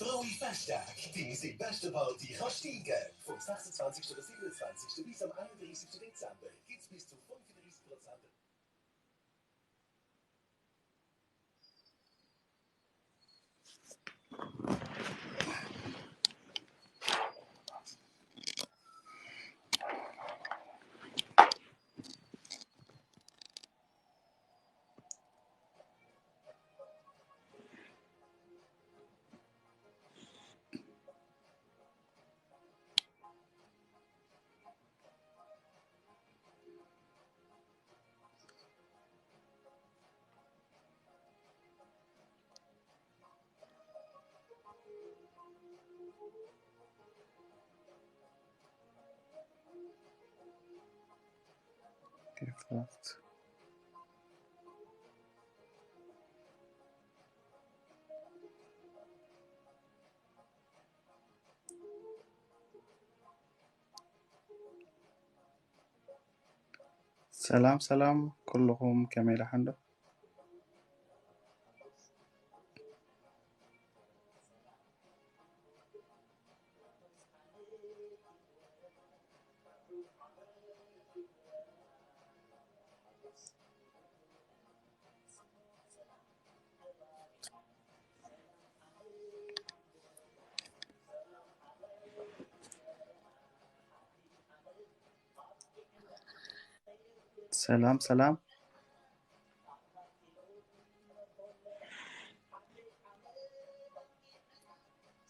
Rui Festdag, die ist die beste Party Rostigen. Vom sechsundzwanzigsten bis siebenundzwanzigsten bis zum einunddreißigsten Dezember gibt's bis zu fünfunddreißig Prozent. Gefragt. ሰላም ሰላም ኩልኹም፣ ከመይ ደሓን ዶ? ሰላም ሰላም።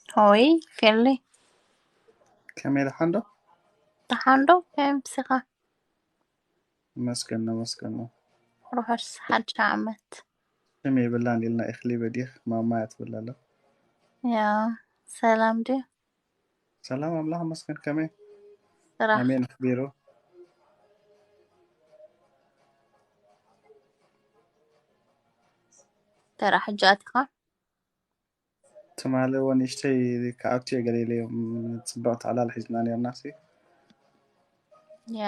ሆይ ፌሊ፣ ከመይ ደሓን ዶ? ደሓን ዶ? ከመይ ምሲኻ? መስገን ነው መስገን ነው። ርሑስ ሓድሽ ዓመት። ሽም የብላን ኢልና ኢኽሊ በዲኽ ማማ እያ ትብል ኣላ። ያ ሰላም ድዩ? ሰላም ኣምላኽ መስገን። ከመይ? ስራሕ። ኣሜን ኣኽቢሩ። ተራ ሕጂ ኣቲኻ? ትማሊ እዎ ንእሽተይ ክኣቱ እየ ገለ ኢለዮም፣ ጽብቕቲ ዕላል ሒዝና ኔርና ሲ። ያ።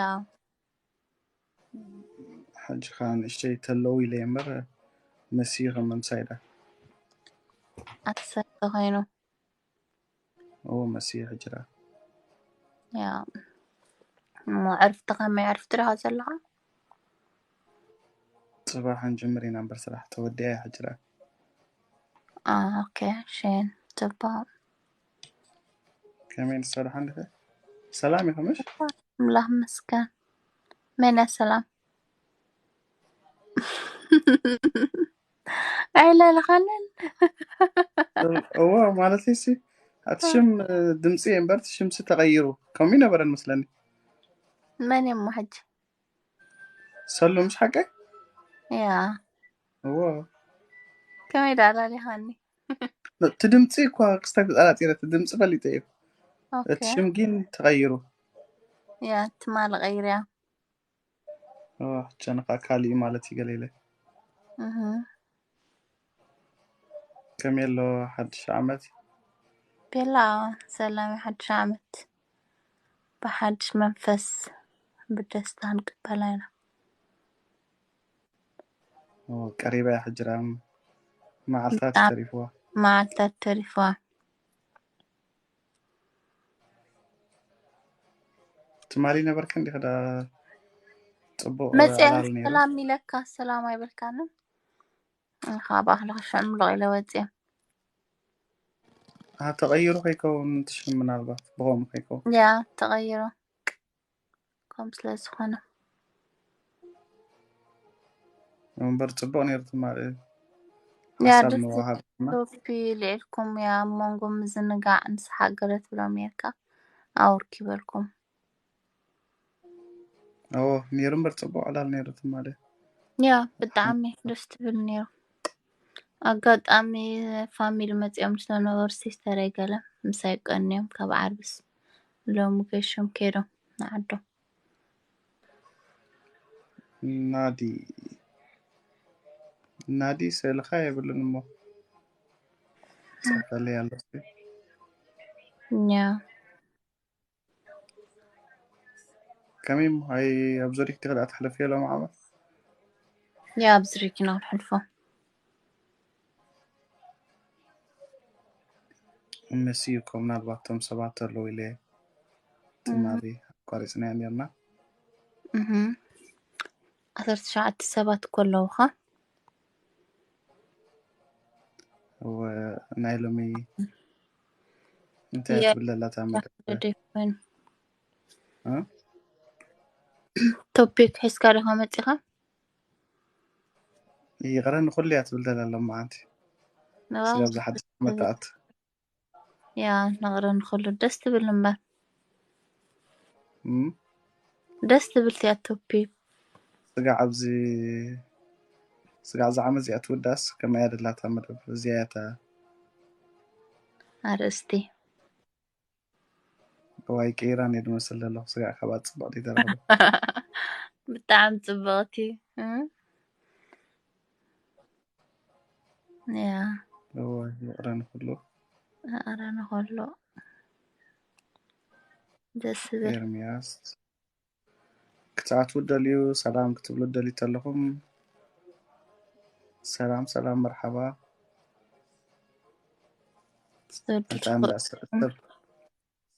ሕጂ ኸኣ ንእሽተይ ተለዉ ኢለ እየ እምበር፣ መሲዩ ከም ምምሳይ ዳ። ኣቲ ሰብ ተኾይኑ። እዎ መሲዩ ሕጂ ዳ። ያ። እሞ ዕርፍቲ ከመይ፣ ዕርፍቲ ዲኻ ዘለኻ? ጽባሕ ክንጅምር ኢና እምበር ስራሕ ተወዲኣ እያ ሕጂ ዳ። አ፣ ኦኬ፣ ሸን፣ ጽቡቕ። ከመይ ንሳ ደሓን ዲኺ? ሰላም ኢኺ ምሽ? ኣምላኽ ይመስገን። መን እያ ሰላም? ኣይለለኻንን? እዎ፣ ማለት ሲ፣ ኣቲ ሽም፣ ድምጺ እምበር እቲ ሽምሲ ተቐይሩ። ከምኡ ይነበረን መስለኒ። መን እሞ ሕጂ? ሰሉ ምሽ ሓቀይ? ያ። እዎ። ከመይ ደኣ ኣላሊኻኒ? እቲ ድምጺ እኳ ክስታይ ተጠራጢረ፣ እቲ ድምጺ ፈሊጠ እዩ። ኦኬ። እቲ ሽም ግን ተቐይሩ። ያ፣ ትማሊ ቀይርያ። ኦ፣ ጨነቓ ካሊእ ማለት እዩ ገለ ኢለ። እህ። ከመይ ኣሎ ሓድሽ ዓመት? ቤላ፣ ሰላም ሓድሽ ዓመት። ብሓድሽ መንፈስ ብደስታ ንቅበላ ኢና። ኦ፣ ቀሪባ እያ ሕጂ ደኣ። መዓልታት ብጣዕሚ ተሪፍዋ። መዓልታት ተሪፍዋ። ትማሊ ነበርካ እንዲኺ ዳ ጽቡቕ መጽያ ዕላል ነይሩ። ሰላም ኢለካ፣ ሰላም ኣይበልካንን? እንኻ ብኣኽሊ ክሽዕም ሎቕ ኢለ ወጽየ። ኣሃ፣ ተቐይሩ ከይከውን ትሽም ምናልባት ብኸምኡ ከይከውን። ያ፣ ተቐይሩ። ከም ስለ ዝኾነ። እምበር ጽቡቕ ነይሩ ትማሊ። ያ፣ ሓሳብ ደስ ምውሃብ እና። ሶፊ ልዒልኩም ያ፣ ኣብ መንጎ ምዝንጋዕ ንስሓ ገለ ትብሎም ነርካ። ኣውርክ ይበልኩም። እዎ፣ ነይሩ እምበር ጽቡቕ ዕላል ነይሩ ትማሊ። ያ፣ ብጣዕሚ ደስ ትብል ነይሩ። ኣጋጣሚ ፋሚሊ መጺኦም ስለነበሩ ሲስተረይ ገለ ምሳይ ቀንዮም ካብ ዓርብስ ሎሚ ገሾም ከይዶም ንዓዶም። ናዲ፣ ናዲ ስእልኻ የብሉን እሞ ጽሕፈልይ ኣሎ እስኪ። ያ። ከመይ እሞ፣ ኣይ፣ ኣብ ዙሪክ ዲኺ ደኣ ተሕልፍዮ ሎም ዓመት? ያ፣ ኣብ ዙሪክ ኢና ክንሕልፎ። መሲዩ እኮ ምናልባት እቶም ሰባት ኣለዉ ኢለ ትማሊ ኣቋሪፅናዮ ነርና። ዓሰርተ ትሽዓተ ሰባት እኮ ኣለዉኻ። እወ፣ ናይ ሎሚ እንታይ እያ ትብል ዘላ እታ መደብ? ቶፒክ ሒዝካ ዲኻ መፂኻ? ይቕረ ንኹሉ እያ ትብል ዘላ ሎማዓንቲ። ስለ ብዝሓት መታኣት ያ፣ ንቕረ ንኹሉ ደስ ትብል እምበር። ደስ ትብል እያ ቶፒክ። ስጋዕ ኣብዚ ስጋዕ እዛ ዓመት እዚኣ ትውዳስ ከመይ እያ ደላታ መደብ እዚኣ እያ እታ ኣርእስቲ። እዋይ ቀይራን እየ ዝመስል ዘለኹ። ስጋዕ ካብኣ ጽብቕቲ ተረኽበ። ብጣዕሚ ጽብቕቲ። እ? ያ። እወ፣ ይቕረ ንኹሉ። ይቕረ ንኹሉ። ደስ ዝብል። ኤርሚያስ። ክትኣትዉ ደልዩ ሰላም ክትብሉ ደልዩ ተለኹም ሰላም ሰላም መርሓባ። ዝወዱ ኣንዳ ሰብ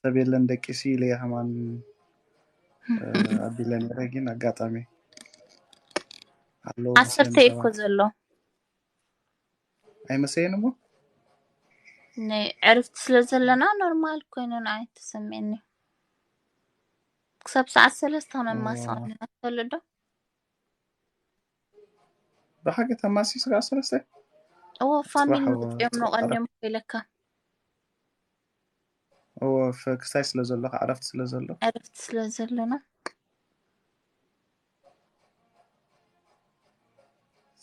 ሰብ የለን ደቂሲ ኢለ ከማን ኣቢለ ነረ ግን ኣጋጣሚ ኣለዉ ዓሰርተ እኮ ዘሎ ኣይመሰየን እሞ ናይ ዕርፍቲ ስለ ዘለና ኖርማል ኮይኑ ንዓይ ተሰሚዕኒ። ክሳብ ሰዓት ሰለስተ ክነማስቕ ኢና ትፈልጥ ዶ? ብሓቂ ተማሲ ስጋዕ ሰለስተ እዎ ፋሚሊ መፅኦም ነው ቀንዲም ኢለካ እዎ ክስታይ ስለ ዘሎ ዕረፍቲ ስለ ዘሎ ዕረፍቲ ስለ ዘለና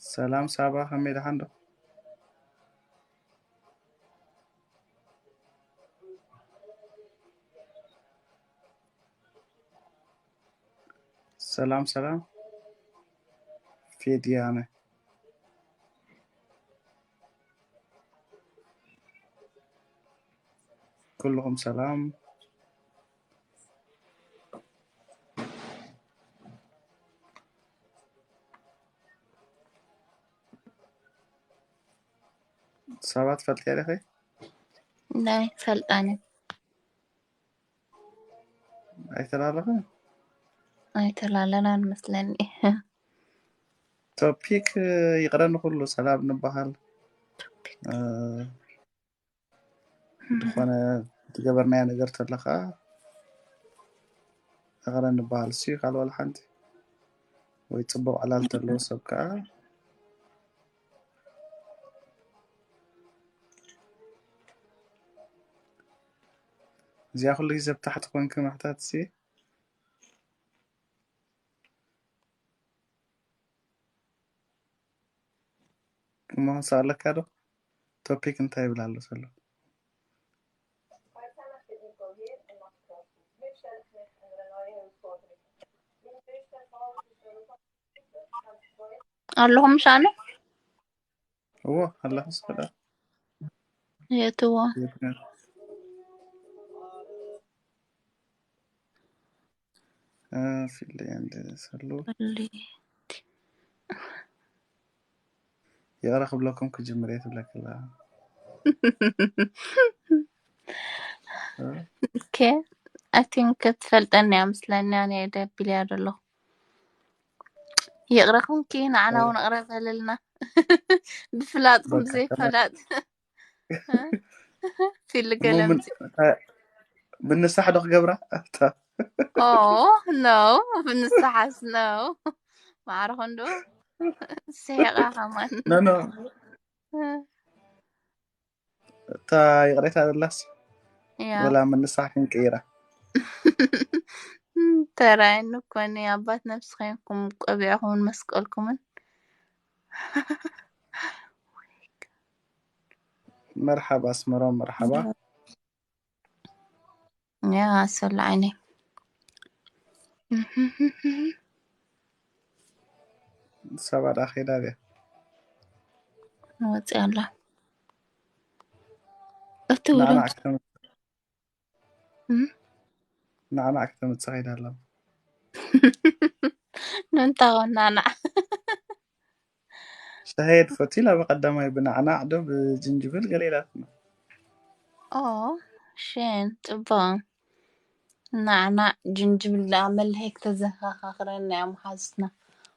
ሰላም ሳባ ከመይ ደሓን ዶ ሰላም ሰላም ፌድያነ ኩልኹም ሰላም ሰባት ፈልጥያ ዲኺ ናይ ፈልጣኒ ኣይተላለኽን ኣይተላለናን መስለኒ ቶፒክ ይቕረ ንኩሉ ሰላም ንበሃል ዝኾነ ዝገበርናዮ ነገር ተለካ ይቕረ ንበሃል እሱ ካልእ ዋላ ሓንቲ ወይ ፅቡቕ ዕላል ተለዎ ሰብ ከዓ እዚኣ ኩሉ ግዜ ብታሕቲ ኮንክ ምሕታት ሲ እሞ ክሰኣለካ ዶ ቶፒክ እንታይ ይብል ኣሎ ዘሎ ኣለኹ ምሻነ እዎ ኣለኹ ስዳ የትዎ ፊልድ ሰሉ ይቕረ ክብለኩም ክጅምር እየ ትብለክላ ኦኬ ኣይ ቲንክ ትፈልጠኒ እያ ምስለኒ ኣነ ደቢል እያ ዘለኹ ይቕረ ኩንኪ ንዓና እውን እቕረ በልልና ብፍላጥኩም ብዘይፈላጥ ፊል ገለምፂ ምንሳሕ ዶ ክገብራ ኦ ኖ ምንሳሓስ ኖ ማዕረ ክንዶ ስሒቓ ከማን እታ ይቕሬታ ዘላስ ወላ ምንሳሕ ክንቅይራ ተራይኒ ኮኒ ኣባት ነብሲ ኮይንኩም ቆቢዕኩምን መስቀልኩምን መርሓባ ኣስመሮም መርሓባ ያ ሰሉ ዓይነይ ሰባ ዳ ከይዳ ድያ ወፂ ኣላ እቲ ናዕናዕ ውሉድ ክተምፅእ እም? ናዕናዕ ክተምፅእ ከይዳ ኣላ ንምንታይ ኮን ናዕናዕ ሻሂ ትፈትዩ ኢላ ብቀዳማይ ብናዕናዕ ዶ ብጅንጅብል ገለ ኢላትና ኦ፣ ሸን ጽቡቕ። ናዕናዕ ጅንጅብላ መለሄክ ተዘኻኻኽረና እያ መሓዙትና።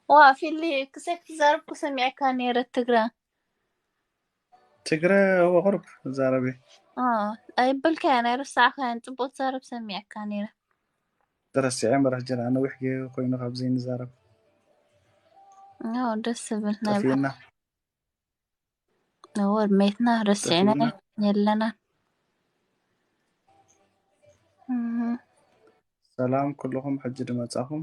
ዋ፣ ፊሊ፣ ክሰክ ትዛረብኩ ሰሚዐካ ነይረ ትግረ። ትግረ እወ ቁሩብ እዛረብ እየ። ኦ፣ ኣይበልካያን ኣይረሳዕካያን፣ ጽቡቕ ትዛረብ ሰሚዐካ ነይረ። ረሲዐ እምበር ሕጂ ደኣ ነዊሕ ገይሩ ኮይኑ ካብ ዘይንዛረብ። ኦ፣ ደስ ዝብል ናይ ጠፊእና። እወ፣ መይትና ረሲዕና ጠፊእና። የለና። እህ፣ ሰላም ኩልኹም፣ ሕጂ ድመጻኹም።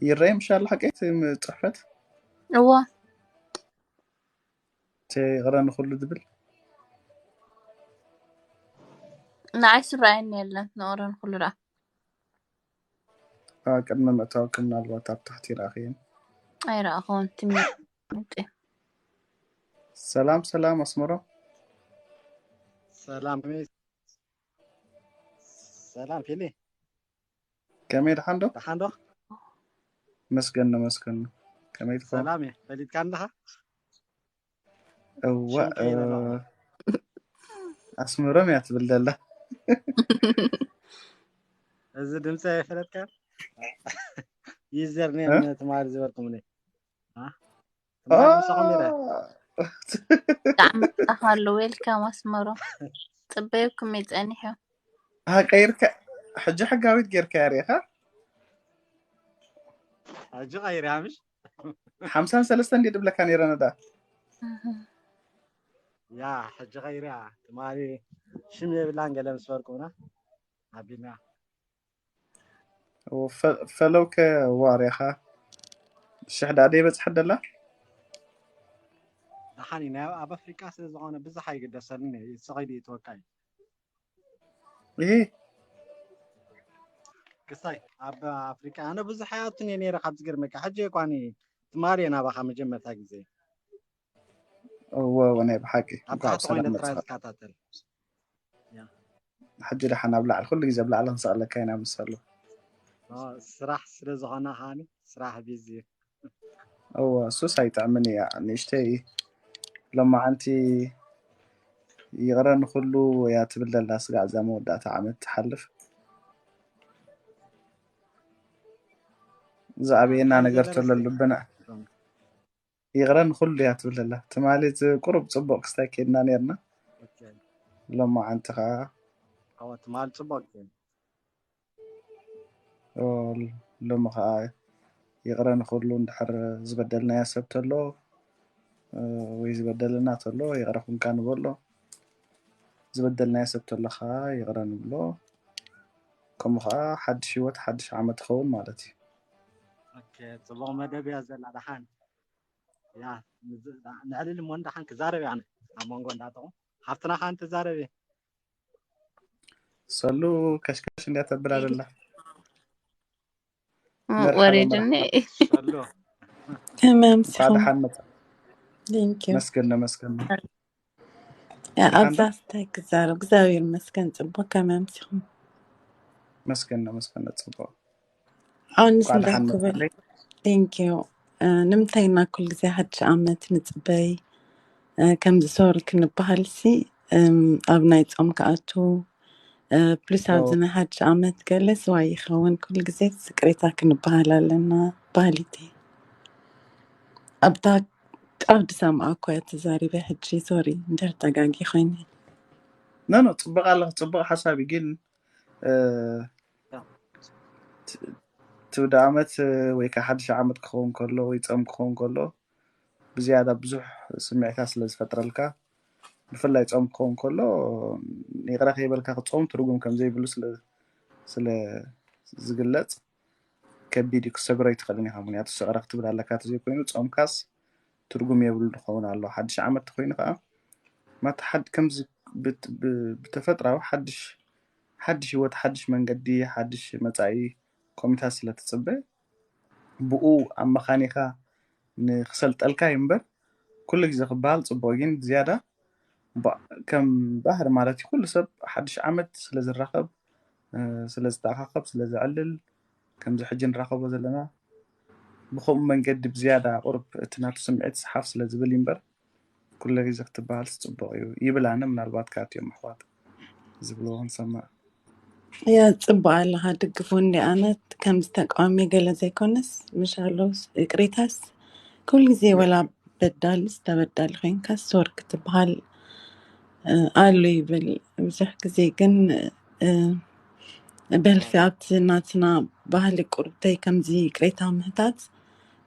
ይረኣይ ምሻ ኣሎ ሓቀይ እቲ ም-፣ ጽሕፈት? እወ። እቲ ይቕረ ንኹሉ ዝብል? ንዓይ ስራኣየኒ የለን፣ ንቕረ ንኹሉ ደኣ። አ፣ ቅድሚ ምእታውኪ ምናልባት ኣብ ታሕቲ ይረኣኽየን። ኣይረኣኹን፣ ትም-፣ ምውጽእ። ሰላም፣ ሰላም ኣስመሮም። ሰላም፣ ከመይ፣ ሰላም ፊሊ፣ ከመይ ደሓን ዶ? ደሓን ዶ? መስገን፣ መስገን። ከመይ ትኸውን? ሰላም እየ፣ ፈሊጥካ ኣለኻ? እዋ፣ ሽም ቀይረ ኣለኹ። እ፣ ኣስመሮም እያ ትብል ዘላ። እዚ ድምፂ ኣይፈለጥካ? ዩዘር እ? ኔም ትማሊ ዝበልኩምኒ። አ? ትማሊ ምሳኹም ነይረ። ብጣዕሚ መጻኻ ኣሎ። ዌልካም ኣስመሮም። ጽበየኩም እየ ጸኒሑ። ሃ፣ ቀይርካ፣ ሕጂ ሕጋዊት ጌርካ ሪኢኻ? ሕጂ ቀይርያ ምሽ? ሓምሳን ሰለስተን እንዲ ድብለካ ነይረ ነዳ። ያ፣ ሕጂ ቀይርያ። ትማሊ ሽም የብላን ገለ ምስ በልኩምና ኣቢልና። ፈ-፣ ፈለውከ ዋርያኻ ሽሕ ዳኣ ደይበጽሐት ደላ? ደሓን እዩ። ናይ ኣብ ኣፍሪቃ ስለ ዝኾነ ብዙሕ ኣይግደሰልን እዩ። ስቕ ኢሉ ይእትወካ እዩ። ይሄ ክሳይ ኣብ ኣፍሪቃ ኣነ ብዙሕ ኣይኣቱን እየ ነይረ። ካብ ዝገርመካ ሕጂ እኳ እኔ ትማሊ እየ ናባኻ መጀመርታ ግዜ። እወ፣ እወ፣ ናይ ብሓቂ ኣብ እንኳዕ ታሕቲ ኮይነ ብሰላም ጥራይ መጻኻ። ዝከታተል። ያ። ሕጂ ደሓን ኣብ ላዕሊ፣ ኩሉ ግዜ ኣብ ላዕሊ ክንሰኣለካ ኢና ምስ ኣሎ። ኦ፣ ስራሕ ስለ ዝኾነ ከዓኒ፣ ስራሕ ቢዚ እዩ። እወ፣ እሱስ ኣይጥዕምን እያ። ንእሽተይ ሎማዓንቲ ይቕረ ንኹሉ እያ ትብል ዘላ ስጋዕ እዛ መወዳእታ ዓመት ትሓልፍ። ዝኣበየና እንታይ ነገር ዘሎ ዝበለስ እዩ? ልብና ይቕረ ንኹሉ እያ ትብል ዘላ። ትማሊ ዝ-፣ ቁሩብ ጽቡቕ ክስታይ ኬድና ኔርና። ኦኬ። ሎማዓንቲ ኸዓ ኣዎ፣ ትማሊ ጽቡቕ እዩ። ኦ፣ ሎሚ ኸዓ ይቕረ ንኹሉ፣ እንድሕር ዝበደልናዮ ሰብ ተሎ፣ እ፣ ወይ ዝበደለና ተሎ፣ ይቕረ ኩንካ ንበሎ። ዝበደልናዮ ሰብ ተሎ ኸዓ ይቕረ ንብሎ። ከምኡ ኸዓ ሓድሽ ህይወት፣ ሓድሽ ዓመት ይኸውን ማለት እዩ። ኦኬ፣ ጽቡቕ መደብ እያ ዘላ። ደሓን እያ፣ ንዝ-፣ ንዕልል እሞ ደሓን ክዛረብ እያ። ኣነ ኣብ መንጎ እንዳጠቑ ሓፍትና ኸዓ እንትዛረብ እየ። ሰሉ ከሽከሽ እንድያ ተብል ኣለላ። እ፣ መርሓባ፣ ወሪድኒ። መርሓባ። ሰሉ። ከመይ እንኳዕ ኣምሲኹም? ደሓን መጻ። Thank you። መስገን፣ መስገን። ያ፣ ደሓን ዶ? ኣብዛ ስታይ ክዛረብ፣ እግዚኣብሔር ይመስገን፣ ጽቡቕ። ከመይ ኣምሲኹም? መስገን፣ መስገን፣ ጽቡቕ። ኣሁንስ እንኳዕ ደሓን እንታይ ክብል? መጻለይ። Thank you። እ፣ ንምንታይ ኢና ኩሉ ግዜ ሓድሽ ዓመት ንጽበይ? እ፣ ከምዚ ሶሪ ክንበሃል ሲ፣ እም፣ ኣብ ናይ ጾም ክኣቱ፣ እ፣ ፕሉስ ኣብዚ ኦ። ናይ ሓድሽ ዓመት ገለ ስዋይ ይኸውን። ኩሉ ግዜ ይቅሬታ ክንበሃል ኣለና፣ ባህሊቲ። ኣብታ ጫፍ ድሰምዓ እኮ እያ ተዛሪበ። ሕጂ ሶሪ እንድሕር ተጋጊ ኮይነ። ኖ፣ ኖ፣ ጽቡቕ ኣለኺ፣ ጽቡቕ ሓሳብ እዩ። ግን፣ እ፣ ያ። ት-፣ እቲ ውደ ዓመት፣ እ፣ ወይ ከዓ ሓድሽ ዓመት ክኸውን ከሎ ወይ ጾም ክኸውን ከሎ ብዝያዳ ብዙሕ ስምዒታት ስለ ዝፈጥረልካ፣ ብፍላይ ጾም ክኸውን ከሎ ይቕረ ከይበልካ ክጾም ትርጉም ከም ዘይብሉ ስለ፣ ስለ ዝግለጽ ከቢድ እዩ፣ ክሰግሮ ኣይትኽእልን ኢኻ። ምኽንያቱ ስቕረ ክትብል ኣለካ ተዘይኮይኑ ጾምካስ ትርጉም የብሉ ክኸውን ኣሎ። ሓድሽ ዓመት ተኾይኑ ከዓ ማታ ሓድ-፣ ከምዚ ብት-፣ ብ-፣ ብተፈጥራዊ ሓድሽ፣ ሓድሽ ህይወት፣ ሓድሽ መንገዲ፣ ሓድሽ መጻኢ ኮሚታት ስለ ትጽበ ብኡ ኣመኻኒኻ ንክሰልጠልካ እዩ እምበር ኩሉ ግዜ ክበሃል ጽቡቕ፣ ግን ዝያዳ ባ-፣ ከም ባህሪ ማለት እዩ። ኩሉ ሰብ ሓድሽ ዓመት ስለ ዝራኸብ፣ እ፣ ስለ ዝተኣኻኸብ፣ ስለ ዘዕልል፣ ከምዚ ሕጂ ንራኸቦ ዘለና ብኸምኡ መንገዲ ብዝያዳ ቁሩብ እቲ ናቱ ስምዒት ዝሓፍ ስለ ዝብል እዩ እምበር፣ ኩለ ግዜ ክትበሃልስ ጽቡቕ እዩ ይብል። ኣነ ምናልባት ካብቲኦም ኣሕዋት ዝብልዎ ክንሰምዕ። ያ ጽቡቕ ኣለኻ፣ ድግፉ እንዲ ኣነት ከምዚ ተቃዋሚ ገለ ዘይኮነስ፣ ምሻሎ ይቅሬታስ ኩሉ ግዜ ወላ በዳልስ ተበዳሊ ኮይንካ ሶር ክትበሃል ኣሎ ይብል። ብዙሕ ግዜ ግን በልፊ ኣብቲ ናትና ባህሊ ቁርብተይ ከምዚ ይቅሬታ ምህታት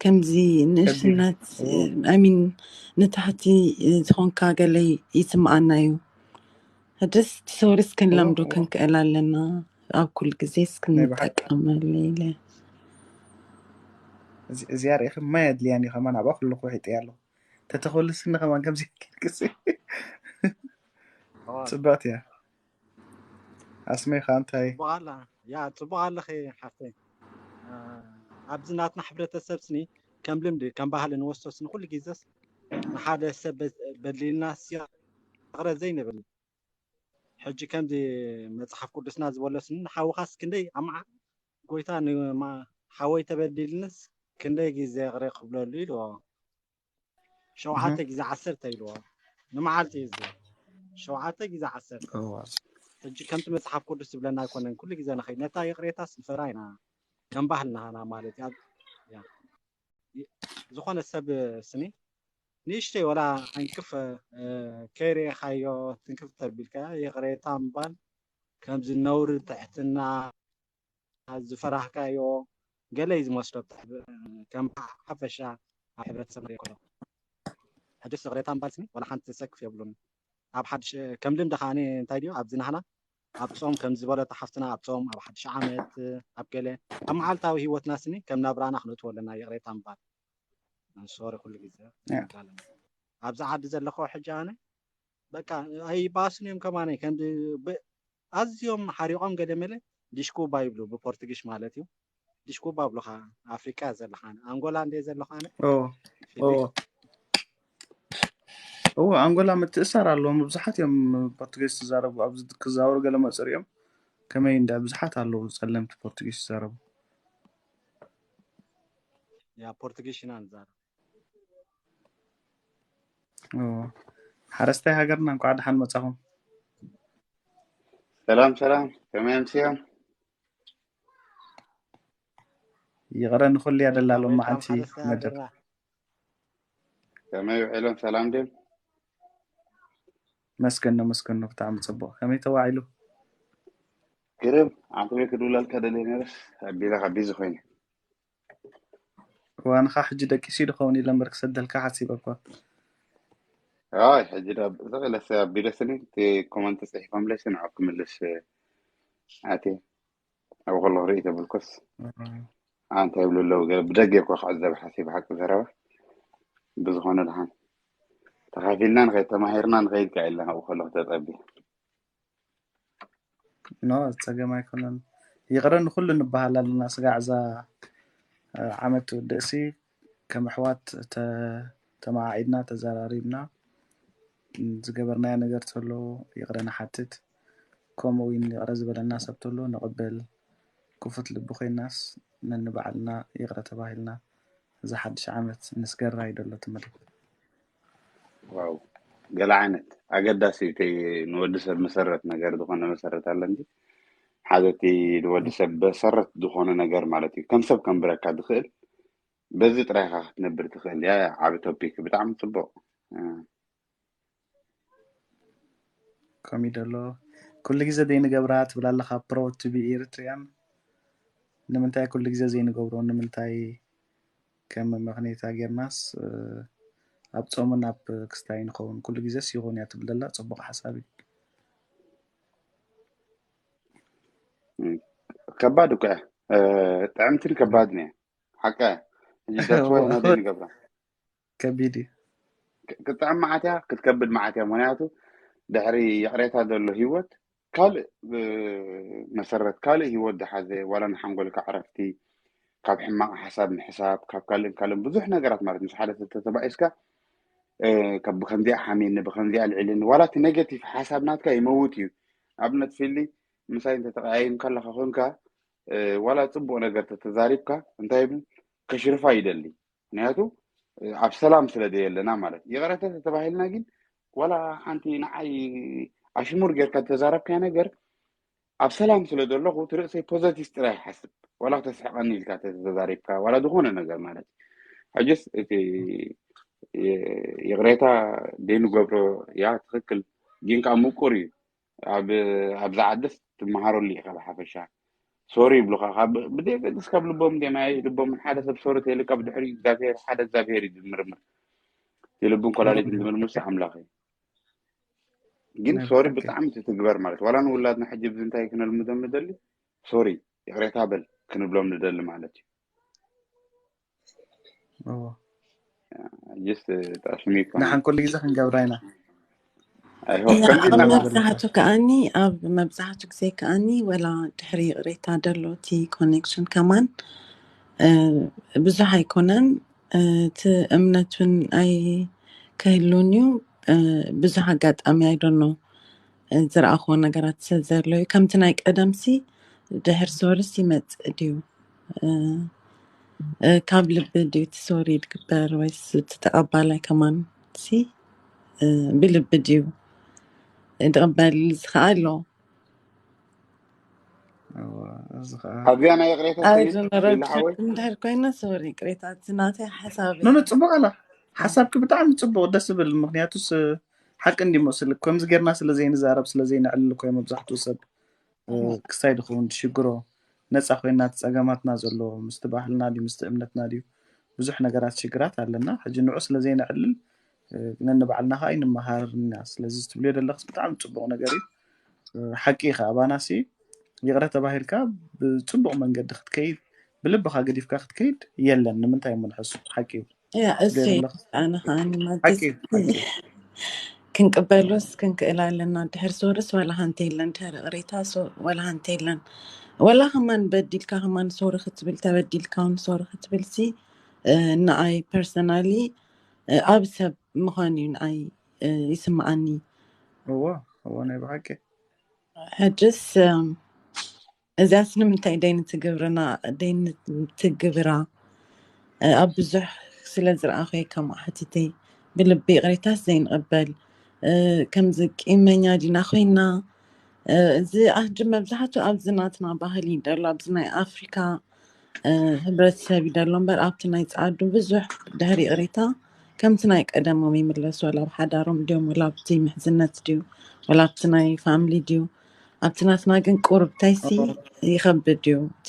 ከምዚ ንእሽነት ሚን ንታሕቲ ዝኾንካ ገለ ይስምዓና እዩ። ሕድስ ትሰውርስ ክንለምዶ ክንክእል ኣለና። ኣብ ኩሉ ግዜስ ክንጠቀመሉ ኢለ። እዚኣ ርኢኺ ማይ ኣድልያን እዩ ከማን ኣብኣ ኩለኹ ውሒጠ ኣለኹ። ተተኮልስኒ ከማን ከምዚ ክልክስ ጽብቕቲ እያ። ኣስመይ ከ እንታይ? ጽቡቕ ኣላ። ያ፣ ጽቡቕ ኣለኺ ሓፍተይ። እ፣ ኣብዚ ናትና ሕብረተሰብ ስኒ ከም ልምዲ፣ ከም ባህሊ ንወስዶ ስኒ ኩሉ ግዜስ ንሓደ ሰብ በ-፣ በዲልናስ ይቕረ ዘይንብል። ሕጂ ከምዚ መጽሓፍ ቅዱስና ዝበሎ ስኒ ንሓውኻስ ክንደይ ኣምዓ ጎይታ ንማ-፣ ሓወይ ተበዲልንስ ክንደይ ግዜ ይቕረ ክብለሉ ኢልዎ። ሸውዓተ ግዜ ዓሰርተ ኢልዎ። ንመዓልቲ እዩ እዚ። ሸውዓተ ግዜ ዓሰርተ። ሕጂ ከምቲ መጽሓፍ ቅዱስ ዝብለና ኣይኮነን። ኩሉ ግዜ ንኸይድ ነታ ይቕሬታስ ንፈራ ኢና። ከም ባህልና ሃና ማለት እያ። ያ። ይ-፣ ዝኾነ ሰብ ስኒ ንእሽተይ ወላ ዕንቅፍ፣ እ፣ ከይርኤኻዮ ትንክፍ ተቢልካ ይቕሬታ ምባል ከምዚ ነውሪ ትሕትና ዝፈራህካዮ ገለ እዩ ዝመስሎ። ብትሕ-፣ ከም ሓፈሻ ኣብ ሕብረተሰብ ንሪኦ ከሎ። ሕድስ ይቕሬታ ምባል ስኒ ወላ ሓንቲ ዘሰክፍ የብሉን። ኣብ ሓድሽ፣ ከም ልምዲ ከዓኒ እንታይ ድዩ ኣብዚ ናህና ኣብ ጾም ከም ዝበለቶ ሓፍትና ኣብ ጾም፣ ኣብ ሓድሽ ዓመት፣ ኣብ ገለ ኣብ መዓልታዊ ህይወትና ስኒ ከም ናብራና ክነእትዎ ኣለና ይቕሬታ ምባል። ሶሪ ኩሉ ግዜ ያ። ንጋለም። ኣብዚ ዓዲ ዘለኹ ሕጂ ኣነ በቃ ኣይባስን እዮም ከማነይ ከምዚ ብ-፣ ኣዝዮም ሓሪቖም ገለ መለ ዲሽኩባ ይብሉ ብፖርቱጊሽ ማለት እዩ። ዲሽኩባ ብሉኻ ኣፍሪቃ ዘለኻ ኣነ። ኣንጎላ እንደ ዘለኻ ኣነ። ኦ፣ ኦ። ፊሊፕ። እዎ፣ ኣንጎላ ምትእሳር ኣለዎም። ብዙሓት እዮም ፖርቱጌዝ ዝዛረቡ። ኣብዚ ክዛወሩ ገለ መፅር እዮም። ከመይ እንዳ ብዙሓት ኣለዉ ጸለምቲ ፖርቱጌዝ ዝዛረቡ። ያ፣ ፖርቱጊሽ ኢና ንዛረብ። እዎ። ሓረስታይ ሃገርና እንኳዕ ደሓን መጻኹም። ሰላም፣ ሰላም፣ ከመይ ኣምስዮም? ይቕረ ንኹሉ እያ ደላ ሰላም፣ ሎማዓንቲ ሓረስታይ መደብ። ሃገርና። ከመይ ውዒሎም፣ ሰላም ድዮም? መስገኖ፣ መስገኖ፣ ብጣዕሚ ጽቡቕ። ከመይ ተዋዒሉ? ግርም፣ ኣንተ ቤት ክድውለልካ ደልየ ነይረስ፣ ኣቢለ ካብ ቢዚ ኮይነ። እዋንኻ ሕጂ ደቂሱ ይኸውን ኢለ እምበር ክሰደልካ ሓሲበ እኳ። ኣይ፣ ሕጂ ዳ-፣ ዝቕለሰ ኣቢለስኒ፣ እቲ ኮመንት ጽሒፎምለይ፣ ንዑ ክምልስ ኣትየ። ኣብኡ ከለኹ ርኢ ተብልኩስ፣ ኣንታ ይብሉ ኣለዉ፣ ገለ ብደገ እኮ ክዕዘብ ሓሲብ፣ ሓቂ ዘረባ። ብዝኾነ ደሓን ተኻፊልና ንኸይድ፣ ተማሂርና ንኸይድ፣ ከ ኢልና ኣብኡ ከለኹ ተጸቢ። ኖ፣ ጸገም ኣይኮነን። ይቕረ ንኹሉ ንበሃል ኣለና። ስጋዕ እዛ፣ እ፣ ዓመት ትውድእሲ፣ ከም ኣሕዋት ተ-፣ ተመዓዒድና፣ ተዘራሪብና፣ ዝገበርናዮ ነገር ተሎ ይቕረ ንሓትት። ከምኡ እውን ይቕረ ዝበለና ሰብ ተሎ ንቕበል። ክፉት ልቢ ኮይናስ ነንባዕልና ይቕረ ተባሂልና፣ እዚ ሓድሽ ዓመት ንስገራ ይደሎ ትመልክ። ዋው፣ ገለ ዓይነት ኣገዳሲ እቲ ንወዲ ሰብ መሰረት ነገር ዝኾነ መሰረት ኣለ እንጂ፣ ሓደ እቲ ንወዲ ሰብ መሰረት ዝኾነ ነገር ማለት እዩ። ከም ሰብ ከንብረካ ዝኽእል፣ በዚ ጥራይ ኢኻ ክትነብር ትኽእል። ያ፣ ያ፣ ዓቢ ቶፒክ፣ ብጣዕሚ ጽቡቕ። እ። ከመይ ደሎ፣ ኩሉ ግዜ ዘይንገብራ ትብል ኣለኻ፣ proud to be Eritrean። ንምንታይ ኩሉ ግዜ ዘይንገብሮ? ንምንታይ ከም መመኽነይታ ጌርናስ፣ እ፣ ኣብ ጾምን ኣብ ክስታይ ንኸውን? ኩሉ ግዜስ ይኹን እያ ትብል ዘላ፣ ጽቡቕ ሓሳብ እዩ። እ፣ ከባድ እኮ እያ። እ፣ ጥዕምትን ከባድን እያ። ሓቃ እያ። ሕጂ that's why ኢና ዘይንገብራ። ከቢድ እዩ። ክ-፣ ክትጥዕም መዓት እያ፣ ክትከብድ መዓት እያ። ምኽንያቱ ድሕሪ ይቕሬታ ዘሎ ህይወት ካልእ፣ እ፣ መሰረት፣ ካልእ ህይወት ዝሓዘ፣ ዋላ ንሓንጎልካ ዕረፍቲ፣ ካብ ሕማቕ ሓሳብ ምሕሳብ፣ ካብ ካልእን ካልእን ብዙሕ ነገራት ማለት ምስ ሓደ ተተባኢስካ፣ እ፣ ካብ ብኸምዚኣ ሓሚኒ፣ ብኸምዚኣ ኣልዒልኒ፣ ዋላ እቲ ኔጌቲቭ ሓሳብ ናትካ ይመውት እዩ። ኣብነት ፊሊ፣ ምሳይ እንተተቀያይምካ ኣለኻ ኮንካ፣ እ፣ ዋላ ጽቡቕ ነገር ተተዛሪብካ፣ እንታይ ይብል? ከሽርፋ ይደሊ። ምክንያቱ ኣብ ሰላም ስለ ዘየለና ማለት እዩ። ይቕረታ ተባሂልና ግን ዋላ ሓንቲ ንዓይ ኣሽሙር ጌርካ ዝተዛረብካያ ነገር ኣብ ሰላም ስለ ዘለኹ እቲ ርእሰይ ፖዘቲቭ ጥራይ ይሓስብ። ዋላ ክተስሕቐኒ ኢልካ ተተዛሪብካ ዋላ ዝኾነ ነገር ማለት እዩ። ሕጅስ እቲ ይቕሬታ ደይንገብሮ ያ ትኽክል ግን ካብ ምቁር እዩ። ኣብዛ ዓድስ ትመሃረሉ ኢኻ ብሓፈሻ። ሶሪ ይብሉኻ ብደይ ገድስ ካብ ልቦም ደ ማይ ልቦም ሓደ ሰብ ሶሪ ተይልካ ብድሕሪ እግዚኣብሔር ሓደ እግዚኣብሔር እዩ ዝምርምር። የልብን ኮላሊት ዝምርምርስ ኣምላኽ እዩ። ግን ሶሪ ብጣዕሚ ትትግበር ማለት ዋላ ንውላድና ሕጂ ብዚ እንታይ ክነልምዶም ንደሊ ሶሪ ይቕሬታ በል ክንብሎም ንደሊ ማለት እዩ። ንሓን ኩሉ ግዜ ክንገብራ ኢና። መብዛሕቱ ከኣኒ ኣብ መብዛሕቱ ግዜ ከኣኒ ወላ ድሕሪ ይቕሬታ ደሎ እቲ ኮኔክሽን ከማን ብዙሕ ኣይኮነን። እቲ እምነት እውን ኣይ ከህሉን እዩ። ብዙሕ ኣጋጣሚ ኣይደኖ ዝረኣኽዎ ነገራት ሰብ ዘሎ እዩ። ከምቲ ናይ ቀደምሲ ድሕር ሶርስ ይመፅእ ድዩ? ካብ ልቢ ድዩ እቲ ሶሪ ድግበር ወይስ እቲ ተቐባላይ ከማን ሲ ብልቢ ድዩ ድቕበል ዝኸኣሎ? ኣብዚኣ ናይ ይቕሬታ እንድሕር ኮይና ሶሪ ይቅሬታ፣ እቲ ናተይ ሓሳብ እዩ። ኖኖ ጽቡቕ ኣላ ሓሳብኪ ብጣዕሚ ጽቡቕ ደስ ዝብል። ምክንያቱስ ሓቂ እንዲ መስል ከምዚ ጌርና ስለ ዘይንዛረብ ስለ ዘይንዕልል እኮ እዩ መብዛሕትኡ ሰብ ክሳይ ድኸውን ትሽግሮ ነፃ ኮይና እቲ ፀገማትና ዘሎ ምስቲ ባህልና ድዩ ምስቲ እምነትና ድዩ ብዙሕ ነገራት ሽግራት ኣለና። ሕጂ ንዑ ስለ ዘይነዕልል ነንባዕልና ከዓ ኣይንመሃርን ኢና። ስለዚ ትብልዮ ዘለኽስ ብጣዕሚ ፅቡቕ ነገር እዩ። ሓቂ ኢኻ ኣባናሲ ይቕረ ተባሂልካ ብፅቡቕ መንገዲ ክትከይድ ብልብኻ ገዲፍካ ክትከይድ የለን። ንምንታይ እሞ ንሕሱ ሓቂ እዩ። ያ እሱ ኣነ ከዓኒ ማለት ሓቂ እዩ፣ ሓቂ እዩ። ክንቅበሎስ ክንክእል ኣለና። ድሕር ሶርስ ዋላ ሓንቲ የለን፣ ድሕር ቅሬታ ሶ- ዋላ ሓንቲ የለን። ዋላ ከማን በዲልካ ከማን ሶሪ ክትብል ተበዲልካ እውን ሶሪ ክትብል ሲ እ፣ ንዓይ ፐርሰናሊ እ፣ ኣብ ሰብ ምዃን እዩ ንዓይ እ፣ ይስምዓኒ። እዎ እዎ ናይ ብሓቂ ሕጅስ እም፣ እዚኣስ ንምንታይ ደይንትግብርና ደይንትግብራ እ፣ ኣብ ብዙሕ ስለ ዝረኣኹ እየ ከምኡ ሓቲተይ። ብልቢ ይቕሬታስ ዘይንቕበል እ፣ ከምዚ ቂመኛ ዲና ኮይና እ፣ እዚ ኣህጂ መብዛሕትኡ ኣብዚ ናትና ባህሊ ደሎ ኣብዚ ናይ ኣፍሪካ እ፣ ህብረተሰብ እዩ ደሎ እምበር ኣብቲ ናይ ፃዓዱ ብዙሕ ድሕሪ ይቕሬታ ከምቲ ናይ ቀደሞም ይምለሱ ወላ ኣብ ሓዳሮም ድዮም ወላ ኣብቲ ምሕዝነት ድዩ ወላ ኣብቲ ናይ ፋምሊ ድዩ ኣብቲ ናትና ግን ቁርብታይሲ ይኸብድ እዩ እቲ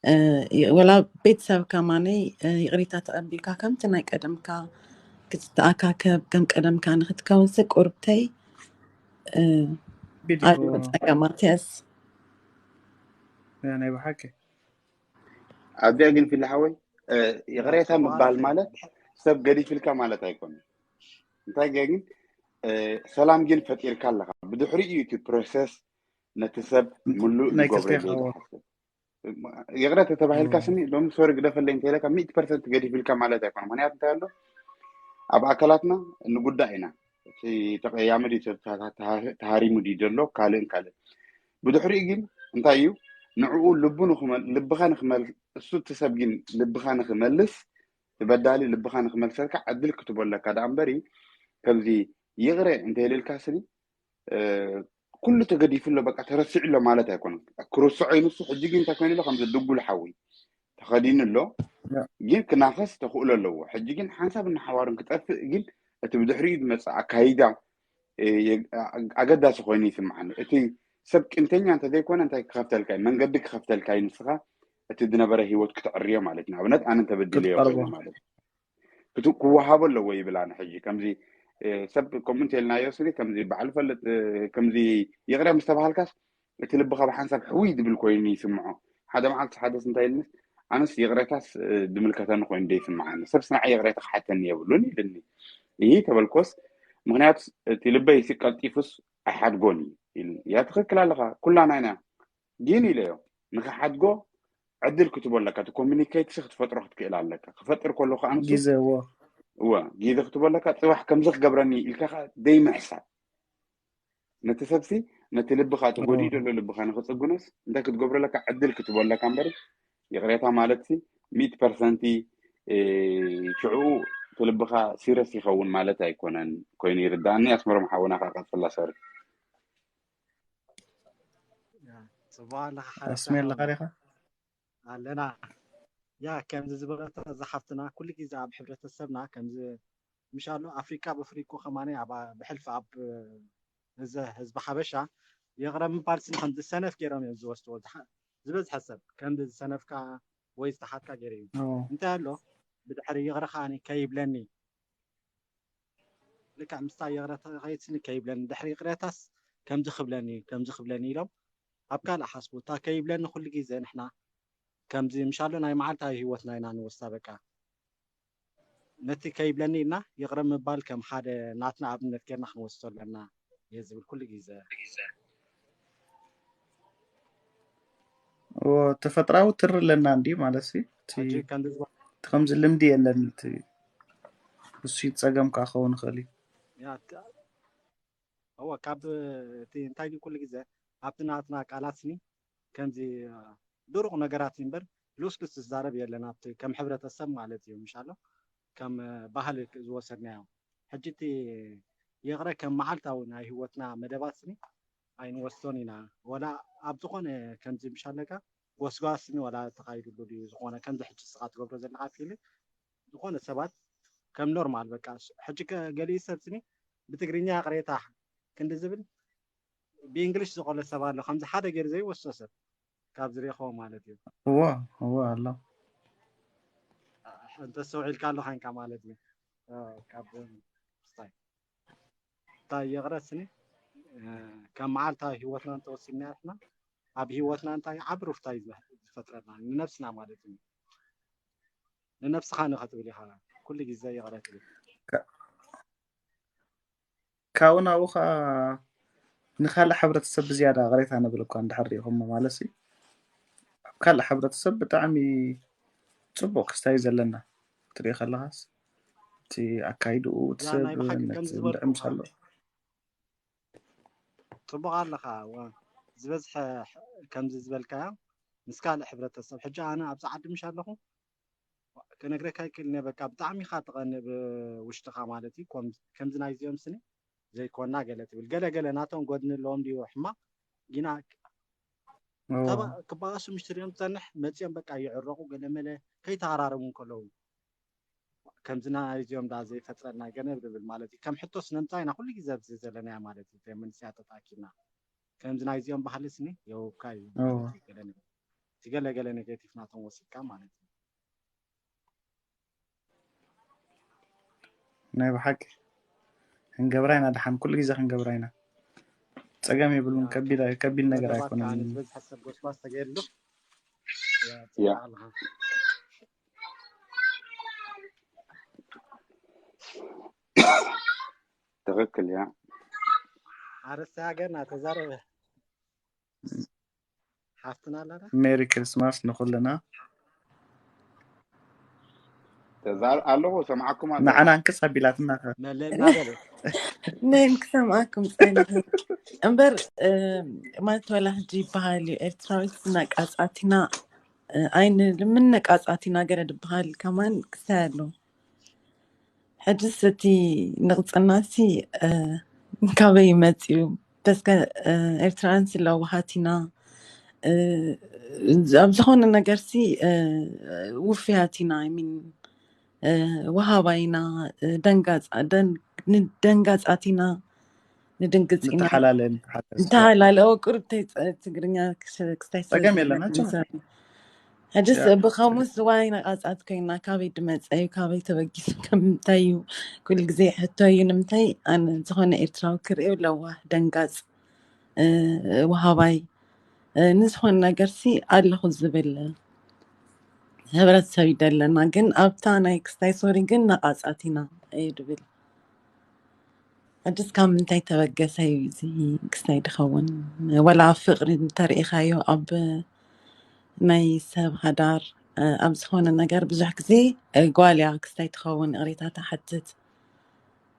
እ፣ ይ- ወላ ቤተሰብ ከማነይ እ፣ ይቕሬታ ተቐቢልካ ከምቲ ናይ ቀደምካ ክትተኣካከብ ከም ቀደምካ ንክትከውንሲ ቁርብተይ እ፣ ቢዲ ኣሎ ፀገማት የስ ናይ ብሓቂ ኣብዚኣ ግን ፊልሓወይ ይቕሬታ ምባል ማለት ሰብ ገዲፍልካ ማለት ኣይኮነን። እንታይ ገ ግን እ፣ ሰላም ግን ፈጢርካ ኣለካ። ብድሕሪኡ እዩ እቲ ፕሮሰስ ነቲ ሰብ ምሉእ ናይ ይገብሮ ክልቴኻ ኢለ ዝሓስብ። ይቕረ ተተባሂልካ ስኒ ሎም ሶሪ ግደፈለይ እንተኢለካ ሚእቲ ፐርሰንት ገዲፍልካ ማለት ኣይኮነ። ምክንያቱ እንታይ ኣሎ ኣብ ኣካላትና ንጉዳእ ኢና። እቲ ተቀያሚ ድዩ ተሃሪሙ ድዩ ዘሎ ካልእን ካልእን ብድሕሪኡ ግን እንታይ እዩ ንዕኡ ልቡ ንክመል- ልብኻ ንክመል እሱ እቲ ሰብ ግን ልብኻ ንክመልስ ትበዳሊ ልብኻ ንክመልሰልካ ዕድል ክትቦለካ ደኣ እምበሪ ከምዚ ይቕረ እንተይልልካ ስኒ ኩሉ ተገዲፉ ኣሎ በቃ ተረሲዑ ኣሎ ማለት ኣይኮነን። ክርስዖ እዩ ንሱ ሕጂ ግን እንታይ ኮይኑ ኣሎ ከምዚ ድጉል ሓዊ ተኸዲኑ ኣሎ። ግን ክናኸስ ተኽእሎ ኣለዎ። ሕጂ ግን ሓንሳብ እናሓዋርን ክጠፍእ ግን እቲ ብድሕሪኡ ዝመፅእ ኣካይዳ ኣገዳሲ ኮይኑ ይስምዓኒ። እቲ ሰብ ቅንተኛ እንተዘይኮነ እንታይ ክኸፍተልካ እዩ መንገዲ ክኸፍተልካ እዩ ንስኻ እቲ ዝነበረ ሂወት ክትዕርዮ ማለት ንኣብነት ኣነ እንተበድልዮ ኮይኑ ማለት ክወሃቦ ኣለዎ ይብል። ኣነ ሕጂ ከምዚ ሰብ ከምኡ እንተልናዮ ስ ከምዚ ባዕሉ ፈልጥ ከምዚ ይቕረ ምስ ተባሃልካስ እቲ ልብኻ ብሓንሳብ ሕውይ ዝብል ኮይኑ ይስምዖ። ሓደ መዓልቲ ሓደስ እንታይ ኢልንስ ኣነስ ይቕረታስ ዝምልከተኒ ኮይኑ ዶ ይስምዓኒ። ሰብ ስናዕ ይቕረታ ክሓተኒ የብሉን ኢልኒ። ይህ ተበልኮስ ምክንያቱ እቲ ልበይ ሲ ቀልጢፉስ ኣይሓድጎን እዩ ኢልኒ። ያ ትኽክል ኣለኻ ኩላና ኢና ግን ኢለዮ ንክሓድጎ ዕድል ክትቦ ኣለካ እቲ ኮሚኒኬትስ ክትፈጥሮ ክትክእል ኣለካ። ክፈጥር ከሎ ከዓ ንሱ ግዜ እዎ እወ ግዜ ክትቦ ኣለካ። ፅባሕ ከምዚ ክገብረኒ ኢልካ ከዓ ደይምሕሳብ ነቲ ሰብሲ ነቲ ልብኻ እቲ ጎዲኡ ዘሎ ልብኻ ንክፅግኖስ እንታይ ክትገብሮ ኣለካ? ዕድል ክትቦ ኣለካ እምበር ይቕሬታ ማለት ሲ ሚእቲ ፐርሰንቲ ሽዑ ትልብኻ ሲረስ ይኸውን ማለት ኣይኮነን ኮይኑ ይርዳእኒ። ኣስመሮም ሓውና ከዓ ቀፅላ ሰሪ። ጽቡቅ ኣለኻ ሓረስታይ ኣስሜ ኣለኻ ሓውና። ዲኻ? ኣለና። ያ ከምዚ ዝበለቶ እዛ ሓፍትና ኩሉ ግዜ ኣብ ሕብረተሰብና ከምዚ ምሻሎ ኣፍሪቃ ብፍሪቁ ከማኒ ኣብ ብሕልፊ ኣብ እዚ ህዝቢ ሓበሻ ይቕረ ምባል ስኒ ከም ዝሰነፍ ገይሮም እዮም ዝወስድዎ። ዝሓ- ዝበዝሐ ሰብ ከም ዝሰነፍካ ወይ ዝተሓትካ ገይሩ እዩ። ኦ፣ እንታይ ኣሎ ብድሕሪ ይቕረ ከዓኒ ከይብለኒ ልክዕ ምስታ ይቕረ ተኸይትኒ ከይብለኒ ድሕሪ ይቕረታስ ከምዚ ክብለኒ ከምዚ ክብለኒ ኢሎም ኣብ ካልእ ሓስቡ። እታ ከይብለኒ ኩሉ ግዜ ንሕና ከምዚ ምሻሎ ናይ መዓልታዊ ህይወትና ኢና ንወስዳ። በቃ ነቲ ከይብለኒ ኢልና ይቕረ ምባል ከም ሓደ ናትና ኣብነት ጌርና ክንወስዶ ኣለና እየ ዝብል ኩሉ ግዜ። ኦ፣ ተፈጥራዊ ትሪ ኣለና እንዲ ማለት ሲ እቲ ሕጂ ከምዚ ዝበ- እቲ ከምዚ ልምዲ የለን። እቲ እሱ ጸገም ከዓ ክኸውን ይኽእል እዩ። ያ፣ ት- እወ ካብ እቲ እንታይ ድዩ ኩሉ ግዜ ኣብቲ ናትና ቃላት ስኒ ከምዚ አ፣ ድሩቕ ነገራት እዩ እምበር ልስሉስ ዝዛረብ የለን ኣብቲ ከም ሕብረተሰብ ማለት እዩ። ምሻሎ ከም አ፣ ባህሊ ክ- ዝወሰድናዮ ሕጂ እቲ ይቕረ ከም መዓልታዊ ናይ ህይወትና መደባት ስኒ ኣይንወስዶን ኢና። ወላ ኣብ ዝኾነ ከምዚ ምሻለካ ጎስጓስ ስኒ ወላ ተኻይድሉ ድዩ ዝኾነ ከምዚ ሕጂ ስኻ ትገብሮ ዘለካ ፊልም ዝኾነ ሰባት ከም ኖርማል በቃ ስ- ሕጂ ከ- ገሊኡ ሰብ ስኒ ብትግርኛ ቅሬታ ክንዲ ዝብል ብእንግሊሽ ዝቆለ ሰብ ኣሎ። ከምዚ ሓደ ገይሩ ዘይወስዶ ሰብ ካብ ዝሪእኸዎ ማለት እዩ። እዋ እዋ ኣሎ። እንተስተውዒልካ ኣሎ ኸንካ ማለት እዩ። እ፣ ካብ ስታይ እንታይ ይቕረ ስኒ እ፣ ከም መዓልታዊ ህይወትና እንተወሲድና ኢሕና ኣብ ህይወትና እንታይ ዓቢ ሩፍታ እዩ ዝፈጥረልና ንነብስና ማለት እዩ። ንነብስኻ ንኸትብል ኢኻ ኩሉ ግዜ ይቕረ ትብል። ካ- ካብኡ ናብኡ ከዓ ንካልእ ሕብረተሰብ ብዝያዳ ቅሬታ ንብል እኳ እንድሕር ሪኢኹሞ ማለት እዩ። ኣብ ካልእ ሕብረተሰብ ብጣዕሚ ፅቡቅ ክስታይ እዩ ዘለና ክትሪኦ ከለካስ እቲ ኣካይድኡ እቲ ያ ናይ ሰብ ብሓቂ ነቲ ከምዚ እንድዕም ዝበልኩኻ ሳሎ ጽቡቕ ኣለኻ። እዋ፣ ዝበዝሐ ሕ- ከምዚ ዝበልካዮ ምስ ካልእ ሕብረተሰብ ሕጂ ኣነ ኣብዚ ዓዲ ምሽ ኣለኹ ክነግረካ ይክእል እየ። በቃ ብጣዕሚ ኢኻ ትቐንእ ብውሽጥኻ ማለት እዩ። ኮም- ከምዚ ናይዚኦም ስኒ ዘይኮና ገለ ትብል ገለ ገለ ናቶም ጎድኒ ኣለዎም ድዩ ሕማቕ ግና እዎ ተባ- ክባኣሱ ምሽ ትሪኦም ትጸንሕ መጺኦም በቃ ይዕረቑ ገለ መለ ከይተሃራረሙ እንከለዉ ከምዚ ናይዚኦም ዳ ዘይፈጥረልና ገነ ብብል ማለት እዩ። ከም ሕቶስ ንምንታይ ኢና ኩሉ ግዜ ኣብዚ ዘለናዮ ማለት እዩ። እተን መንእሰያት ተኣኪብና ከምዚ ናይዚኦም ባህሊ ስኒ የውካ እዩ እዎ ማለት እዩ። ገለ ነገር እቲ ገለ ገለ ኔጌቲቭ ናቶም ወሲድካ ማለት እዩ። ናይ ብሓቂ ክንገብራ ኢና። ደሓን ኩሉ ግዜ ክንገብራ ኢና። ፀገም የብሉን። ያ ከቢድ ከቢድ ነገር መደባት ከዓ ኣይኮነን። ንዝበዝሐ ሰብ ጎስጓስ ተገይርሉ ያ ያ ጽቡቅ ኣለኻ። ትኽክል እያ። ሓረስታይ ሃገርና ተዛረበ ሓፍትና ኣላ ዳ ሜሪ ክርስማስ ንኩልና። ተዛር ኣለኹ ሰምዓኩም ኣለኹ። ንዓና እንክስ ኣቢላትና ከ መለ እናበለ ነን ክሰምዓኩም ጸኒሐ እምበር እ፣ ማለት ወላ ሕጂ ይበሃል እዩ ኤርትራዊት ነቃጻቲና እ፣ ኣይንልምን ነቃጻቲና ገለ ድበሃል ከማን ክሳይ ኣሎ። ሕጅስ እቲ ንቕጽናሲ እ፣ ካበይ ይመጽእ እዩ? በስከ እ፣ ኤርትራውያንሲ ለዋሃት ኢና እ፣ ኣብ ዝኾነ ነገርሲ እ፣ ውፍያት ኢና ሚን ወሃባ ኢና ደንጋጻ ደን- ን- ደንጋጻት ኢና ንድንግጽ ኢና ንተሓላለ ንተሓገዝ ንተሃላለ ኦ ቁሩብ ተይ- ትግርኛ ክስ- ክስታይ ስለ ጸገም ዝብለ የለን ኣንቺ ንሰብ ሕጅስ ያ ብኸሙስ ዝዋይ ነቓጻት ኮይና ካበይ ድመጸ እዩ ካበይ ተበጊሱ ከምንታይ እዩ ኩሉ ግዜ ሕቶ እዩ ንምንታይ ኣነ ዝኾነ ኤርትራዊ ክርእዮ ለዋህ ደንጋጽ እ፣ ወሃባይ እ፣ ንዝኾነ ነገርሲ ኣለኹ ዝብል ሕብረተሰብ ይደለና ግን ኣብታ ናይ ክስታይ ሶሪ ግን ነቓጻት ኢና እዩ ድብል ሕድስ ካብ ምንታይ ተበገሰ እዩ እዚ ክስታይ ድኸውን ወላ ኣብ ፍቅሪ እንተርኢኻዮ ኣብ ናይ ሰብ ሃዳር እ፣ ኣብ ዝኾነ ነገር ብዙሕ ግዜ እ፣ ጓል እያ ክስታይ ትኸውን እቕሬታ ትሓትት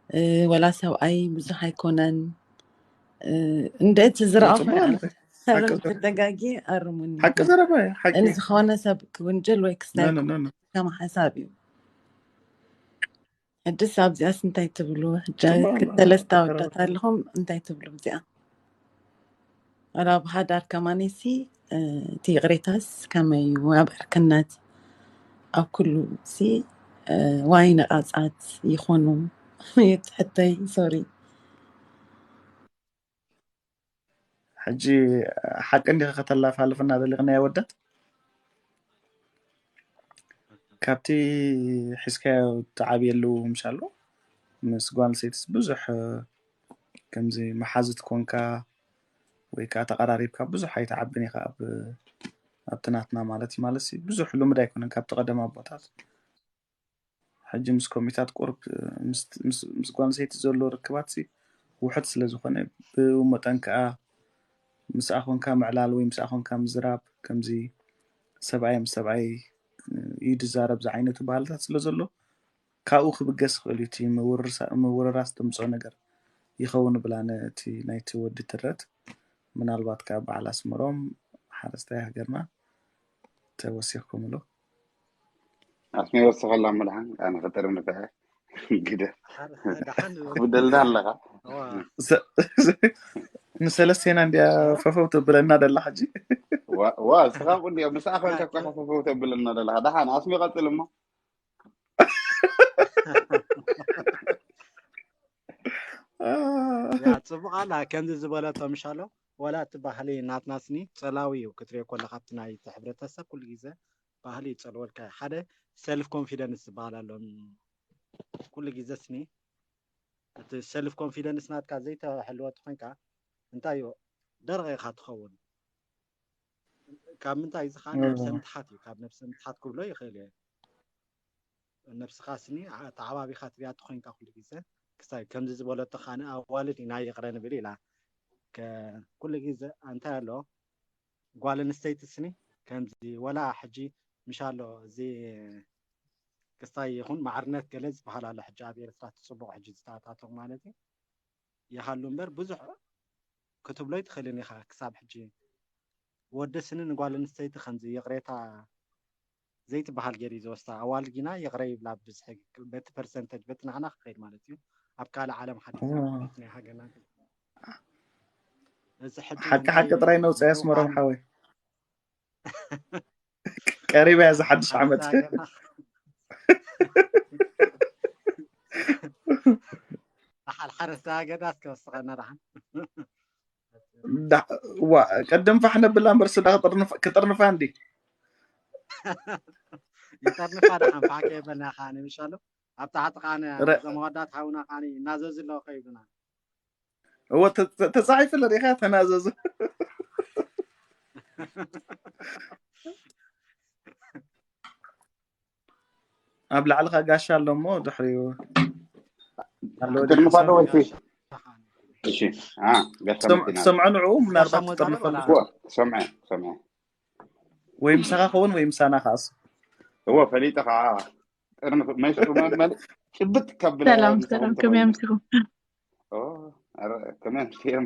እ፣ ወላ ሰብኣይ ብዙሕ ኣይኮነን እ፣ እንደ እቲ ዝረኣኹ ጽቡቅ ኣለኺ ሓቂ ተጋጊ ኣርሙኒ። ሓቂ ዘረባ እዩ፣ ሓቂ። ዝኾነ ሰብ ክውንጀል ወይ ክስታይ ኖ፣ ኖ፣ ኖ፣ ኖ። ከማ ሓሳብ እዩ። ሕድስ ኣብዚኣስ እንታይ ትብሉ? ሕጂ ጽቡቕ ኣሎ። ሰለስተ ኣወዳት ኣለኹም፣ እንታይ ትብሉ ኣብዚኣ? ወላ ብሓዳር ከማኔሲ እቲ ይቕሬታስ ከመይ እዩ? ኣብ ዕርክነት ኣብ ኩሉ ሲ ዋይ ነቓጻት ይኾኑ? ትሕተይ ሶሪ። ሕጂ ሓቂ እንዲኻ ከተላፋልፍና ደሊኽና ኣወዳት? ካብቲ ሒዝካዮ ትዓብየሉ ምሻሎ ምስ ጓል ሰይትስ ብዙሕ ከምዚ መሓዝት ኮንካ ወይ ከዓ ተቐራሪብካ ብዙሕ ኣይትዓብን ኢኻ ኣብ ኣብቲ ናትና ማለት እዩ። ማለት ብዙሕ ልሙድ ኣይኮነን ካብቲ ቀደም ኣቦታት። ሕጂ ምስ ኮሚታት ቁርብ ምስ ጓል ኣንስተይቲ ዘሎ ርክባት ውሕድ ስለ ዝኾነ ብኡ መጠን ከዓ ምስኣ ኮንካ ምዕላል ወይ ምስኣ ኮንካ ምዝራብ ከምዚ ሰብኣይ ምስ ሰብኣይ እዩ ዝዛረብ ዝዓይነቱ ባህልታት ስለ ዘሎ ካብኡ ክብገስ ይኽእል እዩ። እቲ ምውርራስ ዘምፅኦ ነገር ይኸውን ብላ ነቲ ናይቲ ወዲ ትረት ምናልባት ካብ በዓል ኣስመሮም ሓረስታይ ሃገርና ተወሲኽኩምሉ። ኣስመ ወሰኸላ መድሓን ኣነ ክጥር ንፈዐ ግደ ደሓን ክብደልና ኣለኻ። ንሰለስቴና እንዲያ ፈፈው ተብለና ደላ ሕጂ። ዋ ስኻ ቁንዲ ምስኣ ኮንካ እኳ ፈፈው ተብለና ደለኻ። ደሓን ኣስሚ ቀጽል እሞ። ጽቡቕ ኣላ ከምዚ ዝበለቶ ምሻሎ። ወላ እቲ ባህሊ ናትናስኒ ጸላዊ እዩ ክትሪኦ ከለካ ኣብቲ ናይ እቲ ሕብረተሰብ ኩሉ ግዜ ባህሊ ይጸልወልካ። ሓደ ሰልፍ ኮንፊደንስ ዝበሃል ኣሎ። ኩሉ ግዜ ስኒ እቲ ሰልፍ ኮንፊደንስ ናትካ ዘይተሕልወ ተኮይንካ እንታይ እዩ ደረቕ ኢኻ ትኸውን። ካብ ምንታይ እዚ ከዓ ነብሰ ምትሓት እዩ። ካብ ነብሰ ምትሓት ክብሎ ይኽእል እየ። ነብስኻ ስኒ ተዓባቢኻ ትሪኣ ተኮይንካ ኩሉ ግዜ ክሳይ ከምዚ ዝበለቶ ከዓ ኣዋልድ ኢና ይቕረ ንብል ኢላ ኩሉ ግዜ እንታይ ኣሎ ጓል ኣንስተይቲ ስኒ ከምዚ ወላ ሕጂ ምሻሎ እዚ ክስታይ ይኹን ማዕርነት ገለ ዝበሃል ኣሎ። ሕጂ ኣብ ኤርትራ እቲ ጽቡቕ ሕጂ ዝተኣታተው ማለት እዩ ይሃሉ እምበር ብዙሕ ክትብሎ ይትኽእልን ኢኻ። ክሳብ ሕጂ ወዲ ስኒ ንጓል ኣንስተይቲ ከምዚ ይቕሬታ ዘይትበሃል ገይሩ እዩ ዝወስዳ። ኣዋልድ ግና ይቕረ ይብላ ብብዝሒ በቲ ፐርሰንተጅ በቲ ናሕና ክኸይድ ማለት እዩ። ኣብ ካልእ ዓለም ሓዲግና ናይ ሃገርና እዚ ሕጂ ሓቂ ሓቂ ጥራይ ነውፅኣ ኣስመሮም ሓወይ። ቀሪባ እያ እዚ ሓድሽ ዓመት። ሓል ሓረስታ ገዳ እስከ ወስኸና ደሓን ዋ ቀደም ፋሕ ነብላ እምበር ስዳ ክጥርንፋ እንዲ ይጠርንፋ ደሓን ፋሕ ከየበልና ከዓ ንምሻሉ ኣብ ታሕቲ ከዓ ዘመዋዳት ሓውና ከዓ እናዘዙ ኣለዉ ከይብና እወ ተፃሒፉ ለሪኢኻ ተናዘዙ ኣብ ላዕልኻ ጋሻ ኣሎ እሞ ድሕሪኡ ትጥርንፋ ዶ ወይሲ እሺ ጋሻ ትሰምዖ ንዕኡ ምናልባት ትጥርንፈሉ ትሰምዐ ትሰምዐ ወይ ምሳኻ ኸውን ወይ ምሳና ከኣሱ እወ ፈሊጠ ከዓ ጥርንፍ መሽጡ መመል ጭብጥ ከብለ ሰላም ሰላም ከመይ ኣምሲኹም ከመይ ኣምሲኹም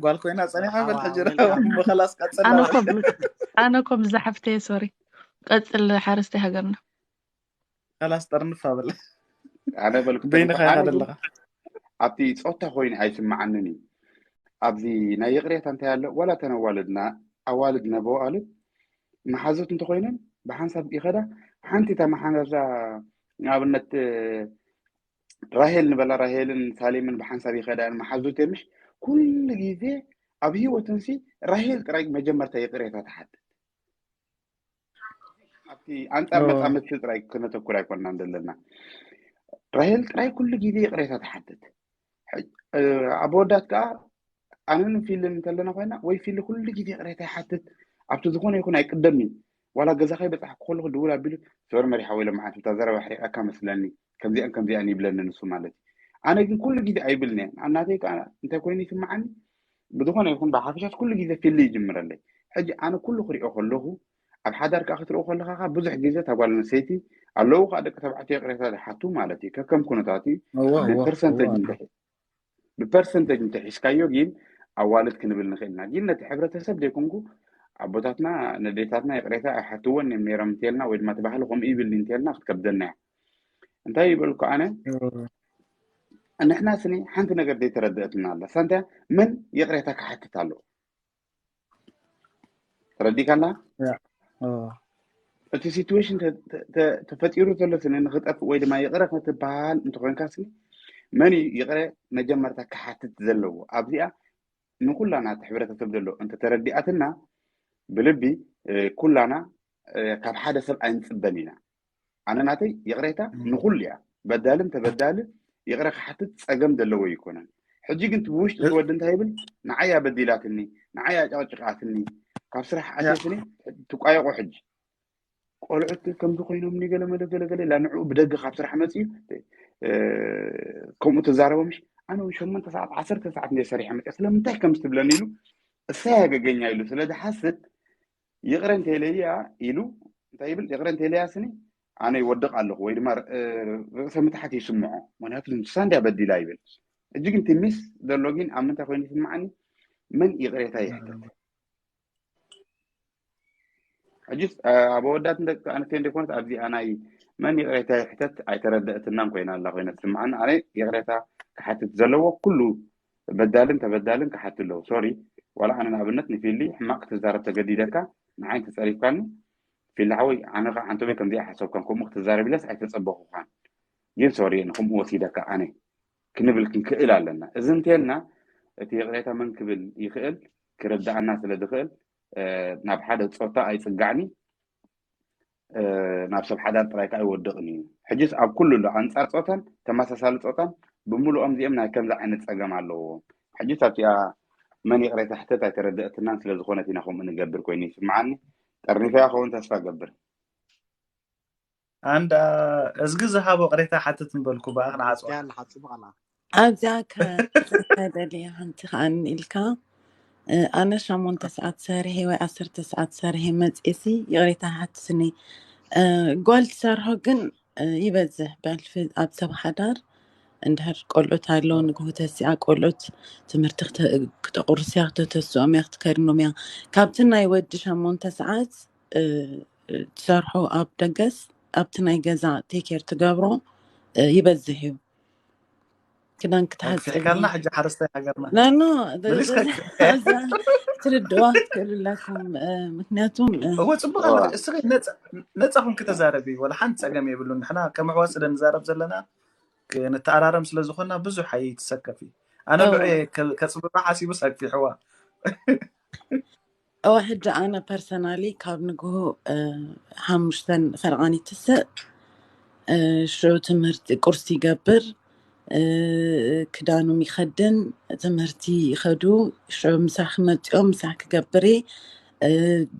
ጓል ኮይና ፀኒሓ በል ሕጂ ምኸላስ ቀፅል ኣነ ኮም ዝሓፍተየ ሶሪ ቀፅል ሓረስታይ ሃገርና ከላስ ጠርንፍ ኣበል ኣነ በልኩ በይንኻ ኢኻ ዘለኻ ኣብቲ ፆታ ኮይኑ ኣይስምዓንን እዩ ኣብዚ ናይ ይቕሬታ እንታይ ኣሎ ዋላ ተን ኣዋልድና ኣዋልድ ነበዋልድ መሓዙት እንተኮይነን ብሓንሳብ ይኸዳ ሓንቲ እታ መሓዛ ንኣብነት ራሄል ንበላ ራሄልን ሳሌምን ብሓንሳብ ይኸዳ መሓዙት የምሽ ኩሉ ግዜ ኣብ ህይወትንሲ ራሄል ጥራይ መጀመርታ ይቕሬታ ትሓትት ኣብቲ ኣንጻር መጻምድቲ ጥራይ ክነተኩር ኣይኮንናን ዘለና ራሄል ጥራይ ኩሉ ግዜ ይቕሬታ ትሓትት ኣብ ወዳት ከዓ ኣነን ፊልን እንተለና ኮይና ወይ ፊል ኩሉ ግዜ ይቕሬታ ይሓትት ኣብቲ ዝኾነ ይኹን ኣይቅደምኒ ዋላ ገዛ ከይበፃሕኩ ከለኹ ድውል ኣቢሉ ስበር መሪሓ ወይ ለመዓት ብታ ዘረባ ሕሪቃካ መስለኒ ከምዚኣን ከምዚኣን ይብለኒ ንሱ ማለት እዩ ኣነ ግን ኩሉ ግዜ ኣይብልን እየ ኣብ ናተይ ከዓ እንታይ ኮይኑ ይስምዓኒ ብዝኾነ ይኹን ብሓፈሻት ኩሉ ግዜ ፊል ይጅምረለይ ሕጂ ኣነ ኩሉ ክሪኦ ከለኹ ኣብ ሓዳር ከዓ ክትሪኦ ከለካ ብዙሕ ግዜ ታጓል ኣንስተይቲ ኣለዉ ከዓ ደቂ ተባዕትዮ ይቕሬታ ዝሓቱ ማለት እዩ ከከም ኩነታት እዩ ብፐርሰንተጅ እንተሒ ብፐርሰንተጅ እንተሒዝካዮ ግን ኣዋልድ ክንብል ንኽእል ኢና። ግን ነቲ ሕብረተሰብ ዘይኮንኩ ኣቦታትና ነዴታትና ይቕሬታ ኣይሓትወን እዮም ነይሮም እንተልና ወይ ድማ እቲ ባህሊ ከምኡ ይብል እንተልና ክትከብደና እያ። እንታይ ይበልኩ ኣነ ንሕና ስኒ ሓንቲ ነገር ዘይተረድአትና ኣላ። ሳንታ መን ይቕሬታ ክሓትት ኣለዎ? ተረዲካላ? እቲ ሲትዌሽን ተፈጢሩ ዘሎ ስኒ ንክጠፍእ ወይ ድማ ይቕረ ክትበሃል እንተኮንካ ስኒ መን እዩ ይቕረ መጀመርታ ክሓትት ዘለዎ? ኣብዚኣ ንኩላና እቲ ሕብረተሰብ ዘሎ እንተተረዲኣትና ብልቢ ኩላና ካብ ሓደ ሰብ ኣይንፅበን ኢና። ኣነ ናተይ ይቕሬታ ንኩሉ እያ። በዳልን ተበዳልን ይቕረ ክሓትት ፀገም ዘለዎ ኣይኮነን። ሕጂ ግን ብውሽጢ እቲ ወዲ እንታይ ይብል? ንዓይ ኣበዲላትኒ፣ ንዓይ ኣጨቕጭቃትኒ፣ ካብ ስራሕ ኣትየትኒ ትቋየቑ። ሕጂ ቆልዑት ከምዚ ኮይኖም ገለ መለ ገለ ገለ ኢላ ንዕኡ ብደገ ካብ ስራሕ መፅዩ ከምኡ ትዛረቦ። ምሽ ኣነ እውን ሸሞንተ ሰዓት ዓሰርተ ሰዓት እንደ ሰሪሐ መፅያ ስለምንታይ ከም ትብለኒ ኢሉ እሳ ያገገኛ ኢሉ ስለ ዝሓስብ ይቕረ እንተኢለያ ኢሉ እንታይ ይብል? ይቕረ እንተኢለያ ስኒ ኣነ ይወድቕ ኣለኹ ወይ ድማ ርእሰ ምትሓት ይስምዖ፣ ምክንያቱ ንሳ እንድያ በዲላ ይብል። ሕጂ ግን ትሚስ ዘሎ ግን ኣብ ምንታይ ኮይኑ ይስምዓኒ? መን ይቕሬታ ይሕተት? ሕጂ ኣብ ኣወዳትን ደቂ ኣንስትዮ እንደኮነት ኣብዚኣ ናይ መን ይቕሬታ ይሕተት ኣይተረደእትናን ኮይና ኣላ ኮይና ትስምዓኒ። ኣነ ይቕሬታ ክሓትት ዘለዎ ኩሉ በዳልን ተበዳልን ክሓቱ ኣለዉ። ሶሪ ዋላ ኣነ ንኣብነት ንፊሊ ሕማቕ ክትዛረብ ተገዲደካ ንዓይ ተጸሪፍካኒ ፊሊ ሓወይ ኣነ ከዓ ሓንቶም ከምዚኣ ሓሰብካን ከምኡ ክትዛረብ ኢለስ ኣይተጸበኹኻን። ግን ሶሪ ንከምኡ ወሲደካ ኣነ ክንብል ክንክእል ኣለና። እዚ እንተልና እቲ ይቕሬታ መን ክብል ይኽእል ክረዳኣና ስለ ዝኽእል ናብ ሓደ ጾታ ኣይጽጋዕኒ ናብ ሰብ ሓዳር ጥራይ ከዓ ይወድቕን እዩ። ሕጅስ ኣብ ኩሉ ኣሎ ኣንጻር ጾታን ተመሳሳሊ ጾታን ብምሉኦም እዚኦም ናይ ከምዚ ዓይነት ጸገም ኣለዎም። ሕጅስ ኣብቲኣ መን ይቕሬታ ሕተት ኣይተረደእትናን ስለ ዝኾነት ኢና ከምኡ ንገብር ኮይኑ ይስምዓኒ። ጠርኒፈያ ከውን ተስፋ ገብር። ኣንዳ እዝጊ ዝሃቦ ቅሬታ ሓትት ምበልኩ ብኣ ክንዓጽዋ። ኣብዚኣ ከደልየ ሓንቲ ከኣኒ ኢልካ ኣነ ሸሞንተ ሰዓት ሰሪሐ ወይ ዓሰርተ ሰዓት ሰሪሐ መፅኤሲ ይቕሬታ ሓትትኒ። ጓል ትሰርሖ ግን ይበዝሕ በልፊ ኣብ ሰብ ሓዳር እንድሕር ቆልዑት ኣሎ ንግሆ ተሲኣ ቆልዑት ትምህርቲ ክተቁርስያ ክተተስኦም እያ ክትከድኖም እያ። ካብቲ ናይ ወዲ ሸሞንተ ሰዓት ትሰርሖ ኣብ ደገስ ኣብቲ ናይ ገዛ ቴኬር ትገብሮ ይበዝሕ እዩ። ክዳን ክትሓፅብ ፊሕካልና ሕጂ ሓረስታይ ሃገርና ኖ ኖ ትርድዋ ክትክእሉ ኣለኩም። ምክንያቱም እወ ፅቡቅ ኣሎ። እስኺ ነፃ- ነፃ ኩን ክተዛረቢ ወላ ሓንቲ ፀገም የብሉን። ንሕና ከም ኣሕዋት ስለ ንዛረብ ዘለና ክ- ንተኣራረም ስለ ዝኾንና ብዙሕ ኣይትሰከፊ። ኣነ እወ። ብዐ ከ- ከፅብባ ሓሲቡ ሰክፊ ሕዋ እወ ሕጂ ኣነ ፐርሰናሊ ካብ ንግሆ ሓሙሽተን ፈርቓን ይትስእ። ሽዑ ትምህርቲ ቁርሲ ይገብር፣ ክዳኖም ይኸድን፣ ትምህርቲ ይኸዱ። ሽዑ ምሳሕ ክመፅኦም ምሳሕ ክገብር እየ።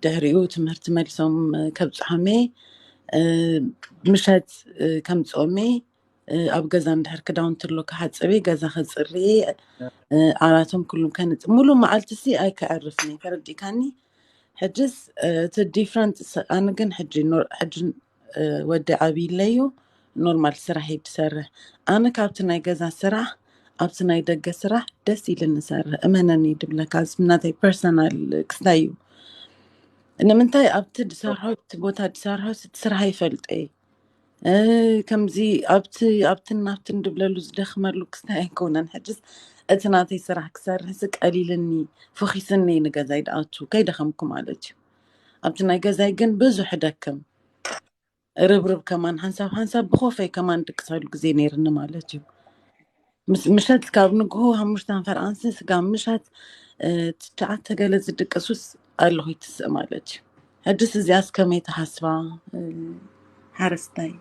ድሕሪኡ ትምህርቲ መሊሶም ከብፅሖም እየ። ምሸት ከምፅኦም እየ። ኣብ ገዛ እንድሕር ክዳውንቲ ኣሎ ክሓፅብ እየ፣ ገዛ ከፅሪ እየ፣ ዓራቶም ኩሉም ከንፅ ሙሉ መዓልቲ ሲ ኣይከዕርፍን እየ። ተረዲእካኒ? ሕጅስ እቲ ዲፍረንት ኣነ ግን ሕጂ ኖር- ሕጂ ወዲ ዓብይለዩ ኖርማል ስራሕ እዩ ዝሰርሕ። ኣነ ካብቲ ናይ ገዛ ስራሕ ኣብቲ ናይ ደገ ስራሕ ደስ ኢልኒ ዝሰርሕ እመነኒ ድብለካ እዚ ናተይ ፐርሰናል ክስታይ እዩ። ንምንታይ ኣብቲ ድሰርሖ እቲ ቦታ ድሰርሖ እቲ ስራሕ ይፈልጠ እዩ። ከምዚ ኣብቲ ኣብትን ናብትን ድብለሉ ዝደኽመሉ ክስታይ ኣይኮነን። ሕጅስ እቲ ናተይ ስራሕ ክሰርሕሲ ቀሊልኒ ፎኪስኒ ንገዛይ ድኣቱ ከይደኸምኩ ማለት እዩ። ኣብቲ ናይ ገዛይ ግን ብዙሕ ደክም ርብርብ ከማን ሓንሳብ ሓንሳብ ብኮፈይ ከማን ድቅሰሉ ግዜ ነይርኒ ማለት እዩ። ምስ ምሸት ካብ ንግሆ ሓሙሽተ ፈርኣንሲ ስጋብ ምሸት ትሽዓተ ገለ ዝድቅሱስ ኣለኹ ይትስእ ማለት እዩ። ሕጅስ እዚኣስ ከመይ ትሓስባ ሓረስታይ?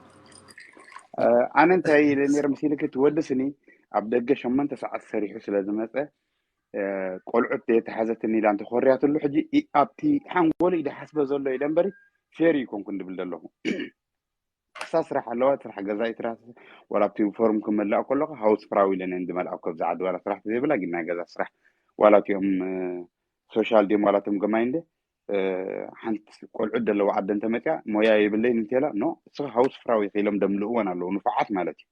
ኣነ እንታይ ኢለ ነይረ መሲልክ እቲ ወዲ ስኒ ኣብ ደገ ሸሞንተ ሰዓት ሰሪሑ ስለ ዝመፀ ቆልዑት ዘይተሓዘትኒ ኢላ እንተኮርያትሉ ሕጂ ኣብቲ ሓንጎሉ ኢደ ሓስበ ዘሎ ኢለ እምበሪ ፌር ይኮንኩ እንድብል ዘለኹ እሳ ስራሕ ኣለዋ ስራሕ ገዛ ይትራ ዋላ ኣብቲ ፎርም ክመልኣ ከለኹ ሃውስ ፍራው ኢለን እየን ዝመልኣ ከብዚ ዓዲ ዋላ ስራሕ ዘይብላ ግን ናይ ገዛ ስራሕ ዋላ እቲኦም ሶሻል ድዮም ዋላ እቶም ገማይ እንደ ሓንቲ ቆልዑት ዘለዋ ዓደ እንተመፅያ ሞያ የብለይን እንተላ ኖ እስኻ ሃውስ ፍራው ኢኺ ኢሎም ደምልእወን ኣለዉ ንፉዓት ማለት እዩ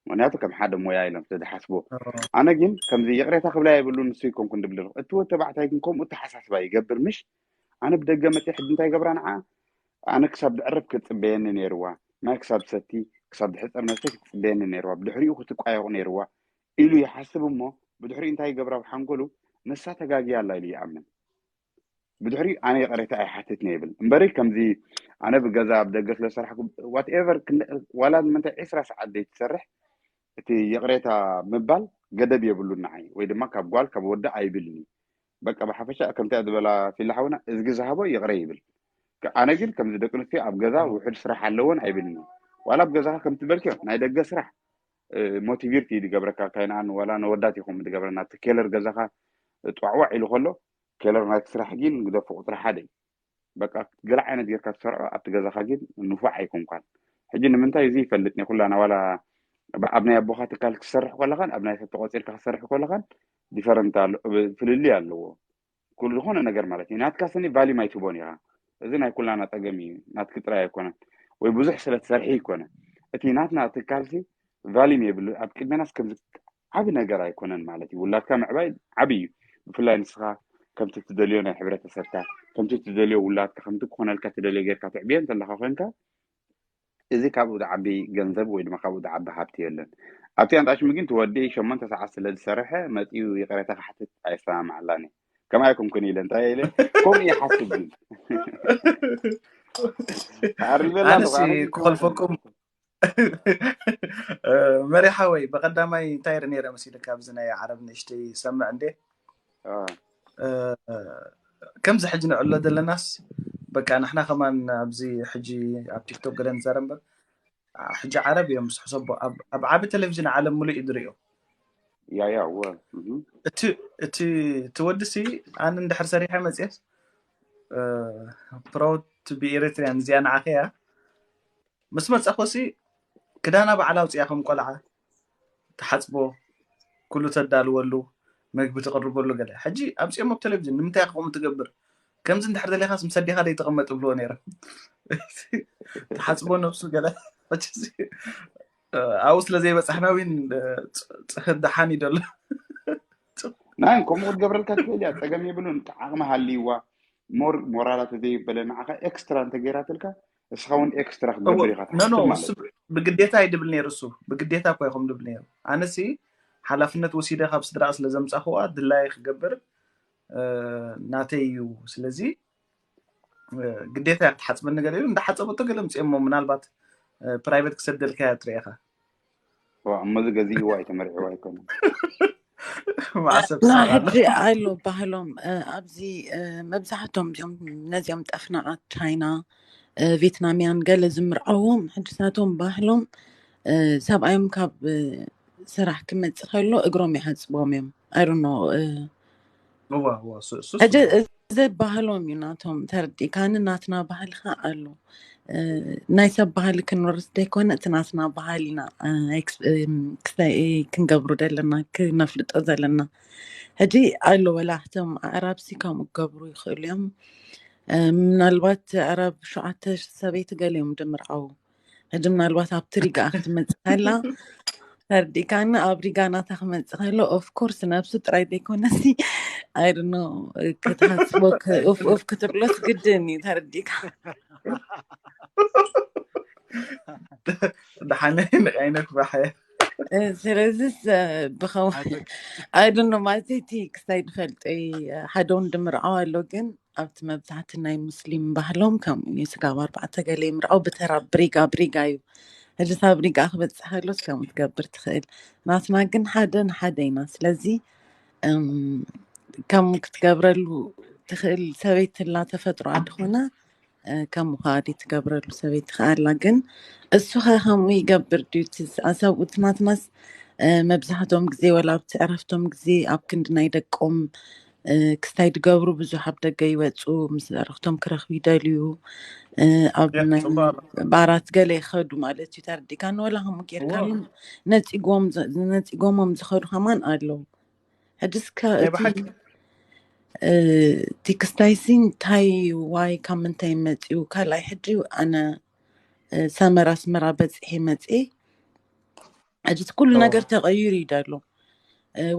ምክንያቱ ከም ሓደ ሞያ ኢሎም ስለዝሓስቡ። ኣነ ግን ከምዚ ይቕሬታ ክብላ የብሉ፣ ንሱ ይኮንኩን ድብል ኣለኹ። እቲ ወዲ ተባዕታይ ግን ከምኡ ተሓሳስባ ይገብር። ምሽ ኣነ ብደገ መፅእ ሕጂ እንታይ ገብራ ንዓ? ኣነ ክሳብ ድዕርፍ ክትፅበየኒ ነይርዋ፣ ማይ ክሳብ ሰቲ፣ ክሳብ ድሕፀር መስተ ክትፅበየኒ ነይርዋ፣ ብድሕሪኡ ክትቋየቑ ነይርዋ ኢሉ ይሓስብ። እሞ ብድሕሪኡ እንታይ ይገብራ? ብሓንጎሉ ንሳ ተጋግያ ኣላ ኢሉ ይኣምን። ብድሕሪኡ ኣነ ይቕሬታ ኣይሓትትነ ይብል። እምበሪ ከምዚ ኣነ ብገዛ ኣብ ደገ ስለ ዝሰራሕኩ ዋትኤቨር፣ ዋላ ንምንታይ ዒስራ ሰዓት ዘይትሰርሕ እቲ ይቕሬታ ምባል ገደብ የብሉን ንዓይ፣ ወይ ድማ ካብ ጓል ካብ ወዲ ኣይብልኒ። በቃ ብሓፈሻ ከምታ ዝበላ ፊላ ሓውና እዝጊ ዝሃቦ ይቕረ ይብል። ኣነ ግን ከምዚ ደቂ ኣንስትዮ ኣብ ገዛ ውሑድ ስራሕ ኣለዎን ኣይብልኒ። ዋላ ኣብ ገዛኻ ከምቲ በልክዮ ናይ ደገ ስራሕ ሞቲቪርት እዩ ዝገብረካ። ካይንኣን ዋላ ነወዳት ይኹም ዝገብረና እቲ ኬለር ገዛኻ ጥዋዕዋዕ ኢሉ ከሎ ኬለር ናይቲ ስራሕ ግን ግደፎ። ቁፅሪ ሓደ እዩ። በቃ ገለ ዓይነት ጌርካ ትሰርዖ ኣብቲ ገዛኻ ግን ንፉዕ ኣይኮንኳን። ሕጂ ንምንታይ እዚ ይፈልጥ ኒ ኩላና ዋላ ኣብ ናይ ኣቦኻ ትካል ክትሰርሕ ከለኻን ኣብ ናይ ሰብ ተቆፂርካ ክትሰርሕ ከለኻን ዲፈረንት ኣሎ፣ ፍልልይ ኣለዎ። ኩሉ ዝኾነ ነገር ማለት እዩ ናትካ ስኒ ቫሊም ኣይትቦን ኢኻ። እዚ ናይ ኩላና ፀገም እዩ፣ ናትክ ጥራይ ኣይኮነን ወይ ብዙሕ ስለ ትሰርሒ ይኮነ። እቲ ናትና ትካልሲ ቫሊም የብሉ። ኣብ ቅድሜናስ ከምዚ ዓቢ ነገር ኣይኮነን ማለት እዩ። ውላድካ ምዕባይ ዓቢ እዩ። ብፍላይ ንስኻ ከምቲ ትደልዮ ናይ ሕብረተሰብካ ከምቲ ትደልዮ ውላድካ ከምቲ ክኾነልካ ትደልዮ ጌርካ ትዕብዮ እንተለካ ኮንካ እዚ ካብኡ ዝዓቢ ገንዘብ ወይ ድማ ካብኡ ዝዓቢ ሃብቲ የለን። ኣብቲ ኣንጣሽሚ ግን ትወዲ ሸሞንተ ሰዓት ስለ ዝሰርሐ መፂኡ ይቕሬታ ክሓትት ኣይሰማማዓላን እየ። ከምኣ ኣይኮንኩን ኢለ እንታይ ኢለ ከምኡ ይሓስብ ግን ኣርበላ ኣነሲ ክኸልፈኩም መሪሓ ወይ ብቀዳማይ እንታይ ር ነረ መሲልካ ኣብዚ ናይ ዓረብ ንእሽተይ ሰምዕ እንዴ ከምዚ ሕጂ ንዕሎ ዘለናስ በቃ ንሕና ከማን ኣብዚ ሕጂ ኣብ ቲክቶክ ገለ ንዛረብ እምበር ሕጂ ዓረብ እዮም ዝሕሰቦ ኣብ ዓቢ ቴሌቪዥን ዓለም ሙሉእ እዩ ዝሪኦ ያያ እቲ እቲ ወዲ ሲ ኣነ እንድሕር ሰሪሐ መፅየስ ፕራውድ ቢ ኤሪትሪያን እዚኣ ንዓኸያ ምስ መፀኮሲ ክዳና ባዕላ ኣውፅያ ከም ቆልዓ ትሓፅቦ ኩሉ ተዳልወሉ መግቢ ትቕርበሉ ገለ ሕጂ ኣምፅኦም ኣብ ቴሌቪዥን ንምንታይ ከምኡ ትገብር ከምዚ እንድሕር ደሊኻስ ምስ ኣዴኻ ደይተቐመጥ ብልዎ ነይረ ትሓፅቦ ነብሱ ገለ ኣብኡ ስለ ዘይበፃሕና ውን ፅህት ደሓን እዩ ደሎ ናይ ከምኡ ክትገብረልካ ትኽእል እያ ፀገም የብሉን ዓቕሚ ሃልይዋ ሞር ሞራላ ተዘይበለ ንዓኻ ኤክስትራ እንተገይራትልካ እስኻ እውን ኤክስትራ ክትገብር ኢኻ ኖ ኖ ትሓስብ ማለት እሱ እዩ። ብግዴታ እዩ ድብል ነይሩ እሱ ብግዴታ እኮ ይኹም ድብል ነይሩ ኣነሲ ሓላፍነት ወሲደ ካብ ስድራ ስለ ዘምፃኽዋ ድላይ ክገብር እ፣ ናተይ እዩ ስለዚ እ፣ ግዴታ እያ ክትሓፅበኒ ገለ ኢሉ እንዳሓፀበቶ ገለ ምፅኦሞ ምናልባት ፕራይቬት ክሰደልካ እያ ትሪኢኻ ዋ፣ እሞ እዚ ገዚእዋ ኣይተመርዕዋ ኣይኮነን ማዕሰብ ና ትሰራለ ሕጂ ኣሎ ባህሎም እ፣ ኣብዚ እ፣ መብዛሕቶም እዚኦም ነዚኦም ጠፍናዓት ቻይና እ፣ ቬትናምያን ገለ ዝምርዓዎም ሕጂ ሳቶም ባህሎም እ፣ ሰብኣዮም ካብ እ፣ ስራሕ ክመፅእ ከሎ እግሮም ይሓፅቦም እዮም ኣይዶኖ እዋ እዋ እሱ እሱ ሕጂ እዚ ባህሎም እዩ ናቶም ተረዲእካኒ ናትና ባህሊ ከዓ ኣሎ እ፣ ናይ ሰብ ባህሊ ክንወርስ ዘይኮነ እቲ ናትና ባህሊ ኢና እ፣ ኤክስ- እ፣ ክስታይ ክንገብሩ ዘለና ክነፍልጦ ዘለና ሕጂ ኣሎ ወላ እቶም ኣዕራብሲ ከምኡ ክገብሩ ይኽእሉ እዮም እ፣ ምናልባት ኣዕራብ ሸዓተ ሰበይቲ ገሊኦም ድምርዓው ሕጂ ምናልባት ኣብቲ ሪጋ ክትመፅእ ከላ ተርዲእካኒ ኣብ ሪጋ ናታ ክመፅእ ከሎ ኦፍኮርስ ነብሱ ጥራይ ዘይኮነሲ ኣይድኖ ክትሃስቦ ኡፍ ኡፍ ክትብሎስ ግድን እዩ ተርዲእካ ደሓነ ንቀይነ ክባሐ ስለዚስ ብኸው ኣይድኖ ማለት እቲ ክሳይ ዝፈልጠይ ሓደ ወንድም ርዓው ኣሎ ግን ኣብቲ መብዛሕቲ ናይ ሙስሊም ባህሎም ከምኡ እዩ ስጋብ ኣርባዕተ ገለ ይምርዓው ብተራ ብሪጋ ብሪጋ እዩ ሕጂ ሳብ ሪጋ ክበፅሕ ከሎስ ከምኡ ትገብር ትኽእል ናትና ግን ሓደ ንሓደ ኢና ስለዚ እም፣ ከምኡ ክትገብረሉ ትኽእል ሰበይቲ ላ ተፈጥሮ ኣድኾነ እ፣ ከምኡ ከኣዲ ትገብረሉ ሰበይቲ ከኣላ ግን እሱ ኸ ከምኡ ይገብር ድዩ እቲ ሰብኡት ናትናስ እ፣ መብዛሕትኦም ግዜ ወላ ኣብቲ ዕረፍቶም ግዜ ኣብ ክንዲ ናይ ደቆም እ፣ ክስታይ ድገብሩ ብዙሕ ኣብ ደገ ይወፁ ምስ ዕረፍቶም ክረኽቡ ይደልዩ እ፣ ኣብ ናይ ባራት ገለ ይኸዱ ማለት እዩ ተረዲእካ ንወላ ከምኡ ጌርካሎም ነፂጎም ነፂጎሞም ዝኸዱ ከማን ኣለዉ ሕጂ እስከ እቲ እቲ ክስታይሲ እንታይ ዋይ ካብ ምንታይ መፂኡ ካልኣይ ሕጂ ኣነ ሰመራ ኣስመራ በፂሐ መፅኤ ሕጂ እቲ ኩሉ ነገር ተቐይሩ እዩ ደሎ።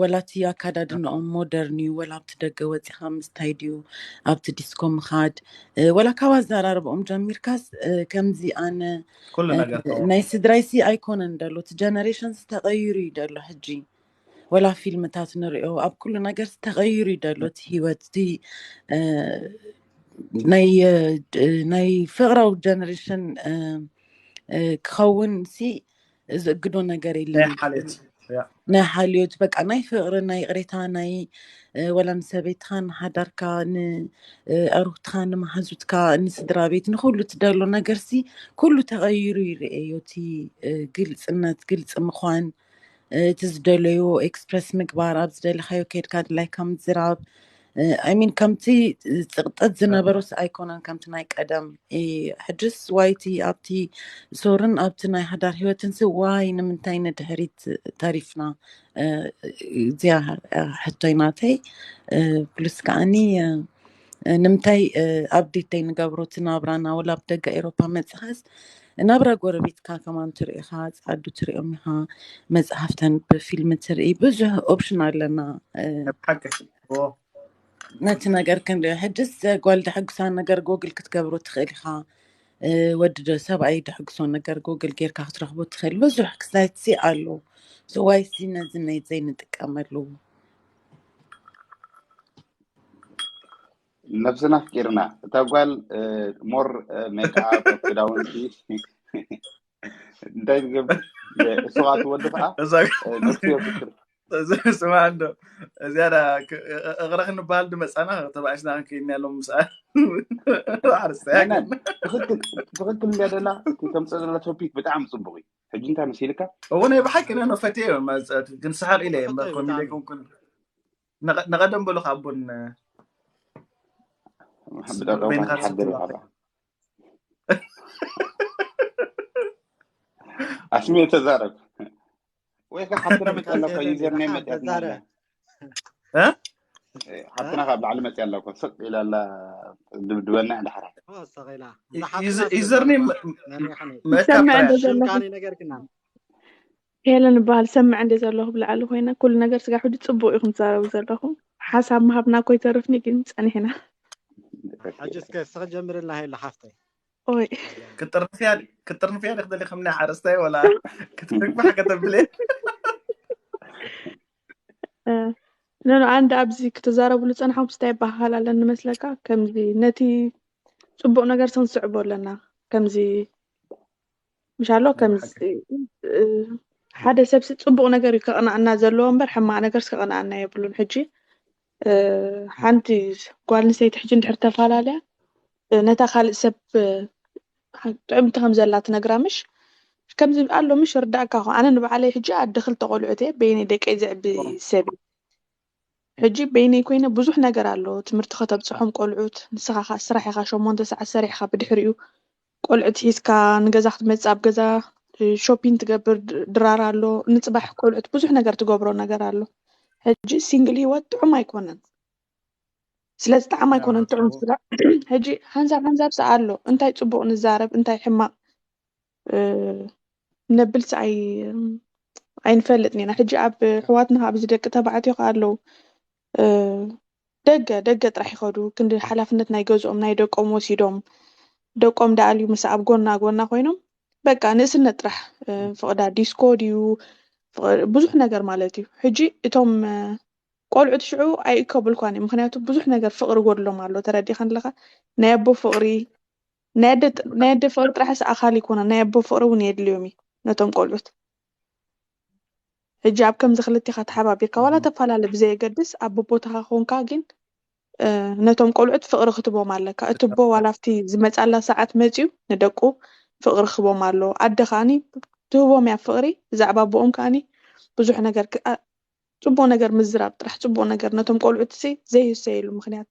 ወላ እቲ ኣካዳድንኦም ሞደርን እዩ፣ ወላ ኣብቲ ደገ ወፂኻ ምስታይ ድዩ፣ ኣብቲ ዲስኮ ምኻድ፣ ወላ ካብ ኣዘራርባኦም ጀሚርካስ፣ ከምዚ ኣነ ኩሉ ነገር ናይ ስድራይሲ ኣይኮነን ደሎ። እቲ ጀነሬሽንስ ተቐይሩ እዩ ደሎ ሕጂ። ወላ ፊልምታት ንሪኦ ኣብ ኩሉ ነገር ተቐይሩ እዩ ደሎ። እቲ ህይወት እቲ ናይ ፍቕራዊ ጀነሬሽን ክኸውን ሲ ዝእግዶ ነገር የለን። ናይ ሓልዮት በቃ ናይ ፍቕሪ ናይ ይቕሬታ ናይ ወላ ንሰበይትኻ ንሓዳርካ ንዕሩክትኻ ንመሓዙትካ ንስድራ ቤት ንኩሉ ትደሎ ነገር ሲ ኩሉ ተቐይሩ ይርኤዮ። እቲ ግልፅነት ግልፂ ምዃን እቲ ዝደለዮ ኤክስፕረስ ምግባር ኣብ ዝደለካዮ ከድካ ድላይካ ምዝራብ ሚን ከምቲ ፅቕጠት ዝነበሮስ ኣይኮነን ከምቲ ናይ ቀደም። ሕጅስ ዋይቲ ኣብቲ ሶርን ኣብቲ ናይ ሓዳር ህይወትን ሲ ዋይ ንምንታይ ንድሕሪት ተሪፍና? እዚኣ ሕቶይ ናተይ። ፕሉስ ከዓኒ ንምንታይ ኣብዴት ንገብሮ እቲ ናብራና ወላ ኣብ ደገ ኤሮፓ መፅኻስ ናብራ ጎረቤትካ ከማን ትርኢ ኢኻ፣ ፃዱ ትሪኦም ኢኻ፣ መፅሓፍተን ብፊልም ትርኢ ብዙሕ ኦፕሽን ኣለና። ነቲ ነገር ክንሪኦ ሕጅስ ጓል ደሐጉሳ ነገር ጎግል ክትገብሮ ትኽእል ኢኻ። ወዲ ዶ ሰብኣይ ደሐጉሶ ነገር ጎግል ጌርካ ክትረኽቦ ትኽእል ብዙሕ ክስታይት ሲ ኣሎ። ስዋይ ሲ ነዚ ነይ ዘይንጥቀመሉ ነብስና ኣፍቂርና እታ ጓል ሞር ሜክኣፕ ክዳውንቲ እንታይ ትገብር እሱኻ ትወዲ ከዓ ነብሲ የፍቅር ስማ እንዶ እዚኣ እቕረ ክንበሃል ድመፃና ተባዒስና ክንከይድና ያሎም ምስኣ ትኽክል እንዲያ ደላ ተምፀእ ዘላ ቶፒክ ብጣዕሚ ፅቡቅ እዩ። ሕጂ እንታይ መሲልካ እዎ ናይ ብሓቂ ነኖ ፈትየ እዮም መፀት ግን ሰሓቅ ኢለ እየ እምበር ኮሚዲ ኣይኮንኩን። ንቐደም በሉ ካብ ቡን ብደቀ ሓድር ኣስሜ ተዛረብ ወይ ከዓ ሓፍትና መፅያ ኣለኳ ዩዘር ናይ መፅያ ሓፍትና ካብ ላዕሊ መፅያ ኣለኳ ስቅ ኢላላ ድብድበና ድሓራ ዩዘርኒ መእካ ነገር ግና ሄለን እበሃል ሰምዕ እንደ ዘለኹ ብላዕሊ ኮይነ ኩሉ ነገር ስጋ ሕጂ ፅቡቅ ኢኹም ትዛረቡ ዘለኹም። ሓሳብ ምሃብና እኮ ይተርፍኒ ግን ፀኒሕና። ሕጂ እስከ እስኺ ጀምርልና ሄለ ሓፍተይ። ኦይ ክጥርንፍያ ክጥርንፍያ ዲኽ ደሊኽምኒ ሓረስታይ ወላ ክትርግባሕ ከተብለ ኖኖ ኣንድ ኣብዚ ክትዛረብሉ ፀናሕኩም ስታይ ይበሃል ኣለኒ መስለካ ከምዚ ነቲ ፅቡቅ ነገር ክንስዕቦ ኣለና ከምዚ ምሻሎ ከም ሓደ ሰብሲ ፅቡቅ ነገር እዩ ከቅንኣና ዘለዎ እምበር ሕማቅ ነገርስ ከቅንኣና የብሉን። ሕጂ ሓንቲ ጓል ንሰይቲ ሕጂ እንድሕር ተፈላለያ ነታ ካልእ ሰብ ጥዕምቲ ከም ዘላ ትነግራ ምሽ ከምዚ ኣሎ ምሽ ርዳእካ ኹ ኣነ ንባዕለይ ሕጂ ኣደ ክልተ ቆልዑት እየ በይነይ ደቀይ ዘዕቢ ሰብ እዩ። ሕጂ በይነይ ኮይነ ብዙሕ ነገር ኣሎ ትምህርቲ ከተብፅሖም ቆልዑት ንስኻ ከዓ ስራሕ ኢኻ ሸሞንተ ሰዓት ሰሪሕኻ ብድሕሪኡ ቆልዑት ሒዝካ ንገዛ ክትመፅእ ኣብ ገዛ ሾፒን ትገብር ድራር ኣሎ ንፅባሕ ቆልዑት ብዙሕ ነገር ትገብሮ ነገር ኣሎ። ሕጂ ሲንግል ሂወት ጥዑም ኣይኮነን። ስለዚ ጣዕም ኣይኮነን ጥዑም ስጋ ሕጂ ሓንሳብ ሓንሳብ ሰኣ ኣሎ እንታይ ፅቡቅ ንዛረብ እንታይ ሕማቅ ነብል ሰኣይ ኣይንፈልጥን ኢና። ሕጂ ኣብ ኣሕዋትና ኣብዚ ደቂ ተባዕትዮ ከኣ ኣለዉ ደገ ደገ ጥራሕ ይኸዱ ክንዲ ሓላፍነት ናይ ገዝኦም ናይ ደቆም ወሲዶም ደቆም ደኣልዩ ምስ ኣብ ጎና ጎና ኮይኖም በቃ ንእስነት ጥራሕ ፍቕዳ ዲስኮ ድዩ ብዙሕ ነገር ማለት እዩ። ሕጂ እቶም ቆልዑት ሽዑ ኣይእከብልኳን እዮም ምክንያቱ ብዙሕ ነገር ፍቕሪ ጎድሎም ኣሎ ተረዲኻ ኣለኻ ናይ ኣቦ ፍቕሪ ናይ ኣደ ፍቅሪ ጥራሕስ ኣካል ይኮነ ናይ ኣቦ ፍቅሪ እውን የድልዮም እዩ ነቶም ቆልዑት። ሕጂ ኣብ ከምዚ ክልቴኻ ተሓባቢርካ ዋላ ተፈላለ ብዘየገድስ ኣብ ቦታኻ ኮንካ ግን ነቶም ቆልዑት ፍቅሪ ክትቦም ኣለካ። እቲ ቦ ዋላ ኣብቲ ዝመፃላ ሰዓት መፅዩ ንደቁ ፍቅሪ ክቦም ኣሎ። ኣደ ከዓኒ ትህቦም እያ ፍቅሪ ብዛዕባ ኣቦኦም ከዓኒ ብዙሕ ነገር ፅቡቅ ነገር ምዝራብ ጥራሕ ፅቡቅ ነገር ነቶም ቆልዑት ሲ ዘይህሰየሉ ምክንያት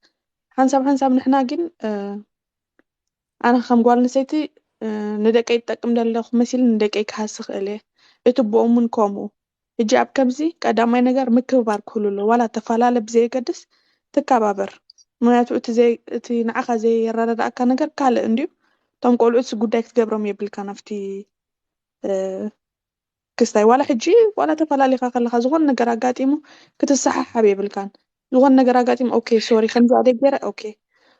ሓንሳብ ሓንሳብ ንሕና ግን ኣነ ከም ጓል ኣንስተይቲ ንደቀይ ይጠቅም ደለኹ መሲሉ ንደቀይ ክሃሲ ክእል እየ እቲ ቦኦም እውን ከምኡ ሕጂ ኣብ ከምዚ ቀዳማይ ነገር ምክብባር ክህሉ ኣሎ ዋላ ተፈላለ ብዘየገድስ ትከባበር ምክንያቱ እቲ ንዓኻ ዘየረዳድኣካ ነገር ካልእ እንድዩ እቶም ቆልዑት ጉዳይ ክትገብሮም የብልካ ናብቲ ክስታይ ዋላ ሕጂ ዋላ ተፈላሊኻ ከለኻ ዝኾነ ነገር ኣጋጢሙ ክትሰሓሓብ የብልካን። ዝኾነ ነገር ኣጋጢሙ ኦኬ ሶሪ ከምዚ ኣደ ገይረ ኦኬ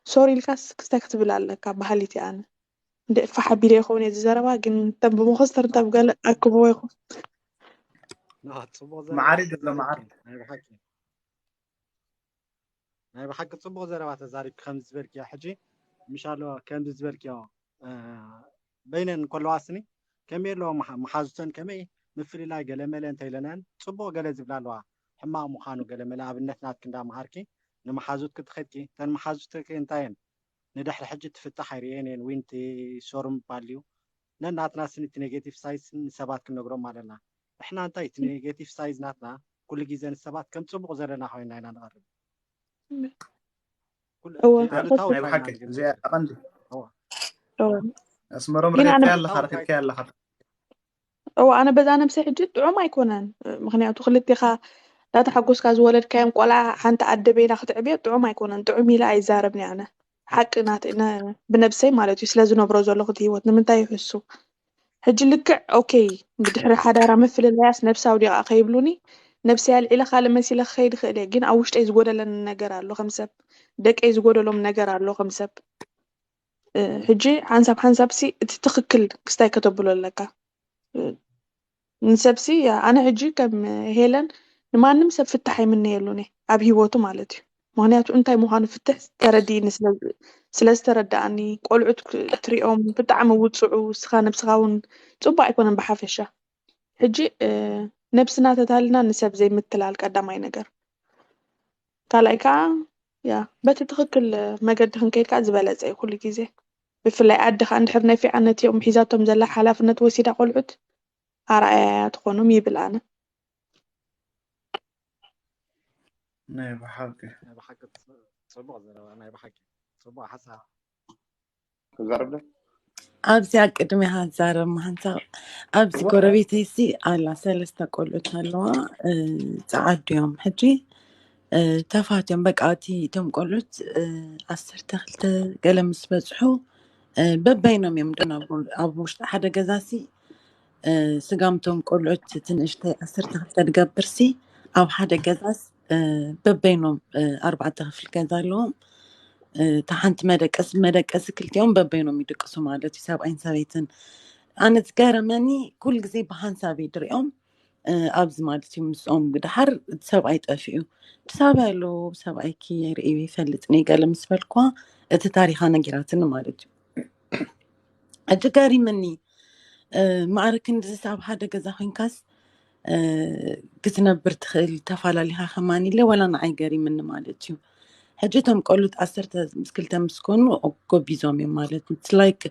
ሶሪ ኢልካስ ክስታይ ክትብል ኣለካ በሃሊት እየ ኣነ። እንደ ፋሕ ኣቢለ ይኸውን እዚ ዘረባ ግን ተም ብመኸስተር እንተ ብገለ ኣክብዎ ይኹን። ና፣ ጽቡቕ መዓሪ ዘረባ ዘሎ መዓሪ ተዛሪብኪ ናይ ብሓቂ ናይ ብሓቂ ጽቡቕ ዘረባ ተዛሪብኪ። ከምዚ ዝበልክዮ ሕጂ ምሻሎ ከምዚ ዝበልክዮ እ፣ በይነን እንከለዋ ስኒ ከመይ ኣለዎ መሓ- መሓዙተን ከመይ ምፍልላይ ገለመለ እንተ ኢለናን ጽቡቕ ገለ ዝብላ ኣለዋ። ሕማቕ ምዃኑ ገለመለ ኣብነት ናትኪ እንዳመሃርኪ ንመሓዙትኪ ትኸድኪ እተን መሓዙትኪ እንታይ እየን ንድሕሪ ሕጂ ትፍታሕ ኣይርእየን እየን ዊንቲ ሶሩም ባልዩ ነናትና ስኒ እቲ ኔጌቲቭ ሳይዝ ንሰባት ክንነግሮም ኣለና። ንሕና እንታይ እቲ ኔጌቲቭ ሳይዝ ናትና ኩሉ ግዜ ንሰባት ከም ጽቡቕ ዘለና ኮይና ኢና ንቐርብ። ኩሉ እወ እቲ ኣሉታዊ ናይ ጥራይ ኢና ብሓቂ ንግምት እዚኣ ዘለና። ቀንዲ እወ እወ ኣስመሮም ግን ኣነ ረድኤትካ ኣሉታዊ ኣለኻ ጥራይ ረኺብካ ኣለኻ እወ ኣነ በዛ ነብሰይ ሕጂ ጥዑም ኣይኮነን። ምክንያቱ ክልቴኻ እንዳተሓጎስካ ዝወለድካዮም ቆልዓ ሓንቲ ኣደ በይና ክትዕብዮ ጥዑም ኣይኮነን። ጥዑም ኢለ ኣይዛረብን ኣነ ሓቂ ናት ነ- ብነብሰይ ማለት እዩ ስለ ዝነብሮ ዘለኹ እቲ ህይወት ንምንታይ ይሕሱ ሕጂ ልክዕ ኦኬ ብድሕሪ ሓዳራ ምፍልላያስ ነብሲ ኣውዲቓ ከይብሉኒ ነብሰይ ኣልዒለ ካልእ መሲለ ክኸይድ ይኽእል እየ ግን ኣብ ውሽጠይ ዝጎደለኒ ነገር ኣሎ ከም ሰብ ደቀይ ዝጎደሎም ነገር ኣሎ ከም ሰብ እ፣ ሕጂ ሓንሳብ ሓንሳብ ሲ እቲ ትኽክል ክስታይ ከተብሎ ኣለካ እ፣ ንሰብሲ ኣነ ሕጂ ከም ሄለን ንማንም ሰብ ፍትሕ ኣይምነየሉን እየ ኣብ ሂወቱ ማለት እዩ ምክንያቱ እንታይ ምዃኑ ፍትሕ ተረዲእኒ ስለ- ስለ ዝተረዳእኒ ቆልዑት ክ- ትሪኦም ብጣዕሚ ውፅዑ ስኻ ነብስኻ እውን ፅቡቅ ኣይኮነን ብሓፈሻ ሕጂ እ፣ ነብስና ተታልና ንሰብ ዘይምትላል ቀዳማይ ነገር ካልኣይ ከዓ ያ በቲ ትኽክል መገዲ ክንከይድ ከዓ ዝበለፀ እዩ ኩሉ ግዜ ብፍላይ ኣደ ከዓ እንድሕር ነፊዓ ነቲኦም ሒዛቶም ዘላ ሓላፍነት ወሲዳ ቆልዑት ኣርኣያ ትኾኖም ይብል ኣነ ናይ ብሓቂ ናይ ብሓቂ ጽ- ጽቡቕ ዘረባ ናይ ብሓቂ ጽቡቕ ሓሳብ ክዛረብ ዶ ኣብዚኣ ቅድሚያ ሃዛረብ መሃንሳብ ኣብዚ እዋ ጎረቤተይሲ ኣላ ሰለስተ ቆልዑት ኣለዋ እ፣ ጸዓዱ እዮም ሕጂ እ፣ ተፋትዮም በቃ እቲ እቶም ቆልዑት እ፣ ዓሰርተ ክልተ ገለ ምስ በጽሑ እ፣ በበይኖም እዮም ደን ኣብ ኣብ ውሽጢ ሓደ ገዛሲ እ፣ ስጋምቶም ቆልዑት እቲ ንእሽተይ ዓሰርተ ክልተ ዝገብርሲ ኣብ ሓደ ገዛስ እ፣ በበይኖም እ፣ ኣርባዕተ ክፍሊ ገዛ ኣለዎም እ፣ እታ ሓንቲ መደቀሲ መደቀሲ ክልቲኦም በበይኖም ይድቅሱ ማለት እዩ ሰብኣይን ሰበይትን ኣነ ዝገረመኒ ኩሉ ግዜ ብሃንሳብ እዩ ድሪኦም እ፣ ኣብዚ ማለት እዩ ምስኦም ብድሓር እቲ ሰብኣይ ጠፊኡ እቲ ሰብኣይ ኣለዎ ሰብኣይኪ ርእዩ ይፈልጥ ነ ገለ ምስ በልኳ እቲ ታሪኻ ነጊራትኒ ማለት እዩ ሕጂ ገሪምኒ እ፣ ማዕረ ክንድዚስ ኣብ ሓደ ገዛ ኮይንካስ እ፣ ክትነብር ትኽእል ተፈላለኻ ከማን ኢለ ወላ ንዓይ ገሪምኒ ማለት እዩ ሕጂ እቶም ቆሉት ዓሰርተ ምስ ክልተ ምስ ኮኑ ጎቢዞም እዮም ማለት እዩ ላይክ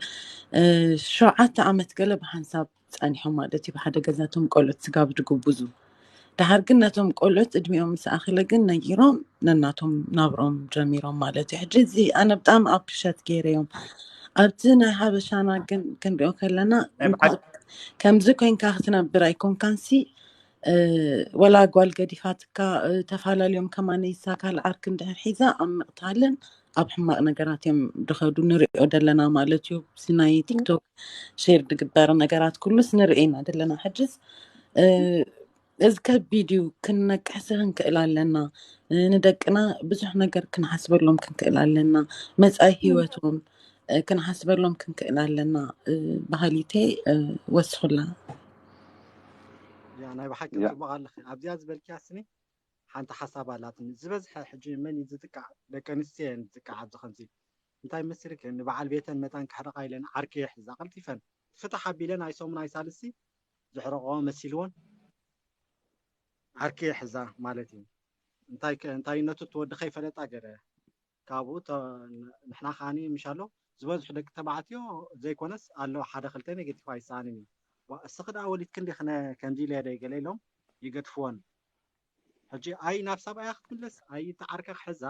ሸውዓተ ዓመት ገለ ብሓንሳብ ጸኒሖም ማለት እዩ ብሓደ ገዛ እቶም ቆልዑት ስጋብ ድግብዙ ድሓር ግን ነቶም ቆልዑት እድሚኦም ምስ ኣኸለ ግን ነጊሮም ነናቶም ናብሮም ጀሚሮም ማለት እዩ ሕጂ እዚ ኣነ ብጣዕሚ ኣፕሪሸት ገይረዮም ኣብቲ ናይ ሓበሻና ግን ክንሪኦ ከለና ናይ እንኳ ብሓቂ ከምዚ ኮይንካ ክትነብር ኣይኮንካንሲ እ፣ ወላ ጓል ገዲፋትካ እ፣ ተፈላለዮም ከማነይሳ ካልእ ዓርኪ እንድሕር ሒዛ ኣብ ምቕታልን ኣብ ሕማቕ ነገራት እዮም ድኸዱ ንሪኦ ደለና ማለት እዩ እዚ ናይ ቲክቶክ ሼር ድግበር ነገራት ኩሉስ ንርኢ ኢና ደለና ሕጅስ እ፣ እዚ ከቢድ እዩ ክንነቅሕሲ ክንክእል ኣለና እ፣ ንደቅና ብዙሕ ነገር ክንሓስበሎም ክንክእል ኣለና መፃኢ ህይወቶም እ፣ ክንሓስበሎም ክንክእል ኣለና እ፣ ባህሊቴ እ፣ ወስኹላ ያ ናይ ብሓቂ ያ ጽቡቕ ኣለኺ ኣብዚኣ ዝበልክያ ስኒ ሓንቲ ሓሳብ ኣላትኒ ዝበዝሐ ሕጂ መን እዩ ዝጥቃዕ ደቂ ኣንስትዮ እየን ዝጥቃዕ ኣብዚ ከምዚ እንታይ መስልክ ንበዓል ቤተን መታን ክሕረቓ ኢለን ዓርኪ የሕዛ ቀልጢፈን ፍታሕ ኣቢለን ኣይሰሙን ኣይሳልሲ ዝሕረቕኦ መሲልዎን ዓርኪ የሕዛ ማለት እዩ እንታይ ከ- እንታይነቱ ትወዲ ከይፈለጣ ገለ ካብኡ ተ- ንሕና ከዓኒ ምሻሎ ዝበዝሑ ደቂ ተባዕትዮ ዘይኮነስ ኣሎ ሓደ ክልተ ኔጌቲቭ ኣይሰኣንን እዩ ዋ፣ እስኺ ደኣ ወሊድኪ እንዲኽነ ከምዚ ኢለ ደ ገለ ኢሎም ይገድፍወን ሕጂ ኣይ ናብ ሰብኣያ ክትምለስ ኣይ ተዓርከ ክሕዛ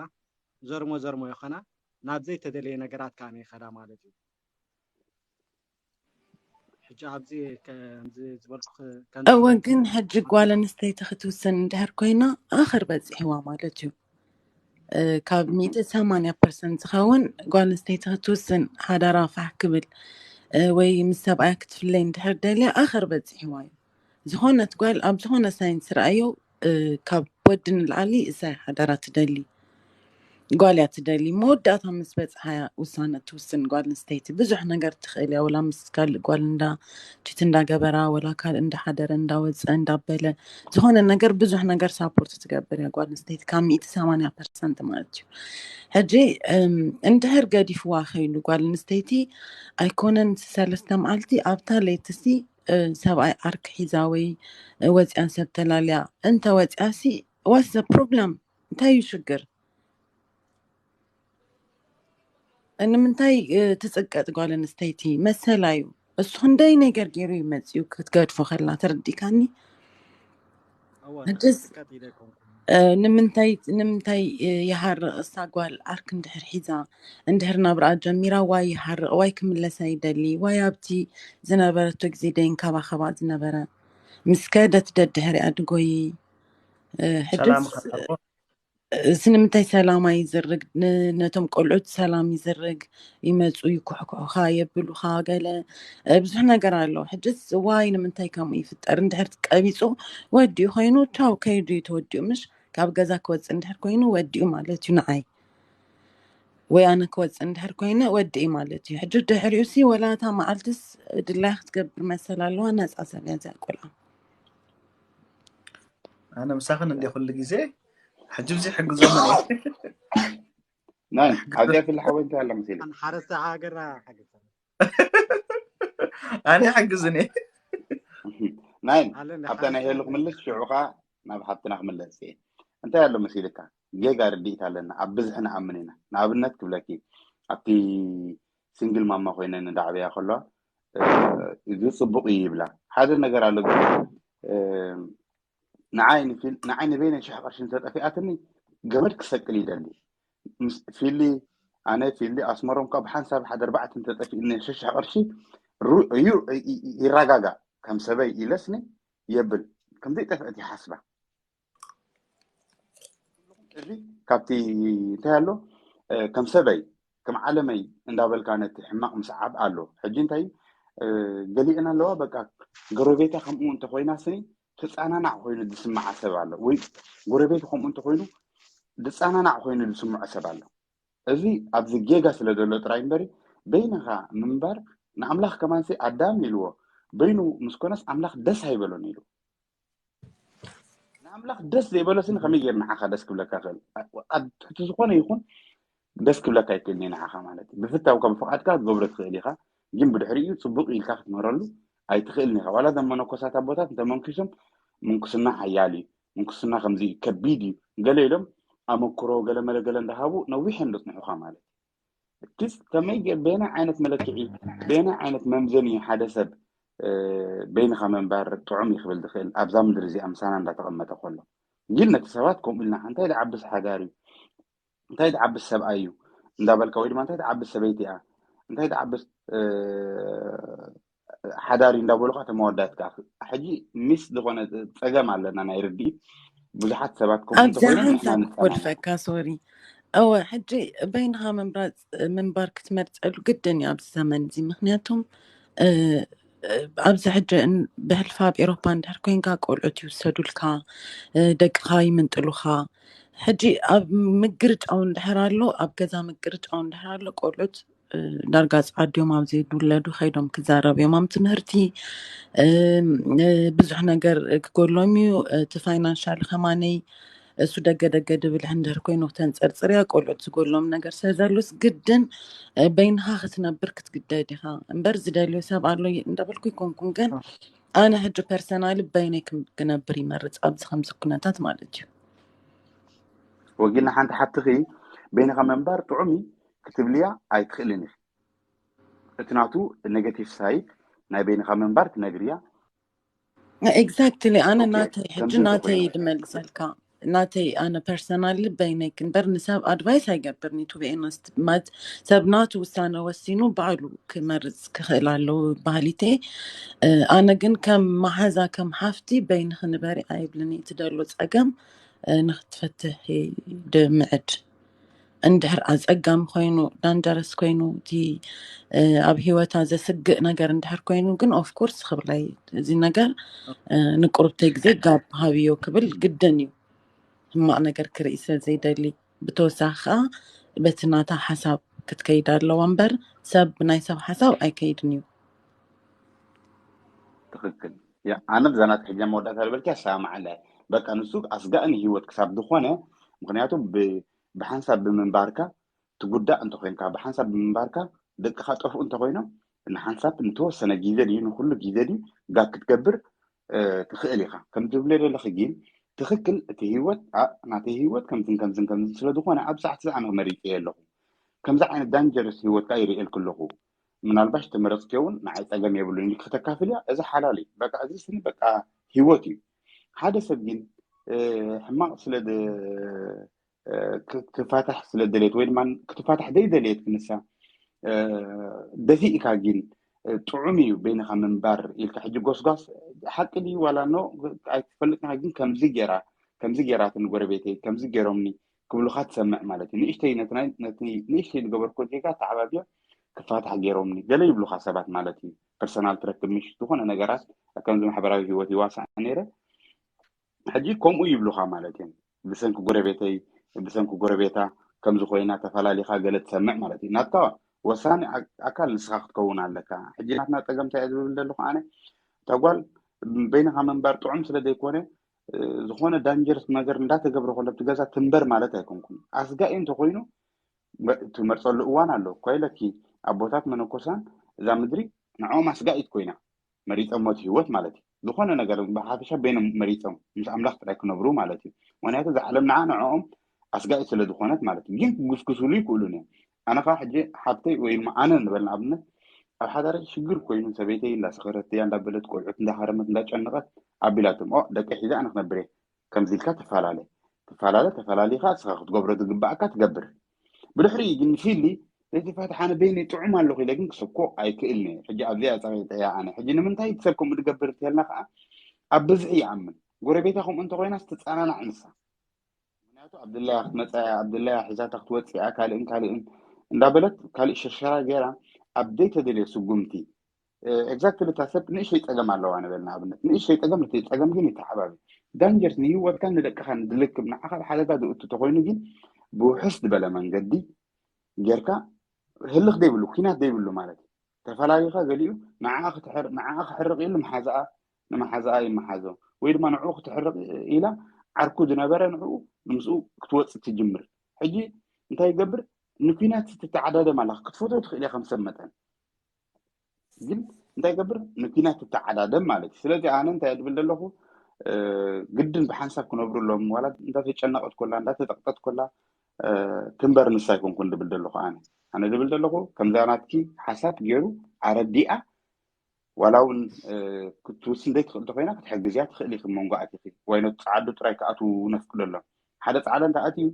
ዘርሞ ዘርሞ ይኸና ናብ ዘይተደለየ ነገራት ከዓኒ ይኸዳ ማለት እዩ ሕጂ ኣብዚ ከምዚ ዝበልኩ ከምዚ እወ ዝበልኩ ግን ሕጂ ጓል ኣንስተይቲ ክትውስን እንድሕር ኮይና ኣኽር በፂሕዋ ማለት እዩ እ፣ ካብ ሚእቲ ሰማንያ ፐርሰንት ዝኸውን ጓል ኣንስተይቲ ክትውስን ሓዳራ ፋሕ ክብል እ፣ ወይ ምስ ሰብኣያ ክትፍለይ እንድሕር ደልያ ኣኽር በፂሕዋ እዩ ዝኾነት ጓል ኣብ ዝኾነ ሳይንስ ረኣዮ፣ ካብ ወዲ ንላዕሊ እሳ ሓዳራ ትደሊ፣ ጓል እያ ትደሊ። መወዳእታ ምስ በፅሓያ ውሳነ ትውስን ጓል ኣንስተይቲ። ብዙሕ ነገር ትኽእል እያ፣ ወላ ምስ ካልእ ጓል እንዳ ቺት እንዳገበራ፣ ወላ ካልእ እንዳሓደረ እንዳወፀ እንዳበለ፣ ዝኾነ ነገር ብዙሕ ነገር ሳፖርት ትገብር እያ ጓል ኣንስተይቲ፣ ካብ ሚእቲ ሰማንያ ፐርሰንት ማለት እዩ። ሕጂ እንድሕር ገዲፍዋ ከይሉ ጓል ኣንስተይቲ ኣይኮነን ሰለስተ መዓልቲ ኣብታ ለይትሲ ሰብኣይ ዓርኪ ሒዛ ወይ ወፂኣን ሰብ ተላልያ እንተ ወፂኣሲ ዋሰ ፕሮብለም እንታይ እዩ ሽግር? ንምንታይ ትፅቀጥ ጓል ኣንስተይቲ? መሰላ እዩ። እሱ ክንደይ ነገር ገይሩ እዩ መፂኡ ክትገድፎ ከላ ተረዲካኒ። ንምንታይ ንምንታይ ይሃርቕ? እሳ ጓል ዓርክ እንድሕር ሒዛ እንድሕር ናብርኣ ጀሚራ ዋይ ይሃርቕ፣ ዋይ ክምለሳ ይደሊ፣ ዋይ ኣብቲ ዝነበረቶ ግዜ ደይንከባኸባ ዝነበረ ምስ ከደት ደድሕሪኣ ድጎይ። ሕድስ ስንምንታይ ሰላማ ይዝርግ? ነቶም ቆልዑት ሰላም ይዝርግ፣ ይመፁ ይኩሕኩሑኻ የብሉኻ ገለ ብዙሕ ነገር ኣሎ። ሕድስ ዋይ ንምንታይ ከምኡ ይፍጠር? እንድሕር ቀቢፁ ወዲኡ ኮይኑ ቻው ከይዱ እዩ ተወዲኡ። ምሽ ካብ ገዛ ክወፅእ እንድሕር ኮይኑ ወዲኡ ማለት እዩ ንዓይ። ወይ ኣነ ክወፅእ እንድሕር ኮይነ ወዲኡ ማለት እዩ። ሕጂ ድሕሪኡ ሲ ወላ እታ መዓልትስ ድላይ ክትገብር መሰል ኣለዋ። ነፃ ሰብ እያ እዚኣ ቆልዓ። ኣነ ምሳኽን እንደ ኩሉ ግዜ ሕጂ ብዙ ሕግዞም ናይ ኣብዚኣ ፍሊ ሓወይ እንታይ ኣሎ መሲሉ ሓረስተ ሃገር ሓገዝ ኣነ ሓግዝኒ ናይ ኣብታ ናይ ሄሉ ክምልስ ሽዑ ከዓ ናብ ሓብትና ክምለስ እየ እንታይ ኣሎ መሲልካ ጌጋ ርድኢት ኣለና ኣብ ብዝሒ ንኣምን ኢና ንኣብነት ክብለኪ ኣብቲ ሲንግል ማማ ኮይነ ንዳዕበያ ከለዋ እዚ ፅቡቅ እዩ ይብላ ሓደ ነገር ኣሎ ግን ንዓይ ንበይነ ሽሕ ቅርሺ እንተጠፊኣትኒ ገመድ ክሰቅል ይደሊ ፊሊ ኣነ ፊሊ ኣስመሮም ካብ ሓንሳብ ሓደ ኣርባዕተ እንተጠፊእኒ ሽሕ ቅርሺ እዩ ይረጋጋእ ከም ሰበይ ኢለስኒ የብል ከምዘይጠፍአት ይሓስባ እዚ ካብቲ እንታይ ኣሎ ከም ሰበይ ከም ዓለመይ እንዳበልካ ነቲ ሕማቕ ምስዓብ ኣሎ ሕጂ እንታይ ገሊአን ኣለዋ በቃ ጎረቤታ ከምኡ እንተኮይና ስኒ ተፃናናዕ ኮይኑ ዝስምዓ ሰብ ኣሎ ወይ ጎረቤት ከምኡ እንተኮይኑ ዝፃናናዕ ኮይኑ ዝስምዖ ሰብ ኣሎ እዚ ኣብዚ ጌጋ ስለ ዘሎ ጥራይ እምበሪ በይንኻ ምንባር ንኣምላኽ ከማንሲ ኣዳም ኢልዎ በይኑ ምስ ኮነስ ኣምላኽ ደስ ኣይበሎን ኢሉ ንኣምላኽ ደስ ዘይበሎ ስኒ ከመይ ገይር ንዓኻ ደስ ክብለካ ክእል ኣብ ትሕቲ ዝኾነ ይኹን ደስ ክብለካ ኣይክእልን እዩ ንዓኻ ማለት እዩ ብፍታው ከም ፍቓድካ ክትገብሮ ትኽእል ኢኻ ግን ብድሕሪኡ ፅቡቅ ኢልካ ክትምህረሉ ኣይትኽእልን ኢኻ ዋላ እዞም መነኮሳት ኣቦታት እንተመንኪሶም ምንኩስና ሓያል እዩ ምንኩስና ከምዚ እዩ ከቢድ እዩ ገለ ኢሎም ኣመክሮ ገለ መለ ገለ እንዳሃቡ ነዊሕ እዮም ዘፅንሑኻ ማለት እዩ ኪስ ከመይ በየናይ ዓይነት መለክዒ በየናይ ዓይነት መምዘኒ ሓደ ሰብ በይንኻ ምንባር ጥዑም እዩ ክብል ዝኽእል ኣብዛ ምድሪ እዚኣ ምሳና እንዳተቐመጠ ከሎ ግን ነቲ ሰባት ከምኡ ኢልና እንታይ ዝዓብስ ሓዳር እዩ እንታይ ዝዓብስ ሰብኣይ እዩ እንዳበልካ ወይ ድማ እንታይ ዝዓብስ ሰበይቲ እያ እንታይ ዝዓብስ ሓዳር እዩ እንዳበሉካ ተመወዳትካ ሕጂ ሚስ ዝኾነ ፀገም ኣለና ናይ ርድኢት ብዙሓት ሰባት ከምኡ ኣብዚኣ እንተኾይኖም ሓንሳብ ንሕና ንፀናናዕ ክጎድፈካ ሶሪ እወ ሕጂ በይንኻ ምምራፅ ምንባር ክትመርፀሉ ግድን እዩ ኣብዚ ዘመን እዚ ምክንያቱም ኣብዚ ሕጂ ብሕልፊ ኣብ ኤሮፓ እንድሕር ኮይንካ ቆልዑት ይውሰዱልካ ደቅኻ ይምንጥሉኻ ሕጂ ኣብ ምግርጫው እንድሕር ኣሎ ኣብ ገዛ ምግርጫው እንድሕር ኣሎ ቆልዑት ዳርጋ ፃዓዲዮም ኣብ ዘይድውለዱ ከይዶም ክዛረብ እዮም ኣብ ትምህርቲ ብዙሕ ነገር ክጎሎም እዩ እቲ ፋይናንሻል ከማነይ እሱ ደገ ደገ ድብል እንድህር ኮይኑ ክተንፀርፅር እያ ቆልዑት ዝጎሎም ነገር ስለዘሉስ ግድን በይንኻ ክትነብር ክትግደድ ኢኻ እምበር ዝደልዮ ሰብ ኣሎ እንዳበልኩ ይኮንኩን ግን ኣነ ሕጂ ፐርሰናሊ በይነይ ክነብር ይመርፅ ኣብዚ ከምዚ ኩነታት ማለት እዩ ወጊና ሓንቲ ሓብትኺ በይንኻ ምንባር ጥዑም እዩ ክትብልያ ኣይትኽእልን ኢኺ እቲ ናቱ ኔጋቲቭ ሳይድ ናይ በይንኻ ምንባር ትነግርያ ኤግዛክትሊ ኣነ ኦኬ ናተይ ሕጂ ከምዚ ናተይ እንተኮይኑ ድመልሰልካ ናተይ ኣነ ፐርሰናሊ በይነይ ክንበር ንሰብ ኣድቫይስ ኣይገብርን እዩ ቱ ቢ ኦነስት ማለት ሰብ ናቱ ውሳነ ወሲኑ ባዕሉ ክመርፅ ክኽእል ኣለዎ ባህሊተይ ኣነ ግን ከም መሓዛ ከም ሓፍቲ በይንኺ ንበሪ ኣይብልን እዩ ትደሎ ፀገም ንክትፈትሒ ድምዕድ እንድሕር ኣጸጋሚ ኮይኑ፣ ዳንጀረስ ኮይኑ፣ እቲ ኣብ ሂወታ ዘስግእ ነገር እንድሕር ኮይኑ ግን ኦፍኮርስ ክብለይ እዚ ነገር ንቁርብተይ ግዜ ጋብ ሃብዮ ክብል ግድን እዩ። ሕማቕ ነገር ክርኢ ስለ ዘይደሊ፣ ብተወሳኺ ከዓ በቲ ናታ ሓሳብ ክትከይድ ኣለዋ እምበር ሰብ ብናይ ሰብ ሓሳብ ኣይከይድን እዩ። ትኽክል። ኣነ ብዛናት ሕጃ መወዳእታ ዝበልኪ ኣሰማማዓለ። በቃ ንሱ ኣስጋእን ህይወት ክሳብ ዝኾነ፣ ምክንያቱ ብሓንሳብ ብምንባርካ ትጉዳእ እንተኮይንካ፣ ብሓንሳብ ብምንባርካ ደቅኻ ጠፍኡ እንተኮይኖም፣ ንሓንሳብ ንተወሰነ ግዜ ድዩ ንኩሉ ግዜ ድዩ ጋግ ክትገብር ትኽእል ኢኻ። ከም ትብለ ዘለኺ ግን ትኽክል፣ እቲ ህይወት ናተይ ህይወት ከምዝን ከምዝን ከምዝን ስለዝኾነ ኣብ ሰዓት ዝኣ መሪፀ ኣለኹ። ከምዚ ዓይነት ዳንጀረስ ህይወት ከዓ ይርእየልክ ኣለኹ። ምናልባሽ ተመረፅኪ እውን ንዓይ ፀገም የብሉን ኢልክ ክተካፍል እያ። እዚ ሓላል እዩ። በቃ እዚ ስኒ በቃ ህይወት እዩ። ሓደ ሰብ ግን ሕማቕ ስለ ክትፋታሕ ስለ ደልየት ወይ ድማ ክትፋታሕ ዘይደልየት ክንሳ ደፊእካ ግን ጥዑም እዩ በይንኻ ምንባር ኢልካ ሕጂ ጎስጓስ ሓቂ ድዩ ዋላ ኖ ኣይትፈልጥን ግን ከምዚ ገይራ ከምዚ ገይራትኒ ጎረቤተይ ከምዚ ገይሮምኒ ክብሉካ ትሰምዕ ማለት እዩ። ንእሽተይ ንእሽተይ ዝገበርኮ ጌጋ ተዓባቢዮ ክፋታሕ ገይሮምኒ ገለ ይብሉካ ሰባት ማለት እዩ። ፐርሰናል ትረክብ ምሽ ዝኾነ ነገራት ከምዚ ማሕበራዊ ህይወት ይዋሳእ ነይረ ሕጂ ከምኡ ይብሉካ ማለት እዮም። ብሰንኪ ጎረቤተይ ብሰንኪ ጎረቤታ ከምዚ ኮይና ተፈላሊካ ገለ ትሰምዕ ማለት እዩ። ናትካ ወሳኒ ኣካል ንስኻ ክትከውን ኣለካ። ሕጂ ናትና ፀገም እንታይ እየ ዝብል ዘለኹ ኣነ እታ ጓል በይንኻ ምንባር ጥዑም ስለ ዘይኮነ ዝኾነ ዳንጀርስ ነገር እንዳተገብረ ከሎ ኣብቲ ገዛ ትንበር ማለት ኣይኮንኩን። ኣስጋኢ እንተኮይኑ ትመርፀሉ እዋን ኣሎ እኳ ኢለኪ ኣቦታት መነኮሳን እዛ ምድሪ ንዕኦም ኣስጋኢት ኮይና መሪፀሞ እቲ ህይወት ማለት እዩ። ዝኾነ ነገር ብሓፈሻ በይኖም መሪፀም ምስ ኣምላኽ ጥራይ ክነብሩ ማለት እዩ። ምክንያቱ እዛ ዓለም ንዓ ንዕኦም ኣስጋኢት ስለ ዝኾነት ማለት እዩ። ግን ክጉስጉስሉ ይክእሉን እዮም። ኣነ ከዓ ሕጂ ሓብተይ ወይ ድማ ኣነ ንበል ንኣብነት ኣብ ሓዳረይ ሽግር ኮይኑ ሰበይተይ እንዳሰኸረት እያ እንዳበለት ቆልዑት እንዳሃረመት እንዳጨነቐት ኣቢላቶም ኦ ደቂ ሒዛ ኣነ ክነብር እየ ከምዚ ኢልካ ትፈላለ ትፈላለ ተፈላሊኻ እስኻ ክትገብሮ ዝግባኣካ ትገብር። ብድሕሪኡ ግን ፊሊ ዘይተፋትሓነ በይነይ ጥዑም ኣለኹ ኢለ ግን ክሰኮ ኣይክእልን እየ። ሕጂ ኣብዚኣ ፀቂጠ እያ ኣነ። ሕጂ ንምንታይ እቲ ሰብ ከምኡ ዝገብር እንተልና ከዓ ኣብ ብዝሒ ይኣምን። ጎረቤታ ከምኡ እንተኮይናስ ትፀናናዕ ንሳ። ምክንያቱ ኣብ ድላያ ክትመፅኣ እያ፣ ኣብ ድላያ ሒዛታ ክትወፅእ እያ፣ ካልእን ካልእን እንዳበለት ካልእ ሽርሸራ ገይራ ኣብ ዘይተደልየ ስጉምቲ ኤግዛክትሊ እታ ሰብ ንእሽተይ ፀገም ኣለዋ ንበል ንኣብነት ንእሽተይ ፀገም እቲ ፀገም ግን ይተሓባቢ ዳንጀርስ ንህይወትካ ንደቅኻ ንድልክም ንዓኻ ሓደጋ ዝእቱ ተኮይኑ ግን ብውሕስ ዝበለ መንገዲ ጌርካ ህልኽ ዘይብሉ ኩናት ዘይብሉ ማለት እዩ። ተፈላሊኻ ገሊኡ ንዓኣ ክሕርቕ ኢሉ መሓዛኣ ንመሓዛኣ ይመሓዞ ወይ ድማ ንዕኡ ክትሕርቕ ኢላ ዓርኩ ዝነበረ ንዕኡ ንምስኡ ክትወፅእ ትጅምር። ሕጂ እንታይ ይገብር? ንኩናት ትተዓዳደም ኣላ ክትፈትዎ ትኽእል እያ ከም ሰብ መጠን ግን እንታይ ይገብር ንኩናት ትተዓዳደም ማለት እዩ። ስለዚ ኣነ እንታይ ድብል ዘለኹ ግድን ብሓንሳብ ክነብሩ ኣለዎም ዋላ እንዳተጨነቀት ኮላ እንዳተጠቅጠት ኮላ ትንበር ንሳ ኣይኮንኩን ድብል ዘለኹ ኣነ ኣነ ድብል ዘለኹ ከምዛ ናትኪ ሓሳብ ገይሩ ኣረዲኣ ዋላ እውን ክትውስን ዘይትኽእል ተኮይና ክትሕግዝያ ትኽእል ኢኺ መንጎ ኣቲኺ ወይ ነቲ ፃዓዱ ጥራይ ክኣትዉ ነፍቅደሎም ሓደ ፃዕዳ እንተ ኣትዩ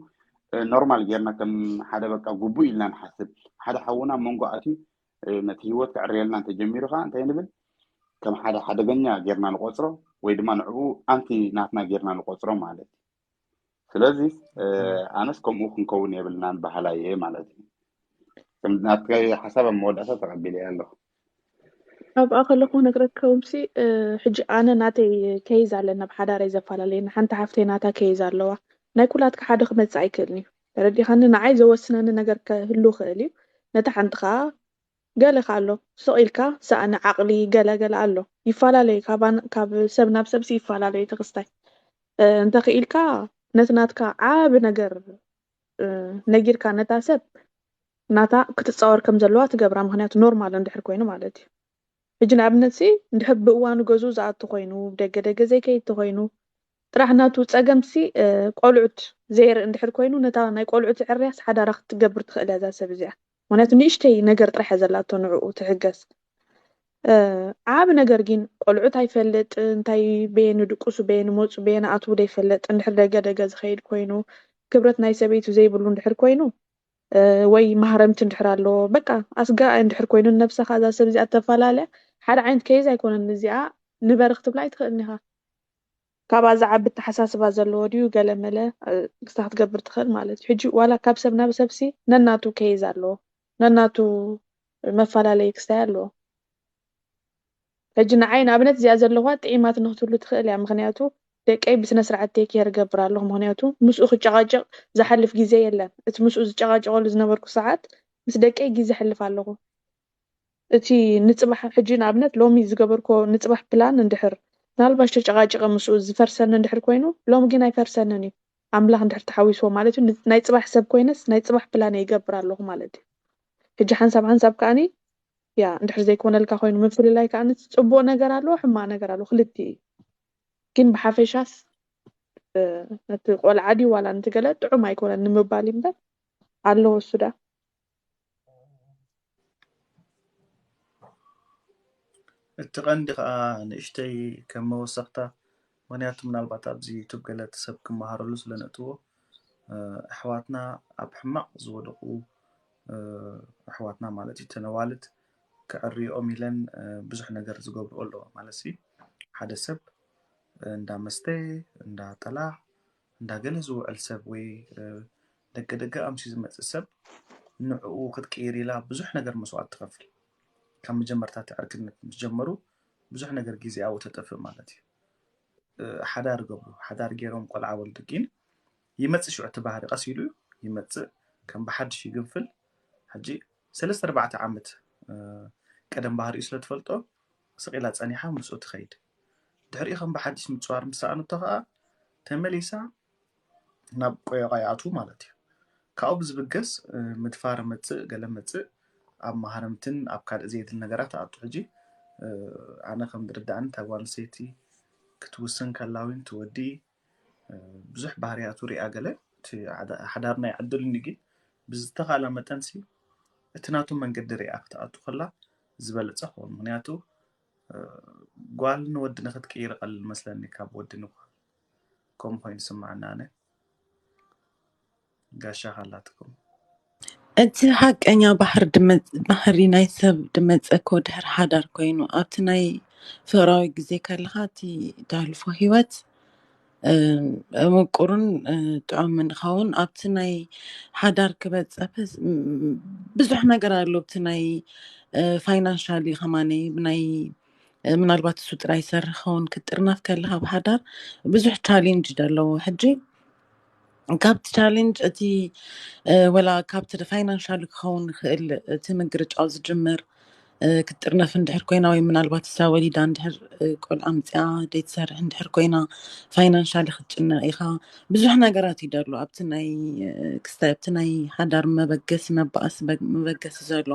ኖርማል ጌርና ከም ሓደ በቃ ግቡእ ኢልና ንሓስብ ሓደ ሓውና መንጎ ኣትዩ ነቲ ህይወት ክዕርየልና እንተጀሚሩ ከዓ እንታይ ንብል ከም ሓደ ሓደገኛ ጌርና ንቆፅሮ ወይ ድማ ንዕኡ ኣንቲ ናትና ጌርና ንቆፅሮ ማለት እዩ። ስለዚ ኣነስ ከምኡ ክንከውን የብልናን ባህላ እየ ማለት እዩ። ናትካይ ሓሳብ ኣብ መወዳእታ ተቐቢለ ኣለኹ። ኣብኣ ከለኹ ነግረከውምሲ ሕጂ ኣነ ናተይ ከይዝ ኣለና ብሓዳረይ ዘፈላለየ ሓንቲ ሓፍተይ ናታ ከይዝ ኣለዋ ናይ ኩላትካ ሓደ ክመፅእ ኣይክእልን እዩ ተረዲኻኒ ንዓይ ዘወስነኒ ነገር ክህሉ ክእል እዩ ነታ ሓንቲ ከዓ ገለ ከ ኣሎ ስቕ ኢልካ ሰኣኒ ዓቕሊ ገለ ገለ ኣሎ ይፈላለዩ ካብ ሰብ ናብ ሰብሲ ይፈላለዩ ተክስታይ እንተኽኢልካ ነቲ ናትካ ዓቢ ነገር ነጊርካ ነታ ሰብ ናታ ክትፃወር ከም ዘለዋ ትገብራ ምክንያቱ ኖርማል እንድሕር ኮይኑ ማለት እዩ ሕጂ ንኣብነት ሲ እንድሕር ብእዋኑ ገዝኡ ዝኣቱ ኮይኑ ደገ ደገ ዘይከይድ ተኮይኑ ጥራሕ ናቱ ፀገም ሲ ቆልዑት ዘየርኢ እንድሕር ኮይኑ ነታ ናይ ቆልዑት ዕርያስ ሓዳራ ክትገብር ትኽእል እያ እዛ ሰብ እዚኣ ምክንያቱ ንእሽተይ ነገር ጥራሕ እያ ዘላቶ ንዕኡ ትሕገዝ ዓብ ነገር ግን ቆልዑት ኣይፈልጥ እንታይ በየን ድቁሱ በየን መፁ በየን ኣትዉ ዘይፈልጥ እንድሕር ደገ ደገ ዝኸይድ ኮይኑ ክብረት ናይ ሰበይቱ ዘይብሉ እንድሕር ኮይኑ ወይ ማህረምቲ እንድሕር ኣለዎ በቃ ኣስጋኣይ እንድሕር ኮይኑ ንነብስኻ እዛ ሰብ እዚኣ ተፈላለያ ሓደ ዓይነት ከይዝ ኣይኮነን እዚኣ ንበሪ ክትብላ ኣይትኽእልን ኢኻ ካብኣ ዝዓቢ ኣተሓሳስባ ዘለዎ ድዩ ገለ መለ ክስታ ክትገብር ትኽእል ማለት እዩ። ሕጂ ዋላ ካብ ሰብ ናብ ሰብሲ ነናቱ ኬዝ ኣለዎ፣ ነናቱ መፈላለይ ክስታይ ኣለዎ። ሕጂ ንዓይ ንኣብነት እዚኣ ዘለዋ ጥዒማት ንክትህሉ ትኽእል እያ። ምክንያቱ ደቀይ ብስነ ስርዓት ቴክ ኬር እገብር ኣለኹ። ምክንያቱ ምስኡ ክጨቃጨቅ ዝሓልፍ ግዜ የለን። እቲ ምስኡ ዝጨቃጨቀሉ ዝነበርኩ ሰዓት ምስ ደቀይ ግዜ ሕልፍ ኣለኹ። እቲ ንፅባሕ ሕጂ ንኣብነት ሎሚ ዝገበርኮ ንፅባሕ ፕላን እንድሕር ምናልባሽ ተጨቃጭቀ ምስኡ ዝፈርሰኒ እንድሕር ኮይኑ ሎሚ ግን ኣይፈርሰንን እዩ። ኣምላኽ እንድሕር ተሓዊስዎ ማለት እዩ። ናይ ፅባሕ ሰብ ኮይነስ ናይ ፅባሕ ፕላን ይገብር ኣለኹ ማለት እዩ። ሕጂ ሓንሳብ ሓንሳብ ከዓኒ ያ እንድሕር ዘይኮነልካ ኮይኑ ምፍልላይ ከዓኒ ፅቡቅ ነገር ኣለዎ ሕማቅ ነገር ኣለዎ ክልቲ እዩ። ግን ብሓፈሻስ ነቲ ቆልዓ ድዩ ዋላ ነቲ ገለ ጥዑም ኣይኮነን ንምባል እምበር ኣለዎ እሱ ዳ እቲ ቀንዲ ከዓ ንእሽተይ ከም መወሰኽታ ምክንያቱ ምናልባት ኣብዚ ዩቱብ ገለ እቲ ሰብ ክመሃረሉ ስለነእትዎ ኣሕዋትና ኣብ ሕማቕ ዝወደቑ ኣሕዋትና ማለት እዩ ተነዋልት ክዕርዮም ኢለን ብዙሕ ነገር ዝገብርኦ ኣለዎ ማለት ሲ ሓደ ሰብ እንዳ መስተ እንዳ ጠላዕ እንዳ ገለ ዝውዕል ሰብ ወይ ደቂ ደቂ ኣምሲ ዝመፅእ ሰብ ንዕኡ ክትቅይር ኢላ ብዙሕ ነገር መስዋዕት ትኸፍል ካብ መጀመርታ እቲ ዕርክነት ምስ ጀመሩ ብዙሕ ነገር ግዜ ኣብኡ ተጠፍእ ማለት እዩ ሓዳር ገብሩ ሓዳር ገይሮም ቆልዓ ወልዱ ግን ይመፅእ ሽዑ እቲ ባህሪ ቀስ ኢሉ ይመፅእ ከም ብሓድሽ ይግንፍል ሕጂ ሰለስተ ኣርባዕተ ዓመት ቀደም ባህሪኡ ስለትፈልጦ ስቕ ኢላ ፀኒሓ ምስኡ ትኸይድ ድሕሪኡ ከም ብሓድሽ ምፅዋር ምስ ሰኣነቶ ከዓ ተመሊሳ ናብ ቆየቓ ይኣትዉ ማለት እዩ ካብኡ ብዝብገስ ምድፋር መፅእ ገለ መፅእ ኣብ ማህረምትን ኣብ ካልእ ዘየድል ነገራት ኣኣቱ ሕጂ ኣነ ከም ዝርዳእኒ እታ ጓል ኣንስተይቲ ክትውስን ከላ እውን ትወዲ ብዙሕ ባህርያቱ ሪኣ ገለ እቲ ሓዳርና ይዕድልኒ ግን ብዝተኻእላ መጠን ሲ እቲ ናቱ መንገዲ ሪኣ ክትኣቱ ከላ ዝበለፀ ክኸውን ምክንያቱ ጓል ንወዲ ንክትቅይር ቀልል መስለኒ ካብ ወዲ ንጓል ከምኡ ኮይኑ ስምዓና ኣነ ጋሻ ካላትኩም እቲ ሓቀኛ ባሕሪ ድመ- ባህሪ ናይ ሰብ ድመፀኮ ድሕር ሓዳር ኮይኑ ኣብቲ ናይ ፍቅራዊ ግዜ ከለካ እቲ ተሕልፎ ሂወት እ፣ ምቁርን እ፣ ጥዑምን ይኸውን ኣብቲ ናይ ሓዳር ክበፀፈ ስ- ም- ብዙሕ ነገር ኣሎ ኣብቲ ናይ ፋይናንሻሊ ከማነይ ብናይ ምናልባት እሱ ጥራይ ይሰርሕ ክኸውን ክትጥርነፍ ከለካ ኣብ ሓዳር ብዙሕ ቻሌንጅ ኣለዎ ሕጂ ካብቲ ቻሌንጅ እቲ ወላ ካብቲ ፋይናንሻል ክኸውን ይኽእል እቲ ምግርጫው ዝጅምር ክትጥርነፍ እንድሕር ኮይና ወይ ምናልባት እሳ ወሊዳ እንድሕር ቆልዓ ምፅኣ ደይትሰርሕ እንድሕር ኮይና ፋይናንሻል ክትጭነቕ ኢኻ ብዙሕ ነገራት ይደሎ ኣብቲ ናይ ክስታይ ኣብቲ ናይ ሓዳር መበገሲ መባእሲ መበገሲ ዘሎ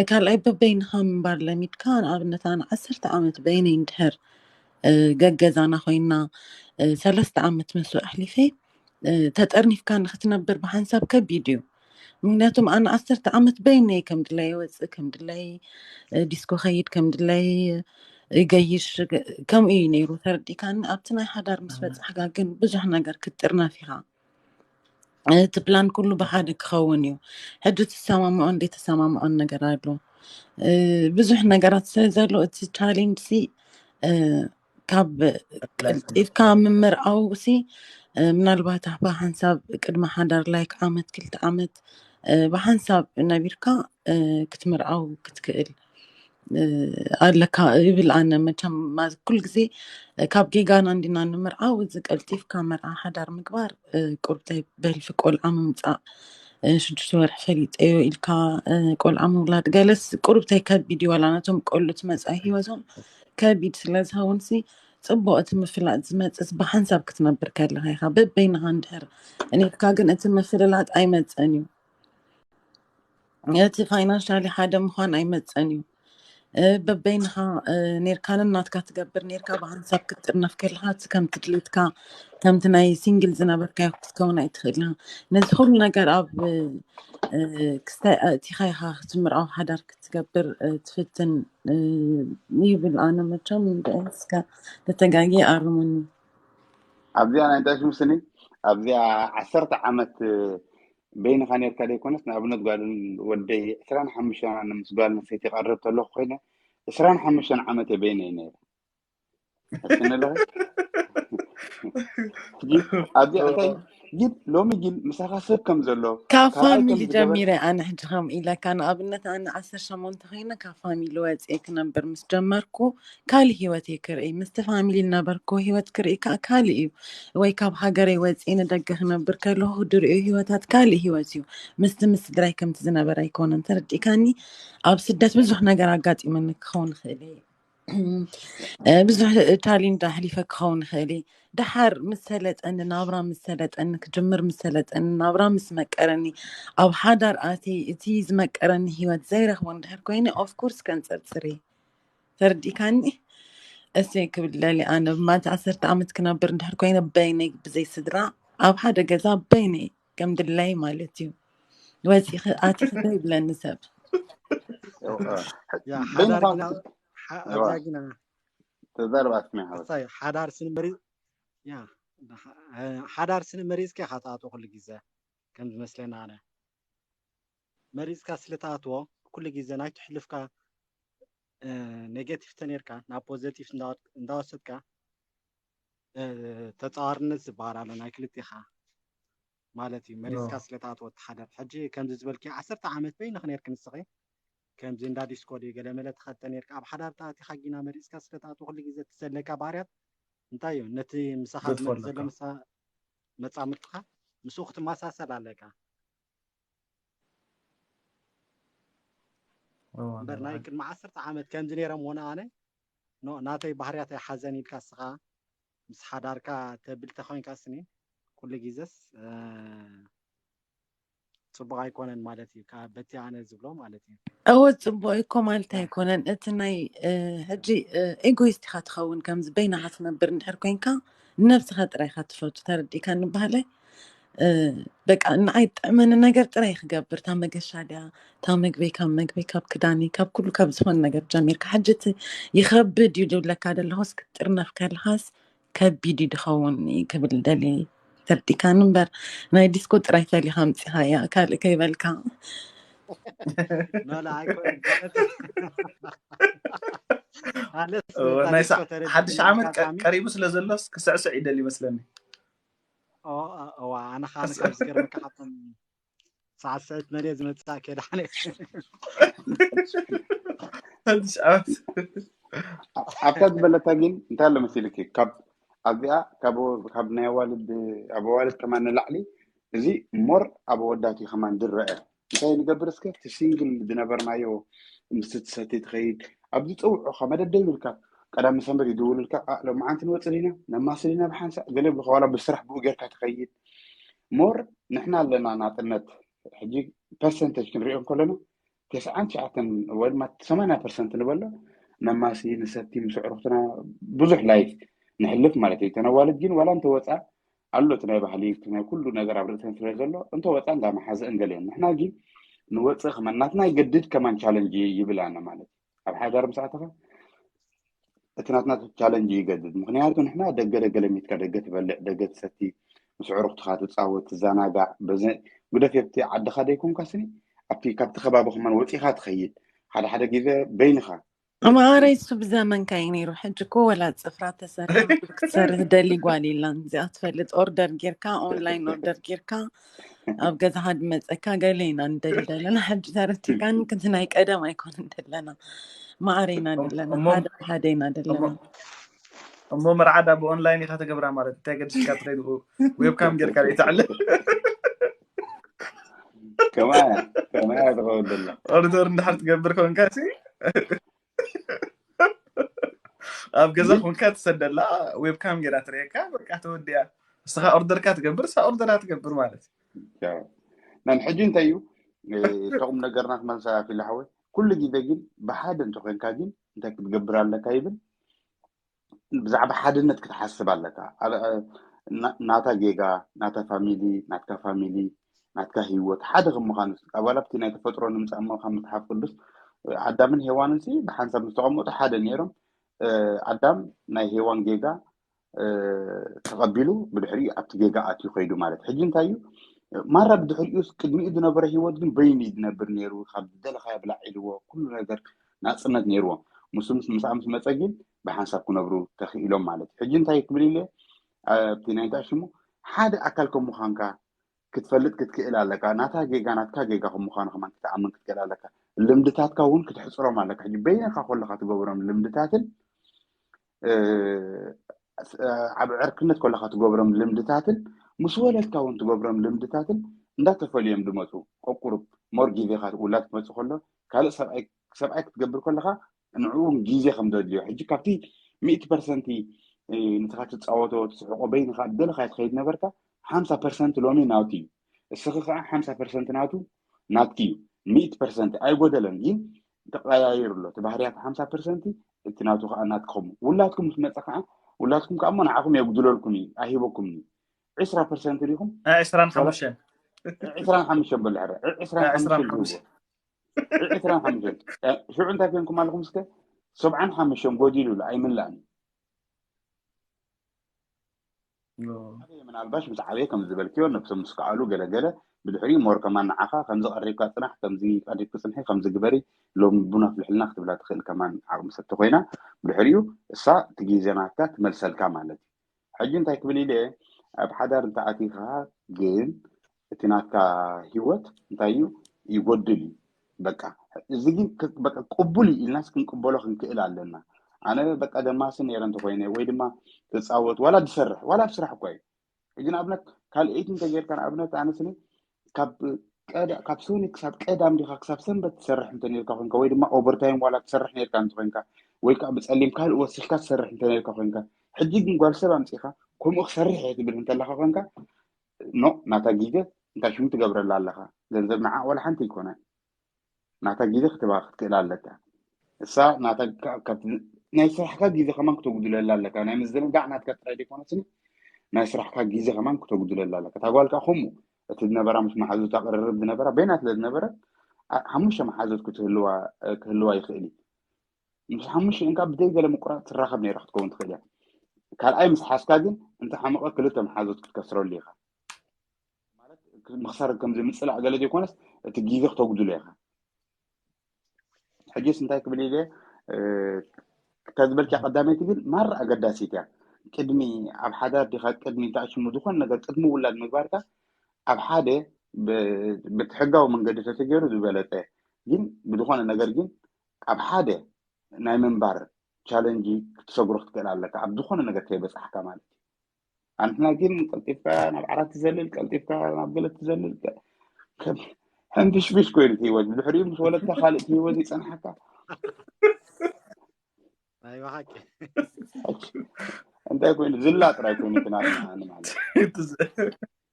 ካልኣይ በበይንኻ ምንባር ለሚድካ ንኣብነት ኣነ ዓሰርተ ዓመት በይነይ እንድሕር ገገዛና ኮይና ሰለስተ ዓመት ምስ ኣሕሊፈ ተጠርኒፍካ ንክትነብር ብሓንሳብ ከቢድ እዩ ምክንያቱም ኣነ ዓሰርተ ዓመት በይነይ ከም ድለይ ወፅእ ከም ድለይ ዲስኮ ከይድ ከም ድለይ ገይሽ ከምኡ እዩ ነይሩ ተረዲካኒ ኣብቲ ናይ ሓዳር ምስ በፃሕካ ግን ብዙሕ ነገር ክትጥርነፍ ኢካ እቲ ፕላን ኩሉ ብሓደ ክኸውን እዩ ሕጂ ትሰማምዖን ዘይተሰማምዖን ነገር ኣሎ ብዙሕ ነገራት ስለ ዘሎ እቲ ቻሌንጅ ሲ ካብ ቀልጢፍካ ምምርዓው ሲ ምናልባት ኣባ ሓንሳብ ቅድሚ ሓዳር ላይክ ዓመት ክልተ ዓመት ብሓንሳብ ነቢርካ ክትምርዓው ክትክእል ኣለካ ይብል ኣነ መቸም ኩል ግዜ ካብ ጌጋና እንዲና ንምርዓው እዚ ቀልጢፍካ መርዓ ሓዳር ምግባር ቁርብተይ በልፊ ቆልዓ ምምፃእ ሽዱሽተ ወርሒ ፈሊጠዮ ኢልካ ቆልዓ ምውላድ ገለስ ቁርብተይ ከቢድ እዩ ዋላ ነቶም ቆልዑ ትመፃ ሂወቶም ከቢድ ስለ ዝኸውን ሲ ፅቡቅ እቲ ምፍላጥ ዝመፅስ ብሓንሳብ ክትነብር ከለካ ኢካ በበይንካ እንድሕር እኔትካ ግን እቲ ምፍልላጥ ኣይመፀን እዩ እቲ ፋይናንሻሊ ሓደ ምኳን ኣይመፀን እዩ በበይንኻ ኔርካ ነናትካ ትገብር ኔርካ ብሓንሳብ ክትጥርነፍ ከለካ እቲ ከምቲ ድሌትካ ከምቲ ናይ ሲንግል ዝነበርካዮ ክትከውን ኣይትኽእልና ነዚ ኩሉ ነገር ኣብ ክስታይ ኣእቲኻ ኢኻ ክትምርኣው ሓዳር ክትገብር ትፍትን ይብል ኣነ መቸም እስከ ተተጋጊ ኣርሙኒ ኣብዚኣ ናይ እንታይ ሽሙ ስኒ ኣብዚኣ ዓሰርተ ዓመት በይንኻ ነርካ ዘይኮነስ ንኣብነት ጓል ወደይ ዕስራን ሓሙሽተን ኣነ ምስ ጓል ኣንስተይቲ ይቐርብ ተለኹ ኮይነ ዕስራን ሓሙሽተን ዓመት እየ በይነ እየ ነይረ ኣስነለኸ ኣብዚ እንታይ ግን ሎሚ ግን ምሳኻ ሰብ ከም ዘሎ ካብ ካብ ኣይ ፋሚሊ ከም ዝገበር ጀሚረ ኣነ ሕጂ ከም ኢለካ ንኣብነት ኣነ ዓሰርተ ሸሞንተ ኮይነ ካብ ፋሚሊ ወፅየ ክነብር ምስ ጀመርኩ ካልእ ህይወት እየ ክርኢ። ምስቲ ፋሚሊ ዝነበርኩ ህይወት ክርኢ ከዓ ካልእ እዩ። ወይ ካብ ሃገረይ ወፅየ ንደገ ክነብር ከለኹ ድርእዮ ህይወታት ካልእ ህይወት እዩ። ምስቲ ምስ ስድራይ ከምቲ ዝነበረ ኣይኮነን። ተረዲእካኒ? ኣብ ስደት ብዙሕ ነገር ኣጋጢመኒ ክኸውን ይኽእል እዩ። እ፣ ብዙሕ ቻሌንጅ ኣሕሊፈ ክኸውን ይኽእል እዩ። ደሓር ምስ ሰለጠኒ ናብራ ምስ ሰለጠኒ ክጅምር ምስ ሰለጠኒ ናብራ ምስ መቀረኒ ኣብ ሓዳር ኣትየ እቲ ዝመቀረኒ ህይወት ዘይረኽቦ እንድሕር ኮይነ ኦፍኮርስ ከንፀርፅር እየ። ተረዲእካኒ? እሰይ ክብል ደሊ ኣነ ብማልቲ ዓሰርተ ዓመት ክነብር እንድሕር ኮይነ በይነይ ብዘይ ስድራ ኣብ ሓደ ገዛ በይነይ ከም ድላይ ማለት እዩ። ወፂኺ ኣቲኺ ዘይብለኒ ሰብ ያ በይንኻ ሓዳር ግና ሓ- እዋ ኣብዛ ግና ተዛረብ ኣስሚዕ ሓወት እንታይ ሓዳር ስንመሪ ያ ሓዳር ስንመሪፅካ ኢኻ ትኣትዎ ኩሉ ግዜ ከም ዝመስለና ኣነ መሪፅካ ስለ ትኣትዎ ኩሉ ግዜ ናይ ትሕልፍካ ኔጌቲቭ ተኔርካ ናብ ፖዘቲቭ እንዳወሰድካ ተፃዋርነት ዝበሃል ኣሎ ናይ ክልቴኻ ማለት እዩ መሪፅካ ስለ ትኣትዎ ትሓደር ሕጂ ከምዚ ዝበልኪ ዓሰርተ ዓመት በይንኽ ኔርክ ንስኺ ከምዚ እንዳ ዲስኮ ድዩ ገለ መለ ትኸተ ኔርካ ኣብ ሓዳር ተኣቲኻ ጊና መሪፅካ ስለ ትኣትዎ ኩሉ ግዜ ትሰለካ ባህርያት እንታይ እዩ ነቲ ምሳኻ ዝመፅ ዘሎ ገድፈለካ ምሳ መፃምድትኻ ምስኡ ክትመሳሰል ኣለካ እምበር ናይ ቅድሚ ዓሰርተ ዓመት ከምዚ ነይሮም ሆነ ኣነ ኖ ናተይ ባህርያት ኣይሓዘን ኢልካ እስኻ ምስ ሓዳርካ ተብል ተኮይንካ ስኒ ኩሉ ግዜስ ፅቡቅ ኣይኮነን ማለት እዩ በቲ ኣነ ዝብሎ ማለት እዩ እወ ፅቡቅ እኮ ማለት ኣይኮነን እቲ ናይ ሕጂ ኤጎይስት ኢካ ትኸውን ከምዚ በይናካ ትነብር እንድሕር ኮይንካ ንነብስካ ጥራይ ኢካ ትፈቱ ተረዲእካ ንባህለ በቃ ንዓይ ጥዕመኒ ነገር ጥራይ ክገብር እታ መገሻ ድያ እታ መግበይ ካብ መግበይ ካብ ክዳኒ ካብ ኩሉ ካብ ዝኮነ ነገር ጀሚርካ ሕጂ እቲ ይከብድ እዩ ዝብለካ ዘለኩስ ክትጥርነፍ ከለካስ ከቢድ እዩ ዝኸውን ክብል ደሊ ተርዲካን እምበር ናይ ዲስኮ ጥራይ ፈሊካ ኣምፂካያ ካልእ ከይበልካ ኖላ ኣይኮነን ማለት ማለት እወ፣ ናይ ሳ- ሓድሽ ዓመት ቀ- ቀሪቡ ስለ ዘሎስ ክስዕስዕ ይደል ይመስለኒ እዋ ኣነ ከዓ ካብ ዝገርመካ ካብቶም ሳዕስዕት መሬት ዝመፅእ ከዳነ ሓድሽ ዓመት ኣብታ ዝበለታ ግን እንታይ ኣሎ መሲልኪ ካብ ኣብዚኣ ካብ ናይ ኣዋልድ ኣብ ኣዋልድ ከማን ንላዕሊ እዚ ሞር ኣብ ኣወዳት እዩ ከማን ዝረአ እንታይ ንገብር እስከ እቲ ሲንግል ዝነበርናዮ ምስቲ ትሰቲ ትኸይድ ኣብዚ ፀውዑኻ መደብ ደይብልካ ቀዳሚ ሰንበት ይድውሉልካ ሎመዓንቲ ንወፅእ ዲና ነማስል ኢና ብሓንሳእ ገለ ይብልካ ዋላ ብስራሕ ብኡ ጌርካ ትኸይድ ሞር ንሕና ኣለና ናፅነት ሕጂ ፐርሰንተጅ ክንሪኦ ከለና ተስዓን ትሽዓተን ወይ ድማ ሰማንያ ፐርሰንት ንበሎ ነማሲ ንሰቲ ምስ ኣዕሩኽትና ብዙሕ ላይፍ ንሕልፍ ማለት እዩ ተነዋልድ ግን ዋላ እንተወፃ ኣሎ እቲ ናይ ባህሊ እቲ ናይ ኩሉ ነገር ኣብ ርእሰን ስለ ዘሎ እንተወፃ እንዳመሓዘአን ገሊአን ንሕና ግን ንወፅእ ከማን ናትና ይገድድ ከማን ቻለንጅ ይብል ኣነ ማለት እዩ ኣብ ሓዳር ምስ ኣተኻ እቲ ናትና ቻለንጅ ይገድድ ምክንያቱ ንሕና ደገ ደገ ለሚትካ ደገ ትበልዕ ደገ ትሰቲ ምስ ዕሩኽትኻ ትፃወት ትዘናጋዕ በዚ ግደፍ የብቲ ዓድኻ ደይኮንካ ስኒ ኣብቲ ካብቲ ከባቢ ከማን ወፂኻ ትኸይድ ሓደ ሓደ ግዜ በይንኻ ማዕረይ እሱ ብዘመንካ እዩ ነይሩ ሕጂ እኮ ወላ ፅፍራ ተሰርሕ ክትሰርሕ ደሊ ጓል የላን እዚኣ ትፈልጥ ኦርደር ጌርካ ኦንላይን ኦርደር ጌርካ ኣብ ገዛኻ ድመፀካ ገለ ኢና ንደሊ ዘለና ሕጂ ተረቲካን ክንቲ ናይ ቀደም ኣይኮንን ዘለና ማዕረ ኢና ዘለና ሓደ ሓደ ኢና ዘለና እሞ መርዓዳ ብኦንላይን ኢካ ተገብራ ማለት እንታይ ገድሽካ ትኸይድ ዌብካም ጌርካ ርኢታዕለ ከማያ ከማያ ትኸውን ደላ ኦርደር እንድሕር ትገብር ኮንካ ኣብ ገዛ ኮንካ ትሰደላ ዌብካም ጌራ ትርእየካ በቃ ተወዲያ እስኻ ኦርደርካ ትገብር እሳ ኦርደራ ትገብር ማለት ናን ሕጂ እንታይ እዩ ተቁም ነገርና ክመልሳ ፊላ ሓወይ ኩሉ ግዜ ግን ብሓደ እንተኮንካ ግን እንታይ ክትገብር ኣለካ ይብል ብዛዕባ ሓድነት ክትሓስብ ኣለካ ናታ ጌጋ ናታ ፋሚሊ ናትካ ፋሚሊ ናትካ ህይወት ሓደ ከም ምዃኑ ኣባላብቲ ናይ ተፈጥሮ ንምፃእ እሞ ካብ መፅሓፍ ቅዱስ ኣዳምን ሄዋንን ሲ ብሓንሳብ ምስ ተቐመጡ ሓደ ነይሮም ኣዳም ናይ ሄዋን ጌጋ ተቐቢሉ ብድሕሪኡ ኣብቲ ጌጋ ኣትዩ ከይዱ ማለት ሕጂ እንታይ እዩ ማራ ብድሕሪኡስ ቅድሚኡ ዝነበረ ህይወት ግን በይኑ እዩ ዝነብር ነይሩ ካብ ዝደለኻዮ ብላዕ ኢልዎ ኩሉ ነገር ናፅነት ነይርዎም ምስ ምስኣ ምስ መፀ ግን ብሓንሳብ ክነብሩ ተኽኢሎም ማለት እዩ ሕጂ እንታይ ክብል ኢለ ኣብቲ ናይ እንታይ ሽሙ ሓደ ኣካል ከም ምዃንካ ክትፈልጥ ክትክእል ኣለካ። ናታ ጌጋ ናትካ ጌጋ ከም ምዃኑ ከማን ክትኣምን ክትክእል ኣለካ። ልምድታትካ እውን ክትሕፅሮም ኣለካ። ሕጂ በይንኻ ከለኻ ትገብሮም ልምድታትን ኣብ ዕርክነት ከለኻ ትገብሮም ልምድታትን ምስ ወለድካ እውን ትገብሮም ልምድታትን እንዳተፈልዮም ዝመፁ። ቀቁሩብ ሞር ግዜኻ ውላድ ክመፅእ ከሎ ካልእ ሰብኣይ ክትገብር ከለኻ ንዕኡ እውን ግዜ ከም ዘድልዮ። ሕጂ ካብቲ ሚእቲ ፐርሰንቲ ንስኻ ትፃወቶ ትስሕቆ በይንኻ ደለኻ ትኸይድ ነበርካ። ሓምሳ ፐርሰንት ሎሚ ናቱ እዩ። እስኺ ከዓ ሓምሳ ፐርሰንት ናቱ ናትኪ እዩ። ሚእቲ ፐርሰንት ኣይጎደለን፣ ግን ተቀያይሩ ኣሎ። እቲ ባህርያት ሓምሳ ፐርሰንት እቲ ናቱ ከዓ ናትኩም። ውላድኩም ምስ መፀ ከዓ ውላድኩም ከዓ እሞ ንዓኹም የጉድለልኩም እዩ፣ ኣይሂበኩም እዩ። ዕስራ ፐርሰንት ዲኹም? ዕስራን ሓሙሽተን ዕስራን ሓሙሽተን በሉ ሕረ ዕስራን ሓሙሽተን ሽዑ እንታይ ኮይንኩም ኣለኹም? እስከ ሰብዓን ሓሙሽተን ጎዲሉ ኣይምላእን። ምናልባሽ ምስ ዓበየ ከም ዝበልክዮ ነብሶም ምስ ከኣሉ ገለገለ ብድሕሪኡ ሞር ከማን ንዓኻ ከምዚ ቀሪብካ ፅናሕ፣ ከምዚ ቀሪብክ ፅንሒ፣ ከምዚ ግበሪ፣ ሎም ቡን ኣፍልሕልና ክትብላ ትኽእል ከማን ዓቕሚ ሰብ ተኮይና ብድሕሪኡ እሳ እቲ ግዜ ናትካ ትመልሰልካ ማለት እዩ። ሕጂ እንታይ ክብል ኢለ ኣብ ሓዳር እንተኣቲኻ ግን እቲ ናትካ ህይወት እንታይ እዩ ይጎድል እዩ። በቃ እዚ ግን በቃ ቅቡል እዩ ኢልናስ ክንቅበሎ ክንክእል ኣለና። ኣነ በቃ ደማሲ ነይረ እንተኮይነ ወይ ድማ ትፃወት ዋላ ትሰርሕ ዋላ ኣብ ስራሕ እኳ እዩ። ሕጂ ንኣብነት ካልኣይቲ እንተጌርካ ንኣብነት ኣነ ስኒ ካብ ቀዳ ካብ ሶኒ ክሳብ ቀዳም ዲኻ ክሳብ ሰንበት ትሰርሕ እንተ ነርካ ኮንካ ወይ ድማ ኦቨርታይም ዋላ ትሰርሕ ነርካ እንተኮንካ ወይ ከዓ ብፀሊም ካልእ ወሲኽካ ትሰርሕ እንተ ነርካ ኮንካ ሕጂ ግን ጓል ሰብ ኣምፂኻ ከምኡ ክሰርሕ እየ ትብል እንተለካ ኮንካ ኖ ናታ ግዜ እንታይ ሽሙ ትገብረላ ኣለኻ? ገንዘብ ንዓ ዋላ ሓንቲ ኣይኮነን። ናታ ግዜ ክትባ ክትክእል ኣለካ። እሳ ናታ ናይ ስራሕካ ግዜ ከማን ክተጉድለላ ኣለካ። ናይ ምዝንጋዕ ናትካ ጥራይ ዘይኮነስ ናይ ስራሕካ ግዜ ከማን ክተጉድለላ ኣለካ። እታ ጓል ከዓ ከምኡ እቲ ዝነበራ ምስ መሓዙታ ቅርርብ ዝነበራ በይና ስለ ዝነበረ ሓሙሽተ መሓዙት ክትህልዋ ክህልዋ ይኽእል እዩ። ምስ ሓሙሽተ እንካ ብደይ ገለ ምቁራፅ ትራኸብ ነይራ ክትከውን ትኽእል እያ። ካልኣይ ምስ ሓዝካ ግን እንተ ሓመቐ ክልተ መሓዙት ክትከስረሉ ኢኻ። ማለት ምኽሳር ከምዚ ምፅላእ ገለ ዘይኮነስ እቲ ግዜ ክተጉድሎ ኢኻ። ሕጅስ እንታይ ክብል ኢለ እታ ዝበልኪያ ቀዳመይቲ ግን ማራ ኣገዳሲት እያ። ቅድሚ ኣብ ሓዳር ዲኻ ቅድሚ እንታይ ሽሙ ዝኾነ ነገር ቅድሚ ውላድ ምግባርካ ኣብ ሓደ ብቲ ሕጋዊ መንገዲ ተተገይሩ ዝበለፀ ግን ብዝኾነ ነገር ግን ኣብ ሓደ ናይ ምንባር ቻለንጅ ክትሰግሮ ክትክእል ኣለካ ኣብ ዝኾነ ነገር ከይበፃሕካ ማለት እዩ። ኣንትና ግን ቀልጢፍካ ናብ ዓራት ትዘልል ቀልጢፍካ ናብ ገለ ትዘልል ሕንፍሽፍሽ ኮይኑ ህይወት ብድሕሪኡ ምስ ወለድካ ካልእ ህይወት ይፀንሓካ። ናይ ብሓቂ እንታይ ኮይኑ ዝላ ጥራይ ኮይኑ ትናትና ማለት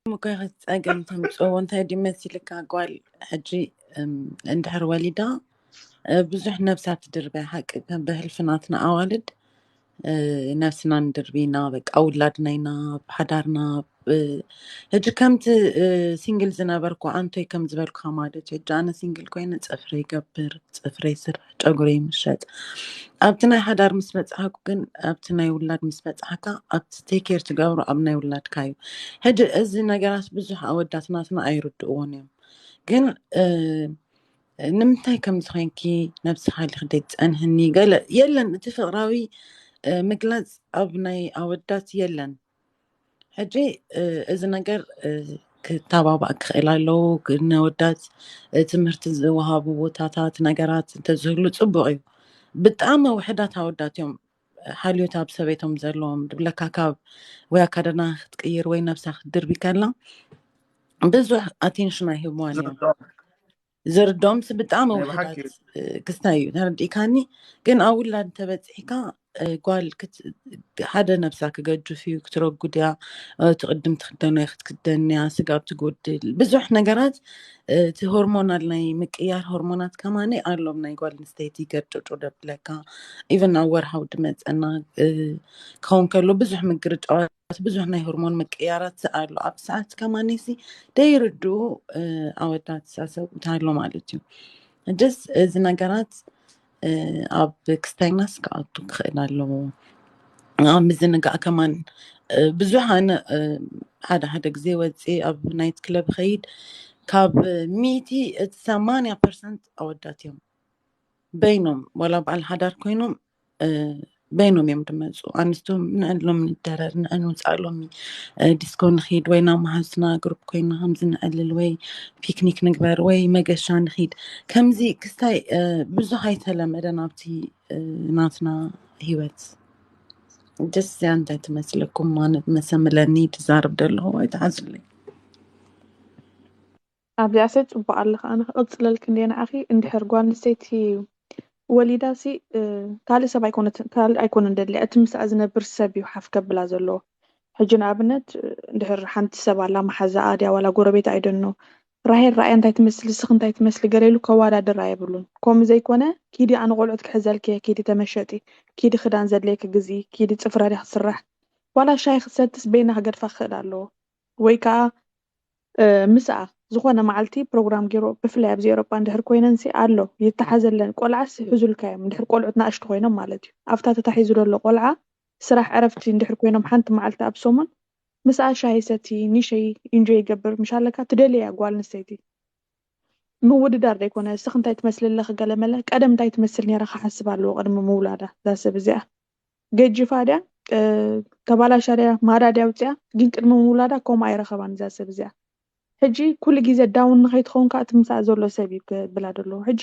ምኮ ፀገም ተምፅዎ እንታይ ድዩ መሲልካ ጓል ሕጂ እንድሕር ወሊዳ ብዙሕ ነብሳ ትድርበ ሓቂ ከም ብህልፊ ናትና ኣዋልድ ነብስና ንድርቢና በቃ ውላድና ኢና ብሓዳርና ሕጂ ከምቲ ሲንግል ዝነበርኩ ኣንቶይ ከም ዝበልኩካ ማለት እዩ። ሕጂ ኣነ ሲንግል ኮይነ ፅፍረ ይገብር፣ ፅፍረ ይስራሕ፣ ጨጉረ ይምሸጥ። ኣብቲ ናይ ሓዳር ምስ በፃሕኩ ግን ኣብቲ ናይ ውላድ ምስ በፃሕካ ኣብቲ ቴኬር ትገብሮ ኣብ ናይ ውላድካ እዩ። ሕጂ እዚ ነገራት ብዙሕ ኣወዳት ናትና ኣይርድእዎን እዮም። ግን ንምንታይ ከምዚ ኮይንኪ ነብስኻ ኢልኪ ደይትፀንህኒ ገለ የለን። እቲ ፍቅራዊ ምግላፅ ኣብ ናይ ኣወዳት የለን። ሕጂ እዚ ነገር ክተባባእ ክኽእል ኣለዉ። ነወዳት ትምህርቲ ዝወሃቡ ቦታታት ነገራት እንተዝህሉ ፅቡቅ እዩ። ብጣዕሚ ውሕዳት ኣወዳት እዮም ሓልዮት ኣብ ሰበይቶም ዘለዎም ድብለካ ካብ ወይ ኣካደና ክትቅይር ወይ ነብሳ ክትድርቢ ከላ ብዙሕ ኣቴንሽን ኣይህብዋን እዮም። ዝርዶምስ ብጣዕሚ ውሕዳት ክስታይ እዩ ተረዲእካኒ። ግን ኣብ ውላድ እንተበፂሕካ ጓል ሓደ ነብሳ ክገድፍ እዩ ክትረጉድ እያ። ትቅድም ትክደኖ ክትክደንያ ስጋብ ትጎድል ብዙሕ ነገራት እቲ ሆርሞናል ናይ ምቅያር ሆርሞናት ከማኒ ኣሎም ናይ ጓል ንስተይቲ ገርጭጩ ደብለካ ኢቨን ኣብ ወርሃዊ ድመፀና ክኸውን ከሎ ብዙሕ ምግርጫዋት ብዙሕ ናይ ሆርሞን ምቅያራት ኣሎ ኣብ ሰዓት ከማኒሲ ደይርድኡ ኣወዳት ሳሰብ እንታይ ኣሎ ማለት እዩ። ደስ እዚ ነገራት ኣብ ክስታይናስ ክኣቱ ክኽእል ኣለዎ። ኣብ ምዝንጋዕ ከማን ብዙሕ ኣነ ሓደ ሓደ ግዜ ወፂ ኣብ ናይት ክለብ ኸይድ ካብ ሚእቲ እቲ ሰማንያ ፐርሰንት ኣወዳት እዮም በይኖም ዋላ በዓል ሓዳር ኮይኖም በይኖም እዮም ዝመፁ። ኣንስቶም ንዕሎም ንደረር፣ ንዕል ንውፃእ ሎሚ፣ እ፣ ዲስኮ ንኺድ ወይ ናብ መሓዝና ግሩፕ ኮይና ከምዚ ንዕልል ወይ ፒክኒክ ንግበር ወይ መገሻ ንኺድ። ከምዚ ክስታይ፣ እ፣ ብዙሕ ኣይተለመደን ኣብቲ፣ እ፣ ናትና ህይወት። ደስ እዚኣ እንታይ ትመስለኩም? ማለት መሰምለኒ ትዛረብ ደለኹ ኣይትሓዙለይ። ኣብዚኣ ሰ ጽቡቕ ኣለኻ። ኣነ ክቕጽለልክ እንደ ንዓኺ እንድሕር ጓል ኣንስተይቲ ወሊዳ ሲ፣ እ፣ ካልእ ሰብ ኣይኮነት-፣ ካልእ ኣይኮነን ደልያ። እቲ ምስኣ ዝነብር ሰብ እዩ ሓፍ ከብላ ዘለዎ። ሕጂ ንኣብነት፣ እ፣ እንድሕር ሓንቲ ሰብ ኣላ መሓዛኣ ድያ ዋላ ጎረቤት ኣይደኖ። ራሄል ረኣያ እንታይ ትመስል፣ እስኺ እንታይ ትመስሊ ገለ ኢሉ ከዋዳድራ የብሉን። ከምኡ ዘይኮነ፣ ኪዲ ኣነ ቆልዑት ክሕዘልኪ እየ፣ ኪዲ ተመሸጢ፣ ኪዲ ክዳን ዘድልየኪ ግዝኢ፣ ኪዲ ጽፍራ ድያ ክትስራሕ፣ ዋላ ሻሂ ክትሰትስ በይና ክገድፋ ክኽእል ኣለዎ። ወይ ከኣ፣ እ፣ ምስኣ ዝኾነ መዓልቲ ፕሮግራም ገይሩ፣ ብፍላይ ኣብዚ ኤውሮጳ እንድሕር ኮይነን ሲ ኣሎ፣ ይተሓዘለን። ቆልዓስ ይሕዙልካ እዮም፣ እንድሕር ቆልዑት ንኣሽቱ ኮይኖም ማለት እዩ። ኣብታ ተታሒዙ ዘሎ ቆልዓ ስራሕ ዕረፍቲ እንድሕር ኮይኖም ሓንቲ መዓልቲ ኣብ ሰሙን ምስኣ ሻሂ ሰቲ፣ ንሸይ ኢንጆይ ይገብር ምሽ ኣለካ ትደልያ ጓል ኣንስተይቲ። ምውድዳር ዘይኮነ፣ እስኺ እንታይ ትመስሊ ኣለኺ ገለ መለ፣ ቀደም እንታይ ትመስል ነይራ ክሓስብ ኣለዎ ቅድሚ ምውላዳ እዛ ሰብ እዚኣ። ገጂፋ ድያ፣ እ፣ ተባላሻ ድያ፣ ማዳ ድያ ኣውፅያ፣ ግን ቅድሚ ምውላዳ ከምኡ ኣይረኸባን እዛ ሰብ እዚኣ። ሕጂ ኩሉ ግዜ ዳውን ንኸይትኸውን ከዓ እቲ ምሳኣ ዘሎ ሰብ እዩ ክብላ ዘለዎ። ሕጂ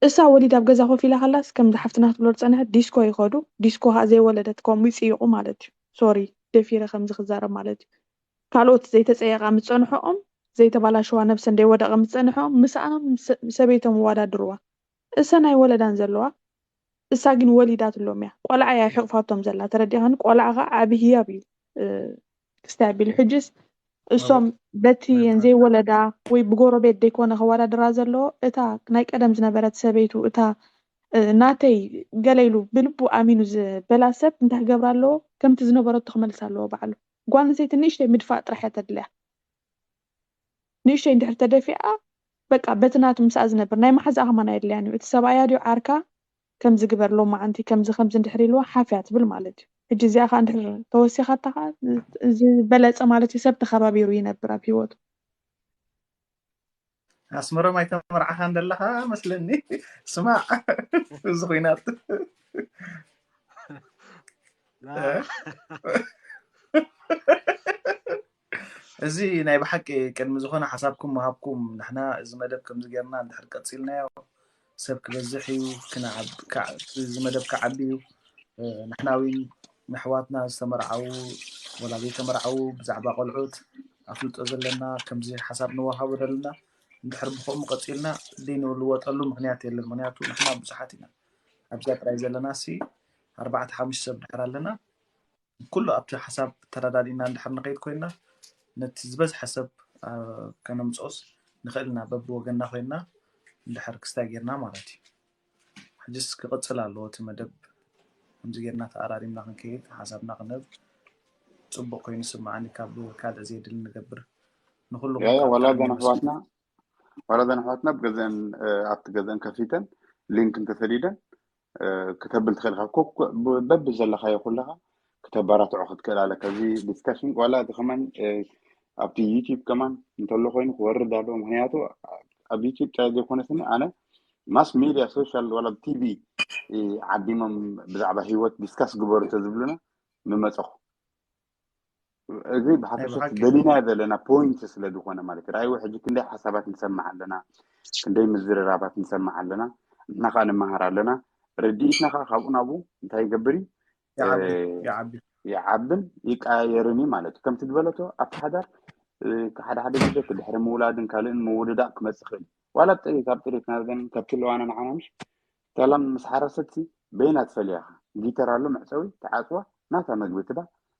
እሳ ወሊድ ኣብ ገዛ ኮፍ ኢላ ከላስ ከምዚ ሓፍትና ክትብሎ ዝፀንሐት ዲስኮ ይኸዱ። ዲስኮ ከዓ ዘይወለደት ከምኡ ይፅይቑ ማለት እዩ። ሶሪ ደፊረ ከምዚ ክዛረብ ማለት እዩ። ካልኦት ዘይተፀየቓ ምስ ፀንሖኦም፣ ዘይተባላሸዋ ነብሰን ዘይወደቐ ምስ ፀንሖኦም፣ ምስኣ ምስ ሰበይቶም ይወዳድርዋ። እሰን ኣይወለዳን ዘለዋ፣ እሳ ግን ወሊዳትሎም እያ። ቆልዓ እያ ሕቕፋቶም ዘላ፣ ተረዲኻኒ? ቆልዓ ኸዓ ዓቢ ህያብ እዩ፣ እ፣ ክስታይ ኣቢሉ። ሕጅስ እሶም በቲ እየን ዘይወለዳ ወይ ብጎረቤት ደይኮነ ከወዳድራ ዘለዎ፣ እታ ናይ ቀደም ዝነበረት ሰበይቱ፣ እታ፣ እ፣ ናተይ ገለ ኢሉ ብልቡ ኣሚኑ ዝበላ ሰብ እንታይ ክገብራ ኣለዎ? ከምቲ ዝነበረቶ ክመልሳ ኣለዎ ባዕሉ። ጓል ኣንስተይቲ ንእሽተይ ምድፋእ ጥራሕ እያ ተድልያ። ንእሽተይ እንድሕር ተደፊኣ፣ በቃ በቲ ናቱ ምስኣ ዝነብር ናይ መሓዛኣ ከማን ኣየድልያን እዩ። እቲ ሰብኣያ ድዩ ዓርካ፣ ከምዚ ግበር ሎማዓንቲ፣ ከምዚ ከምዚ እንድሕር ኢልዋ ሓፍ እያ ትብል ማለት እዩ። ሕጂ እዚኣ ኸዓ እንድሕር ተወሲኻታ ኸዓ፣ እዚ ዝበለጸ ማለት እዩ፣ ሰብ ተኸባቢሩ ይነብር ኣብ ህይወቱ። ኣስመሮም ኣይተመርዓኻን ዘለኻ መስለኒ። ስማዕ፣ እዚ ኹናት እዚ ናይ ብሓቂ ቅድሚ ዝኾነ ሓሳብኩም ምሃብኩም፣ ንሕና እዚ መደብ ከምዚ ጌርና እንድሕር ቀጺልናዮ ሰብ ክበዝሕ እዩ፣ ክነዓብ-፣ ክዓ-፣ እዚ መደብ ክዓቢ እዩ። እ፣ ንሕና እውን ንኣሕዋትና ዝተመርዓዉ ወላ ዘይተመርዓዉ ብዛዕባ ቆልዑት ኣፍልጦ ዘለና ከምዚ ሓሳብ ንወሃቦ ዘለና እንድሕር ብኸምኡ ቀጺልና ዘይንልወጠሉ ምኽንያት የለን። ምኽንያቱ ንሕና ብዙሓት ኢና ኣብዚኣ ጥራይ ዘለና ሲ ኣርባዕተ ሓሙሽተ ሰብ ድሕር ኣለና። ኩሉ ኣብቲ ሓሳብ ተረዳዲእና እንድሕር ንኸይድ ኮይንና ነቲ ዝበዝሐ ሰብ፣ አ፣ ከነምጽኦስ ንኽእል ኢና በብወገንና ኮይንና እንድሕር ክስታይ ጌርና ማለት እዩ። ሕጅስ ክቕጽል ኣለዎ እቲ መደብ። ከምዚ ጌርና ተኣራሪምና ክንከይድ ሓሳብና ክንህብ ጽቡቕ ኮይኑ ይስምዓኒ። ካብ ካልእ ዘየድሊ ንገብር ንኹሉ ያ ያ ዋላ ከካትዓኒ እዘን ይመስል። ኣሕዋትና ዋላ እዘን ኣሕዋትና ብገዘአን እ፣ ኣብቲ ገዘአን ከፊተን ሊንክ እንተሰዲደን እ፣ ክተብል ትኽእል ኢኻ። ኮ- ኮ- ብ- በቢ ዘለኻዮ ኩለኻ ክተባራትዖ ክትክእል ኣለካ። እዚ ዲስካሽን ዋላ እዚ ከማን እ፣ ኣብቲ ዩቲዩብ ከማን እንተሎ ኮይኑ ክወርድ ኣለዎ። ምክንያቱ ኣብ ዩቲዩብ ጥራይ ዘይኮነስኒ ኣነ ማስ ሚድያ ሶሻል ዋላ ቲቪ እ፣ ዓዲሞም ብዛዕባ ህይወት ዲስካስ ግበሩ ተዝብሉና ምመፀኹ። እዚ ናይ ብሓፈሻ ብሓቂ ደሊናዮ ዘለና ፖይንት ስለ ዝኾነ ማለት እዩ። ራእይዎ ሕጂ ክንደይ ሓሳባት ንሰማዕ ኣለና፣ ክንደይ ምዝርራባት ንሰማዕ ኣለና፣ ንሕና ከዓ ንመሃር ኣለና። ርድኢትና ከዓ ካብኡ ናብኡ እንታይ ይገብር እዩ? እ፣ ይዓቢ ይዓቢ ይዓብን ይቀያየርን እዩ ማለት እዩ። ከምቲ ዝበለቶ ኣብቲ ሓዳር እ፣ ሓደ ሓደ ግዜ እቲ ድሕሪ ምውላድን ካልእን ምውድዳእ ክመፅእ ይኽእል እዩ። ዋላ ኣብ ጥሪት ኣብ ጥሪት ናብዘን ከብቲ ኣለዋና ንዓና ምሽ ሰላም ምስ ሓረሰት ሲ በይና ትፈልያ ኢኻ። ጊተር ኣሎ መዕፀዊ ተዓፅዋ ናታ መግቢ ትባ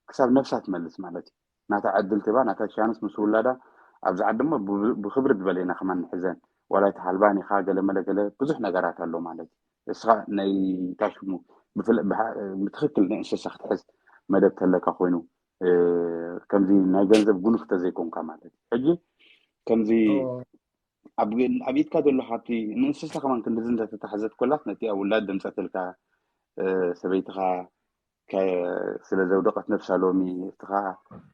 ክሳብ ነብሳ ትመልስ ማለት እዩ። ናታ ዕድል ትባ ናታ ቻንስ ምስ ውላዳ ኣብዚ ዓዲ እሞ ብ- ብክብሪ ዝበለ ኢና ከማን ንሕዘን ዋላ ኣይተሓልባን ኢኻ ገለ መለ ገለ ብዙሕ ነገራት ኣሎ ማለት እዩ። እስኻ ናይ ታሽሙ ብፍለ- ብሓ- ብትኽክል ንእንስሳ ክትሕዝ መደብ ተለካ ኮይኑ እ፣ ከምዚ ናይ ገንዘብ ጉኑፍ ተዘይኮንካ ማለት እዩ። ሕጂ ከምዚ ኣብ ኣብ ኢድካ ዘሎ ሃብቲ ንእንስሳ ከማን ክንድዚ እንተተታሕዘት ኮላስ ነቲ ኣብ ውላድ ደምፀትልካ እ፣ ሰበይትኻ ከ- ስለ ዘውደቐት ነብሳ ሎሚ እስኻ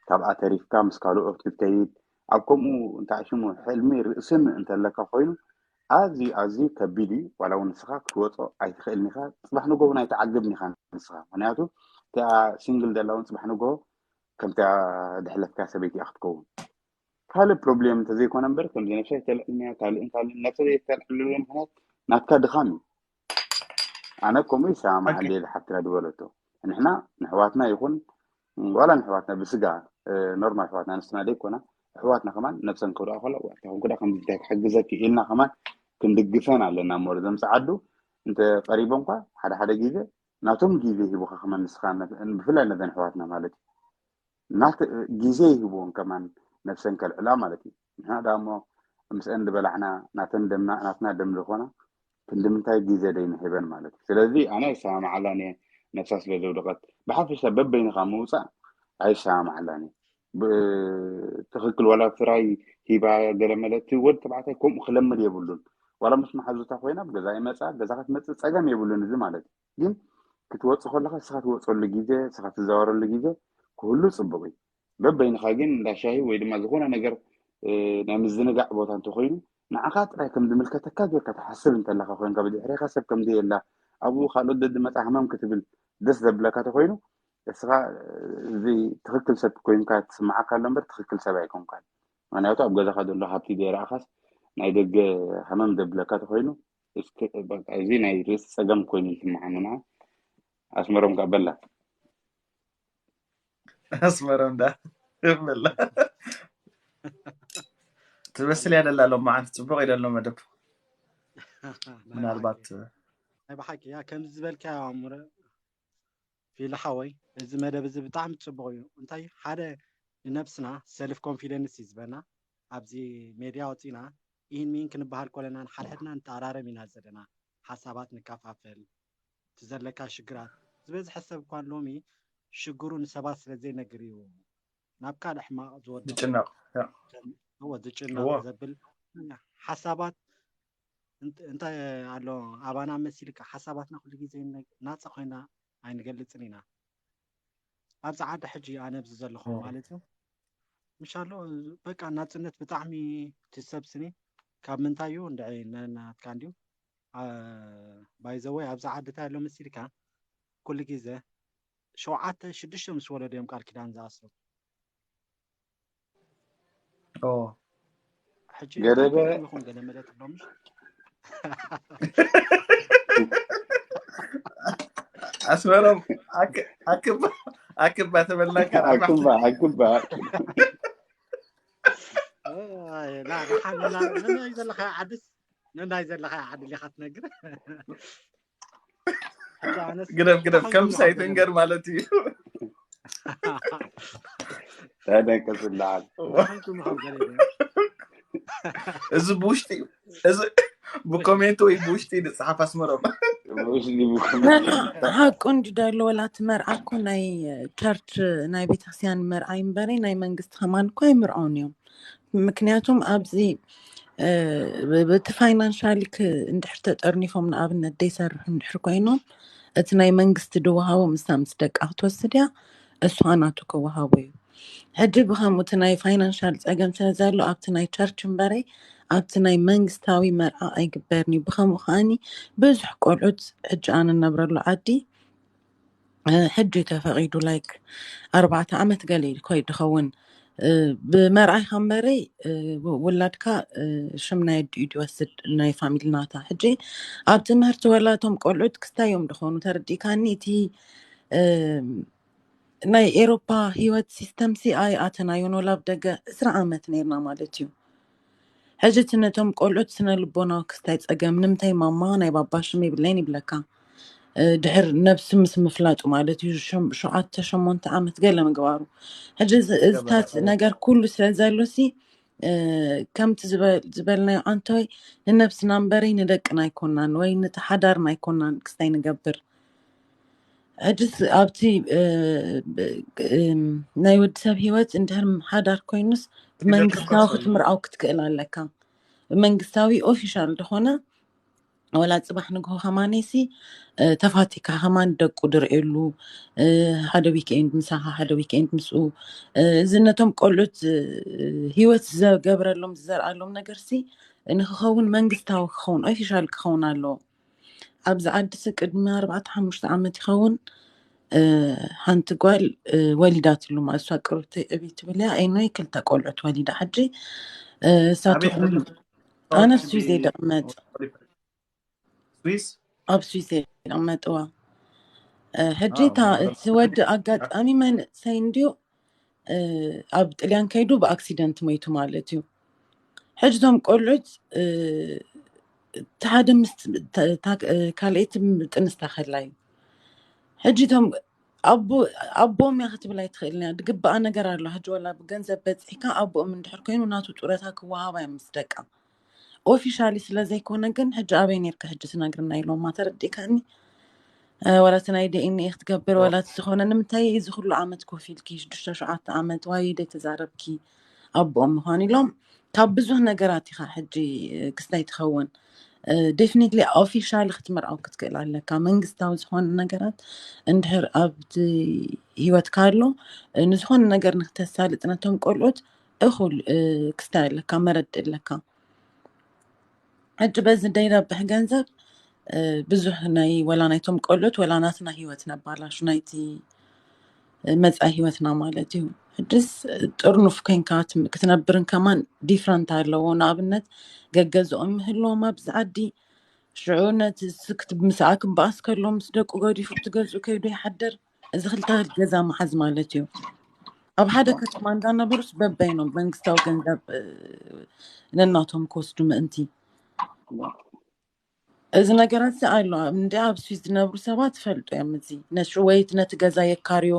ካብኣ ተሪፍካ ምስ ካልኦት ክትከይድ ኣብ ከምኡ እንታይ ሽሙ ሕልሚ ርእስን እንተለካ ኮይኑ ኣዝዩ ኣዝዩ ከቢድ እዩ። ዋላ እውን ንስኻ ክትወጾ ኣይትኽእልን ኢኻ። ጽባሕ ንጎ እውን ኣይትዓግብን ኢኻ ንስኻ። ምኽንያቱ እቲኣ ሲንግል ዘላ እውን ጽባሕ ንጎ ከምታ ድሕለፍካ ሰበይቲ እያ ክትከውን። ካልእ ፕሮብሌም እንተዘይኮነ እምበር ከምዚ ነብሰይ ተልዕልንያ ካልእን ካልእን ነብሰ ዘይተልዕልሉ ምኽንያት ናትካ ድኻም እዩ። ኣነ ከምኡ ይሰማማዓሉ እየ ዝሓፍትና ዝበለቶ። ንሕና ንሕዋትና ይኹን ዋላ ንሕዋትና ብስጋ ኖርማል ኣሕዋትና ኣንስትና ደይኮና ኣሕዋትና ከማን ነብሰን ክብዳ ከላ ዋታ ኮንኩዳ ከምዚ እንታይ ክሕግዘኪ ኢልና ከማን ክንድግፈን ኣለና። እሞ እዞም ጸዓዱ እንተ ቀሪቦም እኳ ሓደ ሓደ ግዜ ናቶም ግዜ ሂቡካ ከማን ንስኻ ብፍላይ ነዘን ኣሕዋትና ማለት እዩ ናት ግዜ ይህብዎም ከማን ነብሰን ከልዕላ ማለት እዩ። ንሕና ደኣ እሞ ምስአን ዝበላዕና ናተን ደምና ናትና ደም ዝኾና ክንዲ ምንታይ ግዜ ደይንህበን ማለት እዩ። ስለዚ ኣነ ኣይሰማማዓላን እየ ነብሳ ስለ ዘውደቐት። ብሓፈሻ በበይንኻ ምውፃእ ኣይሰማማዓላን እየ። ትኽክል ዋላ ፍራይ ሂባ ገለመለ እቲ ወዲ ተባዕታይ ከምኡ ክለምድ የብሉን። ዋላ ምስ መሓዙታ ኮይና ኣብ ገዛ ይመፃ ገዛ ክትመፅእ ፀገም የብሉን እዚ ማለት እዩ። ግን ክትወፅእ ከለካ ንስኻ ትወፀሉ ግዜ ንስኻ ትዘዋረሉ ግዜ ክህሉ ፅቡቅ እዩ። በበይንኻ ግን እንዳ ሻሂ ወይ ድማ ዝኾነ ነገር ናይ ምዝንጋዕ ቦታ እንተኮይኑ ንዓኻ ጥራይ ከም ዝምልከተካ ጌርካ ትሓስብ እንተለካ ኮይንካ ብድሕሬኻ ሰብ ከም ዘየላ ኣብኡ ካልኦት ደድመፃ ሃመም ክትብል ደስ ዘብለካ ተኮይኑ እስኻ እዚ ትኽክል ሰብ ኮይንካ ትስምዓካ ኣሎ እምበር ትኽክል ሰብ ኣይኮንካን። ምክንያቱ ኣብ ገዛኻ ዘሎ ሃብቲ ዘይረኣኻስ ናይ ደገ ሃመም ዘብለካ ተኮይኑ እዚ ናይ ርእሲ ፀገም ኮይኑ ይስምዓኒ ንዓ ኣስመሮም ከኣ በላ ኣስመሮም ዳ በላ ትበስል እያ ደላ ሎም መዓልቲ ፅቡቅ እዩ ደሎ መደብ ምናልባት ናይ ብሓቂ ያ ከምዚ ዝበልካዮ ኣሙረ ፊል ሓወይ እዚ መደብ እዚ ብጣዕሚ ፅቡቅ እዩ እንታይ ሓደ ንነብስና ሰልፍ ኮንፊደንስ እዩ ዝበና ኣብዚ ሜድያ ወፂና ኢን ሚን ክንበሃል ኮለና ንሓድሕድና ንተኣራረም ኢና ዘለና ሓሳባት ንካፋፈል እቲ ዘለካ ሽግራት ዝበዝሐ ሰብ እኳ ሎሚ ሽግሩ ንሰባት ስለ ዘይነግር እዩ ናብ ካልእ ሕማቕ ዝወድቕ ዝጭነቕ ያ። እዎ ዝጭነቕ እዎ። ዘብል ሓሳባት እንት- እንታይ ኣሎ ኣባና መሲልካ ሓሳባትና ኩሉ ግዜ ነ- ናፃ ኮይና ኣይንገልፅን ኢና ኣብዚ ዓዲ ሕጂ ኣነ ኣብዚ ዘለኹ እዎ። ማለት እዩ ምሻሎ በቃ ናፅነት ብጣዕሚ ትሰብስኒ ካብ ምንታይ እዩ እንድዒ ነናትካ እንድዩ ባይዘወይ ኣብዚ ዓዲ እንታይ ኣሎ መሲልካ ኩሉ ግዜ ሸውዓተ ሽዱሽተ ምስ ወለዱ እዮም ቃል ኪዳን ዝኣስሩ ኦ ሕጂ ገደበ- እንታይ ትብሉ ኣለኹም ገለ መለ ትብሎም ኣስመሮም ኣክ- ኣክባ ኣክባ ተበላካ ኣክባ ኣክባ ነናይ ዘለካ ዓድስ ነናይ ዘለካ ዓዲ ሊካ ትነግር ሕጂ ኣነስ ግደፍ ግደፍ እንታይ ከምስ ይብሉ ኣይትንገር ማለት እዩ ተደንቀስልዓል እንታይ ክምሃብ ገለ እዚ ብውሽጢ እዩ እዚ ብኮሜንት ወይ ብውሽጢ ዝፅሓፍ ኣስመሮም ውሽጢ ኖ፣ ኖ፣ ሓቁ እንዲ ዳሎ ወላ እቲ መርዓ እኮ ናይ ቸርች ናይ ቤተክርስትያን መርዓ እምበሪ ናይ መንግስቲ ከማን እኮ ኣይምርዖን እዮም ምክንያቱም ኣብዚ እ፣ ብ- ብቲ ፋይናንሻሊ ክ- እንድሕር ተጠርኒፎም ንኣብነት ደይሰርሑ እንድሕር ኮይኖም እቲ ናይ መንግስቲ ድወሃቦ ምስታ ምስ ደቃ ክትወስድ እያ እሱ ናቱ ክወሃቦ እዩ ሕጂ ብከምኡ እቲ ናይ ፋይናንሻል ፀገም ስለ ዘሎ ኣብቲ ናይ ቸርች እምበረይ ኣብቲ ናይ መንግስታዊ መርዓ ኣይግበርን እዩ ብከምኡ ከዓኒ ብዙሕ ቆልዑት ሕጂ ኣነ እነብረሉ ዓዲ እ፣ ሕጂ እዩ ተፈቒዱ ላይክ ኣርባዕተ ዓመት ገለ እዩ ኮይ ድኸውን እ፣ ብመርዓይካ እምበረይ እ፣ ው- ውላድካ እ፣ ሽም ናይ ኣዲኡ ድወስድ ናይ ፋሚሊ ናታ ሕጂ ኣብ ትምህርቲ ወላቶም ቆልዑት ክስታይ እዮም ድኾኑ ተረዲእካኒ እቲ እ፣ ናይ ኤሮፓ ህይወት ሲስተም ሲ ኣይ ኣተናዮን ወላ ኣብ ደገ ዕስራ ዓመት ነርና ማለት እዩ ሕጂ እቲ ነቶም ቆልዑት ስነ ልቦናዊ ክስታይ ጸገም ንምንታይ ማማ ናይ ባባ ሽም የብለይን ይብለካ እ፣ ድሕር ነብሲ ምስ ምፍላጡ ማለት እዩ ሸም- ሸውዓተ ሸሞንተ ዓመት ገለ ምግባሩ ሕጂ እዚ- እዚታት ነገር ኩሉ ስለ ዘሎሲ እ፣ ከምቲ ዝበ- ዝበልናዮ ኣንቶይ ንነብስና እምበረይ ንደቅና ኣይኮናን ወይ ንተሓዳርና ኣይኮናን ክስታይ ንገብር ሕጅስ ኣብቲ እ፣ ብ- እ፣ ናይ ወዲ ሰብ ህይወት እንድሕር ሓዳር ኮይኑስ ብመንግስታዊ ክትምርኣው ክትክእል ኣለካ ብመንግስታዊ ኦፊሻል ዝኾነ ወላ ፅባሕ ንግሆ ከማኔሲ ተፋቲካ ከማን ደቁ ድርእየሉ ሓደ ዊክኤንድ ምሳኻ ሓደ ዊክኤንድ ምስኡ እዚ ነቶም ቆልዑት ህይወት ዘገብረሎም ዝዘርኣሎም ነገርሲ ንክኸውን መንግስታዊ ክኸውን ኦፊሻል ክኸውን ኣለዎ። ኣብዚ ዓዲሲ ቅድሚ ኣርባዕተ ሓሙሽተ ዓመት ይኸውን ሓንቲ ጓል ወሊዳትሉ ማለት እሷ ቅርብቲ ዕብይ ትብል እያ። ኤኖይ ክልተ ቆልዑት ወሊዳ ሕጂ እሳትኹም ኣነ ስዊዝ እየ ደቕመጥ ስዊስ ኣብ ስዊስ እየ ደቕመጥዋ። ሕጂ እታ እቲ ወዲ ኣጋጣሚ መንእሰይ እንድዩ ኣብ ጥልያን ከይዱ ብኣክሲደንት ሞይቱ ማለት እዩ። ሕጂ እቶም ቆልዑት እቲ ሓደ ምስ ካልኣይቲ ጥንስታ ከላ እዩ። ሕጂ እቶም ኣቦኦም እያ ክትብል ኣይትኽእልን እያ። ዝግበኣ ነገር ኣሎ። ሕጂ ወላ ብገንዘብ በፂሕካ ኣቦኦም እንድሕር ኮይኑ ናቱ ጡረታ ክወሃባ እዮም ምስ ደቃ ኦፊሻሊ ስለ ዘይኮነ ግን ሕጂ ኣበይ ነርካ ሕጂ ትነግርና ኢሎማ ተረዲእካኒ። ዋላ እቲ ናይ ዲኤንኤ ክትገብር ዋላ እቲ ዝኾነ ንምንታይ እዚ ኩሉ ዓመት ኮፍ ኢልኪ ሽዱሽተ ሸውዓተ ዓመት ዋይ ደይ ተዛረብኪ ኣቦኦም ምዃን ኢሎም ካብ ብዙሕ ነገራት ኢኻ ሕጂ ክስታይ ትኸውን። ዴፊኒትሊ ኦፊሻሊ ክትምርዓው ክትክእል ኣለካ። መንግስታዊ ዝኾነ ነገራት እንድሕር ኣብቲ ህይወትካ ኣሎ ንዝኾነ ነገር ንክተሳልጥ ነቶም ቆልዑት እኹል ክስታይ ኣለካ መረድእ ኣለካ። ሕጂ በዚ ደይረብሕ ገንዘብ ብዙሕ ናይ ወላ ናይቶም ቆልዑት ወላ ናትና ህይወት ነባላሹ ናይቲ መፃኢ ህይወትና ማለት እዩ። ሕጅስ ጥርኑፍ ኮይንካ ክትነብርን ከማን ዲፍረንት ኣለዎ። ንኣብነት ገገዝኦም ምህልዎም ኣብዚ ዓዲ ሽዑ ነቲ ምስኣ ክበኣስ ከሎ ምስ ደቁ ገዲፉ እቲ ገዝኡ ከይዱ ይሓድር። እዚ ክልተ ገዛ መሓዝ ማለት እዩ። ኣብ ሓደ ከተማ እንዳነበሩስ በበይኖም መንግስታዊ ገንዘብ ነናቶም ክወስዱ ምእንቲ እዚ ነገራት ሲ ኣሎ እንዲ ኣብ ስዊስ ዝነብሩ ሰባት ፈልጡ እዮም። እዚ ነሽወይት ነቲ ገዛ የካርዮ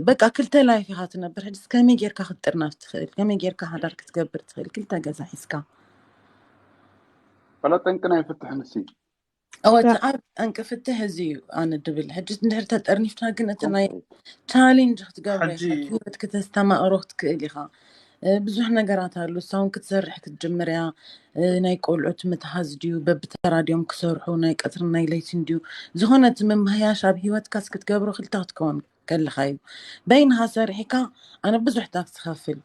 በቃ ክልተ ላይፍ ኢኻ ትነብር። ሕድስ ከመይ ጌርካ ክትጥርናፍ ትኽእል? ከመይ ጌርካ ሓዳር ክትገብር ትኽእል? ክልተ ገዛ ሒዝካ ፈለጠንቅና ይፍትሕ ንሲ እወ እቲ ዓብ ጠንቂ ፍትሕ እዚ እዩ ኣነ ድብል። ሕጂ እንድሕር ተጠርኒፍና ግን እቲ ናይ ቻሌንጅ ክትገብሮ ኢኻ፣ ህይወት ክተስተማቕሮ ክትክእል ኢኻ። ብዙሕ ነገራት ኣሉ። እሳውን ክትሰርሕ ክትጅምር እያ። ናይ ቆልዑት ምትሃዝ ድዩ፣ በብተራ ድዮም ክሰርሑ፣ ናይ ቀትርን ናይ ለይትን ድዩ፣ ዝኾነ እቲ ምምሃያሽ ኣብ ህይወትካስ ክትገብሮ ክልተ ክትከውን ከለኻ እዩ። በይንኻ ሰሪሕካ ኣነ ብዙሕ ታክስ ከፍል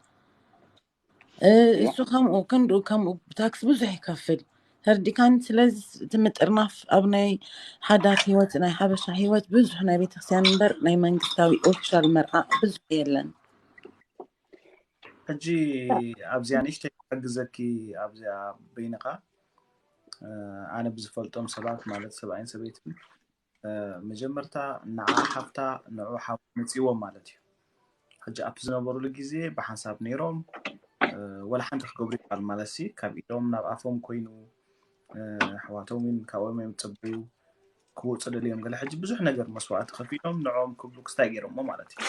እሱ ከምኡ ክንድኡ ከምኡ ብታክስ ብዙሕ ይከፍል ተርዲካን። ስለዚ እቲ ምጥርናፍ ኣብ ናይ ሓዳር ህይወት ናይ ሓበሻ ህይወት ብዙሕ ናይ ቤተክርስትያን እምበር ናይ መንግስታዊ ኦፊሻል መርዓ ብዙሕ የለን። ሕጂ ኣብዚኣ ንእሽተይ ክሕግዘኪ ኣብዚኣ በይንኻ ኣነ ብዝፈልጦም ሰባት ማለት ሰብኣይን ሰበይትን መጀመርታ ንዓ ሓፍታ ንዑ ሓው መፂዎም ማለት እዩ። ሕጂ ኣብቲ ዝነበሩሉ ግዜ ብሓንሳብ ነይሮም ወላ ሓንቲ ክገብሩ ይባል ማለት ሲ ካብ ኢዶም ናብ ኣፎም ኮይኑ ኣሕዋቶም እውን ካብኦም እዮም ዝፅበዩ ክወፁ ደልዮም ገለ ሕጂ ብዙሕ ነገር መስዋዕቲ ከፊሎም ንዕኦም ክብሉ ክስታይ ገይሮሞ ማለት እዩ።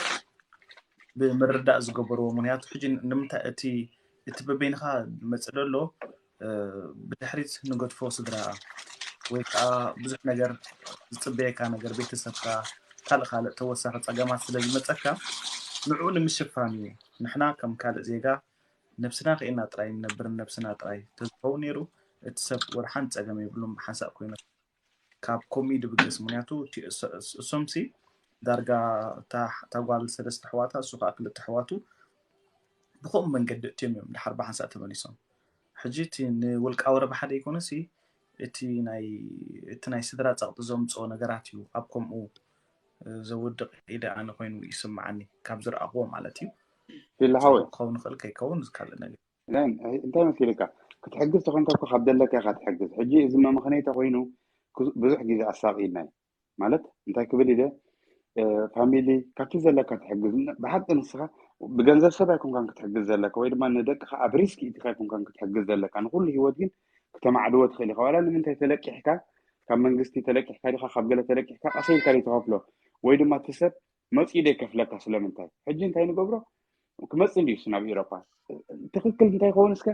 ብምርዳእ ዝገበርዎ ምክንያቱ ሕጂ ንምንታይ እቲ እቲ በበይንካ መፅእ ደሎ ብድሕሪት ንገድፎ ስድራ ወይ ከዓ ብዙሕ ነገር ዝፅበየካ ነገር ቤተሰብካ ካልእ ካልእ ተወሳኺ ፀገማት ስለ ዝመፀካ ንዕኡ ንምሽፋን እዩ። ንሕና ከም ካልእ ዜጋ ነብስና ክኢልና ጥራይ ንነብርን ነብስና ጥራይ ተዝኸውን ነይሩ እቲ ሰብ ወላ ሓንቲ ፀገም የብሉም ሓንሳእ ኮይኑ ካብ ኮሚ ድብገስ ምክንያቱ እሶምሲ ዳርጋ እታ ጓል ሰለስተ ኣሕዋታ እሱ ከዓ ክልተ ኣሕዋቱ ብከምኡ መንገዲ እትዮም እዮም ድሓር ብሓንሳእ ተመሊሶም። ሕጂ እቲ ንውልቃዊ ረብሓ ደይኮነሲ እቲ ናይ እቲ ናይ ስድራ ፀቕጢ ዘምፅኦ ነገራት እዩ ኣብ ከምኡ ዘውድቕ ኢደ ኣነ ኮይኑ ይስምዓኒ ካብ ዝረኣኽዎ ማለት እዩ። ፊልሃወይ ክኸውን ይኽእል ከይከውን ዝካልእ ነገር እንታይ መሲልካ ክትሕግዝ ተኮንካ እኮ ካብ ዘለካ ኢካ ትሕግዝ። ሕጂ እዚ መምኽነይ ተኮይኑ ብዙሕ ግዜ ኣሳቂናይ ማለት እንታይ ክብል ኢለ ፋሚሊ ካብቲ ዘለካ ትሕግዝ። ብሓቂ ንስኻ ብገንዘብ ሰብ ኣይኮንካን ክትሕግዝ ዘለካ ወይ ድማ ንደቅካ ኣብ ሪስክ ኢትካ ኣይኮንካን ክትሕግዝ ዘለካ። ንኩሉ ህይወት ግን ክተማዕድዎ ትኽእል ኢኻ። ዋላ ንምንታይ ተለቂሕካ ካብ መንግስቲ ተለቂሕካ ዲኻ ካብ ገለ ተለቂሕካ ቀሰ ኢልካ ዶ ትኸፍሎ ወይ ድማ እቲ ሰብ መፂኡ ዶ ይከፍለካ? ስለምንታይ ሕጂ እንታይ ንገብሮ ክመፅእ እንዲዩ ናብ ኤሮፓ ትኽክል እንታይ ይኸውን እስከ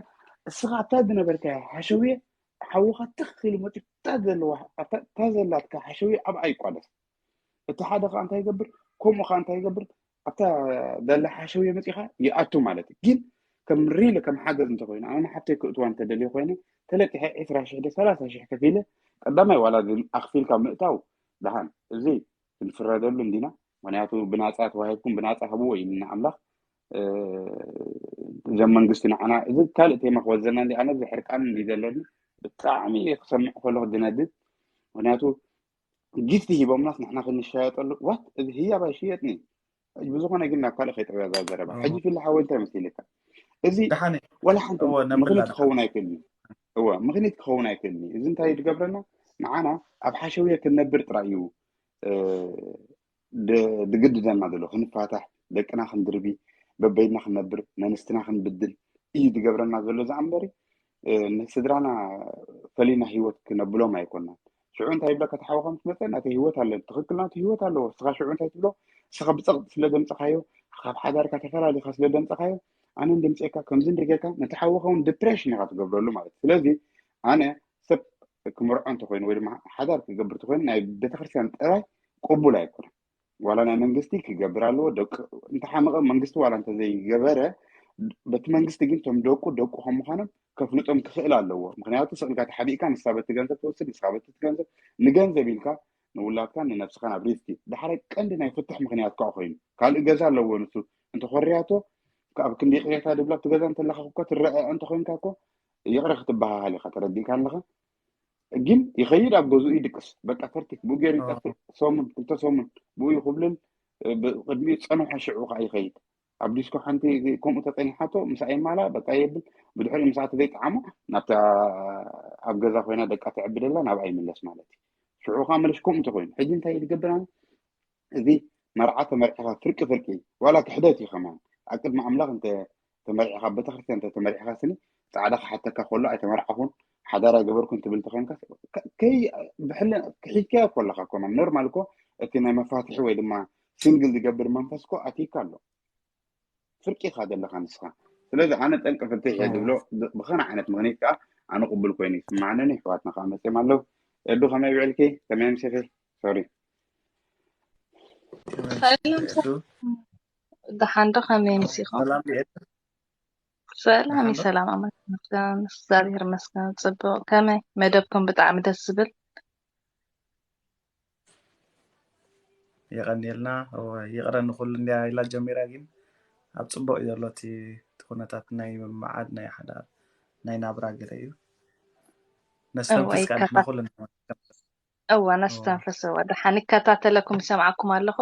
እስኻ ኣብታ ዝነበርካያ ሓሸውየ ሓውኻ ትኽ ኢሉ መፂኡ እታ ዘለዋ እታ ዘላትካ ሓሸውየ ኣብኣ ይቋደስ። እቲ ሓደ ከዓ እንታይ ይገብር ከምኡ ከዓ እንታይ ይገብር ኣብታ ዘላ ሓሸውየ መፂኻ ይኣቱ ማለት እዩ። ግን ከም ሪሊ ከም ሓገዝ እንተኮይኑ ኣነ ሓብተይ ክእትዋ እንተደልየ ኮይነ ተለቂሐ ዕስራ ሽሕ ዶ ሰላሳ ሽሕ ከፊለ ቀዳማይ ዋላ ግን ኣኽፊልካ ምእታው ደሓን እዚ ክንፍረደሉ እንዲና። ምክንያቱ ብናፃ ተዋሂብኩም ብናፃ ህብዎ ኢልና ኣምላኽ። እዞም መንግስቲ ንዓና እዚ ካልእ ቴማ ክወዘና እንዲ ኣነ እዚ ሕርቃን እንዲ ዘለኒ ብጣዕሚ ክሰምዕ ከለኩ ዝነድድ። ምክንያቱ ጊፍቲ ሂቦምናስ ንሕና ክንሻየጠሉ ዋት እዚ ህያብ ኣይሽየጥኒ። ብዝኮነ ግን ናብ ካልእ ከይጠበዛ ዘረባ ሕጂ ፊል ሓወይ እንታይ መሲልካ እዚ ዋላ ሓንቲ ምክንያት ክኸውን ኣይክእልን እዩ። እወ ምክንያት ክኸውን ኣይክእልን እዩ። እዚ እንታይ ዝገብረና ንዓና ኣብ ሓሸውየ ክንነብር ጥራይ እዩ። ድግድደና ዘሎ ክንፋታሕ ደቅና ክንድርቢ በበይድና ክንነብር ነንስትና ክንብድል እዩ ዝገብረና ዘሎ እዛ እምበሪ ንስድራና ፈሊና ህይወት ክነብሎም ኣይኮናን። ሽዑ እንታይ ይብለካ ተሓወኻ ምስ መፀ ናተይ ህይወት ኣለ ትኽክል ናቱ ህይወት ኣለዎ እስኻ ሽዑ እንታይ ትብሎ እስኻ ብፀቕጢ ስለ ደምፅኻዮ ካብ ሓዳርካ ተፈላሊኻ ስለ ደምፅኻዮ ኣነ እንደምፅኤካ ከምዚ እንደጌርካ ነቲ ሓወኻ እውን ዲፕሬሽን ኢኻ ትገብረሉ ማለት እዩ። ስለዚ ኣነ ሰብ ክምርዖ እንተኮይኑ ወይ ድማ ሓዳር ክገብር እንተኮይኑ ናይ ቤተክርስትያን ጠባይ ቅቡል ኣይኮነን። ዋላ ናይ መንግስቲ ክገብር ኣለዎ ደቂ እንተሓመቐ መንግስቲ ዋላ እንተዘይገበረ በቲ መንግስቲ ግን ቶም ደቁ ደቁ ከም ምዃኖም ከፍልጦም ክኽእል ኣለዎ። ምክንያቱ ስቕልካ ተሓቢእካ ንሳ በቲ ገንዘብ ትወስድ ንስኻ በቲ ገንዘብ ንገንዘብ ኢልካ ንውላድካን ንነብስኻን ኣብ ሪስኪ ዳሕራይ ቀንዲ ናይ ፍትሕ ምክንያት ከዓ ኮይኑ ካልእ ገዛ ኣለዎ ንሱ እንተኮርያቶ ኣብ ክንዲ ቅሬታ ድብላ ኣብቲ ገዛ እንተለካ እኮ ትረአ እንተኮይንካ እኮ ይቕረ ክትበሃሃል ኢኻ ተረዲእካ ኣለኻ። ግን ይኸይድ ኣብ ገዝኡ ይድቅስ በቃ ተርቲብ ብኡ ገይሩ ይጠፍእ ሰሙን ክልተ ሰሙን ብኡ ይኹብልል። ቅድሚኡ ዝፀንሖ ሽዑ ከዓ ይኸይድ ኣብ ዲስኮ ሓንቲ ከምኡ ተፀኒሓቶ ምሳኣ ይማላ በቃ የብል ብድሕሪኡ ምሳኣ ተዘይጠዓሞ ናብታ ኣብ ገዛ ኮይና ደቃ ተዕብደላ ናብኣ ይምለስ ማለት እዩ። ሽዑ ከዓ መለሽ ከምኡ እንተኮይኑ ሕጂ እንታይ ዝገብር ኣነ እዚ መርዓ ተመርዒኻ ፍርቂ ፍርቂ ዋላ ክሕደት እዩ ከማን ኣብ ቅድሚ ኣምላኽ እንተ ተመርዒኻ ኣብ ቤተክርስትያን እንተ ተመርዒኻ ስኒ ፃዕዳ ክሓተካ ከሎ ኣይተመርዓኹን ሓዳር ኣይገበርኩን ትብል ተኮንካ ከይ ብሕለ ክሒድካዮ ከለካ ኮማን ኖርማል እኮ እቲ ናይ መፋትሒ ወይ ድማ ሲንግል ዝገብር መንፈስ እኮ ኣትይካ ኣሎ ፍርቂ ኢኻ ዘለኻ ንስኻ። ስለዚ ኣነ ጠንቂ ፍትሕ እየ ዝብሎ ብኸነ ዓይነት ምክንያት ከዓ ኣነ ቅቡል ኮይኑ ይስማዓንን ይሕዋትና ከዓ መፅኦም ኣለዉ። ኤዱ ከመይ ውዕልኪ ከመይ ኣምሲኺ? ሶሪ ሰላም ደሓን ዶ ከመይ ኣምሲኹም? ሰላም እዩ ሰላም ኣምላኽ ይመስገን እግዚኣብሔር ይመስገን ፅቡቕ ከመይ መደብኩም ብጣዕሚ ደስ ዝብል የቐንየልና። እወ ይቕረ ንኹሉ እንድያ ኢላ ጀሚራ፣ ግን ኣብ ጽቡቕ እዩ ዘሎ እቲ እቲ ኩነታት ናይ ምምዓድ ናይ ሓዳር ናይ ናብራ ገለ እዩ። ነስተንፍስ እወ፣ ካን ንሕና ይከታ- ኩሉ ንሕና እወ፣ ነስተንፍስ እወ። ደሓን ይከታተለኩም ይሰምዓኩም ኣለኹ።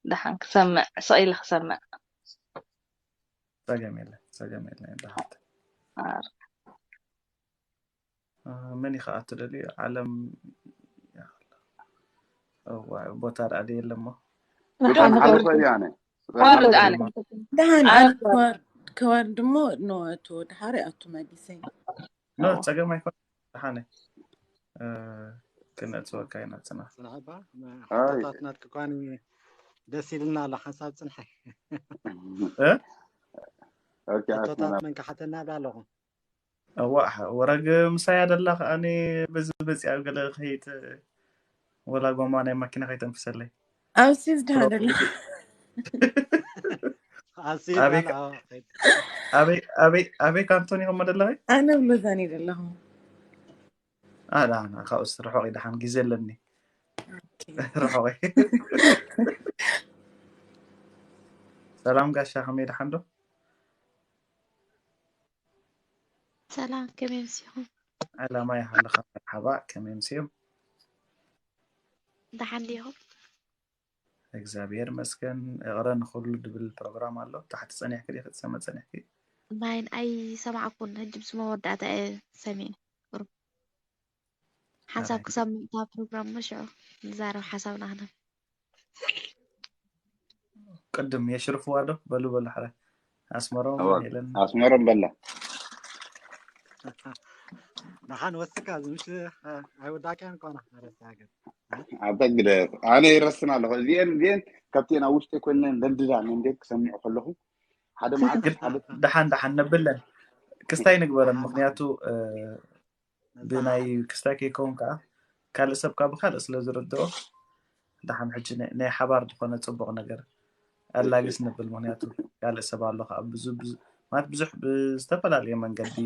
ደሓን ክሰምዕ ስቕ ኢለ ክሰምዕ። ጸገም የለን፣ ጸገም የለን። ደሓን ኣር- መን ይኸኣ ትደልዩ? ዓለም እዋ፣ ቦታ ደኣ የለሞ። ብጣዕሚ ሓለፈ እያ ኣነ። ደሓን ኣነ ኣነ ክዋር- ክዋር ድሞ ኖ እቱ ድሓሪ ኣቱ መሊሰይ ኖ ጸገም ኣይኮን። ደሓነ እ፣ ክነእትወካ ኢና ጽና። ጽናሕባ ኣይ። ሕቶታት ናትክ ኳኒ ደስ ኢልና ኣሎ ሓንሳብ ጽንሐ እ? ኦኬ፣ ሕቶታት ኣስመራ። መን ክሓተና ዶ ኣለኹ እዋ ወረግ ምሳያ ደላ ከኣኒ ብዚ ብፅያ ገለ ከይት ወላ ጎማ ናይ ማኪና ከይተንፍሰለይ ኣብሲ ዝድሃደላ ኣሲ ኣበይ ኣበይ ኣበይ ኣበይ ካንቶን ኢኹም ደለኸይ ኣነ ኣብ ሎዛን እየ ዘለኹ ኣዳና ካብኡስ ርሑቕ ደሓን ግዜ ኣለኒ ርሑቕ ሰላም ጋሻ ከመይ ደሓን ዶ ሰላም ከመይ ኣምሲኹም? ዕላማ ይሃልኻ መርሓባ ከመይ ኣምስዮም? ደሓን ዲኹም? እግዚኣብሔር ይመስገን። እቕረ ንኹሉ ድብል ፕሮግራም ኣሎ። ታሕቲ ጸኒሕኪ ዲኺ ትሰምዕ ጸኒሕኪ? ማይን ኣይሰማዕኩን። ሕጂ ምስ መወዳእታ እየ ሰሚዐ። ቁሩብ ሓንሳብ ኣራይ። ክሰምዕ እታ ፕሮግራም እሞ ሽዑ ንዛረብ ሓሳብና ክነብ። ቅድም የሽርፍዋ ዶ? በሉ በሉ ሓረ ኣስመሮም እወ፣ ሄለን ኣስመሮም በላ ደሓን ወስካ እዚ ምሽ ኣይወዳቅያን ኮና ረስያ ግን ኣበግደ ኣነ ይረስን ኣለኹ። እዚአን እዚአን ካብቲ ናብ ውሽጢ ኮይነን ደንድዳ እንደ ክሰምዑ ከለኹ ሓደ መዓልቲ ሓደ ደሓን ደሓን ነብለን ክስታይ ንግበረን። ምክንያቱ እ፣ ነዛ ብናይ ክስታይ ከይከውን ከዓ ካልእ ሰብ ካብ ካልእ ስለ ዝርድኦ ደሓን ሕጂ ናይ- ናይ ሓባር ዝኾነ ፅቡቕ ነገር ኣላግስ ነብል። ምክንያቱ ካልእ ሰብ ኣሎ ከዓ ብዙ ብዙ- ማለት ብዙሕ ብዝተፈላለየ መንገዲ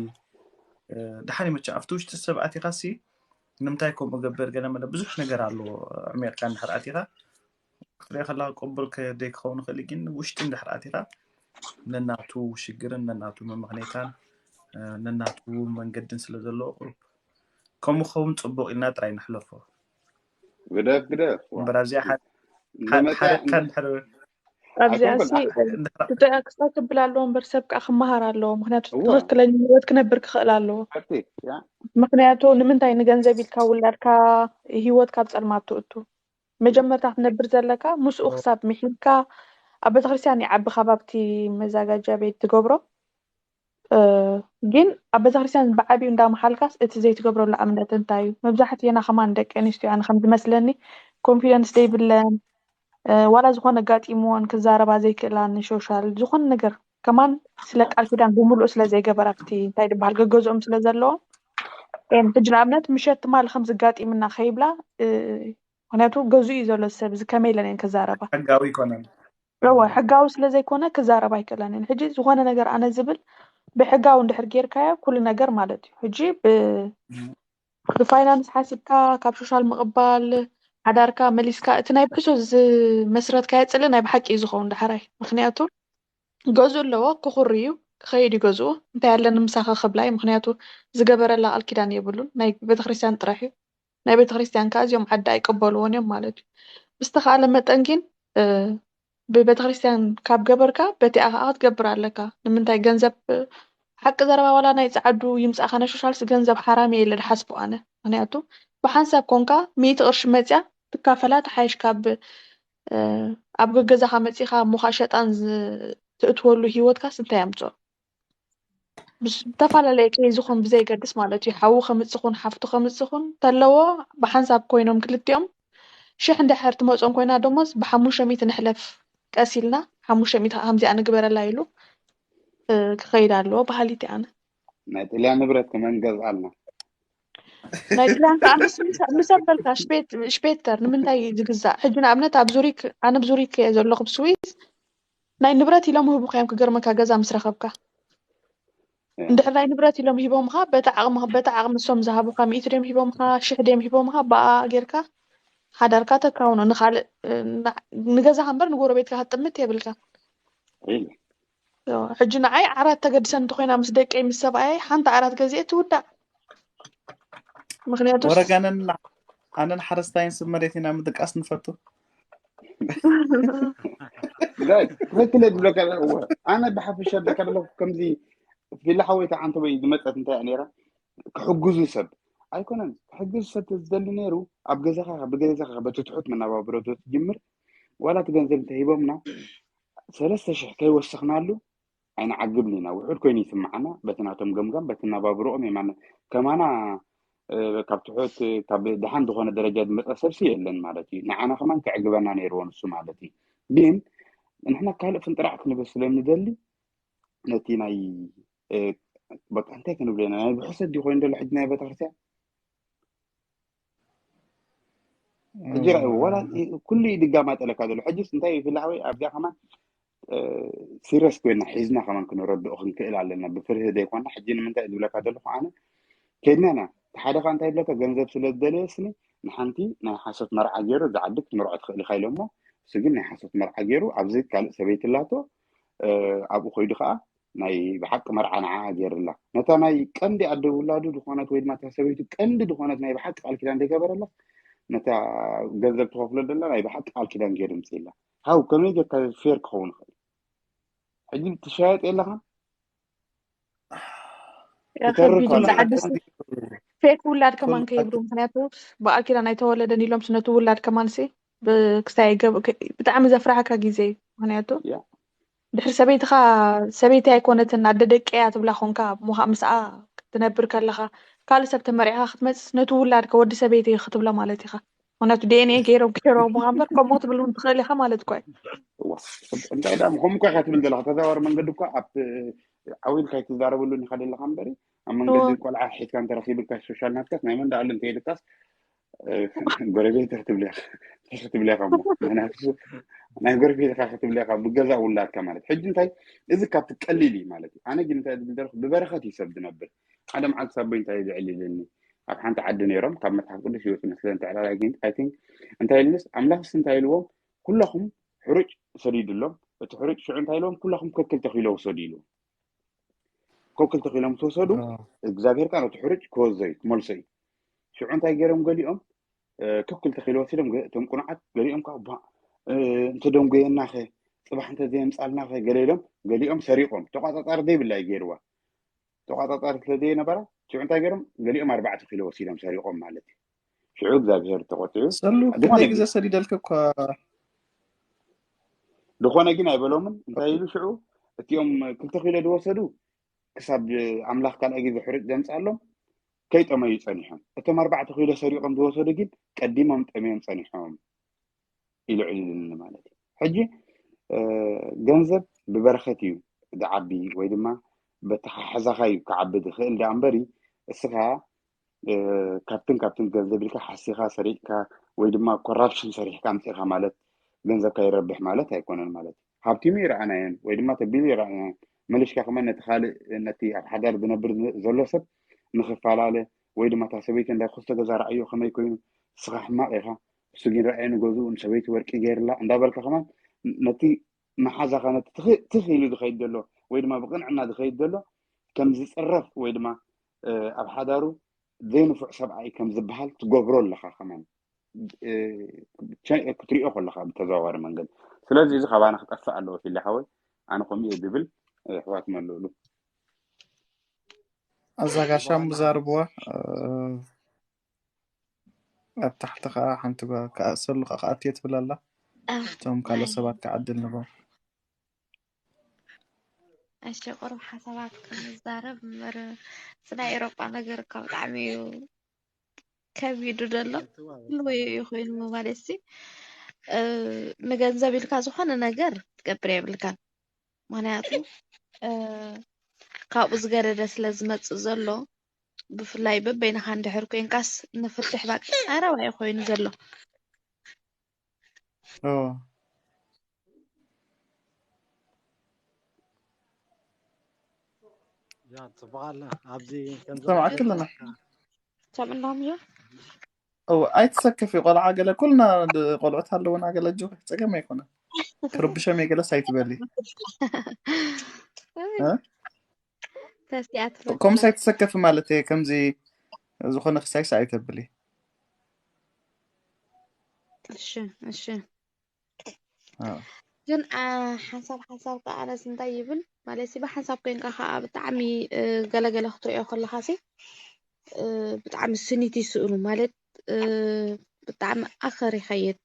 ድሓን ይመቸ ኣብቲ ውሽጢ ሰብ ኣቲኻሲ ንምንታይ ከምኡ ገብር ገለ መለ ብዙሕ ነገር ኣሎ። ዕሚቕካ እንድሕር ኣቲኻ ክትሪኦ ከለካ ቅቡል ከደይ ክኸውን ይኽእል ግን ውሽጢ እንድሕር ኣቲኻ ነናቱ ሽግርን ነናቱ መመኽኔታን ነናቱ መንገድን ስለ ዘለዎ ቁሩብ ከምኡ ክኸውን ፅቡቕ ኢልና ጥራይ ንሕለፎ። ግደፍ ግደፍ እምበር ኣብዚኣ ሓሪቕካ እንድሕር ኣብዚኣ ሲ ክጠቅሳ ክብል ኣለዎ እምበር ሰብ ከዓ ክመሃር ኣለዎ። ምክንያቱ ትክክለኛ ህይወት ክነብር ክኽእል ኣለዎ። ምክንያቱ ንምንታይ ንገንዘብ ኢልካ ውላድካ ህይወት ካብ ፀልማት ትእቱ? መጀመርታ ክትነብር ዘለካ ምስኡ ክሳብ ምሒልካ ኣብ ቤተክርስትያን ይዓቢ ካብ ኣብቲ መዛጋጃ ቤት ትገብሮ ግን ኣብ ቤተክርስትያን ብዓብዩ እንዳመሓልካስ እቲ ዘይትገብረሉ ኣብነት እንታይ እዩ? መብዛሕትኤና ከማን ደቂ ኣንስትዮ ኣነ ከም ዝመስለኒ ኮንፊደንስ ዘይብለን ዋላ ዝኾነ ኣጋጢምዎን ክዛረባ ዘይክእላ ንሾሻል ዝኾነ ነገር ከማን ስለ ቃል ኪዳን ብምሉእ ስለ ዘይገበራ ኣብቲ እንታይ ዝበሃል ገገዝኦም ስለ ዘለዎም ሕጂ ንኣብነት ምሸት ትማሊ ከም ዝጋጢምና ከይብላ ምክንያቱ ገዙ እዩ ዘሎ ሰብ እዚ ከመይ ኢለን እየን ክዛረባ ሕጋዊ ይኮነን እወ ሕጋዊ ስለ ዘይኮነ ክዛረብ ኣይክእለን እየን። ሕጂ ዝኾነ ነገር ኣነ ዝብል ብሕጋዊ እንድሕር ጌርካዮ ኩሉ ነገር ማለት እዩ። ሕጂ ብፋይናንስ ሓሲብካ ካብ ሶሻል ምቕባል ሓዳርካ መሊስካ እቲ ናይ ብሕሶ ዝመስረትካዮ ፅልኢ ናይ ብሓቂ እዩ ዝኸውን ዳሕራይ። ምክንያቱ ገዙ ኣለዎ ክኹር እዩ ክኸይድ እዩ ገዝኡ እንታይ ኣለኒ ምሳኸ ክብላ እዩ። ምክንያቱ ዝገበረላ ቃል ኪዳን የብሉን ናይ ቤተክርስትያን ጥራሕ እዩ። ናይ ቤተክርስትያን ከዓ እዚኦም ዓዲ ኣይቀበልዎን እዮም ማለት እዩ። ብዝተኻለ መጠን ግን ብቤተክርስትያን ካብ ገበርካ በቲኣ ከዓ ክትገብር ኣለካ። ንምንታይ ገንዘብ ሓቂ ዘረባ ዋላ ናይ ፀዓዱ ይምፃእካ ናይ ሶሻልስ ገንዘብ ሓራም እየ ኢለ ድሓስቦ ኣነ። ምክንያቱ ብሓንሳብ ኮንካ ሚእቲ ቅርሺ መፅያ ትካፈላ ትሓይሽ ካብ ኣብ ገገዛኻ መፂኻ እሞኻ ሸጣን ትእትወሉ ህይወትካስ እንታይ ኣምፅኦ? ብዝተፈላለየ ከይ ዝኹን ብዘይገድስ ማለት እዩ ሓዉ ከምፅኹን ሓፍቱ ከምፅኹን ተለዎ ብሓንሳብ ኮይኖም ክልቲኦም ሽሕ እንድሕር ትመፆም ኮይና ደሞዝ ብሓሙሽተ ሚእቲ ንሕለፍ ቀስ ኢልና ሓሙሽተ ሚእቲ ከምዚኣ ንግበረላ ኢሉ ክኸይድ ኣለዎ በሃሊት ኣነ። ናይ ጥልያን ንብረት ከመን ገዝኣልና ናይ ጥልያን ከዓ ምስ ኣበልካ ሽፔተር ንምንታይ ዝግዛእ ሕጂ ንኣብነት ኣብ ዙሪክ ኣነ ብዙሪክ እየ ዘለኹ ብስዊዝ ናይ ንብረት ኢሎም ይህቡካ እዮም ክገርመካ ገዛ ምስ ረኸብካ እንድሕር ናይ ንብረት ኢሎም ሂቦምካ በቲ ዓቕሚ በቲ ዓቕሚ እሶም ዝሃቡካ ሚእቲ ድዮም ሂቦምካ ሽሕ ድዮም ሂቦምካ ብኣ ጌርካ ሓዳርካ ተካውኖ ንካልእ ንገዛኻ እምበር ንጎረቤትካ ክትጥምት የብልካ ሕጂ ንዓይ ዓራት ተገድሰ እንተኮይና ምስ ደቀይ ምስ ሰብኣየይ ሓንቲ ዓራት ገዚኤ ትውዳእ ምክንያቱ ወረጋነን ኣነን ሓረስታይን ስብ መሬት ኢና ምድቃስ ንፈቱ ትክክል ዝብለካ ኣነ ብሓፈሻ ብለካ ኣለኩ ከምዚ ፊላ ሓወይታ ሓንቲ ወይ ዝመፀት እንታይ እያ ነይራ ክሕግዙ ሰብ ኣይኮነን ክሕግዙ ሰብ ዝደሊ ነይሩ ኣብ ገዛኻ ብገዛኻ በቲ ትሑት መናባብሮ ትጅምር ዋላ እቲ ገንዘብ እንተሂቦምና ሰለስተ ሽሕ ከይወሰኽናሉ ኣይንዓግብን ኢና ውሑድ ኮይኑ ይስምዓና በቲ ናቶም ገምጋም በቲ ናባብርኦም የማና ከማና ካብ ትሑት ካብ ድሓን ዝኾነ ደረጃ ዝመፀ ሰብሲ የለን ማለት እዩ ንዓና ከማን ክዕግበና ነይርዎ ንሱ ማለት እዩ ግን ንሕና ካልእ ፍንጥራዕ ክንብል ስለ ንደሊ ነቲ ናይ በቃ እንታይ ክንብል ኢና ናይ ብሕሰት ድዩ ኮይኑ ዘሎ ሕጂ ናይ ቤተክርስትያን ሕጂ ርኣይዎ ዋላ ኩሉ እዩ ድጋማጠለካ ዘሎ ሕጂስ እንታይ እዩ ፍላሕወይ ኣብዚኣ ከማን ሲረስ ኮይና ሒዝና ከማን ክንረድኦ ክንክእል ኣለና ብፍርሂ ዘይኮና ሕጂ ንምንታይ ዝብለካ ዘለኹ ኣነ ከድና ኢና እቲ ሓደ ከዓ እንታይ ይብለካ ገንዘብ ስለ ዝደለየ ስኒ ንሓንቲ ናይ ሓሶት መርዓ ገይሩ እዛ ዓዲ ክትምርዖ ትኽእል ኢኻ ኢሎሞ እሱ ግን ናይ ሓሶት መርዓ ገይሩ ኣብዚ ካልእ ሰበይቲ ላቶ ኣብኡ ኮይዱ ከዓ ናይ ብሓቂ መርዓ ንዓ ገይርላ ነታ ናይ ቀንዲ ኣደ ውላዱ ዝኾነት ወይ ድማ እታ ሰበይቱ ቀንዲ ዝኾነት ናይ ብሓቂ ቃል ኪዳን ዘይገበረላ ነታ ገንዘብ ትኸፍሎ ደላ ናይ ብሓቂ ቃል ኪዳን ገይሩ ምፅኢላ ሃው ከመይ ጌርካ ፌር ክኸውን ይኽእል ሕጂ ትሻየጥ የለኻ ፌክ ውላድ ከማን ከይብሉ ምክንያቱ ብኣኪላ ናይ ተወለደን ኢሎም ስነቱ ውላድ ከማን ሲ ክስታይ ብጣዕሚ ዘፍራሕካ ግዜ እዩ ምክንያቱ ድሕሪ ሰበይትኻ ሰበይቲ ኣይኮነትን ኣደ ደቂ እያ ትብላ ኮንካ እሞ ከዓ ምስኣ ክትነብር ከለኻ ካልእ ሰብ ተመሪዕኻ ክትመፅስ ነቲ ውላድ ከወዲ ሰበይቲ ክትብሎ ማለት ኢኻ ምክንያቱ ዲኤንኤ ገይሮም ገይሮም ምኻ እምበር ከምኡ ክትብል እውን ትኽእል ኢኻ ማለት እኳ እዩ እንታይ ዳ ከምኡ እኳ ኢኻ ትብል ዘለኻ ተዛዋሪ መንገዲ እኳ ኣብ ዓው ኢልካ ኣይትዛረበሉን ኢኻ ዘለኻ እምበሪ ኣብ መንገዲ ቆልዓ ሒዝካ እንተረኺብልካ ሶሻል ናትካስ ናይ መን ዳኣሉ እንተይልካስ ጎረቤት ክትብልያ ክትብልያ ከሞ ናይ ጎረቤትካ ክትብልያ ካብ ብገዛ ውላድካ ማለት ሕጂ እንታይ እዚ ካብቲ ቀሊል እዩ ማለት እዩ። ኣነ ግን እንታይ ዝብል ደረኹ ብበረኸት እዩ ሰብ ዝነብር። ሓደ መዓልቲ ሳቦይ እንታይ ዝዕል ኢልኒ ኣብ ሓንቲ ዓዲ ነይሮም ካብ መጽሓፍ ቅዱስ ይወፁ መስለ እንተዕላላ ግን ኣይ ቲንክ እንታይ ኢልንስ ኣምላኽስ እንታይ ኢልዎም ኩለኹም ሕሩጭ ሰዲድሎም እቲ ሕሩጭ ሽዑ እንታይ ኢልዎም ኩለኹም ከክልተ ኪሎ ውሰዱ ኢልዎም። ከክልተ ኪሎ ምስ ወሰዱ እግዚኣብሔር ከዓ ነቲ ሕሩጭ ክወዞ እዩ ክመልሶ እዩ። ሽዑ እንታይ ገይሮም ገሊኦም ከክልተ ኪሎ ወሲዶም እቶም ቁኑዓት ገሊኦም ከዓ ባ እንተደንጎየናኸ ፅባሕ እንተዘየምፃልናኸ ገለ ኢሎም ገሊኦም ሰሪቆም ተቋፃፃሪ ዘይብላ እዩ ገይርዋ። ተቋፃፃሪ ስለዘየነበራ ሽዑ እንታይ ገይሮም ገሊኦም ኣርባዕተ ኪሎ ወሲዶም ሰሪቆም ማለት እዩ። ሽዑ እግዚኣብሔር ተቆጢዑ። ሰሉ ክንደይ ግዜ ሰዲደልክ እኳ ዝኾነ ግን ኣይበሎምን እንታይ ኢሉ ሽዑ እቲኦም ክልተ ኪሎ ዝወሰዱ ክሳብ ኣምላኽ ካልኣይ ግዜ ሕሩጭ ዘምፃሎም ከይጠመዩ ፀኒሖም። እቶም ኣርባዕተ ኪሎ ሰሪቆም ዝወሰዱ ግን ቀዲሞም ጠምዮም ፀኒሖም ኢሉ ዕሊልኒ ማለት እዩ። ሕጂ ገንዘብ ብበረኸት እዩ ዝዓቢ ወይ ድማ በተሓሕዛኻ እዩ ክዓቢ ዝኽእል ዳ እምበሪ እስኻ ካብትን ካብትን ገንዘብ ኢልካ ሓሲኻ ሰሪቅካ ወይ ድማ ኮራፕሽን ሰሪሕካ ኣምፂእካ ማለት ገንዘብካ ይረብሕ ማለት ኣይኮነን ማለት እዩ። ሃብቲሙ ይረኣናየን ወይ ድማ ተቢሉ ይረኣናየን መሊሽካ ከመ ነቲ ካልእ ነቲ ኣብ ሓዳር ዝነብር ዘሎ ሰብ ንክፈላለ ወይ ድማ እታ ሰበይቲ እንዳ ክስተ ገዛ ረኣዮ ከመይ ኮይኑ እስኻ ሕማቕ ኢኻ እሱ ግን ረኣየ ንገዝኡ ንሰበይቲ ወርቂ ገይርላ እንዳበልካ ከማን ነቲ መሓዛኻ ነቲ ትኽ ኢሉ ዝኸይድ ዘሎ ወይ ድማ ብቅንዕና ዝኸይድ ዘሎ ከም ዝፅረፍ ወይ ድማ ኣብ ሓዳሩ ዘይንፉዕ ሰብኣይ ከም ዝበሃል ትገብሮ ኣለኻ ከማን ክትሪኦ ከለኻ ብተዘዋዋሪ መንገዲ። ስለዚ እዚ ካባና ክጠፍእ ኣለዎ ፊሊ ሓወይ ኣነ ከምኡ እየ ዝብል። ኣሕዋት መልእሉ ኣዛ ጋሻ ምዛርብዋ ኣብ ታሕቲ ከዓ ሓንቲ ጓል ከኣ ሰሉ ከዓ ክኣትየ ትብል ኣላ። እቶም ካልኦት ሰባት ከዓ ዕድል ንቦም። እሺ ቁሩብ ሓሳባት ክንዛረብ እምበር እቲ ናይ ኤሮጳ ነገር እኳ ብጣዕሚ እዩ ከቢዱ ዘሎ። ኩሉ ኮይኑ ማለት ሲ ንገንዘብ ኢልካ ዝኾነ ነገር ትገብር የብልካን። ምክንያቱ ካብኡ ዝገደደ ስለ ዝመፅእ ዘሎ ብፍላይ በበይንኻ እንድሕር ኮይንካስ ንፍትሕ ባቂ ቀረባ እዩ ኮይኑ ዘሎ። ሰማዕክ ኣለና። ሰምዕናም እዩ። ኣይትሰከፊ ቆልዓ ገለ ኩልና ቆልዑት ኣለውና ገለ ጆ ፀገም ኣይኮነ ክርብሸም የገለስ ኣይትበሊ። ከምስ ኣይትሰከፊ ማለት እየ። ከምዚ ዝኾነ ክሳይስ ኣይተብሊ። እሺ እሺ። ግን ሓንሳብ ሓንሳብ ከዓነስ እንታይ ይብል ማለት ብሓንሳብ ኮይንካ ከዓ ብጣዕሚ ገለገለ ክትሪኦ ከለካ ሲ ብጣዕሚ ስኒት ይስእኑ ማለት ብጣዕሚ ኣኸር ይኸየድ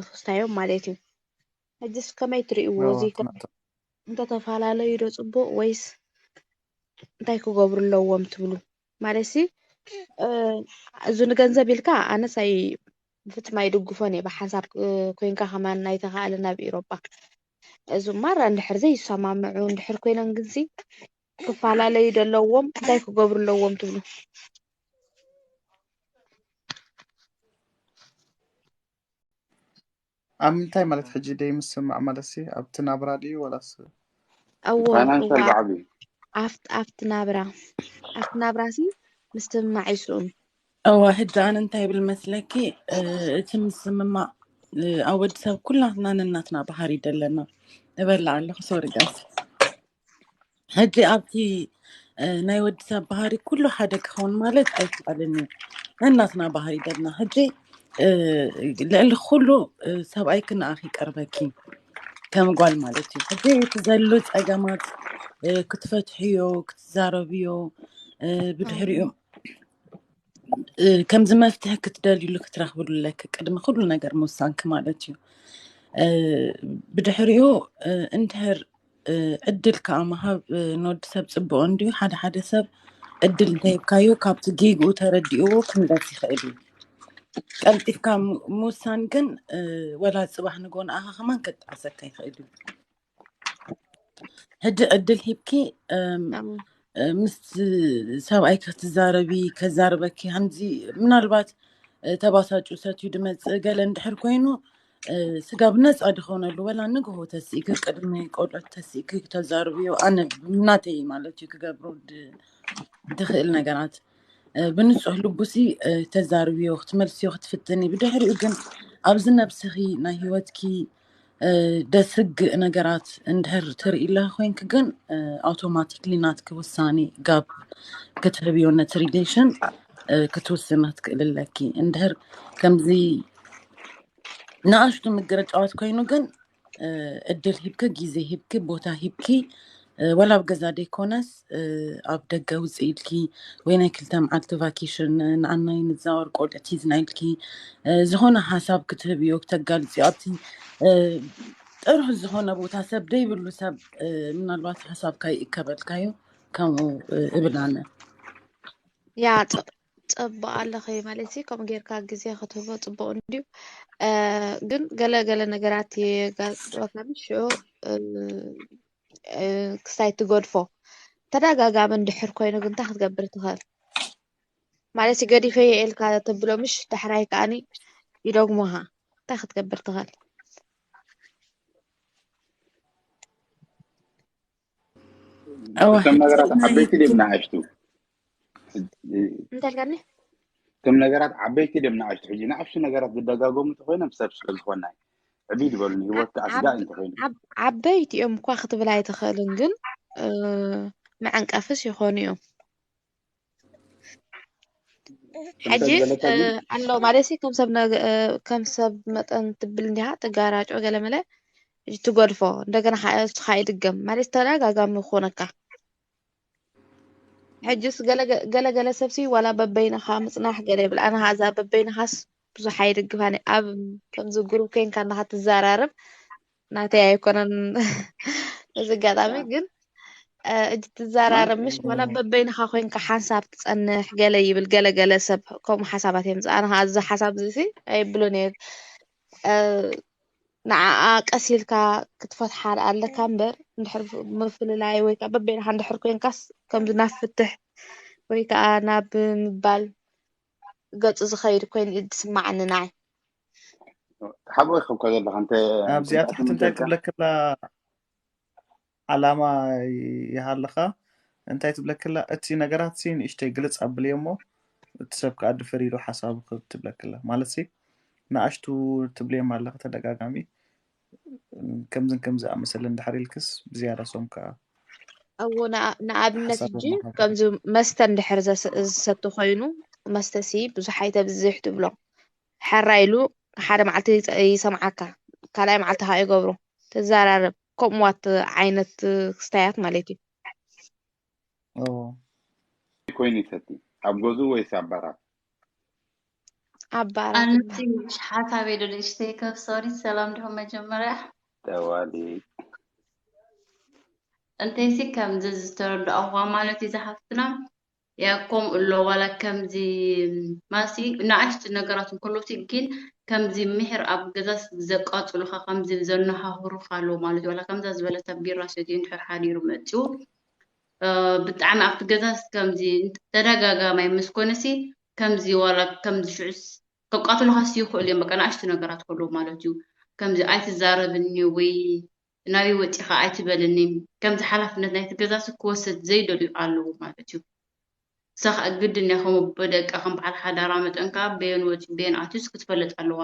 ክስታዮም ማለት እዩ። ሕጅስ ከመይ ትርእይዎ እዚ እንተተፈላለዩ ዶ ፅቡቅ ወይስ እንታይ ክገብሩ ኣለዎም ትብሉ? ማለት ሲ እዚ ንገንዘብ ኢልካ ኣነስ ኣይ ብፍፅም ኣይድግፎን እየ ብሓንሳብ ኮይንካ ከማን ኣይተኻእለ ናብ ኢሮጳ። እዚ እማ እንድሕር ዘይሰማምዑ እንድሕር ኮይኖም ግንሲ ክፈላለዩ ደለዎም እንታይ ክገብሩ ኣለዎም ትብሉ? ኣብ ምንታይ ማለት ሕጂ ደይ ምስማዕ ማለት ሲ ኣብቲ ናብራ ድዩ ወላስ እዎ ፋይናንሻል እዋ ብዓቢ ኣብቲ ኣብቲ ናብራ ኣብቲ ናብራ ሲ ምስትምማዕ ይስኡን እወ ሕጂ ኣነ እንታይ ይብል መስለኪ እ፣ እቲ ምስምማዕ እ፣ ኣብ ወዲ ሰብ ኩላትና ነናትና ባህሪ ደለና እበላ ኣለኹ ሶሪ ጋስ ሕጂ ኣብቲ እ፣ ናይ ወዲ ሰብ ባህሪ ኩሉ ሓደ ክኸውን ማለት ኣይከኣልን እዩ። ነናትና ባህሪ ደለና ሕጂ እ፣ ልዕሊ ኩሉ እ፣ ሰብኣይ ክንኣኽ ይቀርበኪ ከም ጓል ማለት እዩ። ሕጂ እቲ ዘሎ ፀገማት እ፣ ክትፈትሕዮ ክትዛረብዮ እ፣ ብድሕሪኡ እ፣ ከምዚ መፍትሒ ክትደልዩሉ ክትረኽብሉ ኣለኪ ቅድሚ ኩሉ ነገር ምውሳንኪ ማለት እዩ። እ፣ ብድሕሪኡ እ፣ እንድሕር እ፣ ዕድል ከዓ ምሃብ እ፣ ንወዲ ሰብ ፅቡቅ እንድዩ። ሓደ ሓደ ሰብ ዕድል እንተሂብካዮ ካብቲ ጌግኡ ተረዲእዎ ክምለስ ይኽእል እዩ። ቀልጢፍካ ም- ምውሳን ግን እ፣ ወላ ፅባሕ ንጎ ንኣኻ ከማን ከጣዕሰካ ይኽእል እዩ። ሕጂ ዕድል ሂብኪ እም፣ እ፣ ምስ ሰብኣይ ክትዛረቢ ከዛርበኪ ከምዚ ምናልባት ተባሳጩ ሰትዩ ድመፅእ ገለ እንድሕር ኮይኑ ስጋብ ነፃ ድኾነሉ ወላ ንግሆ ተሲእኪ ቅድሚ ቆልዑት ተሲእኪ ተዛርብዮ ኣነ ናተይ ማለት እዩ ክገብሮ ድኽእል ነገራት ብንፁህ ልቡሲ ተዛርብዮ ክትመልስዮ ክትፍትኒ ብድሕሪኡ ግን ኣብዚ ነብስኺ ናይ ህይወትኪ ደስግእ ነገራት እንድሕር ትርኢ ኣለኺ ኮይንኪ ግን ኣውቶማቲክሊ ናትኪ ውሳኔ ጋብ ክትህብዮ ነቲ relation ክትውስኒ ክትክእል ኣለኪ እንድሕር ከምዚ ንኣሽቱ ምግርጫዋት ኮይኑ ግን እድል ሂብኪ ግዜ ሂብኪ ቦታ ሂብኪ ወላ ኣብ ገዛ ደይኮነስ ኣብ ደገ ውፅእ ኢልኪ ወይ ናይ ክልተ መዓልቲ ቫኬሽን ንኣናይ ንዛወር ቆልዕት ሂዝና ኢልኪ ዝኾነ ሓሳብ ክትህብዮ ክተጋልፅዮ ኣብቲ ጥርሑ ዝኾነ ቦታ ሰብ ደይብሉ ሰብ ምናልባት ሓሳብካ ይእከበልካዩ ከምኡ እብል ኣነ ያ ፅቡቅ ኣለኸ ማለት ከምኡ ጌርካ ግዜ ክትህቦ ፅቡቅ እንድዩ ግን ገለ ገለ ነገራት የጋጥወካ ሽዑ ክስታይ ትገድፎ ተደጋጋሚ እንድሕር ኮይኑ ግን እንታይ ክትገብር ትኽእል ማለት ገዲፈ የኤልካ ተብሎ ምሽ ዳሕራይ ከዓኒ ይደግሞኻ እንታይ ክትገብር ትኽእል እቶም ነገራት ዓበይቲ ድም ንኣሽቱ እንተልካኒ እቶም ነገራት ዓበይቲ ድም ንኣሽቱ ሕጂ ንኣሽቱ ነገራት ዝደጋገሙ ተኮይኖም ሰብ ስለ ዝኾና እዩ ዕብይ ዝበሉ ንሂወት ኣስጋእ እንተኮይኑ ዓበይቲ እዮም እኳ ክትብል ኣይትኽእልን ግን መዐንቀፍስ ይኾኑ እዮም ሕጂ ኣሎ ማለት ከም ሰብ ከም ሰብ መጠን ትብል እንዲኻ ትጋራጮ ገለመለ ትጎድፎ እንደገና እስኻ ይድገም ማለት ተደጋጋሚ ክኾነካ ሕጅስ ገለገለ ሰብሲ ዋላ በበይንኻ ምፅናሕ ገለ ይብል ኣነ ሀዛ በበይንኻስ ብዙሕ ኣይድግፋን ኣብ ከምዚ ግሩብ ኮይንካ እንዳኻ ትዘራረብ ናተይ ኣይኮነን እዚ ኣጋጣሚ ግን እጅ ትዘራረብ ምሽ ዋላ በበይንኻ ኮይንካ ሓንሳብ ትፀንሕ ገለ ይብል ገለገለ ሰብ ከምኡ ሓሳባት እዮም ኣነ እዚ ሓሳብ እዚ ኣይብሉን እየ ንዓኣ ቀስ ኢልካ ክትፈትሓ ኣለካ እምበር እንድሕር ምፍልላይ ወይ ከዓ በበይንኻ እንድሕር ኮይንካስ ከምዚ ናብ ፍትሕ ወይ ከዓ ናብ ምባል ገፁ ዝኸይድ ኮይኑ እዩ ዝስማዓኒ ንዓይ ሓቦ ይኸብካ ዘለካ እንተ ኣብዚኣ ትሕቲ እንታይ ትብለክላ ዓላማ ይሃለኻ እንታይ ትብለክላ እቲ ነገራት ሲ ንእሽተይ ግልፅ ኣብልዮ እሞ እቲ ሰብ ከዓ ድፈር ኢሉ ሓሳቡ ክብ ትብለክላ ማለት ሲ ንኣሽቱ ትብልዮም ኣለኻ ተደጋጋሚ ከምዝን ከም ዝኣመሰለ እንድሕር ኢልክስ ብዝያዳ ሶም ከዓ እዎ ንኣብነት ሕጂ ከምዚ መስተ እንድሕር ዝሰቲ ኮይኑ መስተ ሲ ብዙሕ ኣይተብዝሕ ትብሎ ሕራ ኢሉ ሓደ መዓልቲ ይሰምዓካ ካልኣይ መዓልቲ ከዓ ይገብሮ ተዘራረብ ከምኡዋት ዓይነት ክስታያት ማለት እዩ ኮይኑ ይሰቲ ኣብ ገዝኡ ወይስ ኣብ ባራት ኣብ ባራት ኣንቲ ሓሳብ የደልሽተይ ከብ ሶሪ ሰላም ድኹም መጀመርያ ጠዋሊ እንተይሲ ከምዚ ዝተረድኣዋ ማለት እዩ ዝሓፍትና ያ ከምኡ ኣሎ ዋላ ከምዚ ማሲ ንኣሽቱ ነገራት እንከሎሲ ግን ከምዚ ምሕር ኣብ ገዛስ ዘቃፅሉካ ከምዚ ዘነሃህሩካ ኣሎ ማለት እዩ ዋላ ከምዛ ዝበለታ ቢራ ሰትዩ እንድሕር ሓዲሩ መፅኡ ብጣዕሚ ኣብቲ ገዛስ ከምዚ ተደጋጋማይ ምስ ኮነሲ ከምዚ ዋላ ከምዚ ሽዑስ ከቃትሉካስ ይኽእሉ እዮም በቃ ንኣሽቱ ነገራት ከለዉ ማለት እዩ ከምዚ ኣይትዛረብኒ ወይ ናበይ ወፂኻ ኣይትበልኒ ከምዚ ሓላፍነት ናይቲ ገዛሲ ክወስድ ዘይደልዩ ኣለዉ ማለት እዩ ንሳ ከዓ ግድን እያ ከም ኣቦ ደቃ ከም በዓል ሓዳራ መጠን ከዓ በየን ወፂ በየን ኣትዩስ ክትፈልጥ ኣለዋ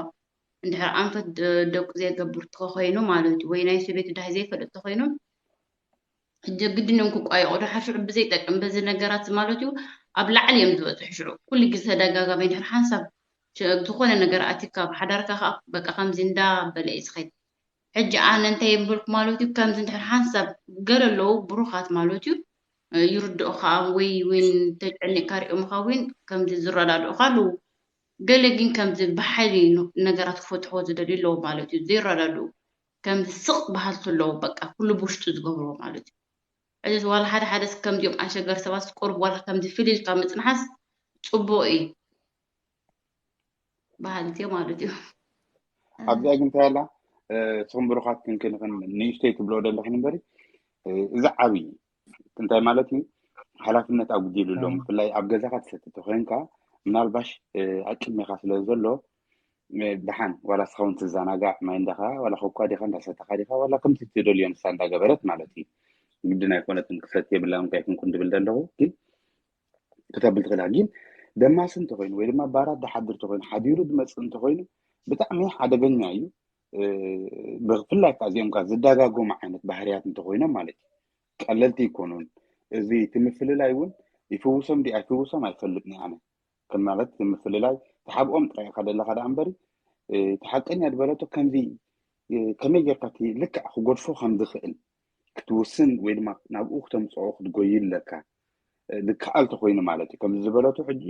እንድሕር ኣንፈት ደቁ ዘይገብር ተኮይኑ ማለት እዩ ወይ ናይ ሰበይቲ ድሃይ ዘይፈልጥ ተኮይኑ ሕጂ ግድን እዮም ክቋየቑ ድሓር ሽዑ ብዘይጠቅም በዚ ነገራት ማለት እዩ ኣብ ላዕሊ እዮም ዝበፅሑ ሽዑ ኩሉ ግዜ ተደጋጋሚ ድሕር ሓንሳብ ዝኾነ ነገር ኣቲካ ኣብ ሓዳርካ ከዓ በቃ ከምዚ እንዳበለ እዩ ዝኸይድ ሕጂ ኣነ እንታይ የምበልኩ ማለት እዩ ከምዚ እንድሕር ሓንሳብ ገለ ኣለዉ ብሩኻት ማለት እዩ ይርድኡኻ ወይ እውን ተጨኒቕካ ሪኦምኻ እውን ከምዚ ዝረዳድኡኻ ኣለዉ ገለ ግን ከምዚ ብሓይሊ ነገራት ክፈትሕዎ ዝደልዩ ኣለዉ ማለት እዩ ዘይረዳድኡ ከምዚ ስቕ በሃልቲ ኣለዉ በቃ ኩሉ ብውሽጡ ዝገብርዎ ማለት እዩ ሕዚ ዋላ ሓደ ሓደ ከምዚኦም ኣሸገር ሰባት ቁርብ ዋላ ከምዚ ፍልይ ኢልካ ምፅንሓስ ፅቡቅ እዩ በሃልቲ ማለት እዩ ኣብዚኣ ግን እንታይ ኣላ ስኹም ብሩኻት ክንክንኽን ንእሽተይ ትብሎ ዘለኽን እምበሪ እዚ ዓብዪ እንታይ ማለት እዩ ሓላፍነት ኣጉዲሉ ኣሎ ብፍላይ ኣብ ገዛኻ ትሰቲ ተኮይንካ ምናልባሽ ኣብ ቅድሜኻ ስለ ዘሎ ደሓን ዋላ ስኸውን ትዘናጋዕ ማይ እንዳኻ ዋላ ኮኳ ዲኻ እንዳሰተኻ ዲኻ ዋላ ከምቲ ትደልዮ ንሳ እንዳገበረት ማለት እዩ። ግድን ኣይኮነትን ክሰት የብላን እንታይ ክንኩን ድብል ዘለኹ ግን ክተብል ትኽእላ ግን ደማሲ እንተኮይኑ ወይ ድማ ባራት ድሓድር እንተኮይኑ ሓዲሩ ድመፅእ እንተኮይኑ ብጣዕሚ ሓደገኛ እዩ። ብፍላይ ከዓ እዚኦም ከዓ ዝደጋጎሙ ዓይነት ባህርያት እንተኮይኖም ማለት እዩ ቀለልቲ ይኮኑን። እዚ እቲ ምፍልላይ እውን ይፍውሶም ዲ ኣይፍውሶም ኣይፈልጥን ኣነ። ከም ማለት እቲ ምፍልላይ ተሓብኦም ጥራይ ኢካ ዘለካ ደኣ እምበሪ እቲ ሓቀኛ ዝበለቶ ከምዚ ከመይ ጌርካ እቲ ልክዕ ክጎድፎ ከም ዝኽእል ክትውስን ወይ ድማ ናብኡ ክተምፅኦ ክትጎይ ኣለካ። ዝከኣል ተኮይኑ ማለት እዩ ከምዚ ዝበለቱ ሕጂ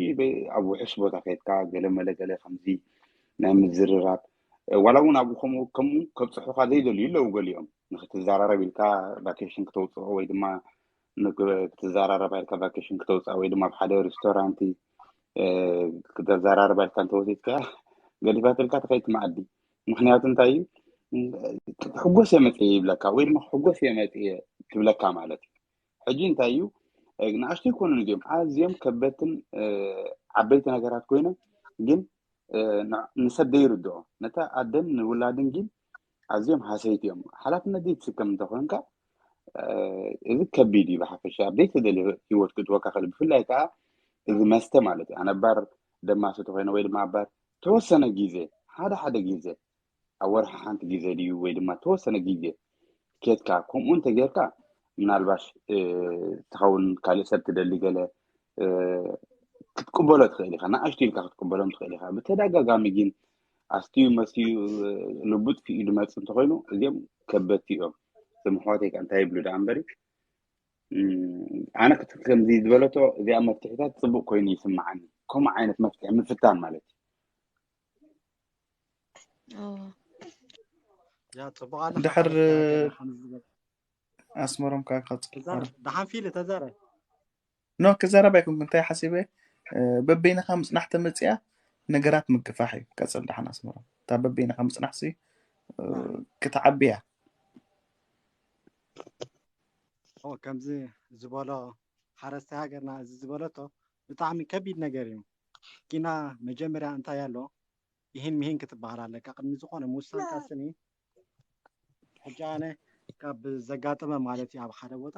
ኣብ ውሕስ ቦታ ከድካ ገለ መለ ገለ ከምዚ ናይ ምዝርራብ ዋላ እውን ኣብኡ ከምኡ ከምኡ ከብፅሑካ ዘይደልዩ ኣለዉ ገሊኦም ንክትዘራረብ ኢልካ ቫኬሽን ክተውፅኦ ወይ ድማ ክትዘራረብ ኢልካ ቫኬሽን ክተውፅኣ ወይ ድማ ኣብ ሓደ ሬስቶራንት ክተዘራረብ ኢልካ እንተወሲድካ ገዲፋትልካ ትኸይድ መኣዲ ምክንያቱ እንታይ እዩ ክሕጎስ እየ መፅየ ይብለካ ወይ ድማ ክሕጎስ እየ መፅየ ትብለካ ማለት እዩ። ሕጂ እንታይ እዩ ንኣሽቱ ይኮኑን እዚኦም ኣዝዮም ከበድትን ዓበይቲ ነገራት ኮይኖም ግን ንሰብ ዘይርድኦ ነታ ኣደን ንውላድን ግን ኣዝዮም ሃሰይቲ እዮም። ሓላፍነት ዘይትስከም እንተኮንካ እዚ ከቢድ እዩ ብሓፈሻ ኣብ ዘይተደልየ ህይወት ክትወካ ክእል ብፍላይ ከዓ እዚ መስተ ማለት እዩ ኣነባር ደማሰ ተኮይነ ወይ ድማ ኣባር ተወሰነ ግዜ ሓደ ሓደ ግዜ ኣብ ወርሒ ሓንቲ ግዜ ድዩ ወይ ድማ ተወሰነ ግዜ ኬድካ ከምኡ እንተጌርካ ምናልባሽ ትኸውን ካልእ ሰብ ትደሊ ገለ ክትቅበሎ ትኽእል ኢኻ ንኣሽቱ ኢልካ ክትቅበሎም ትኽእል ኢኻ ብተደጋጋሚ ግን ኣስትዩ መስትዩ ልቡ ጥፊኡ ዝመፅ እንተኮይኑ እዚኦም ከበድቲ እዮም። እዞም ኣሕዋተይ ከዓ እንታይ ይብሉ ደኣ እምበሪ ኣነ ከምዚ ዝበለቶ እዚኣ መፍትሒታት ፅቡቅ ኮይኑ ይስምዓኒ። ከምኡ ዓይነት መፍትሒ ምፍታን ማለት እዩ። ድሕር ኣስመሮም ካብ ደሓን ፊል ተዛረ ኖ ክዛረብ ኣይኮንኩ እንታይ ሓሲበ በበይንኻ ምፅናሕ ተመፅያ ነገራት ምግፋሕ እዩ ቀፅል ደሓን ኣስመሮም እታ በበይንኻ ምፅናሕ ሲ ክትዓብያ ከምዚ ዝበሎ ሓረስታይ ሃገርና እዚ ዝበለቶ ብጣዕሚ ከቢድ ነገር እዩ ኪና መጀመርያ እንታይ ኣሎ ይህን ምሂን ክትበሃል ኣለካ ቅድሚ ዝኾነ ምውሳንካ ስኒ ሕጂ ኣነ ካብ ዘጋጠመ ማለት እዩ ኣብ ሓደ ቦታ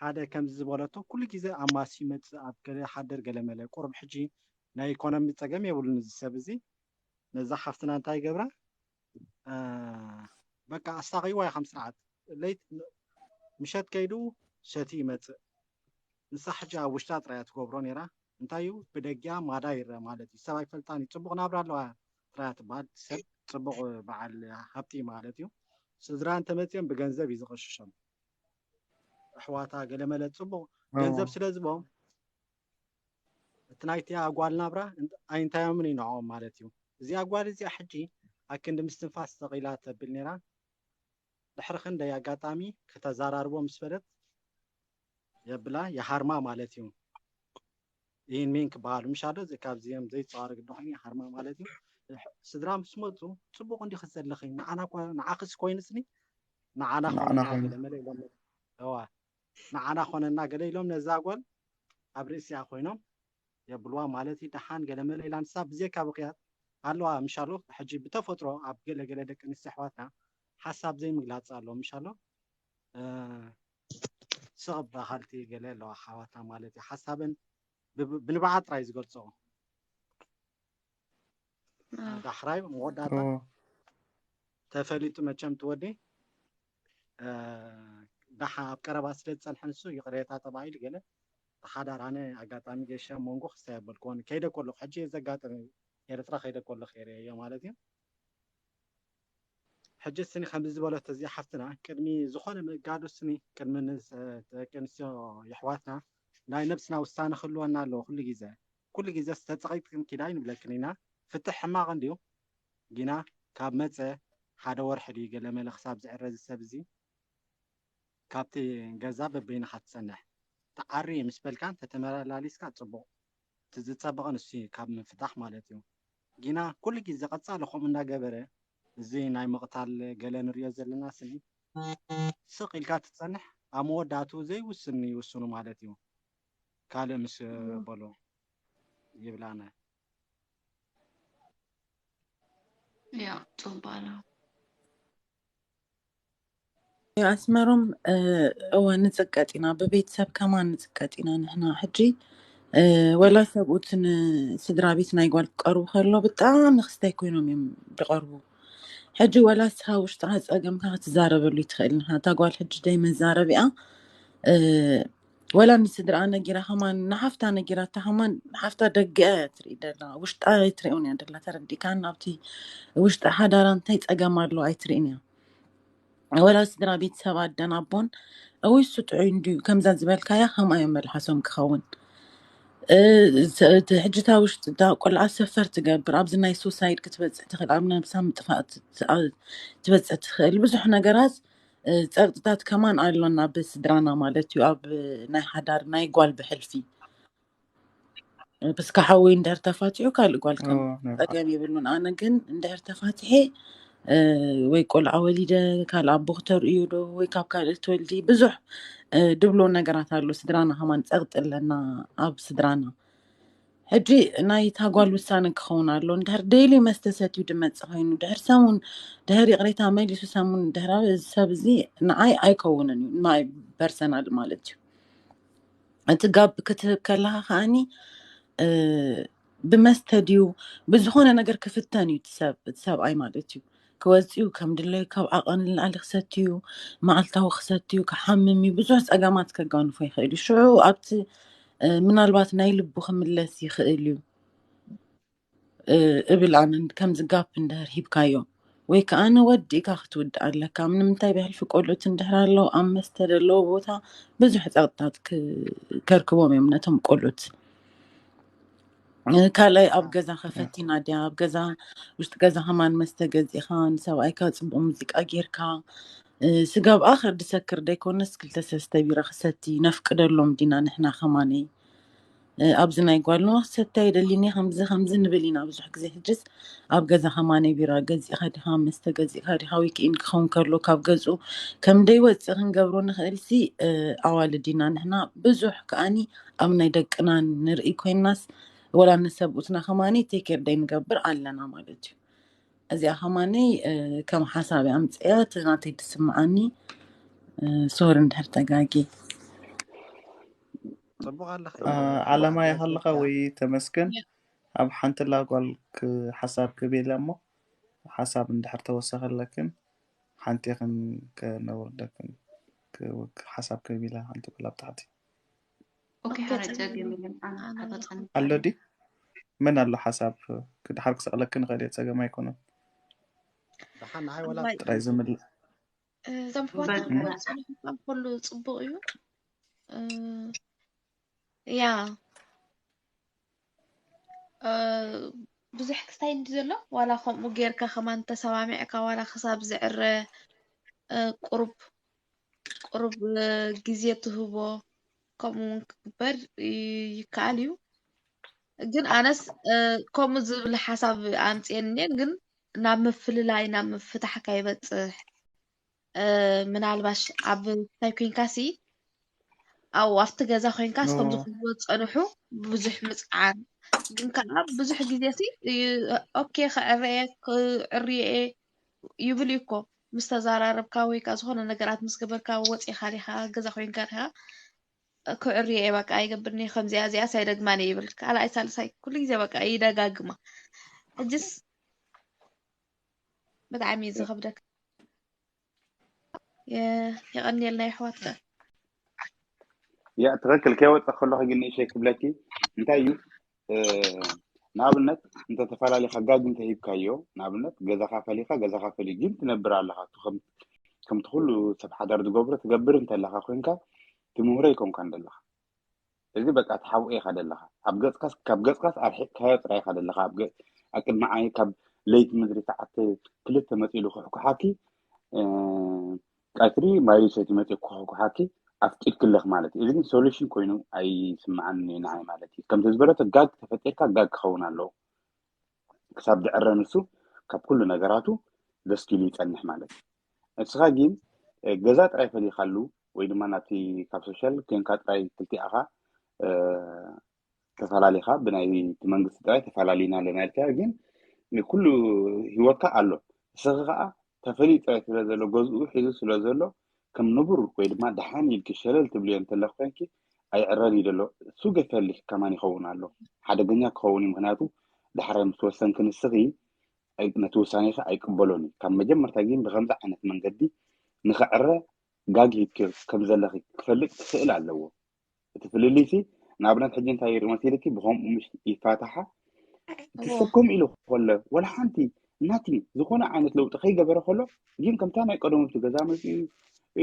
ሓደ ከምዚ ዝበለቶ ኩሉ ግዜ ኣብ ማስ ይመፅእ ኣብ ገለ ሓደር ገለ መለ ቁሩብ ሕጂ ናይ ኢኮኖሚ ፀገም የብሉን እዚ ሰብ እዚ ነዛ ሓፍትና እንታይ ይገብራ በቃ ኣሳቂዋ እዩ ከም ስርዓት ለይት ምሸት ከይዱ ሰቲ ይመፅእ ንሳ ሕጂ ኣብ ውሽጣ ጥራያ ትገብሮ ነይራ እንታይ እዩ ብደጊያ ማዳ ይረአ ማለት እዩ ሰብ ኣይፈልጣን እዩ ፅቡቅ ናብራ ኣለዋ ጥራያ ትበሃል ሰብ ፅቡቅ በዓል ሃብቲ ማለት እዩ ስድራ እንተመፅኦም ብገንዘብ እዩ ዝቐሽሾም ኣሕዋታ ገለመለ ፅቡቅ ገንዘብ ስለ ዝቦም እቲ ናይቲ ኣጓል ናብራ ኣይንታዮምን ይንዕኦም ማለት እዩ እዚኣ ጓል እዚኣ ሕጂ ኣክንዲ ምስትንፋስ ተቂላ ተብል ነይራ ድሕሪ ክንደይ ኣጋጣሚ ከተዛራርቦ ምስ በለት የብላ የሃርማ ማለት እዩ ይህን ሚን ክበሃሉ ምሻዶ ካብዚኦም ዘይፀዋርግ ድኾኒ ሃርማ ማለት እዩ ስድራ ምስ መፁ ፅቡቅ እንዲ ክዘለኺ ንዓና ንዓክስ ኮይንስኒ ንዓና ኮይንና ገለመለ ኢሎም ንዓና ኮነና ገለ ኢሎም ነዛ ጓል ኣብ ርእሲኣ ኮይኖም የብልዋ ማለት እዩ ደሓን ገለመለ ኢላ ንሳ ብዘይካ ብክያት ኣለዋ ምሻሉ ሕጂ ብተፈጥሮ ኣብ ገለገለ ደቂ ኣንስትዮ ኣሕዋትና ሓሳብ ዘይምግላፅ ኣሎ ምሻሉ ስቕ በሃልቲ ገለ ኣለዋ ኣሓዋትና ማለት እዩ ሓሳበን ብንባዓት ጥራይ ዝገልፅኦ ዳሕራይ መወዳእታ ተፈሊጡ መቸም ትወዲ ደሓ ኣብ ቀረባ ስለ ዝፀንሐ ንሱ ይቕሬታ ተባሂሉ ገለ ሓዳር ኣነ ኣጋጣሚ ገሸ መንጎ ክስታይ ኣበልክዎን ከይደ ከለኹ ሕጂ ዘጋጠመ ኤርትራ ከይደ ከለኹ የርእዮ ማለት እዩ ሕጂ ስኒ ከምዚ ዝበለት እዚ ሓፍትና ቅድሚ ዝኾነ ምእጋዱ ስኒ ቅድሚ ደቂ ኣንስትዮ የሕዋትና ናይ ነብስና ውሳነ ክህልወና ኣለዎ ኩሉ ግዜ ኩሉ ግዜ ዝተፀቂጥክን ኪዳይ ንብለክን ኢና ፍትሕ ሕማቕ እንድዩ ግና ካብ መፀ ሓደ ወርሒ ድዩ ገለመለ ክሳብ ዝዕረ እዚ ሰብ እዚ ካብቲ ገዛ በበይንኻ ትፀንሕ ትዓሪ ምስ በልካን ተተመላሊስካ ፅቡቕ እቲ ዝፀበቐ ንሱ ካብ ምፍታሕ ማለት እዩ ግና ኩሉ ግዜ ቀፃሊ ከምኡ እናገበረ እዚ ናይ ምቕታል ገለ ንሪኦ ዘለና ስኒ ስቕ ኢልካ ትፀንሕ ኣብ መወዳእትኡ ዘይውስን ይውስኑ ማለት እዩ ካልእ ምስ በሎ ይብላነ። ያ ጽቡቅ ኣሎ። ኣስመሮም፣ እወ፣ ንጽቀጥ ኢና፣ ብቤተሰብ ከማን ንጽቀጥ ኢና። ንሕና ሕጂ ወላ ሰብኡት ንስድራ ቤት ናይ ጓል ክቀርቡ ከሎ ብጣዕሚ ክስታይ ኮይኖም እዮም ዝቐርቡ። ሕጂ ወላ ስኻ ውሽጥኻ ጸገምካ ክትዛረበሉ ይትኽእል። ንኻ እታ ጓል ሕጂ ደይ መዛረቢኣ ወላ ንስድራ ነጊራ ከማን ንሓፍታ ነጊራታ ከማን ሓፍታ ደገ ትርኢ ደላ ውሽጣ ትሪእን እያ ደላ። ተረዲካን ኣብቲ ውሽጢ ሓዳራ እንታይ ጸገም ኣሎ ኣይትርእን እያ። ወላ ስድራ ቤተሰብ ኣደን ኣቦን እውይ እሱ ጥዑይ እንድዩ ከምዛ ዝበልካያ ከምኣ እዮም መልሓሶም ክኸውን። ሕጅታ ውሽጢ እታ ቆልዓ ሰፈር ትገብር ኣብዚ ናይ ሱሳይድ ክትበፅሕ ትኽእል ኣብ ነብሳ ምጥፋእ ትበፅሕ ትኽእል ብዙሕ ነገራት። ጸቅጥታት ከማን ኣሎና ብስድራና ማለት እዩ ኣብ ናይ ሓዳር ናይ ጓል ብሕልፊ ብስካ ሓወይ እንድሕር ተፋቲሑ ካልእ ጓል ከም ጸገም የብሉን። ኣነ ግን እንድሕር ተፋቲሐ ወይ ቆልዓ ወሊደ ካልእ ኣቦ ክተርእዩ ዶ ወይ ካብ ካልእ ትወልዲ ብዙሕ ድብሎ ነገራት ኣሎ። ስድራና ከማን ጸቅጢ ኣለና ኣብ ስድራና። ሕጂ ናይ እታ ጓል ውሳነ ክኸውን ኣሎ። እንድሕር ደይሊ መስተ ሰትዩ ድመጽእ ኮይኑ ድሕር ሰሙን ድሕር ይቕሬታ መሊሱ ሰሙን ድሕር እዚ ሰብ እዚ ንዓይ ኣይከውንን እዩ ናይ ፐርሰናል ማለት እዩ። እቲ ጋብ ክትህብ ከለኻ ከዓኒ ብመስተ ድዩ ብዝኾነ ነገር ክፍተን እዩ እቲ ሰብ እቲ ሰብኣይ ማለት እዩ። ክወፅዩ ከም ድለዩ ካብ ዓቐን ንላዕሊ ክሰትዩ መዓልታዊ ክሰትዩ ክሓምም እዩ ብዙሕ ፀገማት ከጋንፎ ይኽእል እዩ። ሽዑ ኣብቲ ምናልባት ናይ ልቡ ክምለስ ይኽእል እዩ እብል ኣነ ከምዚ ጋፕ እንድሕር ሂብካዮ ወይ ከዓ ንወዲእካ ክትውድእ ኣለካ። ምንምንታይ ብሕልፊ ቆልዑት እንድሕር ኣለዉ ኣብ መስተ ዘለዎ ቦታ ብዙሕ ፀቕጥታት ከርክቦም እዮም ነቶም ቆልዑት። ካልኣይ ኣብ ገዛ ከፈቲና ድያ ኣብ ገዛ ውሽጢ ገዛ ከማን መስተ ገዚእኻ ንሰብኣይካ ፅቡቅ ሙዚቃ ጌርካ ስጋብኣ ከርዲ ሰክር ደይኮነስ ክልተ ሰስተ ቢራ ክሰቲ ነፍቅደሎም ዲና ንሕና ከማነይ ኣብዚ ናይ ጓል ንዋ ክሰቲ ኣይደሊኒ ከምዚ ከምዚ ንብል ኢና ብዙሕ ግዜ ሕጅስ ኣብ ገዛ ከማነይ ቢራ ገዚእኻ ዲኻ መስተ ገዚእካ ዲኻ ዊክኢን ክኸውን ከሎ ካብ ገዝኡ ከም ደይወፅእ ክንገብሮ ንኽእል ሲ ኣዋልድ ኢና ንሕና ብዙሕ ከኣኒ ኣብ ናይ ደቅና ንርኢ ኮይናስ ወላ ንሰብኡትና ከማኒ ቴኬር ደይ ንገብር ኣለና ማለት እዩ። እዚኣ ከማኒ ከም ሓሳብ ኣምፅያ እቲ ናተይ ትስምዓኒ ሶሪ እንድሕር ተጋጊ ፅቡቅ ኣለካ ዓለማ ይሃለኻ ወይ ተመስገን ኣብ ሓንቲ ላ ጓል ሓሳብ ክቤላ እሞ ሓሳብ እንድሕር ተወሰኸለክን ሓንቲ ክን ከነወርደክን ሓሳብ ክቤላ ሓንቲ ጓል ኣብ ታሕቲ ኦኬ ሓረጨ ገሚልን ኣነ ሓረጨ ኣሎ ድዩ? መን ኣሎ ሓሳብ ክድሓር ክሰቕለክን ንኽእል እየ፣ ጸገም ኣይኮነን። ደሓን ንዓይ ወላ ጥራይ ዝምልእ እዞም ኣሕዋትና ክመፁ ምዃን ኩሉ ፅቡቕ እዩ። እ፣ ያ እ፣ ብዙሕ ክስታይ እንዲ ዘሎ ዋላ ከምኡ ጌርካ ከማን ተሰማሚዕካ ዋላ ክሳብ ዝዕረ እ፣ ቁሩብ ቁሩብ ግዜ ትህቦ ከምኡ እውን ክግበር ይከኣል እዩ። ግን ኣነስ ከምኡ ዝብል ሓሳብ ኣምፅኤ እኒአ ግን ናብ ምፍልላይ ናብ ምፍታሕ ከይበፅሕ ምናልባሽ ኣብ እንታይ ኮይንካ ሲ ኣብኡ ኣብቲ ገዛ ኮይንካ ከምዚ ክብሎ ዝፀንሑ ብዙሕ ምፅዓር ግን ከዓ ብዙሕ ግዜ ሲ ኦኬ ክዕረየ ክዕርየ ይብል እዩ እኮ ምስ ተዛራረብካ ወይ ከዓ ዝኾነ ነገራት ምስ ገበርካ ወፂኻ ዲኻ ገዛ ኮይንካ ዲኻ ክዕርየ እየ በቃ ኣይገብርኒ ከምዚኣ እዚኣ ሳይደግማን ይብል ካልኣይ ሳልሳይ ኩሉ ግዜ በቃ ይደጋግማ ሕጅስ ብጣዕሚ እዩ ዝኸብደካ የቐንየልና የሕዋት ከ ያ ትኽክል ከይወፀ ከለኹ ግን ንእሸይ ክብለኪ እንታይ እዩ ንኣብነት እንተተፈላለኻ ጋግ እንተሂብካዮ ንኣብነት ገዛኻ ፈሊኻ ገዛኻ ፈሊ ግን ትነብር ኣለኻ ከምቲ ኩሉ ሰብ ሓዳር ዝገብሮ ትገብር እንተለኻ ኮይንካ ትምህሮ ይኮንካን ዘለኻ እዚ በቃ ትሓብኦ ኢኻ ዘለኻ ኣብ ገፅካስ ካብ ገፅካስ ኣርሒቅካዮ ጥራይ ኢኻ ዘለኻ ኣብ ገ- ኣብ ቅድሚ ዓይኒ ካብ ለይቲ ምድሪ ሰዓት ክልተ መፂሉ ክሕኩሓኪ እ፣ ቀትሪ ማይሰይቲ መፂኡ ክሕኩሓኪ ኣፍቂድክለኽ ማለት እዩ እዚ ግን ሶሉሽን ኮይኑ ኣይስምዓን እዩ ንዓይ ማለት እዩ ከምቲ ዝበለቶ ጋግ ተፈጢርካ ጋግ ክኸውን ኣለዎ ክሳብ ዝዕረ ንሱ ካብ ኩሉ ነገራቱ ደስኪሉ ይፀንሕ ማለት እዩ። እስኻ ግን ገዛ ጥራይ ፈሊኻሉ ወይ ድማ ናብቲ ካብ ሶሻል ኮንካ ጥራይ ክልቲኣኻ ተፈላሊኻ ብናይ እቲ መንግስቲ ጥራይ ተፈላሊና ኣለና ኢልካ ግን ኩሉ ህይወትካ ኣሎ። ንስኺ ከዓ ተፈልዩ ጥራይ ስለ ዘሎ ገዝኡ ሒዙ ስለ ዘሎ ከም ንቡር ወይ ድማ ደሓን ኢልኪ ሸለል ትብልዮ እንተለኽ ኮንኪ ኣይዕረን እዩ ዘሎ። እሱ ገፈልሽ ከማን ይኸውን ኣሎ። ሓደገኛ ክኸውን እዩ። ምክንያቱ ዳሕራይ ምስ ወሰንኪ ንስኺ ኣይ- ነቲ ውሳኔኺ ኣይቅበሎን እዩ። ካብ መጀመርታ ግን ብከምዚ ዓይነት መንገዲ ንኽዕረ ጋግ ሂብኪ ከም ዘለኺ ክፈልጥ ክኽእል ኣለዎ። እቲ ፍልልይሲ ንኣብነት ሕጂ እንታይ ይርኢ መሲልኪ ብከምኡ ምሽ ይፋታሓ እቲ ሰብ ከምኡ ኢሉ ከሎ ወላ ሓንቲ ናቲ ዝኾነ ዓይነት ለውጢ ከይገበረ ከሎ ግን ከምታ ናይ ቀደሙ እቲ ገዛ መፅኡ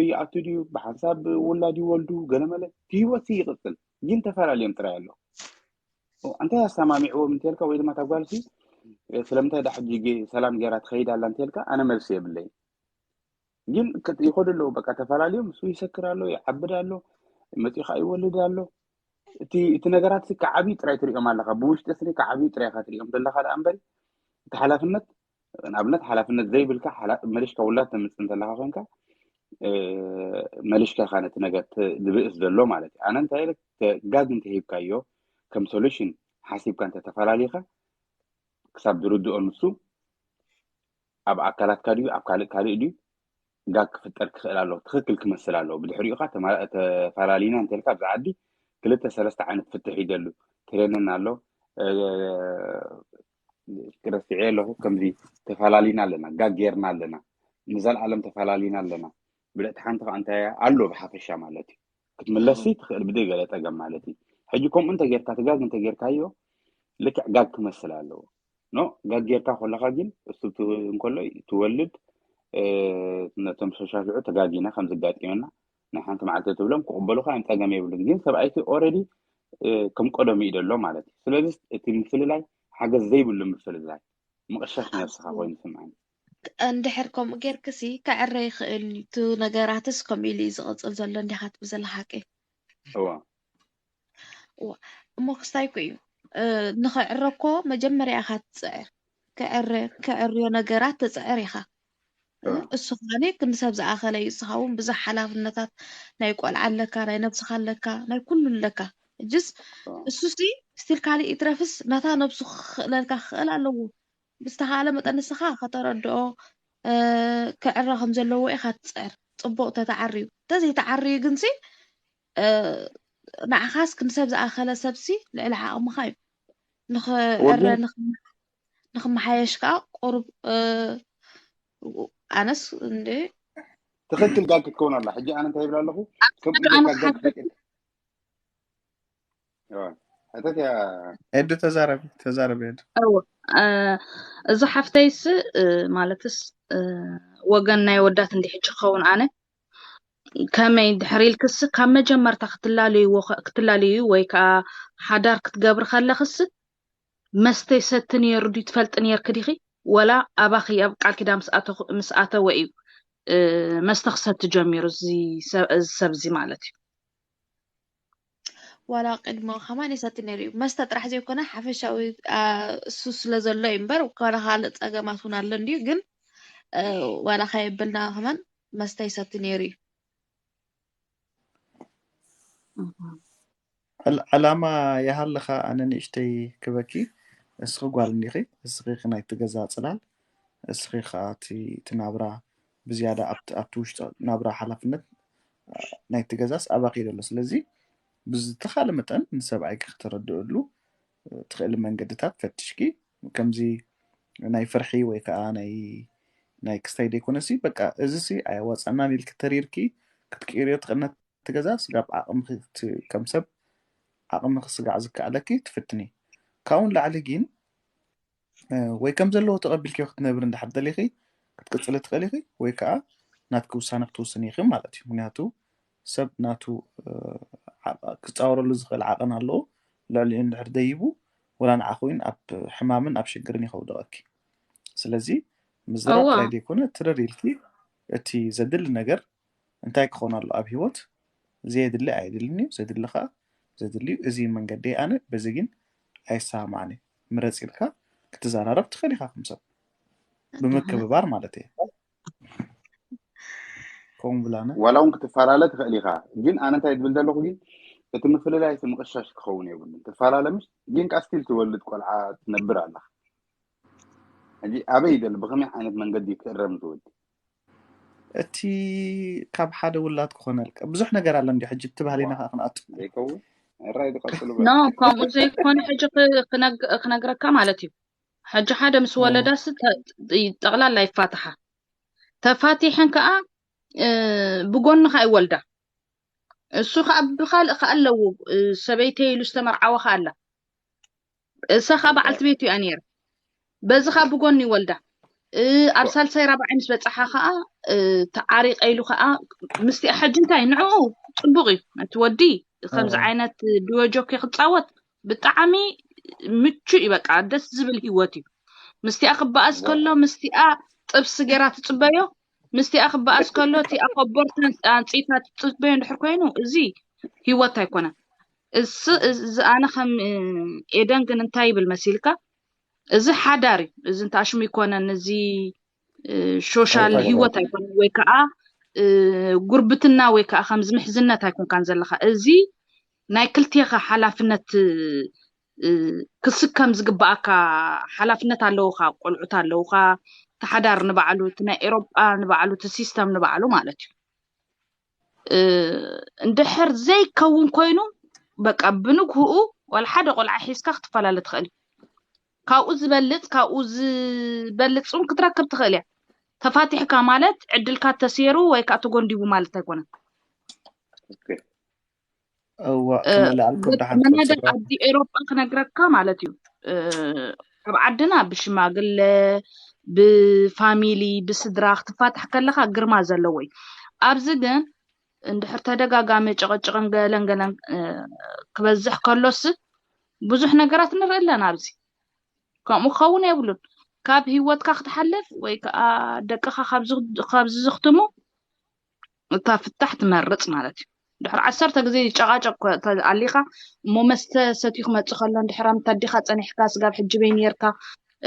ይኣቱ ድዩ ብሓንሳብ ውላድ ይወልዱ ገለመለ እቲ ህይወት ይቕፅል ግን ተፈላለዮም ጥራይ ኣሎ እንታይ ኣሰማሚዕዎም እንተልካ ወይ ድማ ታጓልሲ ስለምንታይ ዳ ሕጂ ሰላም ገይራ ትኸይድ ኣላ እንተልካ ኣነ መልሲ የብለይ ግን ይኸዱ ኣለዉ በቃ ተፈላለዮም እሱ ይሰክር ኣሎ ይዓብድ ኣሎ መፂኡ ከዓ ይወልድ ኣሎ እቲ እቲ ነገራት ከዓብዩ ጥራይ ትሪኦም ኣለካ ብውሽጢ ስኒ ከዓብዩ ጥራይ ኢካ ትሪኦም ዘለካ ደኣ እምበሪ እቲ ሓላፍነት ንኣብነት ሓላፍነት ዘይብልካ መሊሽካ ውላድ ተምፅእ እንተለካ ኮንካ መሊሽካ ኢካ ነቲ ነገር ዝብእስ ዘሎ ማለት እዩ ኣነ እንታይ ጋግ እንተሂብካዮ ከም ሶሉሽን ሓሲብካ እንተተፈላሊካ ክሳብ ዝርድኦ ንሱ ኣብ ኣካላትካ ድዩ ኣብ ካልእ ካልእ ድዩ ጋግ ክፍጠር ክኽእል ኣለዎ ትኽክል ክመስል ኣለዎ ብድሕሪኡ ካ ተፈላሊና እንተልካ ኣብዚ ዓዲ ክልተ ሰለስተ ዓይነት ፍትሕ ይደሉ ትሬንን ኣሎ ረሲዐ ኣለኹ ከምዚ ተፈላሊና ኣለና ጋግ ጌርና ኣለና ንዘለኣለም ተፈላሊና ኣለና ብልዕቲ ሓንቲ ከዓ እንታይ ኣሎ ብሓፈሻ ማለት እዩ ክትምለስ ትኽእል ብደይ ገለ ፀገም ማለት እዩ ሕጂ ከምኡ እንተጌርካ ትጋግ እንተጌርካዮ ልክዕ ጋግ ክመስል ኣለዎ ኖ ጋግ ጌርካ ከለካ ግን እሱ እንከሎ ትወልድ ነቶም ሸሻሽዑ ተጋጊና ከም ዝጋጥመና ናይ ሓንቲ መዓልቲ ትብሎም ክቕበሉካ እዮም ፀገም የብሉን ግን ሰብኣይቲ ኦረዲ ከም ቀደሙ እዩ ደሎ ማለት እዩ ስለዚ እቲ ምፍልላይ ሓገዝ ዘይብሉ ምፍልላይ ምቕሻሽ ነብስኻ ኮይኑ ስምዓኒ እንድሕር ከምኡ ጌርክሲ ከዕረ ይኽእል እዩ እቲ ነገራትስ ከምኡ ኢሉ እዩ ዝቕፅል ዘሎ እንዲኻ ትብል ዘላ ሓቂ እዋ እሞ ክስታይ እኮ እዩ ንኸዕረ እኮ መጀመርያ ኢኻ ትፅዕር ክዕረ ክዕርዮ ነገራት ትፅዕር ኢኻ እሱ ከዓኒ ክንዲ ሰብ ዝኣኸለ እዩ እስኻ እውን ብዙሕ ሓላፍነታት ናይ ቆልዓ ኣለካ ናይ ነብስኻ ኣለካ ናይ ኩሉ ኣለካ እጅስ እሱ ሲ ስቲል ካሊእ ይትረፍስ ናታ ነብሱ ክኽእለልካ ክኽእል ኣለዎ ብዝተኻለ መጠን ንስኻ ከተረድኦ ክዕረ ከም ዘለዎ ኢኻ ትፅዕር ፅቡቕ ተተዓርዩ እንተዘይተዓርዩ ግንሲ ንዓኻስ ክንሰብ ዝኣኸለ ሰብሲ ልዕሊ ዓቕምኻ እዩ ንኽዕረ ንኽመሓየሽ ከዓ ቁሩብ ኣነስ እንደ ትኽክል ጋር ክትከውን ኣላ ሕጂ ኣነ እንታይ ይብል ኣለኹ ከም ኤዱ ተዛረቢ ተዛረቢ ኤዱ እዚ ሓፍተይስ ማለትስ ወገን ናይ ወዳት እንዲ ሕጂ ክኸውን ኣነ ከመይ ድሕሪ ኢልክስ ካብ መጀመርታ ክትላለዩ ክትላለዩ ወይ ከዓ ሓዳር ክትገብሪ ከለክስ መስተይ ሰቲ ነይሩ ድዩ ትፈልጢ ነይርክ ዲኺ ወላ ኣባኺ ኣብ ቃል ኪዳ ምስ ኣተወ እዩ መስተ ክሰቲ ጀሚሩ እዚ ሰብ እዚ ማለት እዩ ዋላ ቅድሞ ከማን ይሰቲ ነይሩ እዩ መስተ ጥራሕ ዘይኮነ ሓፈሻዊ እሱ ስለ ዘሎ እዩ እምበር ዋላ ካልእ ፀገማት እውን ኣሎ እንድዩ ግን ዋላ ከየብልና ከማን መስተ ይሰቲ ነይሩ እዩ ዕላማ ይሃልኻ ኣነ ንእሽተይ ክበኪ እስኺ ጓል እንዲኺ እስኺ ናይቲ ገዛ ፅላል እስኺ ከዓ እቲ ናብራ ብዝያዳ ኣብቲ ውሽጢ ናብራ ሓላፍነት ናይቲ ገዛስ ኣባኺ ዘሎ ስለዚ ብዝተኻለ መጠን ንሰብኣይኪ ክተረድእሉ ትኽእሊ መንገድታት ፈትሽኪ ከምዚ ናይ ፍርሒ ወይ ከዓ ናይ ናይ ክስታይ ዘይኮነሲ በቃ እዚ ሲ ኣየዋፃናን ኢልኪ ተሪርኪ ክትቅይርዮ ትኽእልነት ትገዛ ስጋብ ዓቕምኺ ከም ሰብ ዓቕምኺ ስጋዕ ዝከኣለኪ ትፍትኒ ካብኡ ንላዕሊ ግን ወይ ከም ዘለዎ ተቐቢልኪዮ ክትነብሪ እንዳሓር ደሊኺ ክትቅፅሊ ትኽእል ኢኺ ወይ ከዓ ናትኪ ውሳነ ክትውስን ኢኺ ማለት እዩ ምክንያቱ ሰብ ናቱ ክፃወረሉ ዝኽእል ዓቐን ኣለዎ ልዕሊኡ እንድሕር ደይቡ ወላ ንዓኺ እውን ኣብ ሕማምን ኣብ ሽግርን እዩ ከውድቐኪ ስለዚ ምዝራብ ጥራይ ዘይኮነ ትርር ኢልኪ እቲ ዘድሊ ነገር እንታይ ክኾን ኣሎ ኣብ ህይወት ዘየድሊ ኣየድልን እዩ ዘድሊ ከዓ ዘድሊ እዩ እዚ መንገዲ ኣነ በዚ ግን ኣይሰማማዕን እዩ ምረፅ ኢልካ ክትዘራረብ ትኽእል ኢኻ ከም ሰብ ብምክብባር ማለት እየ ከምኡ ብላነ ዋላ እውን ክትፈላለ ትኽእል ኢኻ ግን ኣነ እንታይ ዝብል ዘለኹ ግን እቲ ምፍልላይ እቲ ምቕሻሽ ክኸውን የብሉን። ትፈላለ ምሽ ግን ቃ ስቲል ትወልድ ቆልዓ ትነብር ኣለኻ። ሕጂ ኣበይ ይደሊ ብኸመይ ዓይነት መንገዲ ክእረም ትወዲ? እቲ ካብ ሓደ ውላድ ክኾነልካ ብዙሕ ነገር ኣሎ እንዲ ሕጂ እቲ ባህሊና ከዓ ክንኣቱ ዘይከውን ራይ ዝቀፅሉ ኖ ከምኡ ዘይኮነ ሕጂ ክ- ክነግ- ክነግረካ ማለት እዩ። ሕጂ ሓደ ምስ ወለዳስ ተ- ጠቕላላ ይፋትሓ። ተፋቲሐን ከዓ እ፣ ብጎንኻ ይወልዳ። እሱ ከዓ ብካልእ ከዓ ኣለዉ። እ፣ ሰበይተይ ኢሉ ዝተመርዓወ ከዓ ኣላ። እሳ ከዓ በዓልቲ ቤት እያ ነይራ። በዚ ከዓ ብጎኒ ይወልዳ። እ፣ ኣብ ሳልሳይ ራብዓይ ምስ በፅሓ ከዓ እ፣ ተዓሪቀ ኢሉ ከዓ ምስቲኣ ሕጂ እንታይ ንዕኡ ፅቡቅ እዩ። እቲ ወዲ ከምዚ ዓይነት ድወ ጆኬ ክፃወት ብጣዕሚ ምቹ እዩ። በቃ ደስ ዝብል ህይወት እዩ። ምስቲኣ ክበኣስ ከሎ ምስቲኣ ጥብሲ ገይራ ትፅበዮ፣ ምስቲኣ ክበኣስ ከሎ እቲ ኣኸቦርታ ኣንፂፋ ትፅበዮ እንድሕር ኮይኑ እዚ ህይወት ኣይኮነን። እዚ እዚ ኣነ ከም ኤደን ግን እንታይ ይብል መሲልካ? እዚ ሓዳር እዩ። እዚ እንተ ኣሽሙ ይኮነን፣ እዚ እ፣ ሾሻል ኣይኮነን። ህይወት ኣይኮነን፣ ወይ ከዓ እ፣ ጉርብትና ወይ ከዓ ከምዚ ምሕዝነት ኣይኮንካን ዘለካ። እዚ ናይ ክልቴኻ ሓላፍነት እ፣ ክስከም ዝግበኣካ ሓላፍነት ኣለውካ። ቆልዑት ኣለውካ፣ እቲ ሓዳር ንባዕሉ፣ እቲ ናይ ኤሮጳ ንባዕሉ፣ እቲ ሲስተም ንባዕሉ ማለት እዩ። እ፣ እንድሕር ዘይከውን ኮይኑ በቃ ብንግህኡ ዋላ ሓደ ቆልዓ ሒዝካ ክትፈላለ ትኽእል እዩ። ካብኡ ዝበልፅ ካብኡ ዝበልፅ እውን ክትረክብ ትኽእል እያ። ተፋቲሕካ ማለት ዕድልካ ተሰይሩ ወይ ከዓ ተጎንዲቡ ማለት ኣይኮነን። እዋ እ፣ ክምልኣልኩም ወድ- ደሓን መናደ ትፈልጥዋ ዓዲ ኤሮጳ ክነግረካ ማለት እዩ። እ፣ ኣብ ዓድና ብሽማግለ ብፋሚሊ ብስድራ ክትፋታሕ ከለካ ግርማ ዘለዎ እዩ። ኣብዚ ግን እንድሕር ተደጋጋሚ ጭቕጭቕን ገለን ገለን እ፣ ክበዝሕ ከሎስ ብዙሕ ነገራት ንርኢ ኣለና ኣብዚ። ከምኡ ክኸውን የብሉን። ካብ ህይወትካ ክትሓልፍ ወይ ከዓ ደቅኻ ካብዚ ካብዚ ዝኽትሙ እታ ፍታሕ ትመርፅ ማለት እዩ። ድሕሪ ዓሰርተ ግዜ ይጨቃጨቅ ኮ- ተ- ኣሊኻ እሞ መስተ ሰትዩ ክመፅእ ከሎ እንድሕር ኣምታ ኣዲኻ ፀኒሕካ ስጋብ ሕጂ በይ ነርካ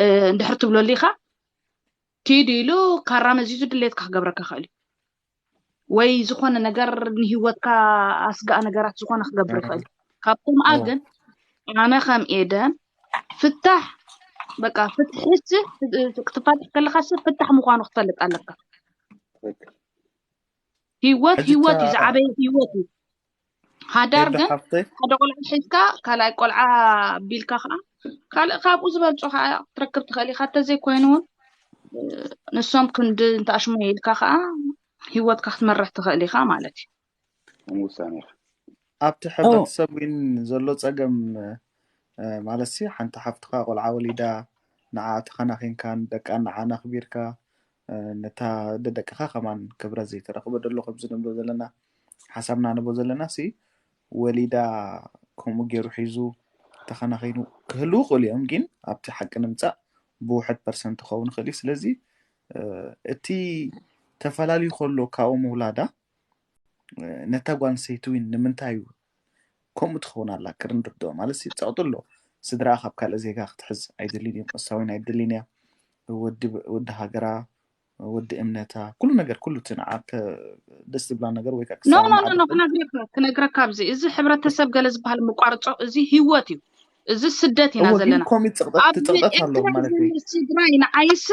እ፣ እንድሕር ትብሎ ኣሊኻ ኪድ ኢሉ ካራ መዚዙ ድሌትካ ክገብረካ ክእል እዩ። ወይ ዝኾነ ነገር ንህይወትካ ኣስጋእ ነገራት ዝኾነ ክገብር ይኽእል እዩ። ካብ ከምኣ እዎ። ግን ኣነ ከም ኤደን ፍታሕ በቃ ፍትሕስ ክትፋትሕ ከለካስ ፍታሕ ምዃኑ ክትፈልጥ ኣለካ። ህይወት ሕጂ ህይወት እዩ፣ እታ ዝዓበየ ህይወት እዩ። ሓዳር ኤደ ግን ሓፍተይ ሓደ ቆልዓ ሒዝካ ካልኣይ ቆልዓ ቢልካ ከዓ ካልእ ካብኡ ዝበልፆ ከዓ ክትረክብ ትኽእል ኢካ። እንተዘይኮይኑ እውን ንሶም ክንዲ እንተኣሽሙ ኢልካ ከዓ ህይወትካ ክትመርሕ ትኽእል ኢካ ማለት እዩ። ከም ውሳኔ ኢኻ። ኣብቲ ሕብረተሰብ እውን ዘሎ ፀገም እ፣ ማለት ሲ ሓንቲ ሓፍትኻ ቆልዓ ወሊዳ ንዓ ተኸናኺንካን ደቃ ንዓን ኣኽቢርካ እ፣ ነታ ደደቅኻ ከማን ክብረት ዘይተረኽበ ደሎ ከምዚ ንብሎ ዘለና ሓሳብና ንቦ ዘለና ሲ ወሊዳ ከምኡ ገይሩ ሒዙ ተኸናኺኑ ክህልዉ ይኽእሉ እዮም። ግን ኣብቲ ሓቂ ንምፃእ ብውሕድ ፐርሰንት ክኸውን ይኽእል እዩ። ስለዚ እ፣ እቲ ተፈላልዩ ከሎ ካብኡ ምውላዳ እ፣ ነታ ጓል ኣንስተይቲ እውን ንምንታይ እዩ ከምኡ ትኸውን ኣላ ክርንርድኦ ማለት ሲ ፀቕጡ ኣሎ። ስድራ ካብ ካልእ ዜጋ ክትሕዝ ኣይደልን እዮም። እሳ እውን ኣይደልን እያ። ወዲ ወዲ ሃገራ ወዲ እምነታ ኩሉ ነገር ኩሉ እቲ ንዓ ከ- ደስ ዝብላ ነገር ወይ ከዓ ኖ ክሳብ ኖ ንዓ ኖ ኖ ደኽእል ክነግረካ ክነግረካ ኣብዚ እዚ ሕብረተሰብ ገለ ዝበሃል ምቋርፆ እዚ ህይወት እዩ። እዚ ስደት ኢና እዎ ግን ዘለና። ከምኡ ትቕጠት ኣብ ትፅቕጠት ኣሎ ኤርትራ ማለት እዩ። ዘሎ ስድራይ ንዓይስ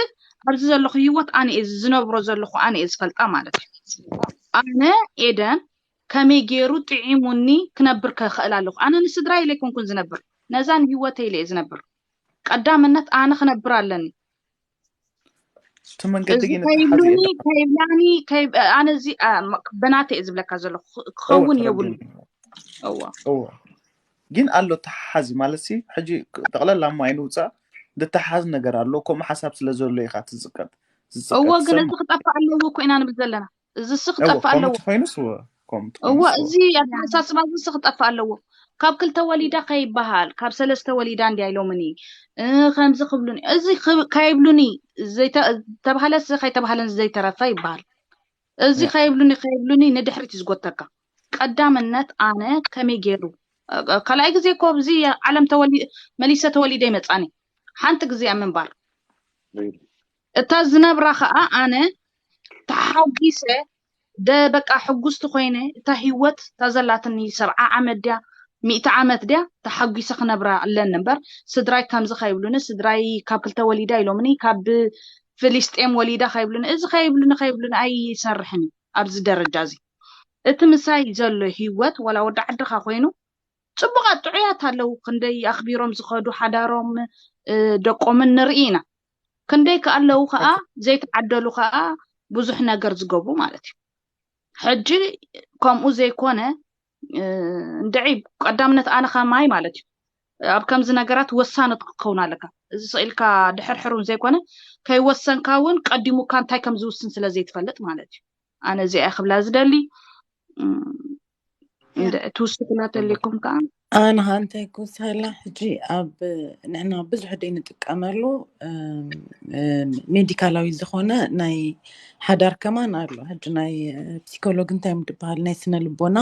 ኣብዚ ዘለኹ ህይወት ኣነ እየ ዝነብሮ ዘለኹ ኣነ እየ ዝፈልጣ ማለት እዩ። ኣነ ኤደን ከመይ ገይሩ ጥዒሙኒ ክነብር ክኽእል ኣለኹ። ኣነ ንስድራይ ኢለ ኣይኮንኩን ዝነብር፣ ነዛ ንህይወተይ ኢለ እየ ዝነብር። ቀዳምነት ኣነ ክነብር ኣለኒ። እቲ መንገዲ እዚ ግን እቲ ሓዚ ከይብሉኒ የለ ከይብላኒ ከይ- ኣነ እዚ አ፣ ም- ብናተይ እየ ዝብለካ ዘለኹ ክ- እወ ክኸውን የብሉን። ተረዲእኒ። እዋ እወ ግን ኣሎ ተሓሓዚ ማለት ሲ ሕጂ ጠቕለል ኣሞ ኣይንውፃእ ዝተሓሓዝ ነገር ኣሎ። ከምኡ ሓሳብ ስለ ዘሎ ኢኻ ትዝቀጥ እዎ ዝዝቀጥ ግን ሰብ እዚ ክጠፍእ ኣለዎ እኮ ኢና ንብል ዘለና። እዚ ሲ እወ ክጠፍእ ከምኡ ኣለዎ። ተኾይኑስ እወ ከምኡ እዎ ተኾይኑስ እወ እዚ ኣተሓሳስባ እዚ ሲ ክጠፍእ ኣለዎ። ካብ ክልተ ወሊዳ ከይበሃል ካብ ሰለስተ ወሊዳ እንድያ ኢሎምኒ እ፣ ከምዚ ክብሉኒ እዚ ክብ- ከይብሉኒ ዘይተ- ተባህለስ ከይተባህለን ዘይተረፈ ይበሃል። እዚ ያ ከይብሉኒ ከይብሉኒ ንድሕሪት እዩ ዝጎተካ። ቀዳምነት ኣነ ከመይ ገይሩ እ፣ ካልኣይ ግዜ እኮ ኣብዚ ዓለም ተወሊ መሊሰ ተወሊደ ይመፃኒ ሓንቲ ግዜ ኣብ ምንባር እታ ዝነብራ ከዓ ኣነ ተሓጒሰ ደ በቃ ሕጉስቲ ኮይነ፣ እታ ህይወት እታ ዘላትኒ ሰብዓ ዓመት ድያ፣ ሚእቲ ዓመት ድያ፣ ተሓጒሰ ክነብራ ኣለኒ እምበር፣ ስድራይ ከምዚ ከይብሉኒ፣ ስድራይ ካብ ክልተ ወሊዳ ኢሎምኒ፣ ካብ ፍልስጤም ወሊዳ ከይብሉኒ፣ እዚ ከይብሉኒ ከይብሉኒ ኣይሰርሕን እዩ ኣብዚ ደረጃ እዚ። እቲ ምሳይ ዘሎ ህይወት ዋላ ወዲ ዓድኻ ኮይኑ ጽቡቓት ጥዑያት ኣለዉ፣ ክንደይ ኣኽቢሮም ዝኸዱ ሓዳሮም ደቆምን ንርኢ ኢና። ክንደይ ከ ኣለዉ ከኣ ዘይተዓደሉ ከኣ ብዙሕ ነገር ዝገብሩ ማለት እዩ። ሕጂ ከምኡ ዘይኮነ እንድዒ ቀዳምነት ኣነ ከማይ ማለት እዩ ኣብ ከምዚ ነገራት ወሳነት ክትከውን ኣለካ። እዚ ስኢልካ ድሕርሕር እውን ዘይኮነ ከይወሰንካ እውን ቀዲሙካ እንታይ ከም ዝውስን ስለ ዘይትፈልጥ ማለት እዩ። ኣነ እዚኣ ክብላ ዝደሊ ትውስክላ ተሊኩም ከዓ ኣነ እንታይ ክውስኸላ ሕጂ ኣብ ንሕና ብዙሕ ደይ ንጥቀመሉ ሜዲካላዊ ዝኾነ ናይ ሓዳር ከማን ኣሎ። ሕጂ ናይ ፕሲኮሎግ እንታይ ድበሃል ናይ ስነ ልቦና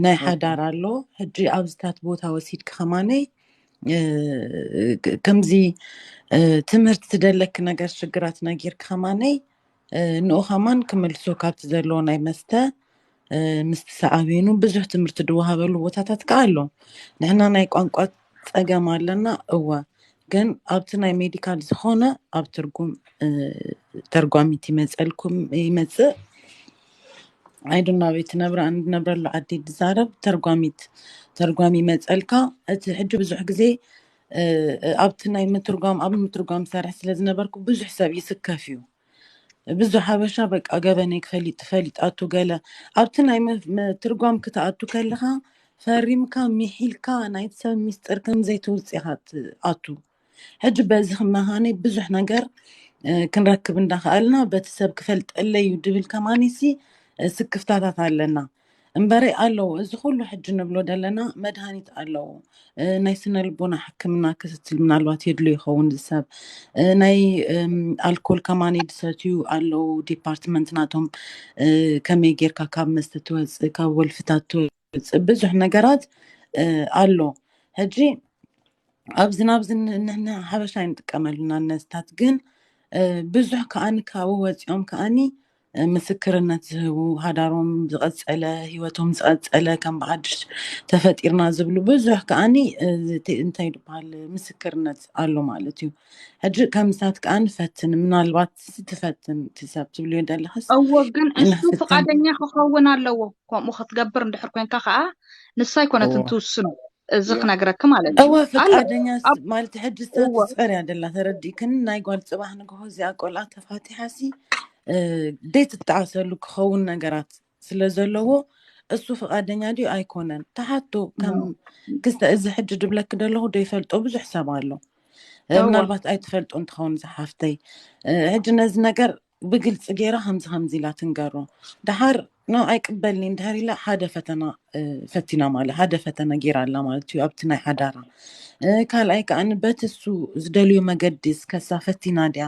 ናይ ሓዳር ኣሎ። ሕጂ ኣብዚታት ቦታ ወሲድክ ከማነይ ከምዚ ትምህርቲ ትደለክ ነገር ሽግራት ነጊርክ ከማነይ ንኡ ከማን ክምልሶ ካብቲ ዘለዎ ናይ መስተ ምስ ተሰዓብኑ ብዙሕ ትምህርቲ ዝወሃበሉ ቦታታት ከዓ ኣሎ። ንሕና ናይ ቋንቋ ፀገም ኣለና እወ፣ ግን ኣብቲ ናይ ሜዲካል ዝኾነ ኣብ ትርጉም ተርጓሚት ይመፀልኩም ይመፅእ ኣይዱና ቤት ነብረ እንድነብረሉ ዓዲ ዝዛረብ ተርጓሚት ተርጓሚ ይመፀልካ። እቲ ሕጂ ብዙሕ ግዜ ኣብቲ ናይ ምትርጓም ኣብ ምትርጓም ሰርሕ ስለ ዝነበርኩ ብዙሕ ሰብ ይስከፍ እዩ። ብዙሕ ሓበሻ በቃ ገበነይ ክፈሊጥ ትፈሊጣቱ ገለ ኣብቲ ናይ ምትርጓም ክትኣቱ ከለኻ ፈሪምካ ሚሒልካ ናይቲ ሰብ ሚስጥር ከም ዘይትውፅእ ኢኻ ትኣቱ። ሕጂ በዚ ክመሃነይ ብዙሕ ነገር ክንረክብ እንዳኸኣልና በቲ ሰብ ክፈልጠለይ እዩ ድብል ከማኒሲ ስክፍታታት ኣለና። እምበረይ ኣለዉ እዚ ኩሉ ሕጂ ንብሎ ዘለና መድሃኒት ኣለዉ። ናይ ስነ ልቦና ሕክምና ክትትል ምናልባት የድልዮ ይኸውን ዝሰብ ናይ ኣልኮል ከማኒ ድሰትዩ ኣለዉ ዲፓርትመንት ናቶም ከመይ ጌርካ ካብ መስተ ትወፅእ ካብ ወልፍታት ትወፅእ ብዙሕ ነገራት ኣሎ። ሕጂ ኣብዚ ናብዚ ንሕና ሓበሻ ኣይንጥቀመሉና ነስታት ግን ብዙሕ ከዓኒ ካብኡ ወፂኦም ከዓኒ ምስክርነት ዝህቡ ሃዳሮም ዝቐፀለ ህይወቶም ዝቐፀለ ከም ብሓድሽ ተፈጢርና ዝብሉ ብዙሕ ከዓኒ እንታይ ዝበሃል ምስክርነት ኣሎ ማለት እዩ። ሕጂ ከምሳት ከዓ ንፈትን ምናልባት ትፈትን ትሰብ ትብልዮ ደለኽስ እዎ ግን እሱ ፍቃደኛ ክኸውን ኣለዎ። ከምኡ ክትገብር እንድሕር ኮንካ ከዓ ንሳ ኣይኮነትን ትውስኖ። እዚ ክነግረክ ማለት እዩ እወ ፍቃደኛ ማለት ሕጂ ስታት ዝፀርያ ደላ ተረዲእክን ናይ ጓል ፅባሕ ንግሆ እዚኣ ቆልዓ ተፋቲሓሲ ደይ ትጣዓሰሉ ክኸውን ነገራት ስለ ዘለዎ እሱ ፍቃደኛ ድዩ ኣይኮነን ተሓቶ ከም ክስተ እዚ ሕጂ ድብለክ ደለኹ ደይፈልጦ ብዙሕ ሰብ ኣሎ። ምናልባት ኣይትፈልጦ እንትኸውን ዝሓፍተይ ሕጂ ነዚ ነገር ብግልፂ ገይራ ከምዚ ከምዚ ኢላ ትንገሮ። ደሓር ኖ ኣይቅበልኒ እንድሕር ኢላ ሓደ ፈተና ፈቲና ማለት ሓደ ፈተና ገይራ ኣላ ማለት እዩ ኣብቲ ናይ ሓዳራ። ካልኣይ ከዓ በቲ እሱ ዝደልዩ መገዲ እስከሳ ፈቲና ድያ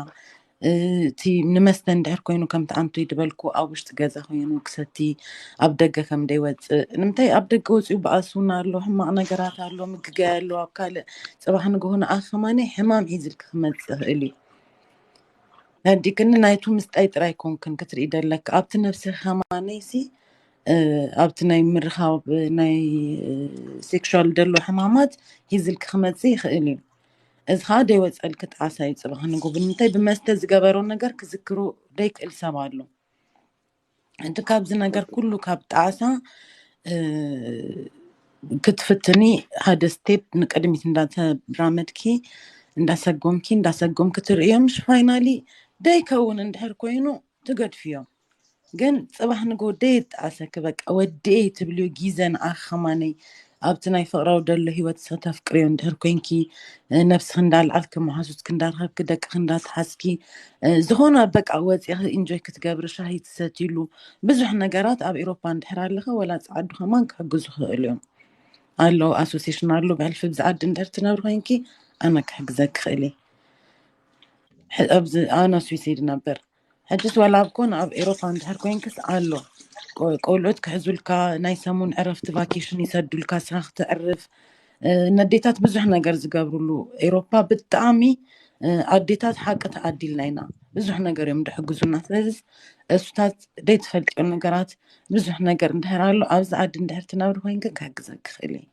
እቲ ንመስተ እንድሕር ኮይኑ ከምቲ ኣንቶይ ዝበልኩ ኣብ ውሽጢ ገዛ ኮይኑ ክሰቲ ኣብ ደገ ከም ደይወፅእ ንምንታይ ኣብ ደገ ወፂኡ በኣሱና ኣሎ ሕማቕ ነገራት ኣሎ ምግጋይ ኣሎ ኣብ ካልእ ፅባሕ ንግሆ ንኣኸማኒ ሕማም ሒዝልክ ክመፅእ ይኽእል እዩ። ነዲክኒ ናይቱ ምስጣይ ጥራይ ኮንክን ክትርኢ ደለክ ኣብቲ ነብሲ ከማነይሲ ኣብቲ ናይ ምርኻብ ናይ ሴክሹዋል ደሎ ሕማማት ሂዝልክ ክመጽእ ይኽእል እዩ። እዚ ከዓ ደይወፀልክ ጣዕሳ እዩ ፅባሕ ንግሆ ብምንታይ ብመስተ ዝገበሮ ነገር ክዝክሮ ደይክእል ሰብ ኣሎ። እቲ ካብዚ ነገር ኩሉ ካብ ጣዕሳ ክትፍትኒ ሓደ ስቴፕ ንቅድሚት እንዳተራመድኪ እንዳሰጎምኪ እንዳሰጎምኪ ትርእዮ ምሽ ፋይናሊ ደይከውን እንድሕር ኮይኑ ትገድፍዮ። ግን ፅባሕ ንግሆ ደየጣዕሰኪ በቃ ወዲኤ ትብልዮ ጊዘ ንዓኺ ከማነይ ኣብቲ ናይ ፍቅራዊ ደሎ ሂወት ንስኺ ተፍቅርዮ እንድሕር ኮይንኪ ነብስኺ እንዳልዓልኪ መሓዙትኪ እንዳረኸብኪ ደቅኺ እንዳተሓዝኪ ዝኾነ በቃ ወፂኺ ኢንጆይ ክትገብሪ ሻሂ ትሰትይሉ ብዙሕ ነገራት ኣብ ኤሮፓ እንድሕር ኣለኺ ወላ ፀዓዱ ከማን ክሕግዙ ይኽእሉ እዮም ኣለዉ ኣሶሴሽን ኣሎ ብሕልፊ ብዚ ዓዲ እንድሕር ትነብሪ ኮይንኪ ኣነ ክሕግዘኪ ይኽእል እየ ኣብዚ ኣነ ስዊስ ይድነብር ሕጅስ ዋላ ኣብ ኮነ ኣብ ኤሮፓ እንድሕር ኮይንክስ ኣሎ ቆልዑት ክሕዙልካ ናይ ሰሙን ዕረፍቲ ቫኬሽን ይሰዱልካ ስኻ ክትዕርፍ ነዴታት ብዙሕ ነገር ዝገብርሉ ኤሮፓ ብጣዕሚ ኣዴታት ሓቂ ተዓዲልና ኢና ብዙሕ ነገር እዮም ድሕግዙና ስለዚ እሱታት ዘይትፈልጥዮ ነገራት ብዙሕ ነገር እንድሕር ኣሎ ኣብዚ ዓዲ እንድሕር ትነብሪ ኮይንኪ ክሕግዘኪ ክእል እየ።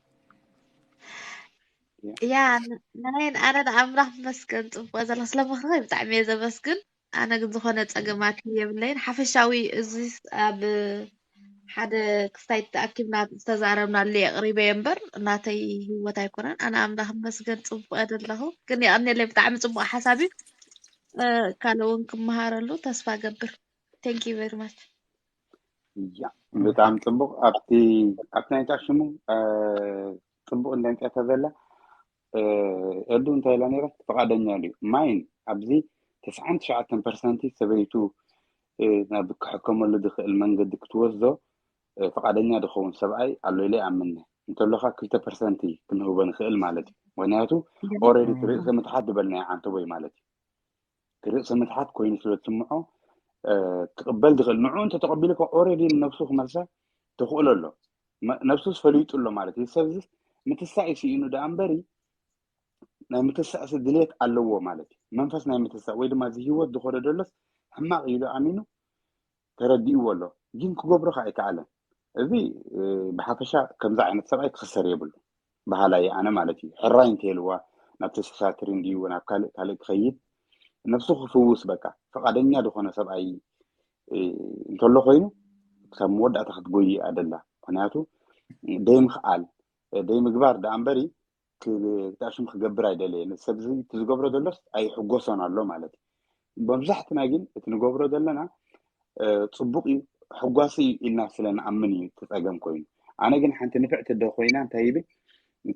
ያ ን- ናይ ኣነ ንኣምላኽ መስገን ጽቡቅ ዘለክ ስለ ምኽሪ ብጣዕሚ እየ ዘመስግን። ኣነ ግን ዝኾነ ጸገማት የብለይን። ሓፈሻዊ እዚ ኣብ ሓደ ክስታይ ተኣኪብና ዝተዛረብናሉ የቕሪበ እየ እምበር እናተይ ህይወት ኣይኮነን። ኣነ ኣምላኽ መስገን ጽቡቅ እየ ዘለኹ። ግን የቐንየለይ ብጣዕሚ ጽቡቅ ሓሳብ እዩ። እ፣ ካልእ እውን ክመሃረሉ ተስፋ ገብር። Thank you very much። ያ ብጣዕሚ ጽቡቅ። ኣብቲ ኣብቲ ናይ እንታይ ሽሙ እ፣ ጽቡቅ እንደ እንጨተ ዘላ እ፣ ኤዱ እንታይ ኢላ ነይራ? ፍቓደኛ ድዩ? ማይን ኣብዚ ተስዓን ትሽዓተን ፐርሰንቲ ሰበይቱ እ፣ ናብ ክሕከመሉ ዝኽእል መንገዲ ክትወስዶ እ፣ ፍቓደኛ ዝኸውን ሰብኣይ ኣሎ ኢለ ይኣምን። እንተሎካ ክልተ ፐርሰንቲ ክንህቦ ንኽእል ማለት እዩ። ምክንያቱ ኦልሬዲ እቲ ርእሰ ምትሓት ዝበልናዮ ዓንተቦይ ማለት እዩ። እቲ ርእሰ ምትሓት ኮይኑ ስለ ዝስምዖ እ፣ ክቕበል ዝኽእል ንዕኡ እንተተቐቢሉ ኦልሬዲ ንነብሱ ክመልሳ ተኽእሎ ኣሎ። መ- ነብሱስ ፈሊጡ ኣሎ ማለት እዩ። ሰብዚ ምትሳእ እዩ ስኢኑ ደኣ እምበሪ ናይ ምትሳእሲ ድሌት ኣለዎ ማለት እዩ። መንፈስ ናይ ምትሳእ ወይ ድማ እዚ ህይወት ዝኸዶ ዘሎስ ሕማቕ እዩ ኢሉ ኣሚኑ ተረዲእዎ ኣሎ፣ ግን ክገብሮ ከ ኣይከኣለን። እዚ እ፣ ብሓፈሻ ከምዚ ዓይነት ሰብኣይ ክኽሰር የብሉ በሃላይ ኣነ ማለት እዩ። ሕራይ እንተልዋ ናብ ተሰሳትሪ እንድዩ ናብ ካልእ ካልእ ክኸይድ ነብሱ ክፍውስ በቃ ፈቃደኛ ዝኾነ ሰብኣይ እ፣ እንተሎ ኮይኑ ካብ መወዳእታ ክትጎይ እያ ደላ። ምክንያቱ ደይ ምኽኣል ደይ ምግባር ደኣ እምበሪ ክጣሽም ክገብር ኣይደለየን። ሰብ እዚ እቲ ዝገብሮ ዘሎስ ኣይሕጎሶን ኣሎ ማለት እዩ። መብዛሕትና ግን እቲ ንገብሮ ዘለና እ፣ ጽቡቕ እዩ ሕጓሲ እዩ ኢልና ስለ ንኣምን እዩ እቲ ጸገም ኮይኑ። ኣነ ግን ሓንቲ ንፍዕቲ ዶ ኮይና እንታይ ይብል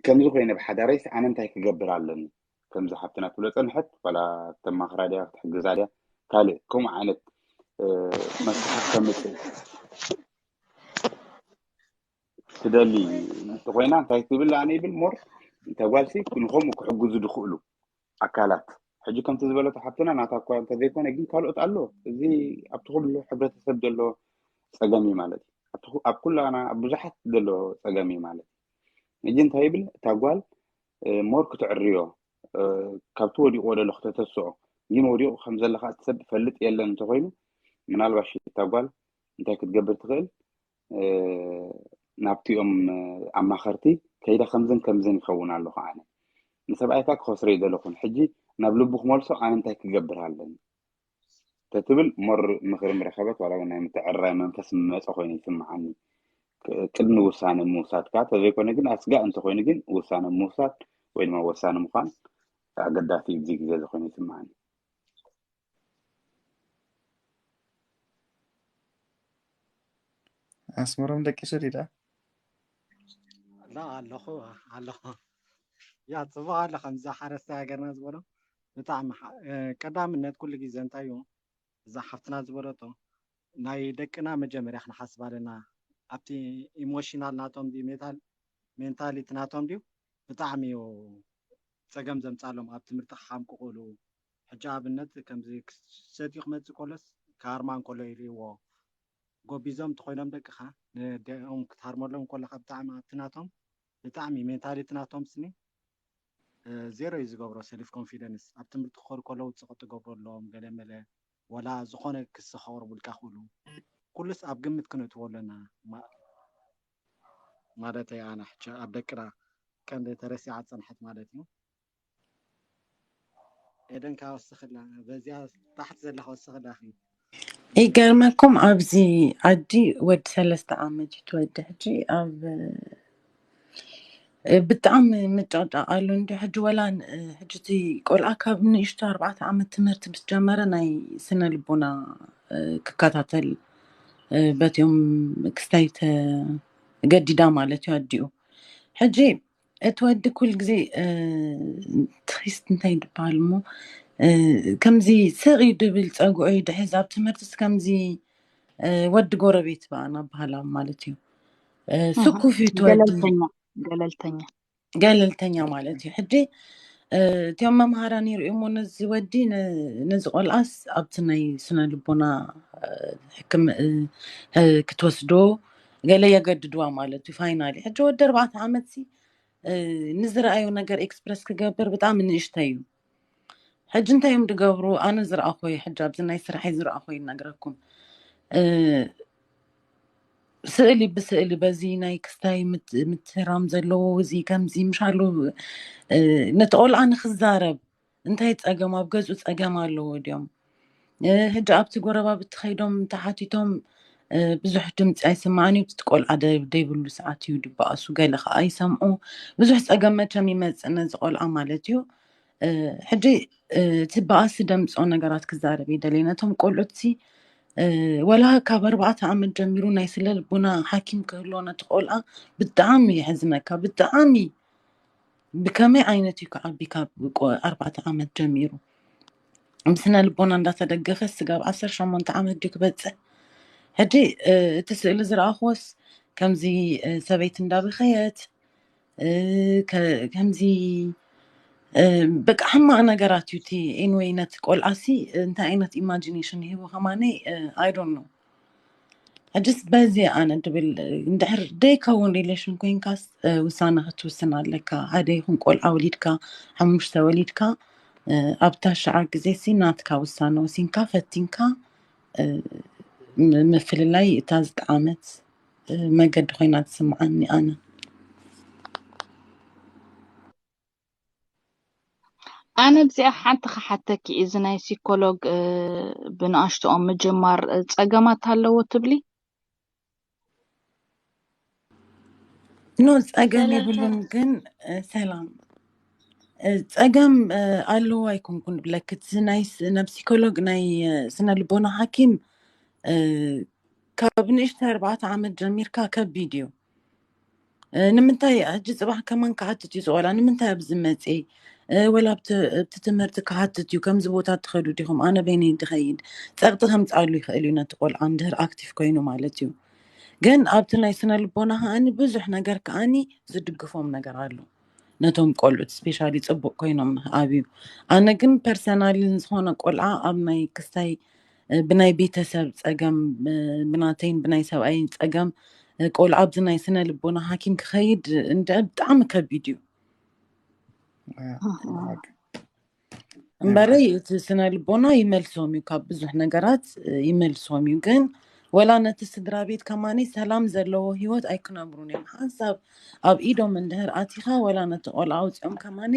ከምዚ ኮይነ ብሓዳረይስ ኣነ እንታይ ክገብር ኣለኒ ከምዚ ሓብትና ትብሎ ጸንሐት ዋላ ተማኽራ ድያ ክትሕግዛ ድያ ካልእ ከምኡ ዓይነት እ፣ መፍትሒ ከምጽእ ትደሊ እንተኮይና እንታይ ትብል ኣነ ይብል ሞር ተጓልሲ ንከምኡ ክሕግዙ ዝኽእሉ ኣካላት ሕጂ ከምቲ ዝበለቶ ሓብትና ናታ እኳ እንተዘይኮነ ግን ካልኦት ኣሎ። እዚ ኣብቲ ኩሉ ሕብረተሰብ ዘሎ ጸገም እዩ ማለት እዩ። ኣብቲ ኩ- ኣብ ኩላና ኣብ ብዙሓት ዘሎ ጸገም እዩ ማለት እዩ። ሕጂ እንታይ ይብል እታ ጓል እ፣ ሞር ክትዕርዮ እ፣ ካብቲ ወዲቑዎ ዘሎ ክተተስኦ ግን ወዲቑ ከም ዘለካ እቲ ሰብ ፈልጥ የለን እንተኮይኑ ምናልባሽ እታ ጓል እንታይ ክትገብር ትኽእል እ፣ ናብቲኦም እ፣ ኣማኸርቲ ከይዳ ከምዝን ከምዝን ይኸውን ኣለኹ ኣነ ንሰብኣይካ ክኸስሮ ይደለኹን ሕጂ ናብ ልቡ ክመልሶ ኣነ እንታይ ክገብር ኣለኒ ተትብል ሞር ምኽሪ ምረኸበት ዋላ እውን ናይ ምትዕርራይ መንፈስ ምመፀ ኮይኑ ይስምዓኒ። ቅ- ቅድሚ ውሳነ ምውሳድካ ተዘይኮነ ግን ኣስጋእ እንተኮይኑ ግን ውሳነ ምውሳድ ወይ ድማ ወሳኒ ምዃን ኣገዳሲ እዩ። እዚ ግዜ እዚ ኮይኑ ይስምዓኒ። ኣስመሮም ደቂሱ ዲዳ ላ ኣለኹ ኣለኹ ያ ጽቡቕ ኣሎ ከምዛ ሓረስታይ ሃገርና ዝበሎ ብጣዕሚ ሓ- እ፣ ቀዳምነት ኩሉ ግዜ እንታይ እዩ እዛ ሓፍትና ዝበለቶ ናይ ደቅና መጀመርያ ክንሓስብ ኣለና ኣብቲ ኢሞሽናል ናቶም ድዩ ሜንታል ሜንታሊቲ ናቶም ድዩ ብጣዕሚ እዩ ጸገም ዘምጻሎም ኣብ ትምህርቲ ክሓምቁ ክእሉ ሕጂ ኣብነት ከምዚ ክሰትዩ ክመጽእ ከሎስ ካርማ እንከሎ ይርእዎ ጎቢዞም እንተኮይኖም ደቅኻ ንደኦም ክትሃርመሎም ከለካ ብጣዕሚ ኣብቲ ናቶም ብጣዕሚ ሜንታሊቲ ናቶም ስኒ ዜሮ እዩ ዝገብሮ ሰልፍ ኮንፊደንስ ኣብ ትምህርቲ ክኸዱ ከለዉ ፅቕጥ ገብረሎም ገለ መለ ወላ ዝኾነ ክሲ ከቕርቡልካ ክእሉ ኩሉስ ኣብ ግምት ክነእትዎ ኣለና ማ- ማለት እያ ኣነ ሕጂ ኣብ ደቅና ቀንዲ ተረሲዓ ዝፀንሐት ማለት እዩ ኤደን ካብ ወስኽላ በዚያ ታሕቲ ዘለካ ወስኽላ ይገርመኩም ኣብዚ ዓዲ ወዲ ሰለስተ ዓመት እዩ ትወዲ ሕጂ ኣብ ብጣዕሚ ምጭቕጫቕ ኣሎ እንዲ ሕጂ ወላ ሕጂ እቲ ቆልዓ ካብ ንእሽቶ ኣርባዕተ ዓመት ትምህርቲ ምስ ጀመረ ናይ ስነ ልቦና ክከታተል በቲኦም ክስታይ ተገዲዳ ማለት እዩ ኣዲኡ ሕጂ እቲ ወዲ ኩል ግዜ ትኺስት እንታይ ዝበሃል እሞ ከምዚ ስቕ እዩ ድብል ፀጉዑ እዩ ድሕዝ ኣብ ትምህርትስ ከምዚ ወዲ ጎረቤት በኣ ናበሃላ ማለት እዩ ስኩፍ እዩ እቲ ወዲ ገለልተኛ ገለልተኛ ገለልተኛ ማለት እዩ ሕጂ እቲኦም መምሃራን ይርእሞ ነዚ ወዲ ነዚ ቆልዓስ ኣብቲ ናይ ስነ ልቦና ሕክም ክትወስዶ ገለ የገድድዋ ማለት እዩ ፋይናሊ ሕጂ ወዲ ኣርባዕተ ዓመት ንዝረኣዩ ነገር ኤክስፕረስ ክገብር ብጣዕሚ ንእሽተ እዩ ሕጂ እንታይ እዮም ዝገብሩ ኣነ ዝረኣኹ ሕጂ ኣብዚ ናይ ስራሕ ዝረኣኹ ይነግረኩም እ፣ ስእሊ ብስእሊ በዚ ናይ ክስታይ ምት-፣ ምትህራም ዘለዎ እዚ ከምዚ ምሻሉ፣ እ፣ ነቲ ቆልዓ ንክዛረብ እንታይ ጸገም፣ ኣብ ገዝኡ ጸገም ኣለዎ ድዮም? እ፣ ሕጂ ኣብቲ ጎረባብቲ ከይዶም ተሓቲቶም፣ እ፣ ብዙሕ ድምፂ ኣይስማዕን እዩ። እቲ ቆልዓ ደ-፣ ደይብሉ ሰዓት እዩ ድበኣሱ፣ ገለ ከዓ ይሰምዑ። ብዙሕ ጸገም መቸም ይመጽእ ነዚ ቆልዓ ማለት እዩ። እ፣ ሕጂ፣ እ፣ እቲ በኣሲ ደምፅኦ ነገራት ክዛረብ ይደልየ። ነቶም ቆልዑትሲ፣ እ፣ ወላ ካብ ኣርባዕተ ዓመት ጀሚሩ ናይ ስለ ልቦና ሓኪም ክህልዎ ነቲ ቆልዓ ብጣዕሚ የሕዝነካ። ብጣዕሚ ብከመይ ዓይነት እዩ ክዓቢ ካብ ቆ-፣ ኣርባዕተ ዓመት ጀሚሩ? ብስነ ልቦና እንዳተደገፈ ስጋብ ዓሰርተ ሸሞንተ ዓመት ድዩ ክበጽሕ? ሕጂ፣ እ፣ እቲ ስእሊ ዝረኣኽዎስ ከምዚ፣ እ፣ ሰበይቲ እንዳበኸየት፣ እ፣ ከ-፣ ከምዚ፣ እ፣ በቃ ሕማቕ ነገራት እዩ እቲ። ኤንወይ ነቲ ቆልዓሲ እንታይ ዓይነት ኢማጂኔሽን ይህቦ ከማነይ፣ እ፣ I don't know። ሕጅስ በዚ ኣነ ድብል፣ እንድሕር ደይከውን ሪሌሽን ኮይንካስ፣ እ፣ ውሳነ ክትውስን ኣለካ። ሓደ ይኹን ቆልዓ ወሊድካ፣ ሓሙሽተ ወሊድካ፣ እ፣ ኣብ ታሽዓ ግዜ ሲ ናትካ ውሳነ ወሲንካ፣ ፈቲንካ፣ እ፣ ም-፣ ምፍልላይ እታ ዝጠዓመት፣ እ፣ መገዲ ኮይና ትስምዓኒ ኣነ። ኣነ ኣብዚኣ ሓንቲ ክሓተኪ፣ እዚ ናይ ሲኮሎግ፣ እ፣ ብንኣሽትኦም ምጅማር፣ እ፣ ጸገማት ኣለዎ ትብሊ? ኖ፣ ጸገም ሰላም፣ የብሉን፣ ሰላም። ግን፣ እ፣ ሰላም፣ እ፣ ጸገም፣ እ፣ ኣለዎ ኣይኮንኩን ብለክት። እዚ ናይ ስ-፣ ናብ ሲኮሎግ ናይ፣ እ፣ ስነ ልቦና ሓኪም፣ እ፣ ካብ ንእሽተይ ኣርባዕተ ዓመት ጀሚርካ ከቢድ እዩ። እ፣ ንምንታይ ሕጂ ጽባሕ ከማን ክሓትት እዩ ዝቆልዓ፣ ንምንታይ ኣብዚ መጽእ? እ፣ ወላ ኣብቲ፣ ኣብቲ ትምህርቲ ክሓትት እዩ፣ ከምዚ ቦታ ትኸዱ ዲኹም? ኣነ በይነይ ድኸይድ? ጸቕጢ ከምጽኣሉ ይኽእል እዩ ነቲ ቆልዓ እንድህር ኣክቲቭ ኮይኑ ማለት እዩ። ግን ኣብቲ ናይ ስነ ልቦና ከኣኒ ብዙሕ ነገር ከኣኒ ዝድግፎም ነገር ኣሎ። ነቶም ቆልዑት ስፔሻሊ ጽቡቕ ኮይኖም ንኽኣብዩ። ኣነ ግን ፐርሰናሊ ዝኾነ ቆልዓ ኣብ ናይ ክስታይ፣ እ፣ ብናይ ቤተሰብ ጸገም፣ እ፣ ብናተይን ብናይ ሰብኣይን ጸገም፣ እ፣ ቆልዓ ኣብዚ ናይ ስነ ልቦና ሓኪም ክኸይድ እንደ ብጣዕሚ ከቢድ እዩ። እ፣ እህ። እምበረይ እቲ ስነ ልቦና ይመልሶም እዩ፣ ካብ ብዙሕ ነገራት፣ እ፣ ይመልሶም እዩ። ግን ወላ ነቲ ስድራ ቤት ከማኒ ሰላም ዘለዎ ህይወት ኣይክነብሩን እዮም። ሓንሳብ ኣብ ኢዶም እንድህር ኣቲኻ ወላ ነቲ ቆልዓ ኣውፂኦም ከማኒ፣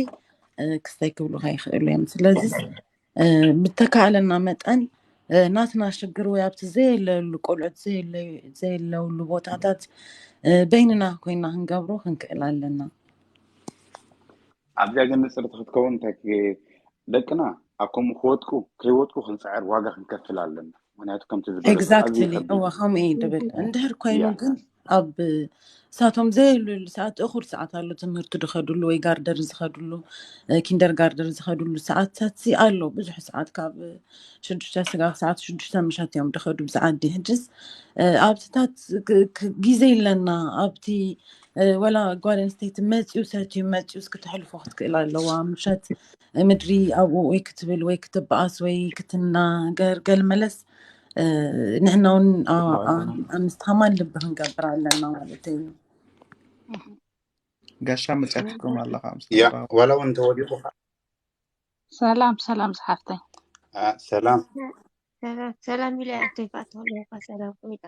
እ፣ ክስታይ ክብሉኻ ይኽእሉ እዮም። ስለዚ፣ እ፣ ብተካእለና መጠን፣ እ፣ ናትና ሽግር ወይ ኣብቲ ዘየለሉ ቆልዑት ዘየለ-፣ ዘየለውሉ ቦታታት፣ እ፣ በይንና ኮይና ክንገብሮ ክንክእል ኣለና። ኣብዚኣ ግን ንጽርቲ ክትከውን እንታይ ክ-፣ ደቅና ኣብ ከምኡ ክወድቁ ከይወድቁ ክንጽዕር ዋጋ ክንከፍል ኣለና። ምክንያቱ ከምቲ ዝበለቶ ኣዝዩ ኤግዛክትሊ፣ ከቢድ እወ፣ እዩ። ከምኡ እዩ ድብል። እንድሕር ኮይኑ ያ። ግን ኣብ ሳቶም ዘየልሉ ሰዓት፣ እኹል ሰዓት ኣሎ፣ ትምህርቲ ዝኸድሉ ወይ ጋርደር ዝኸድሉ፣ እ፣ ኪንደር ጋርደር ዝኸድሉ ሰዓታት ሲ ኣሎ። ብዙሕ ሰዓት ካብ ሽዱሽተ ስጋብ ሰዓት ሽዱሽተ ምሸት እዮም ዝኸዱ ብሰዓት ዲ። ሕጅስ፣ እ፣ ኣብትታት ክ-፣ ክ-፣ ግዜ ኣለና። ኣብቲ፣ እ፣ ወላ ጓል ኣንስተይቲ መፅዩ ሰትዩ መፅዩ እስክተሕልፎ ክትክእል ኣለዋ። ምሸት ምድሪ ኣብኡ ወይ ክትብል ወይ ክትበኣስ ወይ ክትናገር ገል መለስ፣ እ፣ ንሕና እውን ኣ-፣ ኣ-፣ ኣምስትሃማን ልቢ ክንገብር ኣለና ማለት እዩ። ጋሻ መፅያትኩም ኣለኻ ምስ ያ፣ ተባባ። ዋላ እውን እንተወዲቑ ኸ-፣ ሰላም፣ ሰላም ዝሓፍተይ። አ፣ ሰላም። ሰላም፣ ሰላም ኢለ ኣቶይ ፋቶ ኣለኻ። ሰላም ቁሚጣ።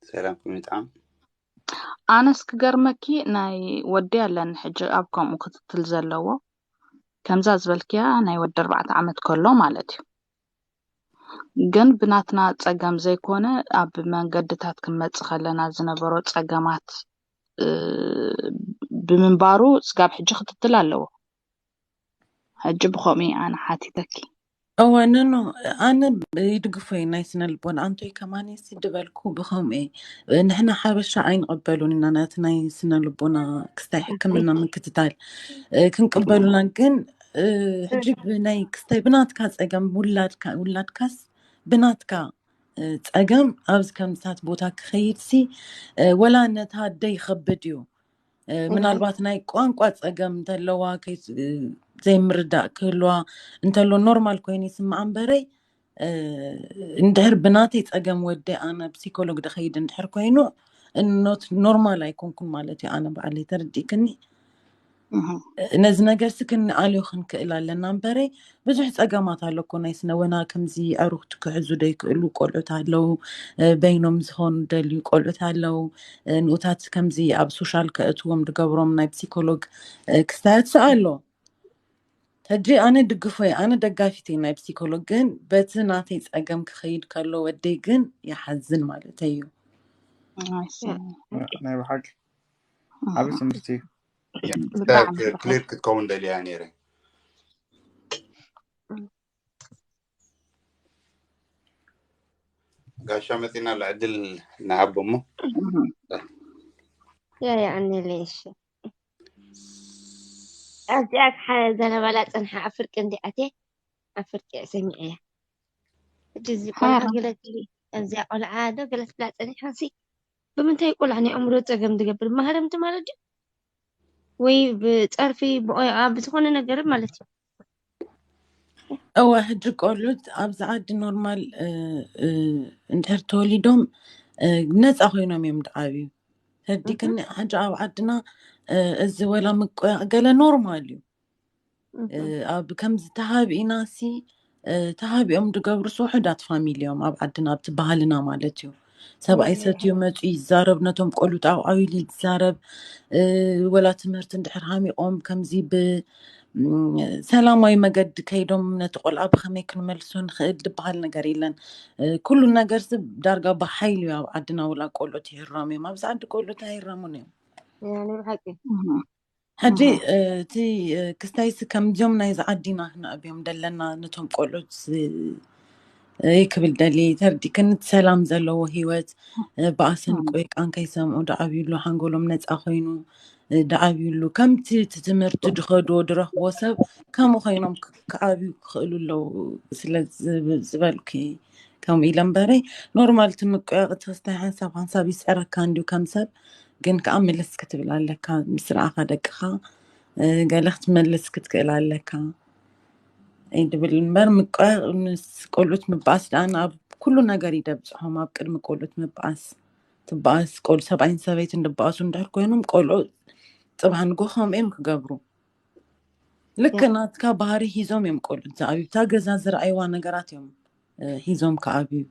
ሰላም ቁሚጣ። ኣነስ ክገርመኪ ናይ ወዲ ኣለኒ ሕጂ ኣብ ከምኡ ክትትል ዘለዎ። ከምዛ ዝበልክያ ናይ ወዲ ኣርባዕተ ዓመት ከሎ ማለት እዩ። ግን ብናትና ጸገም ዘይኮነ ኣብ መንገድታት ክንመጽእ ከለና ዝነበሮ ጸገማት፣ እ፣ ብምንባሩ ስጋብ ሕጂ ክትትል ኣለዎ። ሕጂ ብኸምኡ ኣነ ሓቲተኪ። እወ፣ ኖ፣ ኖ፣ ኣነ ይድግፎ እየ ናይ ስነ ልቦና። ኣንቶይ ከማኔ ሲ ድበልኩ ብኸምኡ እየ። ንሕና ሓበሻ ኣይንቐበሉን ኢና ነቲ ናይ ስነ ልቦና ክስታይ ሕክምና ምክትታል። እ፣ ክንቅበሉና ግን፣ እ፣ ሕጂ ብናይ ክስታይ ብናትካ ጸገም ውላድካ፣ ውላድካስ ብናትካ፣ እ፣ ጸገም ኣብዚ ከምዚታት ቦታ ክኸይድ ሲ፣ እ፣ ወላ ነታ ኣደ ይኸብድ እዩ። እ፣ ምናልባት ናይ ቋንቋ ጸገም እንተለዋ ከይ-፣ እ፣ ዘይምርዳእ ክህልዋ እንተሎ ኖርማል ኮይኑ ይስምዓ እምበረይ፣ እ፣ እንድሕር ብናተይ ጸገም ወዲ ኣነ ፕሲኮሎግ ድኸይድ እንድሕር ኮይኑ፣ ኖት ኖርማል ኣይኮንኩን ማለት እዩ። ኣነ ባዕለይ ተረዲእክኒ። ነዚ ነገርሲ ክንኣልዮ ክንክእል ኣለና እምበረ። ብዙሕ ፀገማት ኣሎ እኮ፣ ናይ ስነወና ከምዚ ኣሩኽቲ ክሕዙ ደይክእሉ ቆልዑት ኣለዉ። በይኖም ዝኾኑ ደልዩ ቆልዑት ኣለዉ። ንኡታት ከምዚ ኣብ ሶሻል ከእትዎም ድገብሮም ናይ ፕሲኮሎግ ክስታያት ኣሎ። ሕጂ ኣነ ድግፎ እየ፣ ኣነ ደጋፊት እየ ናይ ፕሲኮሎግ፣ ግን በቲ ናተይ ፀገም ክኸይድ ከሎ ወደይ ግን ይሓዝን ማለት እዩ። ናይ ብሓቂ ዓብዪ ትምህርቲ እዩ። ክሊር ክትከውን ደልያ ነይረ። ጋሻ መፂና ልዕድል ንሃቦ እሞ ያ የቐንየለይ። እሺ ኣብዚኣ ዘረባላ ፀንሓ ኣፍርቂ እንዲኣቴ ኣፍርቂ ሰሚዐያ። ሕጂ እዚ ቆልዓ ገለ ኣብዚኣ ቆልዓ ዶ ገለ ትብላ ፀኒሓ ሲ ብምንታይ ቆልዓ ናይ ኣእምሮ ፀገም ትገብር? ማህረምቲ ማለት ድዩ ወይ ብፀርፊ ብቆይዓ ብዝኾነ ነገር ማለት እዩ? እወ ሕጂ ቆልዑት ኣብዚ ዓዲ ኖርማል እንድሕር ተወሊዶም ነፃ ኮይኖም እዮም ድዓብዩ። ተዲክኒ ሕጂ ኣብ ዓድና እዚ ወላ ምቆያቕ ገለ ኖርማል እዩ። ኣብ ከምዚ ተሃቢእና ሲ ተሃቢኦም ድገብሩ ውሑዳት ፋሚሊ እዮም ኣብ ዓድና ኣብቲ ባህልና ማለት እዩ። ሰብኣይ ሰትዩ መፁ ይዛረብ፣ ነቶም ቆልዑት ኣብዓብሉ ይዛረብ። ወላ ትምህርቲ እንድሕር ሃሚቖም ከምዚ ብሰላማዊ መገዲ ከይዶም ነቲ ቆልዓ ብኸመይ ክንመልሶ ንኽእል ዝበሃል ነገር የለን። ኩሉ ነገር ሲ ዳርጋ ብሓይሊ እዩ ኣብ ዓድና ውላ ቆልዑት ይህረሙ እዮም። ኣብዚ ዓዲ ቆልዑት ኣይህረሙን እዮም። ያ ናይ ብሓቂ ሕጂ እቲ ክስታይሲ ከምዚኦም ናይ ዝዓዲና ክነዕብዮም ደለና ነቶም ቆልዑት ይክብል ደሊ ተርዲክን እቲ ሰላም ዘለዎ ህይወት ብኣሰን ቆይቃን ከይሰምዑ ደዓብዩሉ ሓንጎሎም ነፃ ኮይኑ ደዓብዩሉ ከምቲ እቲ ትምህርቲ ድኸድዎ ድረኽቦ ሰብ ከምኡ ኮይኖም ክዓብዩ ክኽእሉ ኣለዉ ስለ ዝበልኩ ከምኡ ኢለ እምበረይ ኖርማል እቲ ምቁያቕ እቲ ክስታይ ሓንሳብ ሓንሳብ ይስዕረካ እንዲዩ ከም ሰብ ግን ከዓ ምልስ ክትብል ኣለካ ምስ ረኣኻ ደቅኻ ገለ ክትመልስ ክትክእል ኣለካ ይድብል እምበር ምቋያቕ ምስ ቆልዑት ምባኣስ ደኣ ኣብ ኩሉ ነገር ይደብፅሖም ኣብ ቅድሚ ቆልዑት ምባኣስ ትባኣስ ቆልዑ ሰብኣይን ሰበይትን ድባኣሱ እንድሕር ኮይኖም ቆልዑ ፅባሕ ንጎ ከምኡ እዮም ክገብሩ ልክ ናትካ ባህሪ ሂዞም እዮም ቆልዑት ዝኣብዩ እታ ገዛ ዝረኣይዋ ነገራት እዮም ሂዞም ክኣብዩ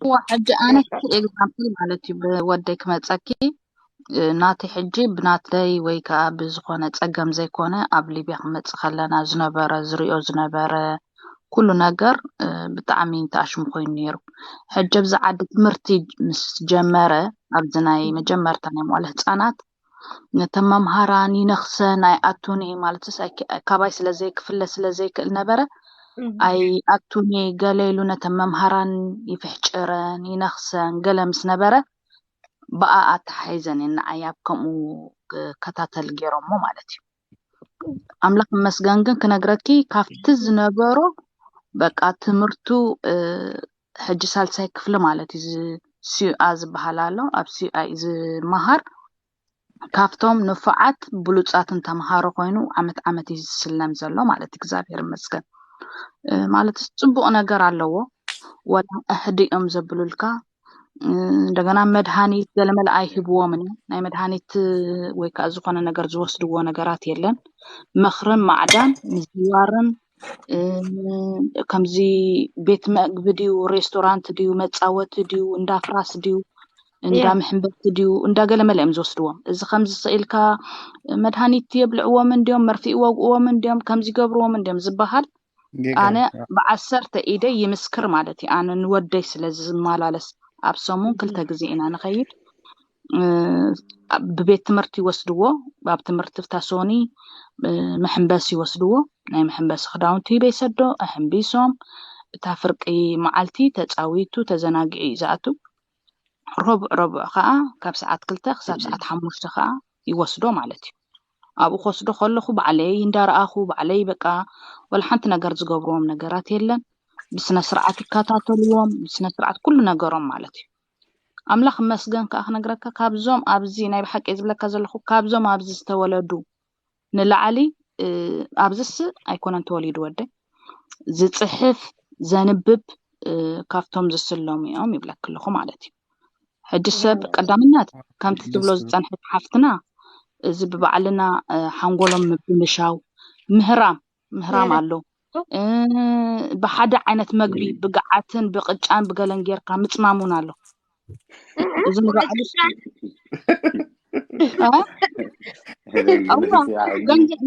እዋ ሕጂ ኣነ ክቲ ኤግዛምፕል ማለት እዩ ብወደይ ክመፀኪ ናተይ ሕጂ ብናተይ ወይ ከዓ ብዝኾነ ፀገም ዘይኮነ ኣብ ሊብያ ክመፅእ ከለና ዝነበረ ዝሪኦ ዝነበረ ኩሉ ነገር ብጣዕሚ ተኣሽሙ ኮይኑ ነይሩ። ሕጂ ኣብዚ ዓዲ ትምህርቲ ምስ ጀመረ ኣብዚ ናይ መጀመርታ ናይ መዋለ ህፃናት ነተን መምሃራን ይነኽሰን ኣይኣቱን እየ ማለትስ ኣይክ- ካባይ ስለ ዘይክፍለ ስለ ዘይክእል ነበረ ኣይኣቱን እየ ገለ ኢሉ ነተን መምሃራን ይፍሕጭረን ይነኽሰን ገለ ምስ ነበረ ብኣ ኣተሓሒዘን እየን ንዓይ ኣብ ከምኡ ክከታተል ገይሮሞ ማለት እዩ ኣምላኽ ይመስገን ግን ክነግረኪ ካብቲ ዝነበሮ በቃ ትምህርቱ ሕጂ ሳልሳይ ክፍሊ ማለት እዩ ሲዩኣ ዝበሃል ኣሎ ኣብ ሲዩኣ እዩ ዝመሃር ካብቶም ንፉዓት ብሉፃትን ተምሃሮ ኮይኑ ዓመት ዓመት እዩ ዝስለም ዘሎ ማለት እግዚኣብሔር ይመስገን ማለት ፅቡቅ ነገር ኣለዎ ወላ እሕዲ እዮም ዘብሉልካ እንደገና መድሃኒት ገለመለ ኣይህብዎምን እዮም ናይ መድሃኒት ወይ ከዓ ዝኾነ ነገር ዝወስድዎ ነገራት የለን ምኽርን ማዕዳን ምዝዋርን ከምዚ ቤት መግቢ ድዩ ሬስቶራንት ድዩ መፃወቲ ድዩ እንዳ ፍራስ ድዩ እንዳ ምሕንበርቲ ድዩ እንዳ ገለመለ እዮም ዝወስድዎም እዚ ከምዚ ስኢልካ መድሃኒት የብልዕዎም እንዲዮም መርፊ ይወግእዎም እንዲዮም ከምዚ ገብርዎም እንዲዮም ዝበሃል ኣነ ብዓሰርተ ኢደይ ይምስክር ማለት እዩ ኣነ ንወደይ ስለ ዝመላለስ ኣብ ሰሙን ክልተ ግዜ ኢና ንኸይድ ብቤት ትምህርቲ ይወስድዎ ኣብ ትምህርቲ ፍታሶኒ መሕንበስ ይወስድዎ ናይ መሐንበሲ ክዳውንቲ በይሰዶ ኣሐንቢሶም እታ ፍርቂ መዓልቲ ተፃዊቱ ተዘናጊዑ እዩ ዝኣቱ ረቡዕ ረቡዕ ከዓ ካብ ሰዓት ክልተ ክሳብ ሰዓት ሓሙሽተ ከዓ ይወስዶ ማለት እዩ ኣብኡ ክወስዶ ከለኹ ባዕለይ እንዳረኣኹ ባዕለይ በቃ ወላ ሓንቲ ነገር ዝገብርዎም ነገራት የለን ብስነ ስርዓት ይከታተልዎም ብስነ ስርዓት ኩሉ ነገሮም ማለት እዩ ኣምላኽ መስገን ከዓ ክነግረካ ካብዞም ኣብዚ ናይ ብሓቂ ዝብለካ ዘለኹ ካብዞም ኣብዚ ዝተወለዱ ንላዕሊ ኣብዚስ ኣይኮነን ተወሊዱ ወደይ ዝፅሕፍ ዘንብብ ካብቶም ዝስለሙ እዮም ይብለክ ኣለኹ ማለት እዩ ሕጂ ሰብ ቀዳምነት ከምቲ ትብሎ ዝጸንሐት ሓፍትና፣ እዚ ብባዕልና ሓንጎሎም ምብልሻው፣ ምህራም ምህራም ኣሎ። ብሓደ ዓይነት መግቢ ብግዓትን ብቅጫን ብገለን ጌርካ ምጽማም እውን ኣሎ። እዚ ንባዕሉ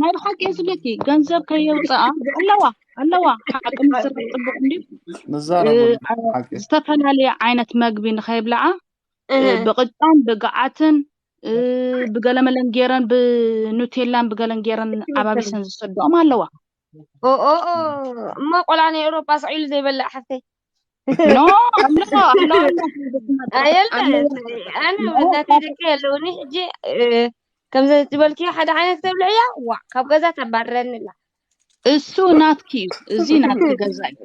ናይ ብሓቂ ዝብለኪ፣ ገንዘብ ከየውፅኣ ኣለዋ ኣለዋ ሓቂ ምስር ፅቡቅ እንዲ ዝተፈላለየ ዓይነት መግቢ ንኸይብልዓ ብቅጫን ብግዓትን ብገለመለን ገይረን ብኑቴላን ብገለን ገይረን ዓባቢሰን ዝሰደኦም ኣለዋ። እሞ ቆልዓ ናይ ኤውሮጳ ስቕ ኢሉ ዘይበልዕ ሓፍተይ ኖ ኣሎ ኣሎ ኣሎ ኣየለ ኣነ ናተይ ደቂ ኣለውኒ ሕጂ ከምዚ ዝበልክዮ ሓደ ዓይነት ተብልዕያ ዋዕ ካብ ገዛ ተባርረኒ ኣላ እሱ ናትኪ እዩ። እዚ ናትኪ ገዛ እዩ።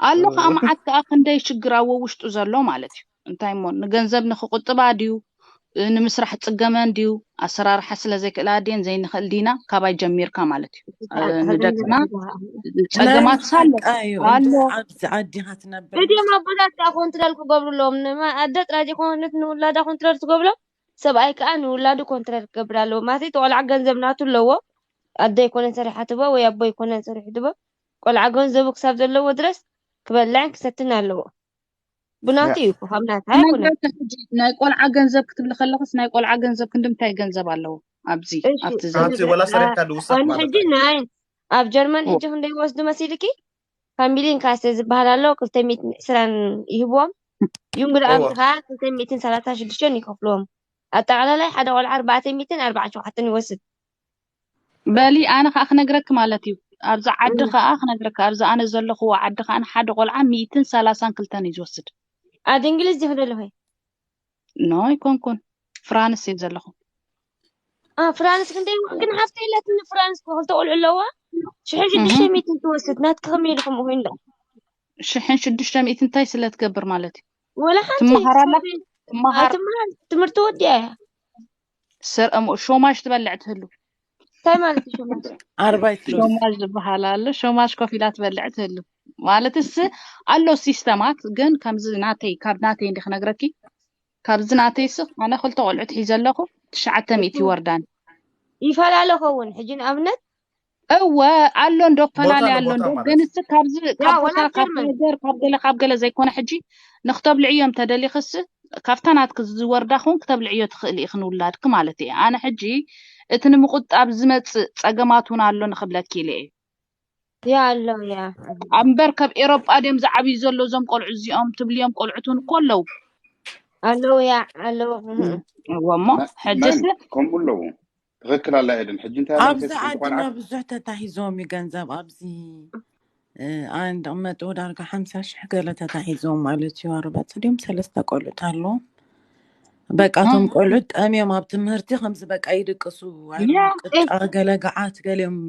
ኣሎ ከዓ መዓት ከዓ ክንደይ ሽግር ኣብ ውሽጡ ዘሎ ማለት እዩ። እንታይ እሞ ንገንዘብ ንክቁጥባ ድዩ ንምስራሕ ፅገመን ድዩ ኣሰራርሓ ስለዘይክእላ ድየን ዘይንኽእል ዲና ካባይ ጀሚርካ ማለት እዩ። ንደቅና ፀገማት ሳለ ኣሎ ኣብዚ ዓዲኻ ትነብር እድዮም ኣቦታት ከዓ ኮንትረል ክገብሩ ኣለዎም። ኣደ ጥራይ ዘይኮነት ንውላዳ ኮንትረል ትገብሮ ሰብኣይ ከዓ ንውላዱ ኮንትረል ክገብር ኣለዎ ማለት እዩ። ቆልዓ ገንዘብ ናቱ ኣለዎ። ኣደ ኣይኮነን ሰሪሓ ትቦ ወይ ኣቦ ኣይኮነን ሰሪሑ ትቦ። ቆልዓ ገንዘቡ ክሳብ ዘለዎ ድረስ ክበልዕን ክሰትን ኣለዎ። ብናቱ እዩ እኮ ካብ ናታ ኣይኮነን። ናይ ቆልዓ ገንዘብ ክትብሊ ከለክስ ናይ ቆልዓ ገንዘብ ክንድምታይ ገንዘብ ኣለዎ ኣብዚ ኣብቲ ዘ ወላ ሰሪሕካ ድውሳት ማለት ሕጂ ናይ ኣብ ጀርመን ሕጂ ክንደይ ይወስዱ መሲልኪ? ፋሚሊን ካሰ ዝበሃል ኣሎ ክልተ ሚእትን ዕስራን ይህብዎም። ዩንግ ዳኣምት ከዓ ክልተ ሚእትን ሰላሳ ሽዱሽተን ይከፍልዎም። ኣጠቃላላይ ሓደ ቆልዓ ኣርባዕተ ሚእትን ኣርባዓን ሸውዓተን ይወስድ። በሊ ኣነ ከዓ ክነግረኪ ማለት እዩ። ኣብዚ ዓዲ ከዓ ክነግረኪ ኣብዚ ኣነ ዘለኽዎ ዓዲ ከዓ ንሓደ ቆልዓ ሚእትን ሰላሳን ክልተን እዩ ዝወስድ። ኣብ እንግሊዝ ዲኺ ዘለኺ? ኖ ኣይኮንኩን ፍራንስ እየ ዘለኹ። ፍራንስ ክንደይ ግን ሓፍተይ ኢላትኒ ፍራንስ ክልተ ቆልዑ ኣለዋ ሽሕን ሽዱሽተ ሚእትን ትወስድ ናትኪ ከመይ ኢሉ ከምኡ ኮይኑ ዶ ሽሕን ሽዱሽተ ሚእቲ እንታይ ስለ ትገብር ማለት እዩ? ወላ ሓንቲ ትመሃር ኣላ? ትመሃር ትምህርቲ ወዲኣ እያ ሾማሽ ትበልዕ ትህሉ እንታይ ማለት እዩ ሸማች ኣርባይ ትወስድ ሾማሽ ዝበሃል ኣሎ። ሾማሽ ኮፍ ኢላ ትበልዕ ትህሉ ማለት እስ ኣሎ ሲስተማት ግን ከምዚ ናተይ ካብ ናተይ እንዲ ክነግረኪ ካብዚ ናተይ ስ ኣነ ክልተ ቆልዑት ሒዘ ኣለኹ ትሽዓተ ሚእቲ ይወርዳን ይፈላለ ኸውን ሕጂ ንኣብነት እወ ኣሎ እንዶ ፈላለ ኣሎ እንዶ ግን እስ ካብዚ ካብ ቦታ ካብ ሃገር ካብ ገለ ካብ ገለ ዘይኮነ ሕጂ ንክተብልዕዮ እንተደሊኽስ ካብታ ናትክ ዝወርዳ ኹን ክተብልዕዮ ትኽእል ኢኺ ንውላድክ ማለት እየ ኣነ ሕጂ እቲ ንምቁጣብ ዝመፅእ ፀገማት እውን ኣሎ ንክብለኪ ኢለ እየ ያ ኣሎ ያ እምበር ካብ ኤሮጳ ድዮም ዝዓብዩ ዘሎ እዞም ቆልዑ እዚኦም ትብልዮም ቆልዑት እውን እኮ ኣለዉ ኣለዉ ያ ኣለዉ እወ እሞ ሕጅስ ከምኡ ኣለዉ ትኽክል ኣላ ኤደን ሕጂ እንታይ ኣላ ኣብዚ መሲልኪ ዓድና ብዙሕ ተታሂዞም እዩ ገንዘብ ኣብዚ ኣንድ መጥኡ ዳርጋ ሓምሳ ሽሕ ገለ ተታሒዞም ማለት እዩ ኣርባዕተ ድዮም ሰለስተ ቆልዑት ኣለዎም በቃ እቶም ቆልዑት ጠምዮም ኣብ ትምህርቲ ከምዚ በቃ ይድቅሱ ቅጫ ገለ ገዓት ገሊኦም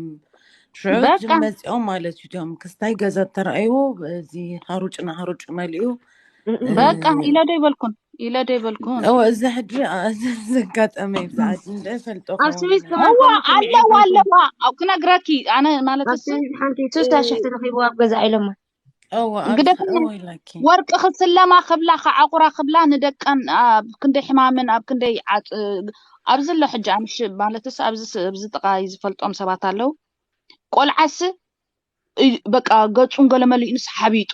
ሽዑ በቃ። መፂኦም ማለት እዩ እቶም ክስታይ ገዛ ተረኣይዎ እዚ ሃሩጭ ንሃሩጭ መሊኡ በቃ ኢለ ዶ ይበልኩን ኢለ ዶ ይበልኩን እወ እዚ ሕድሪ እዚ ዘጋጠመ እዩ ብዛዕባ እንደ ፈልጦ ኣብ ስዊስ እዋ ኣለዋ ኣለዋ ኣብ ክነግረኪ ኣነ ማለት ኣብ እሱ ስዊስ ሓንቲ ሶስታ ሽሕ ተረኪቡ ኣብ ገዛ ኢሎማ እወ ግደፍ እወ ኢላኪ ወርቂ ክስለማ ክብላ ከዓቁራ ክብላ ንደቀን ኣብ ክንደይ ሕማምን ኣብ ክንደይ ዓፅ ኣብዚ ኣሎ ሕጂ ኣምሽ ማለትስ ኣብዚ ስ- ኣብዚ ጥቃ ዝፈልጦም ሰባት ኣለዉ ቆልዓስ እዩ በቃ ገፁን ገለ መሊኡንስ ሓቢጡ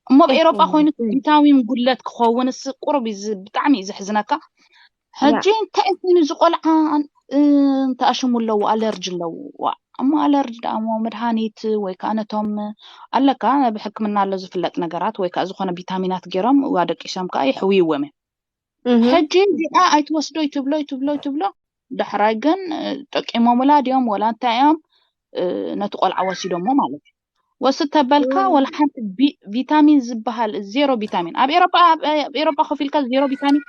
እሞ ኣብ ኤሮጳ ኮይኑ ቪታሚን ጉድለት ክኸውንስ ቁሩብ እዩ ዝ- ብጣዕሚ እዩ ዘሕዝነካ ሕጂ እንታይ ኮይኑ እዚ ቆልዓ እንተኣሽሙ ኣለዉ ኣለርጂ ኣለዉ ዋ እሞ ኣለርጂ ደኣ እሞ መድሃኒት ወይ ከዓ ነቶም ኣለካ ብሕክምና ኣሎ ዝፍለጥ ነገራት ወይ ከዓ ዝኾነ ቪታሚናት ገይሮም ዋ ደቂሶም ከዓ ይሕውይዎም እዮም ሕጂ እዚኣ ኣይትወስዶ ይትብሎ ይትብሎ ይትብሎ ዳሕራይ ግን ጠቂሞምላ ድዮም ወላ እንታይ እዮም ነቲ ቆልዓ ወሲዶሞ ማለት እዩ ወስድ ተበልካ ወላ ሓንቲ ቪታሚን ዝበሃል ዜሮ ቪታሚን ኣብ ኤሮጳ ኣብ ኤሮጳ ኮፍ ኢልካ ዜሮ ቪታሚን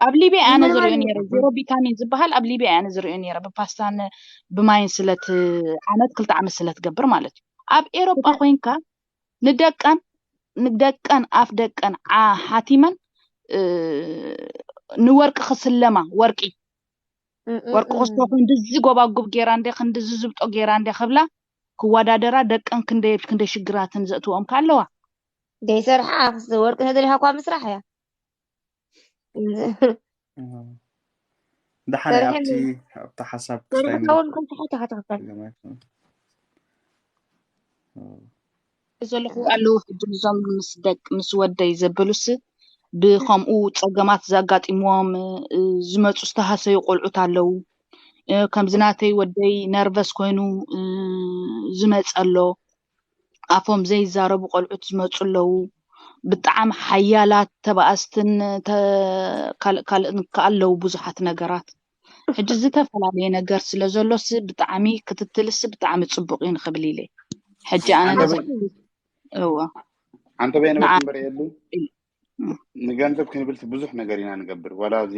ኣብ ሊብያ ኣነ ዝሪኦ ነረ ዜሮ ቪታሚን ዝበሃል ኣብ ሊብያ ኣነ ዝሪኦ ነረ ብፓስታን ብማይን ስለት ዓመት ክልተ ዓመት ስለ ትገብር ማለት እዩ ኣብ ኤሮጳ ኮይንካ ንደቀን ንደቀን ኣፍ ደቀን ሓቲመን ንወርቂ ክስለማ ወርቂ ወርቂ ክስቶ ክንድዚ ጎባጉብ ጌራ እንደ ክንድዚ ዝብጦ ጌራ እንደ ክብላ ክወዳደራ ደቀን ክንደይ ክንደይ ሽግራትን ዘእትዎም ኣለዋ ደይ ሰርሓ ወርቂ ተደሊኻ እኳ ምስራሕ እያ ደሓን ኣብቲ ኣብቲ ሓሳብ ክስታይ ውን ከም ተሓተኸተኸተል ገማይኩም ዘለኹ ኣለዉ። ሕጂ ንዞም ምስ ደቅ ምስ ወደይ ዘበሉስ ብከምኡ ጸገማት ዘጋጢምዎም ዝመፁ ዝተሃሰዩ ቆልዑት ኣለዉ። ከምዚ ናተይ ወደይ ነርቨስ ኮይኑ ዝመፀ ኣሎ። ኣፎም ዘይዛረቡ ቆልዑት ዝመፁ ኣለዉ። ብጣዕሚ ሓያላት ተባኣስትን ካልእን ከ ኣለዉ ብዙሓት ነገራት። ሕጂ ዝተፈላለየ ነገር ስለ ዘሎስ ብጣዕሚ ክትትልስ ብጣዕሚ ፅቡቅ እዩ ንክብል ኢለ። ሕጂ ኣነ እወ ኣንተ በየነ ንዓ- በትንበር የሉ ንገንዘብ ክንብልስ ብዙሕ ነገር ኢና ንገብር። ዋላ እዚ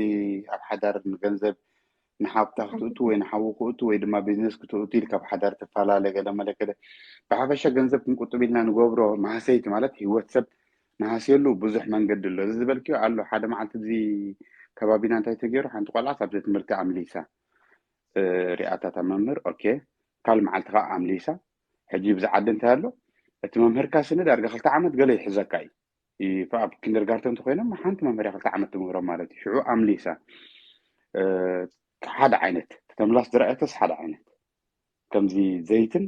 ኣብ ሓዳር ንገንዘብ ንሓብታ ክትእቱ ወይ ንሓዉ ክእቱ ወይ ድማ ቢዝነስ ክትእቱ ኢልካ ኣብ ሓዳር ትፈላለ ገለ መለ ገለ። ብሓፈሻ ገንዘብ ክንቁጥብ ኢልና ንገብሮ ማህሰይቲ ማለት ህይወት ሰብ ንሃስየሉ ብዙሕ መንገዲ ኣሎ። እዚ ዝበልክዮ ኣሎ ሓደ መዓልቲ እዚ ከባቢና እንታይ ተገይሩ ሓንቲ ቆልዓ ካብዚ ትምህርቲ ኣምሊሳ እ፣ ሪኣታታ መምህር ኦኬ ካል መዓልቲ ከዓ ኣምሊሳ ሕጂ ብዚ ዓዲ እንታይ ኣሎ እቲ መምህርካ ስኒ ዳርጋ ክልተ ዓመት ገለ ይሕዘካ እዩ ይ- ኣብ ኪንደርጋርተን እንተኮይኖም ሓንቲ መምህር እያ ክልተ ዓመት ትምህሮም ማለት እዩ ሽዑ ኣምሊሳ እ፣ ሓደ ዓይነት ተምላስ ዝረኣየተስ ሓደ ዓይነት ከምዚ ዘይትን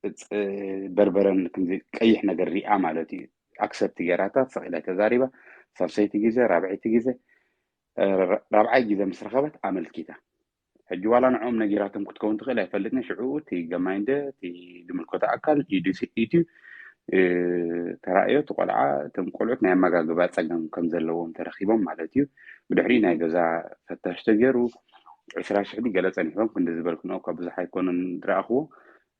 ፅ- በርበረን ከምዚ ቀይሕ ነገር ሪኣ ማለት እዩ ኣክሰፕት ገራታ ሰቂላ ተዛሪባ ሳልሰይቲ ግዜ ራብዐይቲ ግዜ እ፣ ራብዓይ ግዜ ምስ ረኸበት ኣመልኪታ ሕጂ ዋላ ንዕኦም ነጊራቶም ክትከውን ትኽእል ኣይፈልጥን ሽዑ እቲ ገማይ እንደ እቲ ዝምልከቶ ኣካል ኢዱ ኢትዩ ተራእዮ እቲ ቆልዓ እቶም ቆልዑት ናይ ኣመጋግባ ፀገም ከም ዘለዎም ተረኪቦም ማለት እዩ ብድሕሪ ናይ ገዛ ፈታሽ ተገይሩ ዕስራ ሽሕ ገለ ፀኒሕዎም ክንዲ ዝበልክኖ እኳ ብዙሕ ኣይኮኑን ዝረኣኽዎ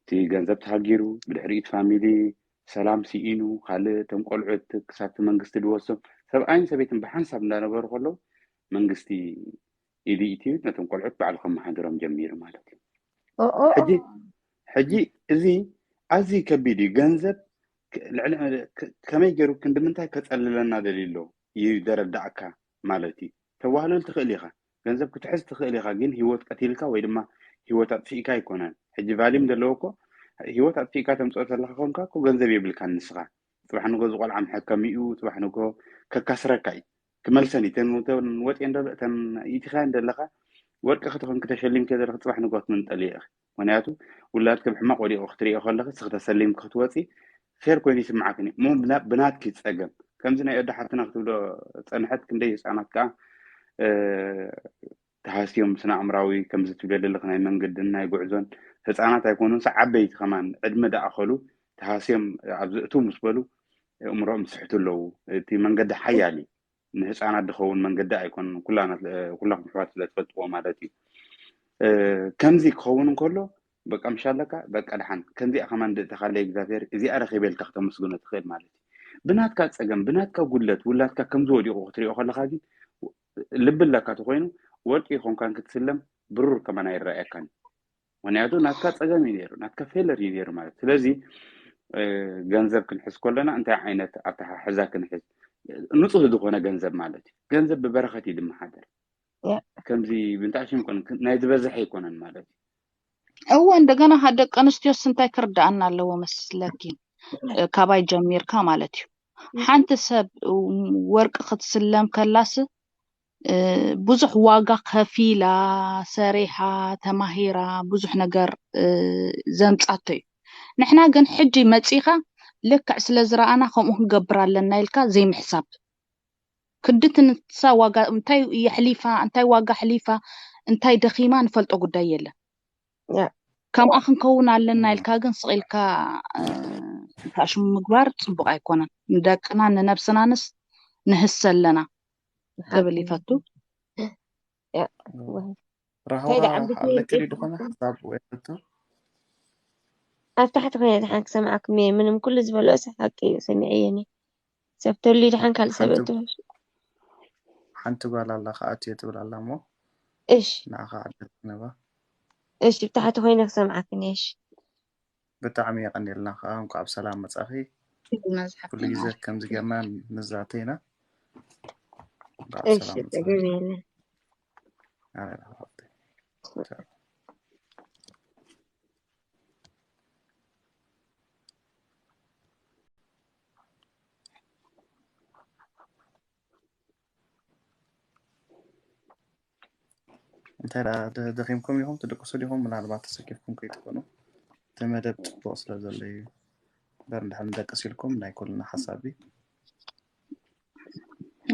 እቲ ገንዘብ ተሃጊሩ ብድሕሪ እቲ ፋሚሊ ሰላም ስኢኑ ካልእ እቶም ቆልዑት ክሳብቲ መንግስቲ ድወሶም ሰብኣይን ሰበይትን ብሓንሳብ እንዳነበሩ ከለዉ መንግስቲ ኢዱ ኢትዩ ነቶም ቆልዑት ባዕሉ ከመሓድሮም ጀሚሩ ማለት እዩ ሕጂ ሕጂ እዚ ኣዝዩ ከቢድ እዩ ገንዘብ ከመይ ገይሩ ክንዲ ምንታይ ከፀልለና ደልዩ ኣሎ ይደረዳእካ ማለት እዩ ተዋህለል ትኽእል ኢኻ ገንዘብ ክትሕዝ ትኽእል ኢኻ ግን ህይወት ቀቲልካ ወይ ድማ ህይወት ኣጥፊእካ ኣይኮነን ሕጂ ቫሊም ዘለዎ እኮ ህይወት ኣጥፊእካ ተምፅኦ ዘለካ ኮንካ እኮ ገንዘብ የብልካን ንስኻ ፅባሕ ንጎ ዝቆልዓ መሐከሚኡ ፅባሕ ንጎ ከካስረካ እዩ ክመልሰን እዩ ተን ወጥየን እተን ኢትኻየን ዘለካ ወርቂ ክትኾን ክተሸሊምከ ዘለካ ፅባሕ ንጎ ክትምንጠል እየ ምክንያቱ ውላድኪ ብሕማቕ ወዲቑ ክትሪኦ ከለኺ ስኺ ተሰሊምኪ ክትወፂ ፌር ኮይኑ ይስምዓክን እዩ እሞ ብናትኪ ፀገም ከምዚ ናይ ወዲ ሓፍትና ክትብሎ ፀንሐት ክንደይ ህፃናት ከዓ ተሃስዮም ስነ ኣእምራዊ ከምዚ ትብለ ዘለኺ ናይ መንገድን ናይ ጉዕዞን ህፃናት ኣይኮኑን ስ ዓበይቲ ከማን ዕድመ ደኣኸሉ ተሃስዮም ኣብ ዝእትው ምስ በሉ እምሮኦም ዝስሕቱ ኣለዉ እቲ መንገዲ ሓያል እዩ ንህፃናት ዝኸውን መንገዲ ኣይኮነን ኩላና ኩላኩም ኣሕዋት ስለ ትፈልጥዎ ማለት እዩ ከምዚ ክኸውን እንከሎ በቃ ምሻለካ በቃ ድሓን ከምዚኣ ከማን ድእተኻለ እግዚኣብሔር እዚኣ ረኺበ ኢልካ ክተመስግኖ ትኽእል ማለት እዩ ብናትካ ፀገም ብናትካ ጉድለት ውላድካ ከምዚ ወዲቑ ክትሪኦ ከለካ ግን ልቢ ኣለካ ተኮይኑ ወርቂ ይኮንካን ክትስለም ብሩር ከማን ኣይረኣየካን ምክንያቱ ናትካ ፀገም እዩ ነይሩ ናትካ ፌለር እዩ ነይሩ ማለት ስለዚ ገንዘብ ክንሕዝ ከለና እንታይ ዓይነት ኣተሓሕዛ ክንሕዝ ንፁህ ዝኾነ ገንዘብ ማለት እዩ ገንዘብ ብበረኸት እዩ ዝመሓደር ከምዚ ብንታሽም ኮን ናይ ዝበዝሐ ኣይኮነን ማለት እዩ እወ እንደገና ደቂ ኣንስትዮስ እንታይ ክርዳኣና ኣለዎ መስለኪ ካባይ ጀሚርካ ማለት እዩ ሓንቲ ሰብ ወርቂ ክትስለም ከላስ ብዙሕ ዋጋ ከፊላ ሰሪሓ ተማሂራ ብዙሕ ነገር ዘምፃቶ እዩ ንሕና ግን ሕጂ መፂኻ ልክዕ ስለ ዝረኣና ከምኡ ክንገብር ኣለና ኢልካ ዘይምሕሳብ ክድቲ ንሳ ዋጋ እንታይ የሕሊፋ እንታይ ዋጋ ሕሊፋ እንታይ ደኺማ ንፈልጦ ጉዳይ የለን ከምኣ ክንከውን ኣለና ኢልካ ግን ስቕ ኢልካ ታሽሙ ምግባር ፅቡቅ ኣይኮነን ንደቅና ንነብስናንስ ንህሰ ኣለና ክብል ይፈቱ ራህዋ ኣለክል ዝኾነ ሓሳብ ወይ ሕቶ ኣብ ታሕቲ ኮይነ ድሓን ክሰምዓኩም እየ ምንም ኩሉ ዝበልኦ ሲ ሓቂ እዩ ሰሚዐየን እየ ሰብ ተልዩ ድሓን ካልእ ሰብ እቱ ሓንቲ ጓል ኣላ ከኣትዮ ትብል ኣላ እሞ እሽ ንዓኻ ዓደት ነባ እሽ ብታሕቲ ኮይነ ክሰምዓክን እየ እሽ ብጣዕሚ የቐኒልና ከዓ እንኳዕ ብሰላም መፃኺ ኩሉ ግዜ ከምዚ ጌርና ንዛተ ኢና እሺ ፀገም የለን እንታይ ደኣ ደ- ደኺምኩም ኢኹም ትድቅሱ ዲኹም? ምናልባት ተሰኪፍኩም ከይትኾኑ እቲ መደብ ጽቡቕ ስለ ዘሎ እዩ። በር እንድሕር ንደቅስ ኢልኩም ናይ ኩልና ሓሳብ እዩ።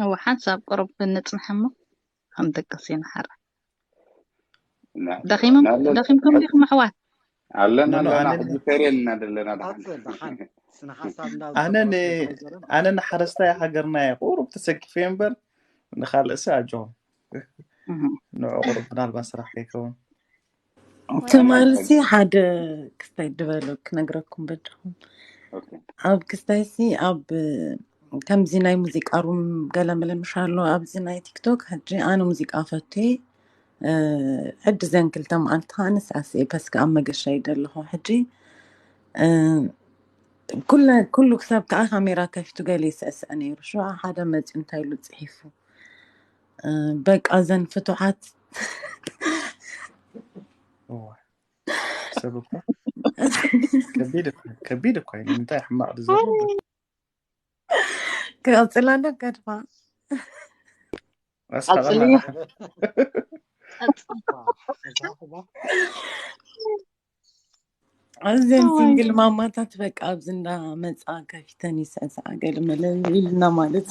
እወ ሓንሳብ ቁሩብ ንጽንሕ እሞ ክንደቅስ ኢና ሓራ። እና- ደኺሞም እና ኣለን- ደኺምኩም ዲኹም ኣሕዋት? ኣለን ኖ፣ ኖ፣ ኣለና ኣነ- ሕጂ ፈርየልና ዘለና ደሓን ቀጽል ደሓን ስነ ሓሳብ እንዳ ኣነ ን- ኣነ ንሓረስታይ ሃገርና እየ ቁሩብ ተሰኪፈ እምበር ንኻልእሲ ኣጆኹም እህ። ንዑ ቁሩብ ምናልባት ስራሕ ከይከውን ትማልሲ ሓደ ክስታይ ድበሉ ክነግረኩም በድኹም ኦኬ። ኣብ ክስታይሲ ኣብ ከምዚ ናይ ሙዚቃ ሩም ገለመለ ምሽ ኣሎ ኣብዚ ናይ ቲክቶክ ሕጂ ኣነ ሙዚቃ ፈትየ ሕጂ ዘን ክልተ መዓልቲ ከዓ ንስዕስዒ ፐስከ ኣብ መገሻ ይደለኹ ሕጂ ኩለ ኩሉ ክሳብ ከዓ ካሜራ ከፊቱ ገለ ይስዕስዕ ነይሩ ሽዑ ሓደ መፂኡ እንታይ ኢሉ ፅሒፉ በቃ ዘን ፍቱሓት እዋ፣ ሰብ እኮ ከቢድ እኮ ከቢድ እኮ እዩ። ንምንታይ ሕማቕ ድዘ ክቐፅላ ዶ ከድፋ ኣስሓቐና ቀፅልዮ። ደሓን። እዘን ሲንግል ማማታት በቃ ኣብዚ እንዳ መፃ ከፊተን ይስዕስዓ ገለ መለ ኢልና ማለት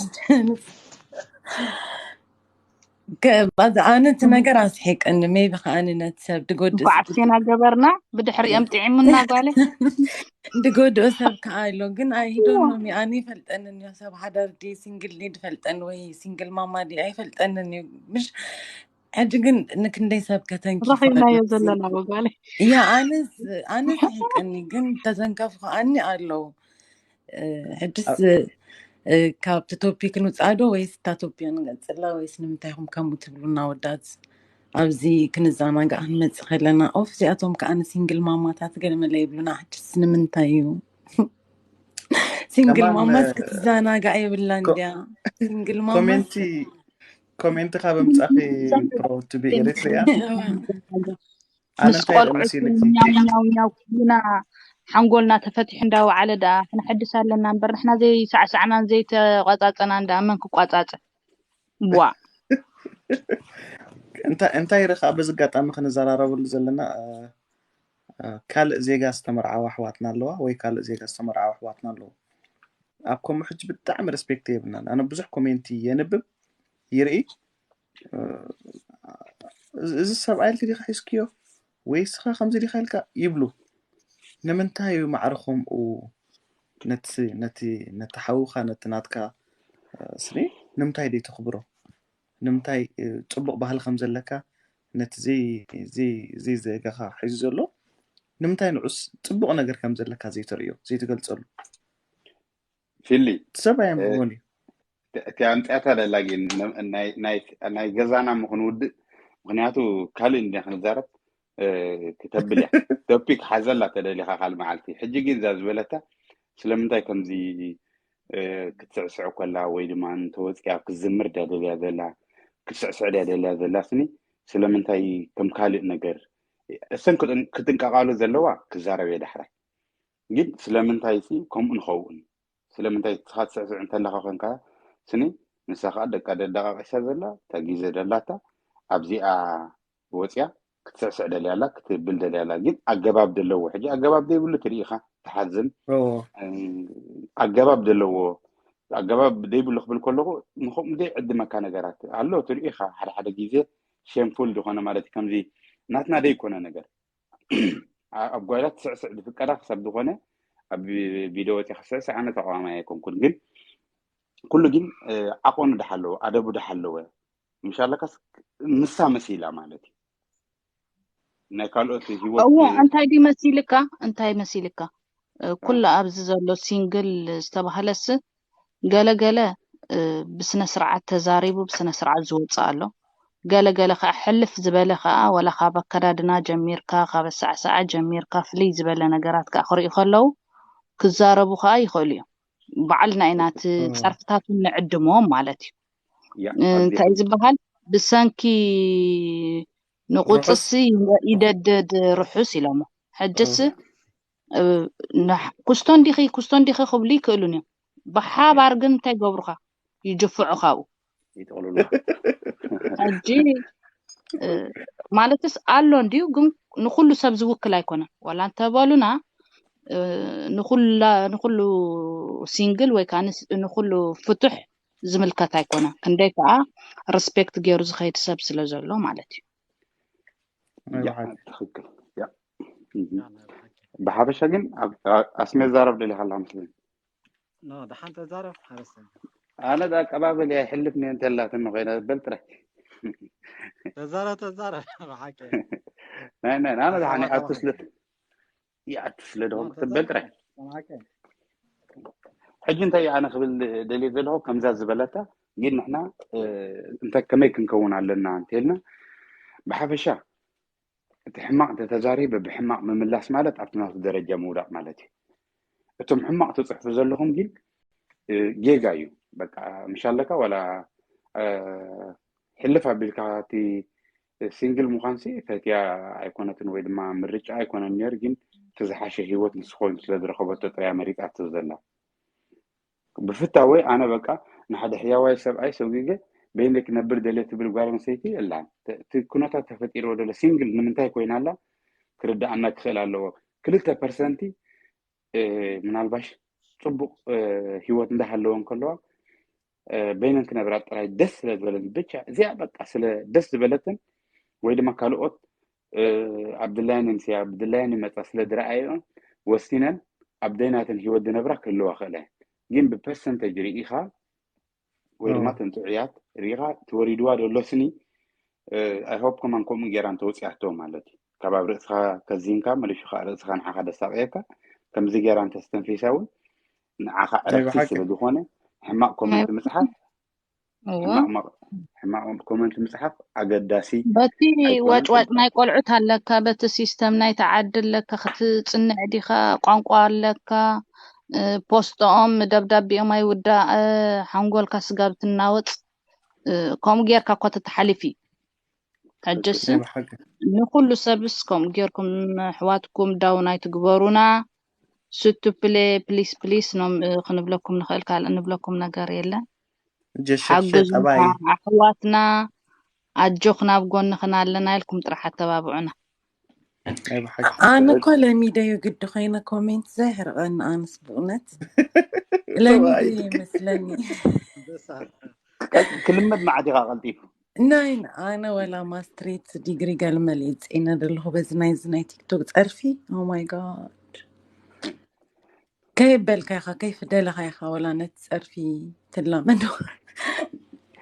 ኣነ እቲ ነገር ኣስሒቅኒ ሜቢ ከዓኒ ነቲ ሰብ ድጎድእ እንኳዕ ኣብሴና ገበርና ብድሕሪኦም ጥዒሙና ጓለ ድጎድኦ ሰብ ከዓ ኣሎ ግን ኣይሂዶኖም ኣነ ይፈልጠንን እዮ ሰብ ሓዳር ድየ ሲንግል ድየ ድፈልጠኒ ወይ ሲንግል ማማ ድየ ኣይፈልጠንን እዩ ምሽ ሕጂ ግን ንክንደይ ሰብ ከተንኪ ረኺብናዮ ፍቐድ ዘለና ወጓለ ያ ኣነስ ኣነስ ይሕቀኒ ግን ተዘንከፉ ከዓኒ ኣለዉ ሕድስ ካብቲ ቶፒክ ንውፃእ ዶ ወይስ እታ ቶፒዮ ንቀፅላ ወይስ ንምንታይ ኢኹም ከምኡ ትብሉና ወዳት ኣብዚ ክንዘናጋዕ ክንመፅእ ከለና ኦፍ እዚኣቶም ከዓ ንሲንግል ማማታት ገለመለ ይብሉና ሕድስ ንምንታይ እዩ ሲንግል ከማን ማማስ ክትዘናጋዕ የብላን ኮ- ድያ ሲንግል ማማስ ኮሜንቲ ኮሜንቲ ካብ ምጻፊ ፕሮ ቱ ቢ ኤሪትሪያ ኣነ ምስ እንታይ ኢለ ቆልዑ መሲልኪ ኛውኛውኛው ኩልና ሓንጎልና ተፈቲሑ እንዳወዓለ ደኣ ክነሐድስ ኣለና እምበር ንሕና ዘይሳዕሳዕናን ዘይተቋጻጸናን ደኣ መን ክቋጻጸ ዋ እንታይ እንታይ ኢለ ከዓ በዚ ኣጋጣሚ ክንዘራረበሉ ዘለና እ፣ እ፣ ካልእ ዜጋ ዝተመርዓዋ ኣሕዋትና ኣለዋ ወይ ካልእ ዜጋ ዝተመርዓዋ ኣሕዋትና ኣለዉ ኣብ ከምኡ ሕጂ ብጣዕሚ ሬስፔክት የብልናን ኣነ ብዙሕ ኮሜንቲ የንብብ ይርኢ እ፣ እዚ ሰብኣይ ኢልኪ ዲኻ ሒዝክዮ ወይ ስኻ ከምዚ ዲኻ ኢልካ ይብሉ ንምንታይ እዩ ማዕረ ከምኡ ነቲ ነቲ ነቲ ሓውኻ ነቲ ናትካ እ፣ ስኒ ንምንታይ ደይ ተኽብሮ ንምንታይ እ፣ ፅቡቕ ባህሊ ከም ዘለካ ነቲ ዘይ ዘይ ዘይ ዘጋኻ ሒዙ ዘሎ ንምንታይ ንዑስ ፅቡቕ ነገር ከም ዘለካ ዘይተርእዮ ዘይትገልፀሉ ፊሊ እቲ ሰብ ኣየንብቦን እዩ እቲ ኣምፅያታ ደላ ግን ናይ- ናይ- ናይ ገዛና ምክንውድእ ምክንያቱ ካልእ እንደ ክንዛረብ እ፣ ክተብል እያ ቶፒክ ሓዘላ ተደሊካ ካል መዓልቲ ሕጂ ግን እዛ ዝበለታ ስለምንታይ ከምዚ እ፣ ክትስዕስዕ ኮላ ወይ ድማ እንተወፅያ ክትዝምር ድያ ደልያ ዘላ ክትስዕስዕ ድያ ደልያ ዘላ ስኒ ስለምንታይ ከም ካልእ ነገር እሰን ክጥን- ክጥንቀቃሉ ዘለዋ ክዛረብ እየ ዳሕራይ ግን ስለምንታይ ሲ ከምኡ ንኸውን ስለምንታይ ንስኻ ትስዕስዕ እንተለኻ ኮንካ ስኒ ንሳ ከዓ ደቃ ደዳቃቂሳ ዘላ እታ ግዜ ደላታ ኣብዚኣ ወፅያ ክትስዕስዕ ደልያ ኣላ ክትብል ደልያ ኣላ ግን ኣገባብ ዘለዎ ሕጂ ኣገባብ ዘይብሉ ትርኢ ኢኻ ትሓዝን ኦ፣ ኣገባብ ዘለዎ ኣገባብ ዘይብሉ ክብል ከለኹ ንከምኡ ዘይዕድመካ ነገራት ኣሎ ትርኢ ኢኻ ሓደ ሓደ ግዜ ሼምፉል ዝኾነ ማለት እዩ ከምዚ ናትና ዘይኮነ ነገር ኣብ ጓይላ ትስዕስዕ ዝፍቀዳ ክሳብ ዝኾነ ኣብ ቪድዮ ወፂ ክስዕስዕ ኣነ ተቃዋማይ ኣይኮንኩን ግን ኩሉ ግን ዓቆኑ ድሓለወ ኣደቡ ድሓለወ ምሻለካስ ምሳ መሲላ ማለት እዩ ናይ ካልኦት ህይወት እዎ እንታይ ድዩ መሲልካ እንታይ መሲልካ እ፣ ኩሉ ኣብዚ ዘሎ ሲንግል ዝተባህለስ ገለገለ እ፣ ብስነ ስርዓት ተዛሪቡ ብስነ ስርዓት ዝወፅእ ኣሎ ገለገለ ከዓ ሕልፍ ዝበለ ከዓ ወላ ካብ ኣከዳድና ጀሚርካ ካብ ኣሳዕሳዓ ጀሚርካ ፍልይ ዝበለ ነገራት ከዓ ክርእዩ ከለዉ ክዛረቡ ከዓ ይኽእሉ እዮም ባዕልና ኢና እቲ እም፣ ፀርፍታቱ ንዕድሞ ማለት እዩ ያ እ፣ ኣዝያ እንታይ እዩ ዝበሃል ብሰንኪ ርሑስ ንቁፅሲ ይወ- ይደድድ ርሑስ ኢሎሞ ሕጅስ እም፣ እ፣ ንሕ- ኩስቶ እንዲኺ ኩስቶ እንዲኺ ክብሉ ይክእሉን እዮም ብሓባር ግን እንታይ ገብሩካ ይጅፍዑ ካብኡ ይጥቕልሉካ ሕጂ ማለትስ ኣሎ እንድዩ፣ ግን ንኩሉ ሰብ ዝውክል ኣይኮነን። ዋላ እንተበሉና ንኩላ ንኩሉ ሲንግል ወይ ከዓ ንኩሉ ፍቱሕ ዝምልከት ኣይኮነን። ክንደይ ከዓ ሪስፔክት ገይሩ ዝኸይድ ሰብ ስለ ዘሎ ማለት እዩ። ትክክል። ብሓፈሻ ግን ኣስሜ ዛረብ ደሊካ ኣለካ መስለኒ። ደሓን ተዛረብ ሓረሰ። ኣነ ኣቀባበል እያ ይሕልፍ ኒ እንተላትኒ ኮይና በል ጥራይ። ተዛረብ ተዛረብ ብሓቂ። ናይ ናይ ኣነ ደሓን ኣትስልት ይኣትስለ ደኹም ክትበል ጥራይ። ሕጂ እንታይ ኣነ ክብል ደልየ ዘለኹ ከምዛ ዝበለታ ግን ንሕና እንታይ ከመይ ክንከውን ኣለና እንተልና ብሓፈሻ እቲ ሕማቕ እንተተዛሪበ ብሕማቕ ምምላስ ማለት ኣብቲ ናቱ ደረጃ ምውዳቕ ማለት እዩ። እቶም ሕማቕ ትፅሕፉ ዘለኹም ግን ጌጋ እዩ። በቃ ምሽ ኣለካ ዋላ ሕልፍ ኣቢልካ እቲ ሲንግል ምዃንሲ ፈትያ ኣይኮነትን ወይ ድማ ምርጫ ኣይኮነን ነይሩ፣ ግን እቲ ዝሓሸ ህይወት ንሱ ኮይኑ ስለ ዝረኸበቶ ጥራያ መሪፃቶ ዘላ። ብፍታወይ ኣነ በቃ ንሓደ ሕያዋይ ሰብኣይ ሰጒገ በይነይ ክነብር ደልየ ትብል ጓል ኣንስተይቲ የላን። እቲ ኩነታት ተፈጢርዎ ዘሎ ሲንግል ንምንታይ ኮይና ኣላ ክርድኣና ክኽእል ኣለዎ። ክልተ ፐርሰንቲ ምናልባሽ ፅቡቕ ህይወት እንዳሃለወን ከለዋ በይነን ክነብራ ጥራይ ደስ ስለ ዝበለን ብቻ እዚኣ በቃ ስለ ደስ ዝበለትን ወይ ድማ ካልኦት ኣብ ድላየን ይምስያ ኣብ ድላየን ይመፃ ስለ ዝረኣየኦን ወሲነን ኣብ ደይናተን ህይወት ዝነብራ ክህልዋ ክእለ ግን ብፐርሰንተጅ ርኢኻ ወይ ድማ ተን ጥዑያት ርኢኻ ትወሪድዋ ዘሎ ስኒ ኣይሆፕ ከማን ከምኡ ጌራ እንተወፂኣቶ ማለት እዩ። ካብ ኣብ ርእስኻ ከዚንካ መሊሹ ከዓ ርእስኻ ንዓኻ ደሳቀየካ ከምዚ ጌራ እንተስተንፊሳ እውን ንዓኻ ዕረፍቲ ስለ ዝኾነ ሕማቕ ኮመንት ምፅሓፍ ሕማቕ ኮመንት ምፅሓፍ ኣገዳሲ በቲ ዋጭዋጭ ናይ ቆልዑት ኣለካ፣ በቲ ሲስተም ናይ ተዓዲ ኣለካ፣ ክትፅንዕ ዲኻ፣ ቋንቋ ኣለካ፣ ፖስቶኦም ደብዳቤኦም ኣይውዳእ፣ ሓንጎልካ ስጋብ ትናወፅ ከምኡ ጌርካ እኳ ተተሓልፊ። ሕጅስ ንኩሉ ሰብስ ከምኡ ጌርኩም ኣሕዋትኩም ዳውን ኣይትግበሩና። ስቱ ፕሌ ፕሊስ ፕሊስ ኖም ክንብለኩም ንኽእል፣ ካልእ ንብለኩም ነገር የለን። ሓግዙና ኣሕዋትና፣ ኣጆኽና ኣብ ጎንኽን ኣለና ኢልኩም ጥራሕ ኣተባብዑና። ኣነ እኮ ለሚደዩ ግዲ ኮይነ ኮሜንት ዘይሕርቐኒ ኣነስ ብእውነት ለሚደዩ ይመስለኒ። ክልመድ መዓት ኢኻ ቀልጢፉ ናይ ኣነ ወላ ማስትሬት ዲግሪ ገልመል እየ ዝፀይነ ዘለኹ በዚ ናይዚ ናይ ቲክቶክ ፀርፊ። Oh my God ከየበልካ ኢኻ ከይፍደለኻ ኢኻ ወላ ነቲ ፀርፊ ትላመዶ።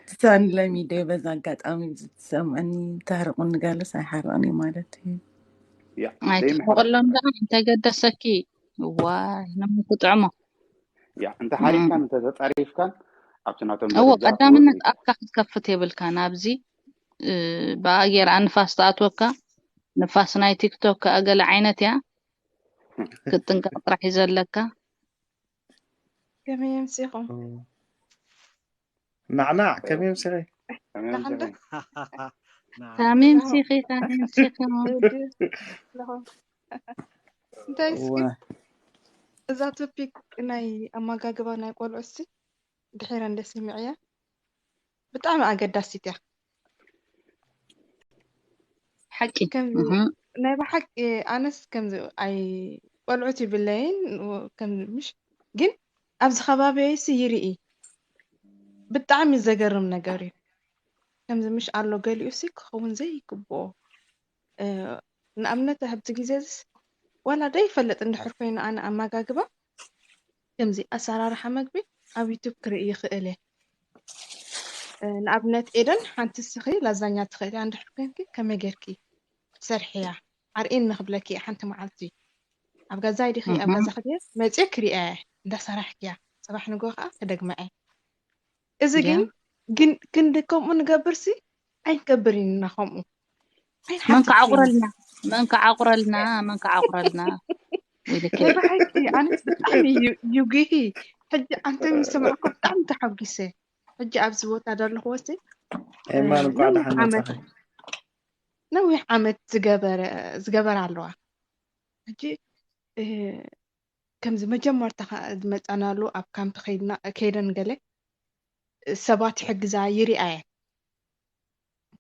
ትሳን ለሚደ በዛ ኣጋጣሚ ትሰምዐኒ ተሕርቁኒ ጋለስ ኣይሓርቀኒ ማለት እዩ። ኣይትሕረቀሎም ደኣ እንተገደሰኪ ዋይ ነሙ ክጥዕሞ ያ እንተ ሓሪፍካን እንተ ተጻሪፍካን ኣብቲ ናቶም እዎ ደረጃ ቀዳምነት ክወ- ኣፍካ ክትከፍት የብልካን። ኣብዚ እ፣ ብኣጌራ ንፋስ ትኣትወካ ንፋስ ናይ ቲክቶክ ከኣ ገለ ዓይነት እያ ክትጥንቀቕ ጥራሕ እዩ ዘለካ። ከመይ ኣምሲኹም? ናዕናዕ ከመይ ምሲኺ? ከመይ ደሓን ዶ? ምሲኺ? ከመይ ምሲኺ ከመይ ምሲኺ ወዲ ኣለኹም። እንታይ እስኪ እዋ እዛ ቶፒክ ናይ ኣመጋግባ ናይ ቆልዑ ሲ ድሒረ እንደ ስምዕያ ብጣዕሚ ኣገዳሲት እያ። ሓቂ ከምዚ እህ፣ ናይ ብሓቂ ኣነስ ከምዚ ኣይ ቆልዑት ይብለይን ከምዚ ምሽ ግን ኣብዚ ከባቢይሲ ይርኢ ብጣዕሚ ዘገርም ነገር እዩ። ከምዚ ምሽ ኣሎ ገሊኡ ሲ ክኸውን ዘይግብኦ እ፣ ንኣብነት ኣብዚ ግዜ እዚስ ዋላ ዘይፈልጥ እንድሕር ኮይኑ ኣነ ኣመጋግባ ከምዚ ኣሰራርሓ መግቢ ኣብ ዩቱብ ክርኢ ይኽእል እየ። እ፣ ንኣብነት ኤደን ሓንቲ ስኺ ላዛኛ ትኽእል እያ እንድሕር ኮንኪ ከመይ ጌርኪ ትሰርሕያ ኣርእየኒ ክብለኪ እየ ሓንቲ መዓልቲ ኣብ ገዛይ ዲኺ ኣብ እህ፣ ገዛኺ ድየ መፅየ ክሪኣ እየ እንዳሰራሕክያ ፅባሕ ንግሆ ከዓ ክደግማ እየ። እዚ ድያ ግን ግን ክንዲ ከምኡ ንገብርሲ ኣይንገብርን ኢና ከምኡ መን ኣይንሓትት ኢና። ከዓቑረልና መን ከዓቑረልና መን ከዓቑረልና ወይለከ ናይ ብሓቂ ኣነስ ብጣዕሚ እዩ እዩ ጌሂ ሕጂ ኣንተ ምስ ሰማዕኩ ብጣዕሚ ተሓጒሰ። ሕጂ ኣብዚ ቦታ ዘለኹዎ ሲ እ፣ ኤማን እንኳዕ ነዊሕ ደሓን ዓመት መጻኺ። ነዊሕ ዓመት ዝገበረ ዝገበረ ኣለዋ። ሕጂ እ፣ ከምዚ መጀመርታ ከ- ዝመጻናሉ ኣብ ካምፕ ከይድና ከይደን ገለ ሰባት ይሕግዛ ይሪኣየ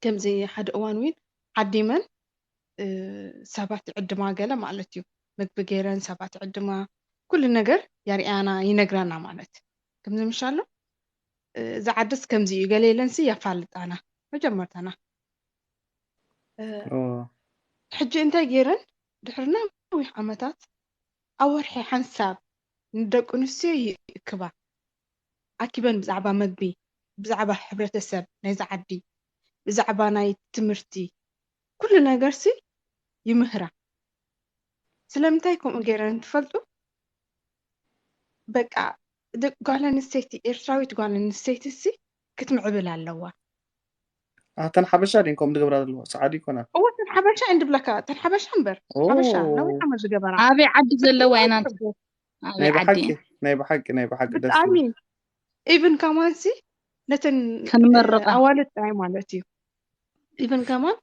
ከምዚ ሓደ እዋን እውን ዓዲመን ሰባት ይዕድማ ገለ ማለት እዩ። ምግቢ ገይረን ሰባት ይዕድማ፣ ኩሉ ነገር የርእያና፣ ይነግራና ማለት። ከምዚ ምሻሎ እዚ ዓድስ ከምዚ እዩ ገለ ኢለንሲ የፋልጣና መጀመርታና። ሕጂ እንታይ ገይረን ድሕሪ ነዊሕ ዓመታት ኣብ ወርሒ ሓንሳብ ንደቂ ኣንስትዮ ይእክባ። ኣኪበን ብዛዕባ መግቢ፣ ብዛዕባ ሕብረተሰብ ናይዚ ዓዲ፣ ብዛዕባ ናይ ትምህርቲ፣ ኩሉ ነገርሲ ይምህራ። ስለምንታይ ከምኡ ገይረን ትፈልጡ? በቃ ጓል ኣንስተይቲ፣ ኤርትራዊት ጓል ኣንስተይቲ ሲ ክትምዕብል ኣለዋ። ኣተን ሓበሻ ድን ከም ዝገብራ ዘለዎ ሰዓዲ ይኮና። እወ ተን ሓበሻ እንድብለካ፣ ተን ሓበሻ እምበር ሓበሻ ነዊሕ ዓመት ዝገበራ። ኣበይ ዓዲ ዘለዋ ኢና? ኣበይ ናይ ዓዲ? ብሓቂ ናይ ብሓቂ ናይ ብሓቂ ደስ ብጣዕሚ ይብል። ኢቭን ከማንሲ ነተን ክንመርቐ። ኣዋልድ ጥራይ ማለት እዩ። ኢቭን ከማን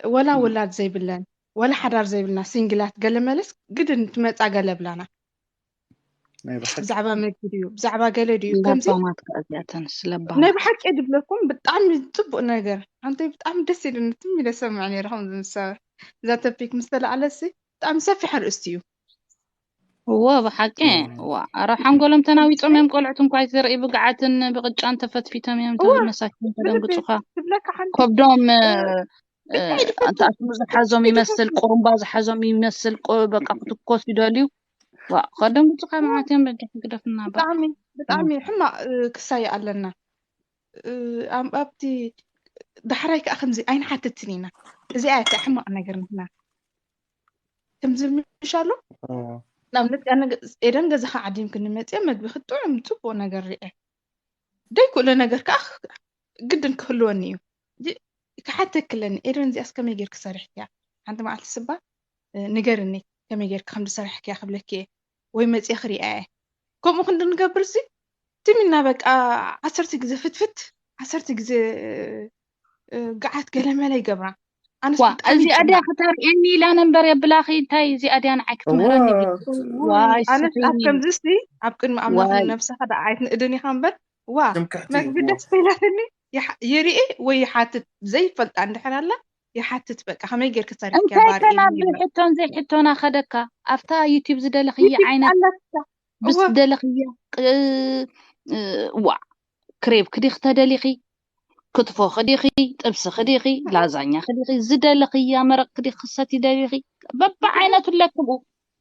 ወላ ውላድ ዘይብለን ወላ ሓዳር ዘይብልና ሲንግላት ገለ መለስ ግድን ትመጻ ገለ ብላና። ናይ ብሓቂ ብዛዕባ መግቢ ድዩ ብዛዕባ ገለ ድዩ ከምዚ ለባማት ከእዚኣተን ስለባማ ናይ ብሓቂ ድብለኩም ብጣዕሚ ጽቡቅ ነገር። ኣንተ ብጣዕሚ ደስ ኢሉኒ ትም ኢለ ሰምዕ ነይረ ከምዚ ምስ እዛ ቶፒክ ምስ ተለዓለሲ ብጣዕሚ ሰፊሕ ኣርእስቲ እዩ። እዎ ብሓቂ። ዋ ኣረ ሓንጎሎም ተናዊጾም እዮም። ቆልዑት እንኳ ይትርኢ ብግዓትን ብቅጫን ተፈትፊቶም እዮም። ተብል መሳኪን ተደንግጹኻ። ትብለካ ሓንቲ ከብዶም እንታይ ድፈቱ? እንተኣስሙ ዝሓዞም ይመስል፣ ቁሩምባ ዝሓዞም ይመስል። ቆ- በቃ ክትኮስ ይደልዩ። ዋ ከደንግጹኻ መዓት እዮም። በጃ ግደፍና በቃ። ብጣዕሚ ብጣዕሚ ሕማቅ ክሳይ ኣለና። ኣብቲ ዳሕራይ ከዓ ከምዚ ኣይንሓትትን ኢና። እዚኣ እያ ሕማቅ ነገር ንሕና ከምዚ ምሽ ኣሎ። ንኣብነት ኤደን ገዛኻ ዓዲምክኒ መፅአ መግቢ ክትጥዑም ፅቡቅ ነገር ርአ። ደይክእሎ ነገር ከዓ ግድን ክህልወኒ እዩ። ክሓተክለኒ ኤደን እዚኣስ ከመይ ጌርክ ሰሪሕክያ? ሓንቲ መዓልቲ ስባ ንገርኒ ከመይ ጌርክ ከም ዝሰራሕክያ ክብለኪ እየ ወይ መፅየ ክሪኣ እየ። ከምኡ ክንዲ ንገብር ሲ ትም ኢልና በቃ ዓሰርተ ግዜ ፍትፍት ዓሰርተ ግዜ ገዓት ገለመለ ይገብራ። ኣነስ ዋ ብጣዕሚ እዚኣ ድያ ይጭነቕ። ክተርእየኒ ኢላ ነንበር የብላኺ እንታይ እዚኣ ድያ ንዓይ ክትምህረኒ ድያ? እዋ ዋይ ኣነስ ኣብ ስኺ ከምዚ ሲ ኣብ ቅድሚ ኣምላኽ ዋይ ነብስኻ ደኣ ኣይትንእድን ኢኻ እምበር ዋ ትምክሕቲ መግቢ እዋ ደስ ተይላትኒ ይሓ- ይርኢ ወይ ይሓትት ዘይፈልጣ እንድሕር ኣላ ይሓትት በቃ ከመይ ጌርክ ሰሪሕክያ እንታይ ባርኤኒ ተናብል ይብላ። ሕቶን ዘይሕቶና ከደካ ኣብታ ዩቲብ ዝደለኽየ ዩቲብ ዓይነት ኣለካ ብስ እወ ዝደለኽየ ቅ- እ- ዋ ክሬብ ክዲኺ ተደሊኺ ክትፎ ክዲኺ ጥብሲ ክዲኺ ላዛኛ ክዲኺ ዝደለኽያ መረቅ ክዲኺ ክሰቲ ደሊኺ በብዓይነቱ ኣለክብኡ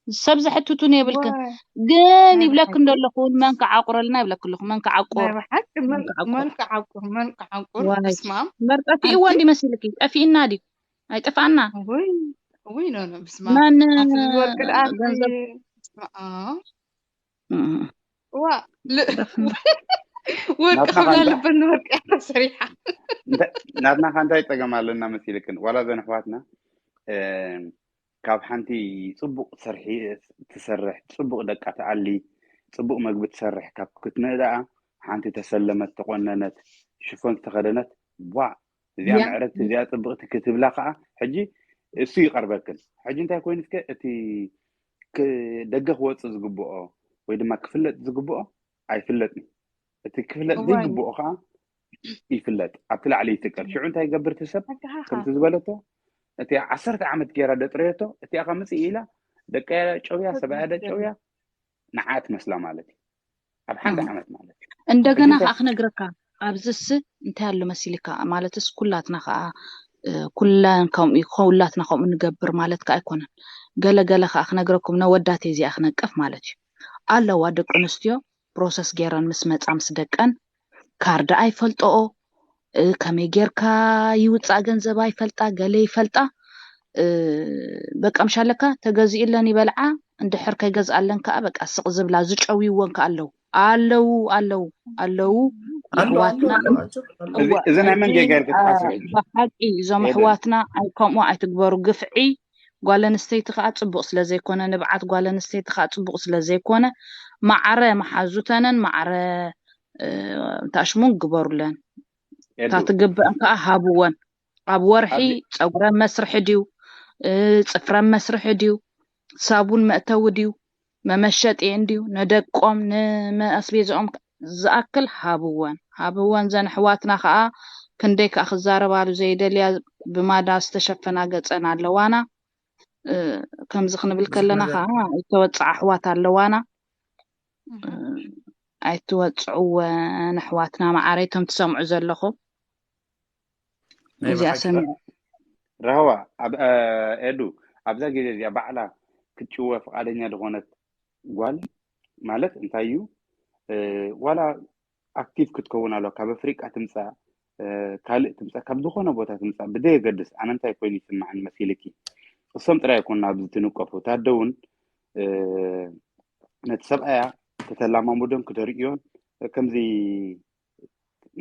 ሰብ ዘሕትቱን የብልክን ዋይ ግን ናይ ይብለክ ብሓቂ እንደለኹ እውን መን ክዓቁረልና ይብለክን ኣለኹ መን ናይ ክዓቁር ብሓቂ መን መን ክዓቁር መን ክዓቁር መን ክዓቁር ዋይ በስማም መርጠፊእዎ ኣንቲ እንዲ መሲልኪ ጠፊእና ድዩ ኣይጠፋእና ወይ ወይ ኖ ኖ በስማም መን ኣቲ ወርቂ ደኣ ገንዘብ በስመ እም፣ ዋ ል- ደፍና ወርቂ ናትና ከምና ካንታ ልበን ወርቂ እያ ተሰሪሓ። እንተ- ናትና ካንታይ ጸገም ኣለና መሲልክን ዋላ ዘን ኣሕዋትና እ፣ ካብ ሓንቲ ጽቡቕ ሰርሒ ትሰርሕ ጽቡቕ ደቃ ትኣሊ ጽቡቕ መግቢ ትሰርሕ ካብ ክትንእ ደኣ ሓንቲ ተሰለመት ተቆነነት ሽፎን ዝተኸደነት ዋ እዚኣ ያ ምዕርግቲ እዚኣ ጽብቕቲ ክትብላ ከዓ ሕጂ እሱ ይቐርበክን። ሕጂ እንታይ ኮይኑ እስከ እቲ ክ- ደገ ክወጽእ ዝግብኦ ወይ ድማ ክፍለጥ ዝግብኦ ኣይፍለጥን። እቲ ክፍለጥ እዋይ ዘይግብኦ ከዓ ይፍለጥ ኣብቲ ላዕሊ ይትቀል። ሽዑ እንታይ ይገብር እቲ ሰብ ኣጋሃኻ ከምቲ ዝበለቶ እቲ ዓሰርተ ዓመት ገይራ ደጥረየቶ እቲኣ ከዓ ምፅእ ኢላ ደቀያ ጨውያ ሰብኣያ ደጨውያ ንዓ ትመስላ ማለት እዩ። ኣብ ሓንቲ እም። ዓመት ማለት እዩ። እንደገና ሕጂ ከዓ ክነግረካ ኣብዝስ እንታይ ኣሎ መሲልካ ማለትስ ኩላትና ከዓ እ፣ ኩለን ከምኡ ኩላትና ከምኡ ንገብር ማለት ከዓ ኣይኮነን። ገለ ገለ ከዓ ክነግረኩም ነወዳት እዚኣ ክነቅፍ ማለት እዩ ኣለዋ ደቂ ኣንስትዮ ፕሮሰስ ገይረን ምስ መፃ ምስ ደቀን ካርዳ ኣይፈልጠኦ እ፣ ከመይ ጌርካ ይውፃእ ገንዘብ ኣይፈልጣ ገለ ይፈልጣ እ፣ በቃ ምሻለካ ተገዚእለን ይበልዓ እንድሕር ከይገዝኣለን ከዓ በቃ ስቕ ዝብላ ዝጨውይወን ከዓ ኣለዉ ኣለዉ ኣለዉ ኣለዉ ኣሎ ኣሎ የሕዋትና ኣሎ ኣጆ ኣሎ እዚ እዋ እዚ ናይ መን ሕጂ ጌጋ ኢልክ አ፣ ትሓስብ ሕጂ ብሓቂ እዞም ኤደን ኣሕዋትና ኣይከምኡ ኣይትግበሩ ግፍዒ ጓል ኣንስተይቲ ከዓ ፅቡቅ ስለ ዘይኮነ ንብዓት ጓል ኣንስተይቲ ከዓ ፅቡቅ ስለ ዘይኮነ ማዕረ መሓዙተንን ማዕረ እ፣ እንታሽሙን ግበሩለን እታ ኤዱ ትግበአን ከዓ ሃብወን ኣብ ወርሒ ኣብዚ ፀጉረን መስርሒ ድዩ እ፣ ፅፍረን መስርሒ ድዩ ሳቡን መእተዊ ድዩ መመሸጢኤን ድዩ ንደቆም ንመኣስቤዝኦም ዝኣክል ሃብወን ሃብወን ዘን ኣሕዋትና ከዓ ክንደይ ከዓ ክዛረባሉ ዘይደልያ ብማዳ ዝተሸፈና ገፀን ኣለዋና። ከምዚ ክንብል ከለና ከዓ ዝተወፅዓ ኣሕዋት ኣለዋና። ኣይትወፅዕወን ኣሕዋትና መዓረይ፣ እቶም ትሰምዑ ዘለኹም። እዚኣ ሰሚዐ ራህዋ ኤዱ፣ ኣብዛ ግዜ እዚኣ ባዕላ ክትጭወ ፍቃደኛ ዝኾነት ጓል ማለት እንታይ እዩ? ዋላ ኣክቲቭ ክትከውን ኣለዋ። ካብ ኣፍሪቃ ትምፃእ፣ ካልእ ትምፃእ፣ ካብ ዝኾነ ቦታ ትምፃእ ብደየገድስ፣ ኣነ እንታይ ኮይኑ ይስማዕን መሲልኪ? እሶም ጥራይ ኣይኮኑን ኣብዚ ትንቀፉ። ታደ እውን ነቲ ሰብኣያ ከተላማሙዶን ክተርእዮን ከምዚ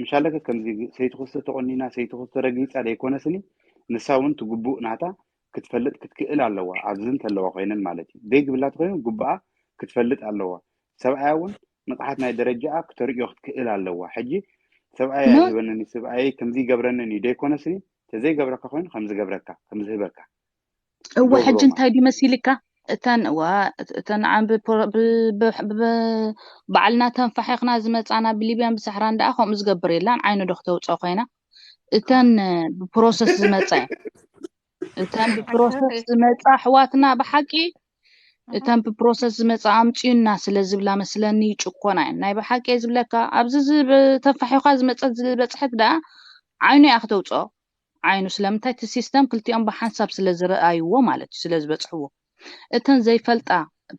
ምሻለከ ከምዚ ሰይቲ ክስተ ተቆኒና ሰይቲ ክስተ ረጊፃ ደይኮነስኒ ንሳ እውን ትግቡእ ናታ ክትፈልጥ ክትክእል ኣለዋ። ኣብዚ እንተለዋ ኮይነን ማለት እዩ። ዘይግብላ ተኮይኑ ግቡኣ ክትፈልጥ ኣለዋ። ሰብኣያ እውን ንቕሓት ናይ ደረጃኣ ክተርእዮ ክትክእል ኣለዋ። ሕጂ ሰብኣይ ኣይህበንኒ፣ ሰብኣይ ከምዚ ይገብረንን እዩ ደይኮነስኒ፣ ተዘይገብረካ ኮይኑ ከምዝገብረካ ከምዝህበካ እወ ሕጂ እንታይ ድዩ መሲልካ? እተን እዋ እተን ዓን ባዕልና ተንፋሒኽና ዝመፃና ብሊብያን ብሳሕራን ደኣ ከምኡ ዝገብር የላን። ዓይኑ ዶ ክተውፅኦ ኮይና? እተን ብፕሮሰስ ዝመፃ እተን ብፕሮሰስ ዝመፃ ኣሕዋትና ብሓቂ እተን ብፕሮሰስ ዝመፃ ኣምፅዩና ስለ ዝብላ መስለኒ ይጭኮና እየን። ናይ ብሓቂ እየ ዝብለካ። ኣብዚ ተንፋሒኻ ዝመፀት ዝበፅሐት ደኣ ዓይኑ እያ ክተውፅኦ። ዓይኑ ስለምንታይ እቲ ሲስተም ክልቲኦም ብሓንሳብ ስለ ዝረኣይዎ ማለት እዩ ስለ ዝበፅሕዎ። እተን ዘይፈልጣ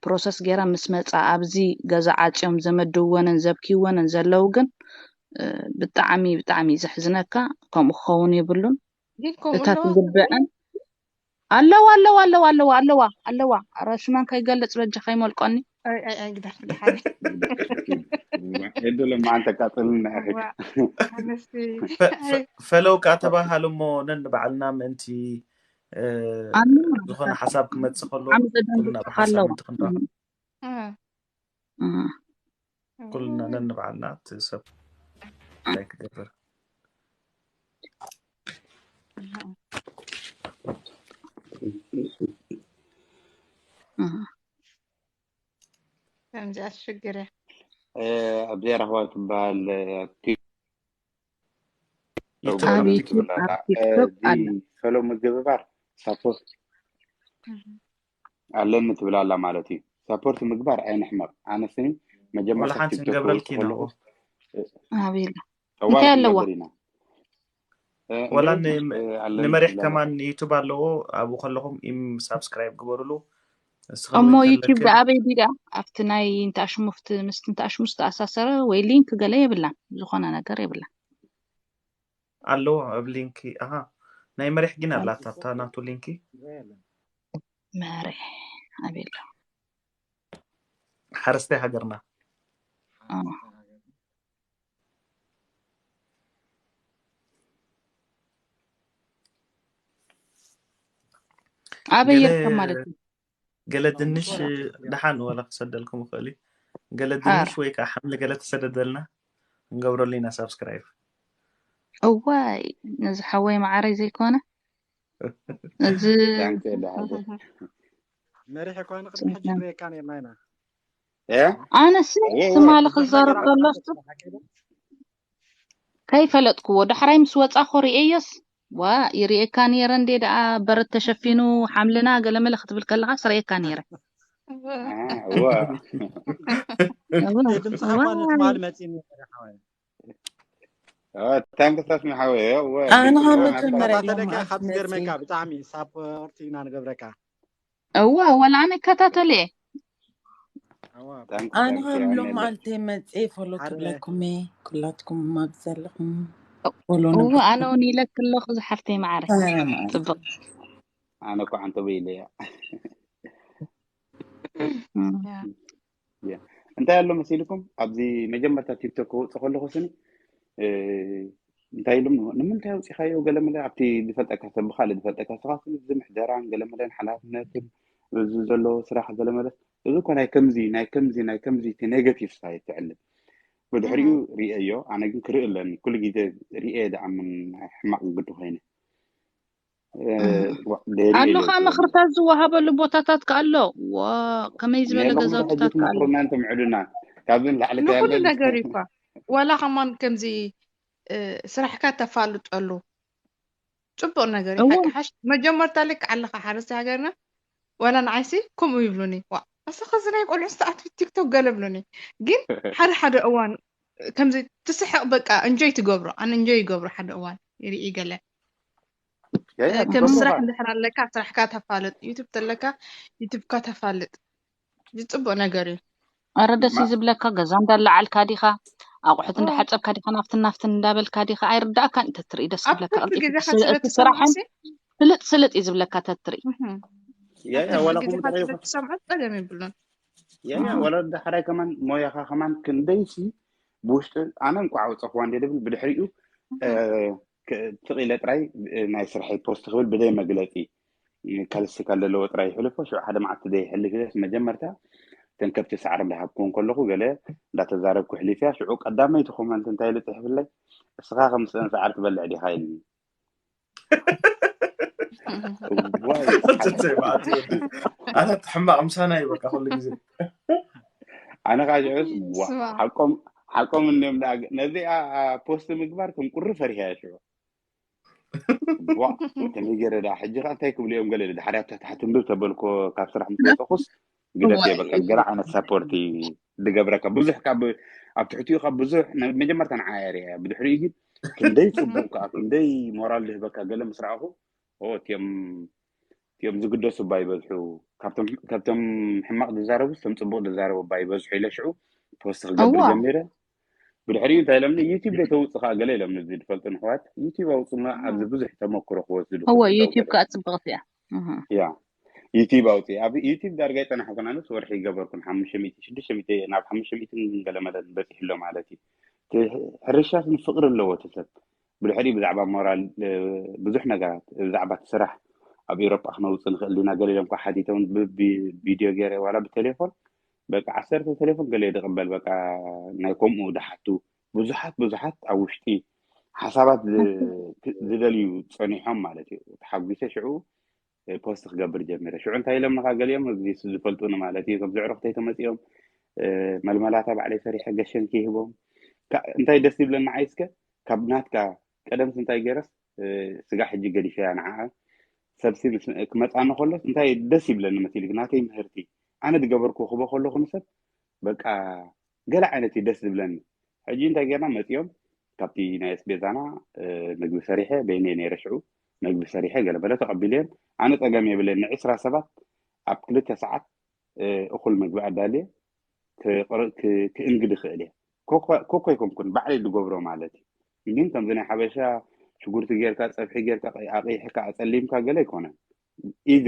ፕሮሰስ ገይረን ምስ መፃ ኣብዚ ገዛ ዓፅዮም ዘመድውወንን ዘብክይወንን ዘለዉ ግን ብጣዕሚ ብጣዕሚ ዘሕዝነካ። ከምኡ ክኸውን የብሉን። እታ ትግበአን ኣለዋ ኣለዋ ኣለዋ ኣለዋ ኣለዋ ኣለዋ ኣረ ሽመን ከይገልፅ በጃ ከይመልቆኒ። ግዳሕ ግዳሕ። ኤዱ ለማዓን ተቃጥልና ኢኺ። ፈለው ከዓ ተባሃሉ እሞ ነንባዕልና ምእንቲ ዝኾነ ሓሳብ ክመፅእ ከሎ ኩልና ብሓሳብ ምእንቲ ክንረኽብ ኩልና ነንባዕልና እቲ ሰብ እንታይ ክገብር ከምዚ ኣስሽግር እያ። ኣብዚኣ ራህዋ ትበሃል ኣብ ዩቱብ ኣብ ቲክቶክ ኣሎ። ፈሎ ምግብባር ሳፖርት ኣለኒ ትብል ኣላ ማለት እዩ። ሳፖርት ምግባር ኣይንሕመቕ። ኣነ ስኒ መጀመርታ ሓንቲ ቲክቶክ ክገብረልኪ ኢና። ኣቤላ እንታይ ኣለዋ? ወላ ንመሪሕ ከማን ዩቱብ ኣለዎ። ኣብኡ ከለኹም ኢም ሳብስክራይብ ግበሩሉ። እሞ ዩቲብ ደኣ ኣበይ ድዩ ደኣ ኣብቲ ናይ እንተኣሽሙፍቲ ምስቲ እንተኣሽሙ ዝተኣሳሰረ ወይ ሊንክ ገለ የብላን፣ ዝኾነ ነገር የብላን። ኣለዎ ኣብ ሊንኪ። ኣሃ ናይ መሪሕ ግን ኣላታ እታ ናቱ ሊንኪ። መሪሕ ኣበይ ኣሎ? ሓረስታይ ሃገርና ኣበይ ይርከብ ማለት እዩ? ገለ ድንሽ ደሓን ወላ ክሰደልኩም ይኽእል እዩ። ገለ ድንሽ ወይ ከዓ ሓምሊ ገለ ተሰደደልና ክንገብረሉ ኢና ሳብስክራይብ። እዋይ ነዚ ሓወይ መዓረይ ዘይኮነ እዚ መሪሕ እኳ ንቅድሚ ሕጂ ንሪኤካ ነርና ኢና። ኣነሲ ትማሊ ክዛረብ ከሎስ ከይፈለጥክዎ ዳሕራይ ምስ ወፃ ኮሪኤዮስ ዋ ይሪኤካ ነይረ እንዴ ደኣ በረት ተሸፊኑ ሓምልና ገለመለ ክትብል ከለካ ስረኤካ ነይረ። ድምፅኻ እኳ ንትማሊ መፂኒ። ታንክስ ኣስሚ ሓወይ። ኣነ ካብ መጀመርያ እዮም ተከታተለካ ካብ ዝገርመካ ብጣዕሚ ሳፖርት ኢና ንገብረካ። እወ ወላ ኣነ እከታተል እየ። ኣነ ከም ሎም መዓልቲ መፅእ ፎሎ ክብለኩም እየ ኩላትኩም ኣብ ዘለኹም። እወ ኣነ እውን ኢለክ ኣለኹ ዝሓፍተይ ማዕረ። ፅብቅ። ኣነ እኮ ዓንተቦ ኢለ እያ። እንታይ ኣሎ መሲልኩም ኣብዚ መጀመርታ ቲክቶክ ክወፅእ ከለኩ ስኒ እንታይ ኢሎም ንምንታይ ኣውፂኻዮ ገለመለ ኣብቲ ዝፈልጠካ ሰብ ብካልእ ዝፈልጠካ ስኻ ስኒ እዚ ምሕደራን ገለመለን ሓላፍነትን እዚ ዘሎ ስራሕ ገለመለ እዚ እኮ ናይ ከምዚ ናይ ከምዚ ናይ ከምዚ እቲ ኔጋቲቭ ሳይድ ትዕልም ብድሕሪኡ ሪኤዮ ኣነ ግን ክርኢ ኣለኒ ኩሉ ግዜ ሪኤ ደኣምን ሕማቅ ግዲ ኮይነ ኣሎ ከዓ ምኽርታት ዝወሃበሉ ቦታታት ከዓ ኣሎ። ዋ ከመይ ዝበለ ገዛውትታት ከዓ ኣሎ። ምኽርና እንተምዕዱና ካብዚ ንላዕሊ ንኩሉ ነገር እዩ እኳ ዋላ ከማን ከምዚ ስራሕካ ተፋልጠሉ። ፅቡቅ ነገር እዩ። ሓቂ ሓሽ መጀመርታ ልክዕ ኣለካ ሓረስታይ ሃገርና። ዋላ ንዓይሲ ከምኡ ይብሉኒ። ዋ ኣሰ ከዚ ናይ ቆልዑ ዝተኣት ቲክቶክ ገለ ብሉኒ። ግን ሓደ ሓደ እዋን ከምዚ ትስሕቕ በቃ እንጆይ ትገብሮ። ኣነ እንጆይ ይገብሮ ሓደ እዋን ይርኢ ገለ ከም ስራሕ እንድሕር ኣለካ ስራሕካ ተፋልጥ፣ ዩቱብ ተለካ ዩቱብካ ተፋልጥ። እዚ ፅቡቅ ነገር እዩ። ኣረ ደስ እዩ ዝብለካ። ገዛ እንዳለዓልካ ዲኻ፣ ኣቑሑት እንዳሓፀብካ ዲኻ፣ ናፍትን ናፍትን እንዳበልካ ዲኻ፣ ኣይርዳእካን። ተትርኢ ደስ ኣብ ዝብለካ ትርፊ ቀልጢፉ ግዜኻ ስለ እቲ ስራሕን ትሰምዖ ስልጥ ስልጥ እዩ ዝብለካ ተትርኢ። እህ። ያ ኣብ ያ ትርፊ ወላ ግዜኻ ከምኡ ስለ ትሰምዖ ፀገም የብሉን። ያ ያ ወላ ዳሕራይ ከማን ሞያኻ ከማን ክንደይሲ ብውሽጢ ኣነ እንኳዕ ኣውፀኽዋ እንደ ድብል ብድሕሪኡ እ፣ ክ- ትቕ ኢለ ጥራይ እ፣ ናይ ስርሐይ ፖስት ክብል ብደይ መግለፂ እ፣ ካልሲካል ዘለዎ ጥራይ ይሕልፎ። ሽዑ ሓደ መዓልቲ ደይ ይሕልፍ ኢለስ መጀመርታ እተን ከብቲ ሳዕሪ እንዳሃብኩ ከለኹ ገለ እንዳተዛረብኩ ሕሊፍያ። ሽዑ ቀዳመይቲ ኮመንት እንታይ ኢሉ ፅሕፍለይ፣ እስኻ ከም ስእን ሳዕሪ ትበልዕ ዲኻ ኢልኒ። ዋይ፣ ኣንተ እንታይ ማለት እዩ? ኣታ ሕማቕ ምሳና እዩ በቃ ኩሉ ግዜ። ኣነ ከዓ ሽዑስ ዋ፣ ስማ ሓቆም ሓቆም እንዲም ደኣ ነዚኣ ፖስት ምግባር ከም ቁሪ ፈሪሐ እያ ሽዑ። ዋ፣ ከመይ ገይረ ደኣ ሕጂ ከዓ እንታይ ክብሉ እዮም ገለ ኢለ ድሓር ኣብታ ታሕቲ እንብብ ተበልኮ ካብ ስራሕ ምስ ወፀኹስ ግደፍ እየ በቃ። ገለ ዓይነት ሳፖርቲ ድገብረካ ብዙሕ ካብ ኣብ ትሕቲኡ ካብ ብዙሕ ነ- መጀመርታ ንዓያ ርያ ብድሕሪኡ ግን ክንደይ ፅቡቅ ከዓ ክንደይ ሞራል ድህበካ ገለ ምስ ረኣኹ ኦ እትዮም እትዮም ዝግደሱ እባ ይበዝሑ። ካብቶም ካብቶም ሕማቅ ዝዛረቡ እቶም ፅቡቅ ዝዛረቡ እባ ይበዝሑ ኢለ ሽዑ ፖስት ክገብር እዋ ጀሚረ። ብድሕሪኡ እንታይ ኢሎምኒ ዩቲብ ዶ ተውፅእ ከዓ ገለ ኢሎምኒ። እዚ ዝፈልጡ ንሕዋት ዩቲብ ኣውፅና ኣብዚ ብዙሕ ተመክሮ ክወስዱ እወ ክኽእሉ ዩቲብ ገለ ከኣ ፅብቕቲ እያ። እህ። ያ ዩቲብ ኣውፅእ ኣብ ዩቲብ ዳርጋ ይፀናሕኩን ኣነስ ወርሒ ይገበርኩን ሓሙሽተ ሚእቲ ሽዱሽተ ሚእቲ ናብ ሓሙሽተ ሚእቲ ገለ መለ በፂሑ ኣሎ ማለት እዩ። እቲ ሕርሻ ግን ፍቅሪ ኣለዎ እቲ ሰብ። ብድሕሪኡ ብዛዕባ ሞራል እ፣ ብዙሕ ነገራት ብዛዕባ እቲ ስራሕ ኣብ ኤሮጳ ክነውፅእ ንኽእል ዲና ገለ ኢሎም ከዓ ሓቲቶም ብ- ብ- ቪድዮ ገይረ ዋላ ብቴሌፎን በቃ ዓሰርተ ቴሌፎን ገለ ድቕበል በቃ ናይ ከምኡ ድሓቱ ብዙሓት ብዙሓት ኣብ ውሽጢ ሓሳባት ዝ- ዝደልዩ ፀኒሖም ማለት እዩ። ተሓጒሰ ሽዑ ፖስት ክገብር ጀሚረ። ሽዑ እንታይ ኢሎም ንኻ ገሊኦም እዚ ዝፈልጡኒ ማለት እዩ ከም ዝዕርኽተይ ተመፂኦም እ፣ መልመላታ ባዕለይ ሰሪሐ ገሸንኪ ይህቦም። ካ- እንታይ ደስ ይብለኒ ዓይስከ ካብ ናትካ ቀደምስ እንታይ ገይረስ እ፣ ስጋ ሕጂ ገዲፈያ ንዓ ሰብሲ ምስ- ክመፃኒ ከሎስ እንታይ ደስ ይብለኒ መሲልክ ናተይ ምህርቲ ኣነ ዝገበርኩ ክቦ ከለኹ ንሰብ በቃ ገለ ዓይነት እዩ ደስ ዝብለኒ። ሕጂ እንታይ ጌርና መፂኦም ካብቲ ናይ ኣስቤዛና እ፣ ምግቢ ሰሪሐ በይነ ነይረ ሽዑ ምግቢ ሰሪሐ ገለ በለ ተቐቢለዮም። ኣነ ፀገም የብለኒ ዕስራ ሰባት ኣብ ክልተ ሰዓት እ፣ እኹል ምግቢ ኣዳልየ ክቕር- ክ- ክእንግድ ይኽእል እየ። ኮኮ ኮኮ ኣይኮንኩን ባዕለይ ዝገብሮ ማለት እዩ። ግን ከምዚ ናይ ሓበሻ ሽጉርቲ ጌርካ ፀብሒ ጌርካ ቀይ- ኣቕይሕካ ኣፀሊምካ ገለ ኣይኮነን። ኢዚ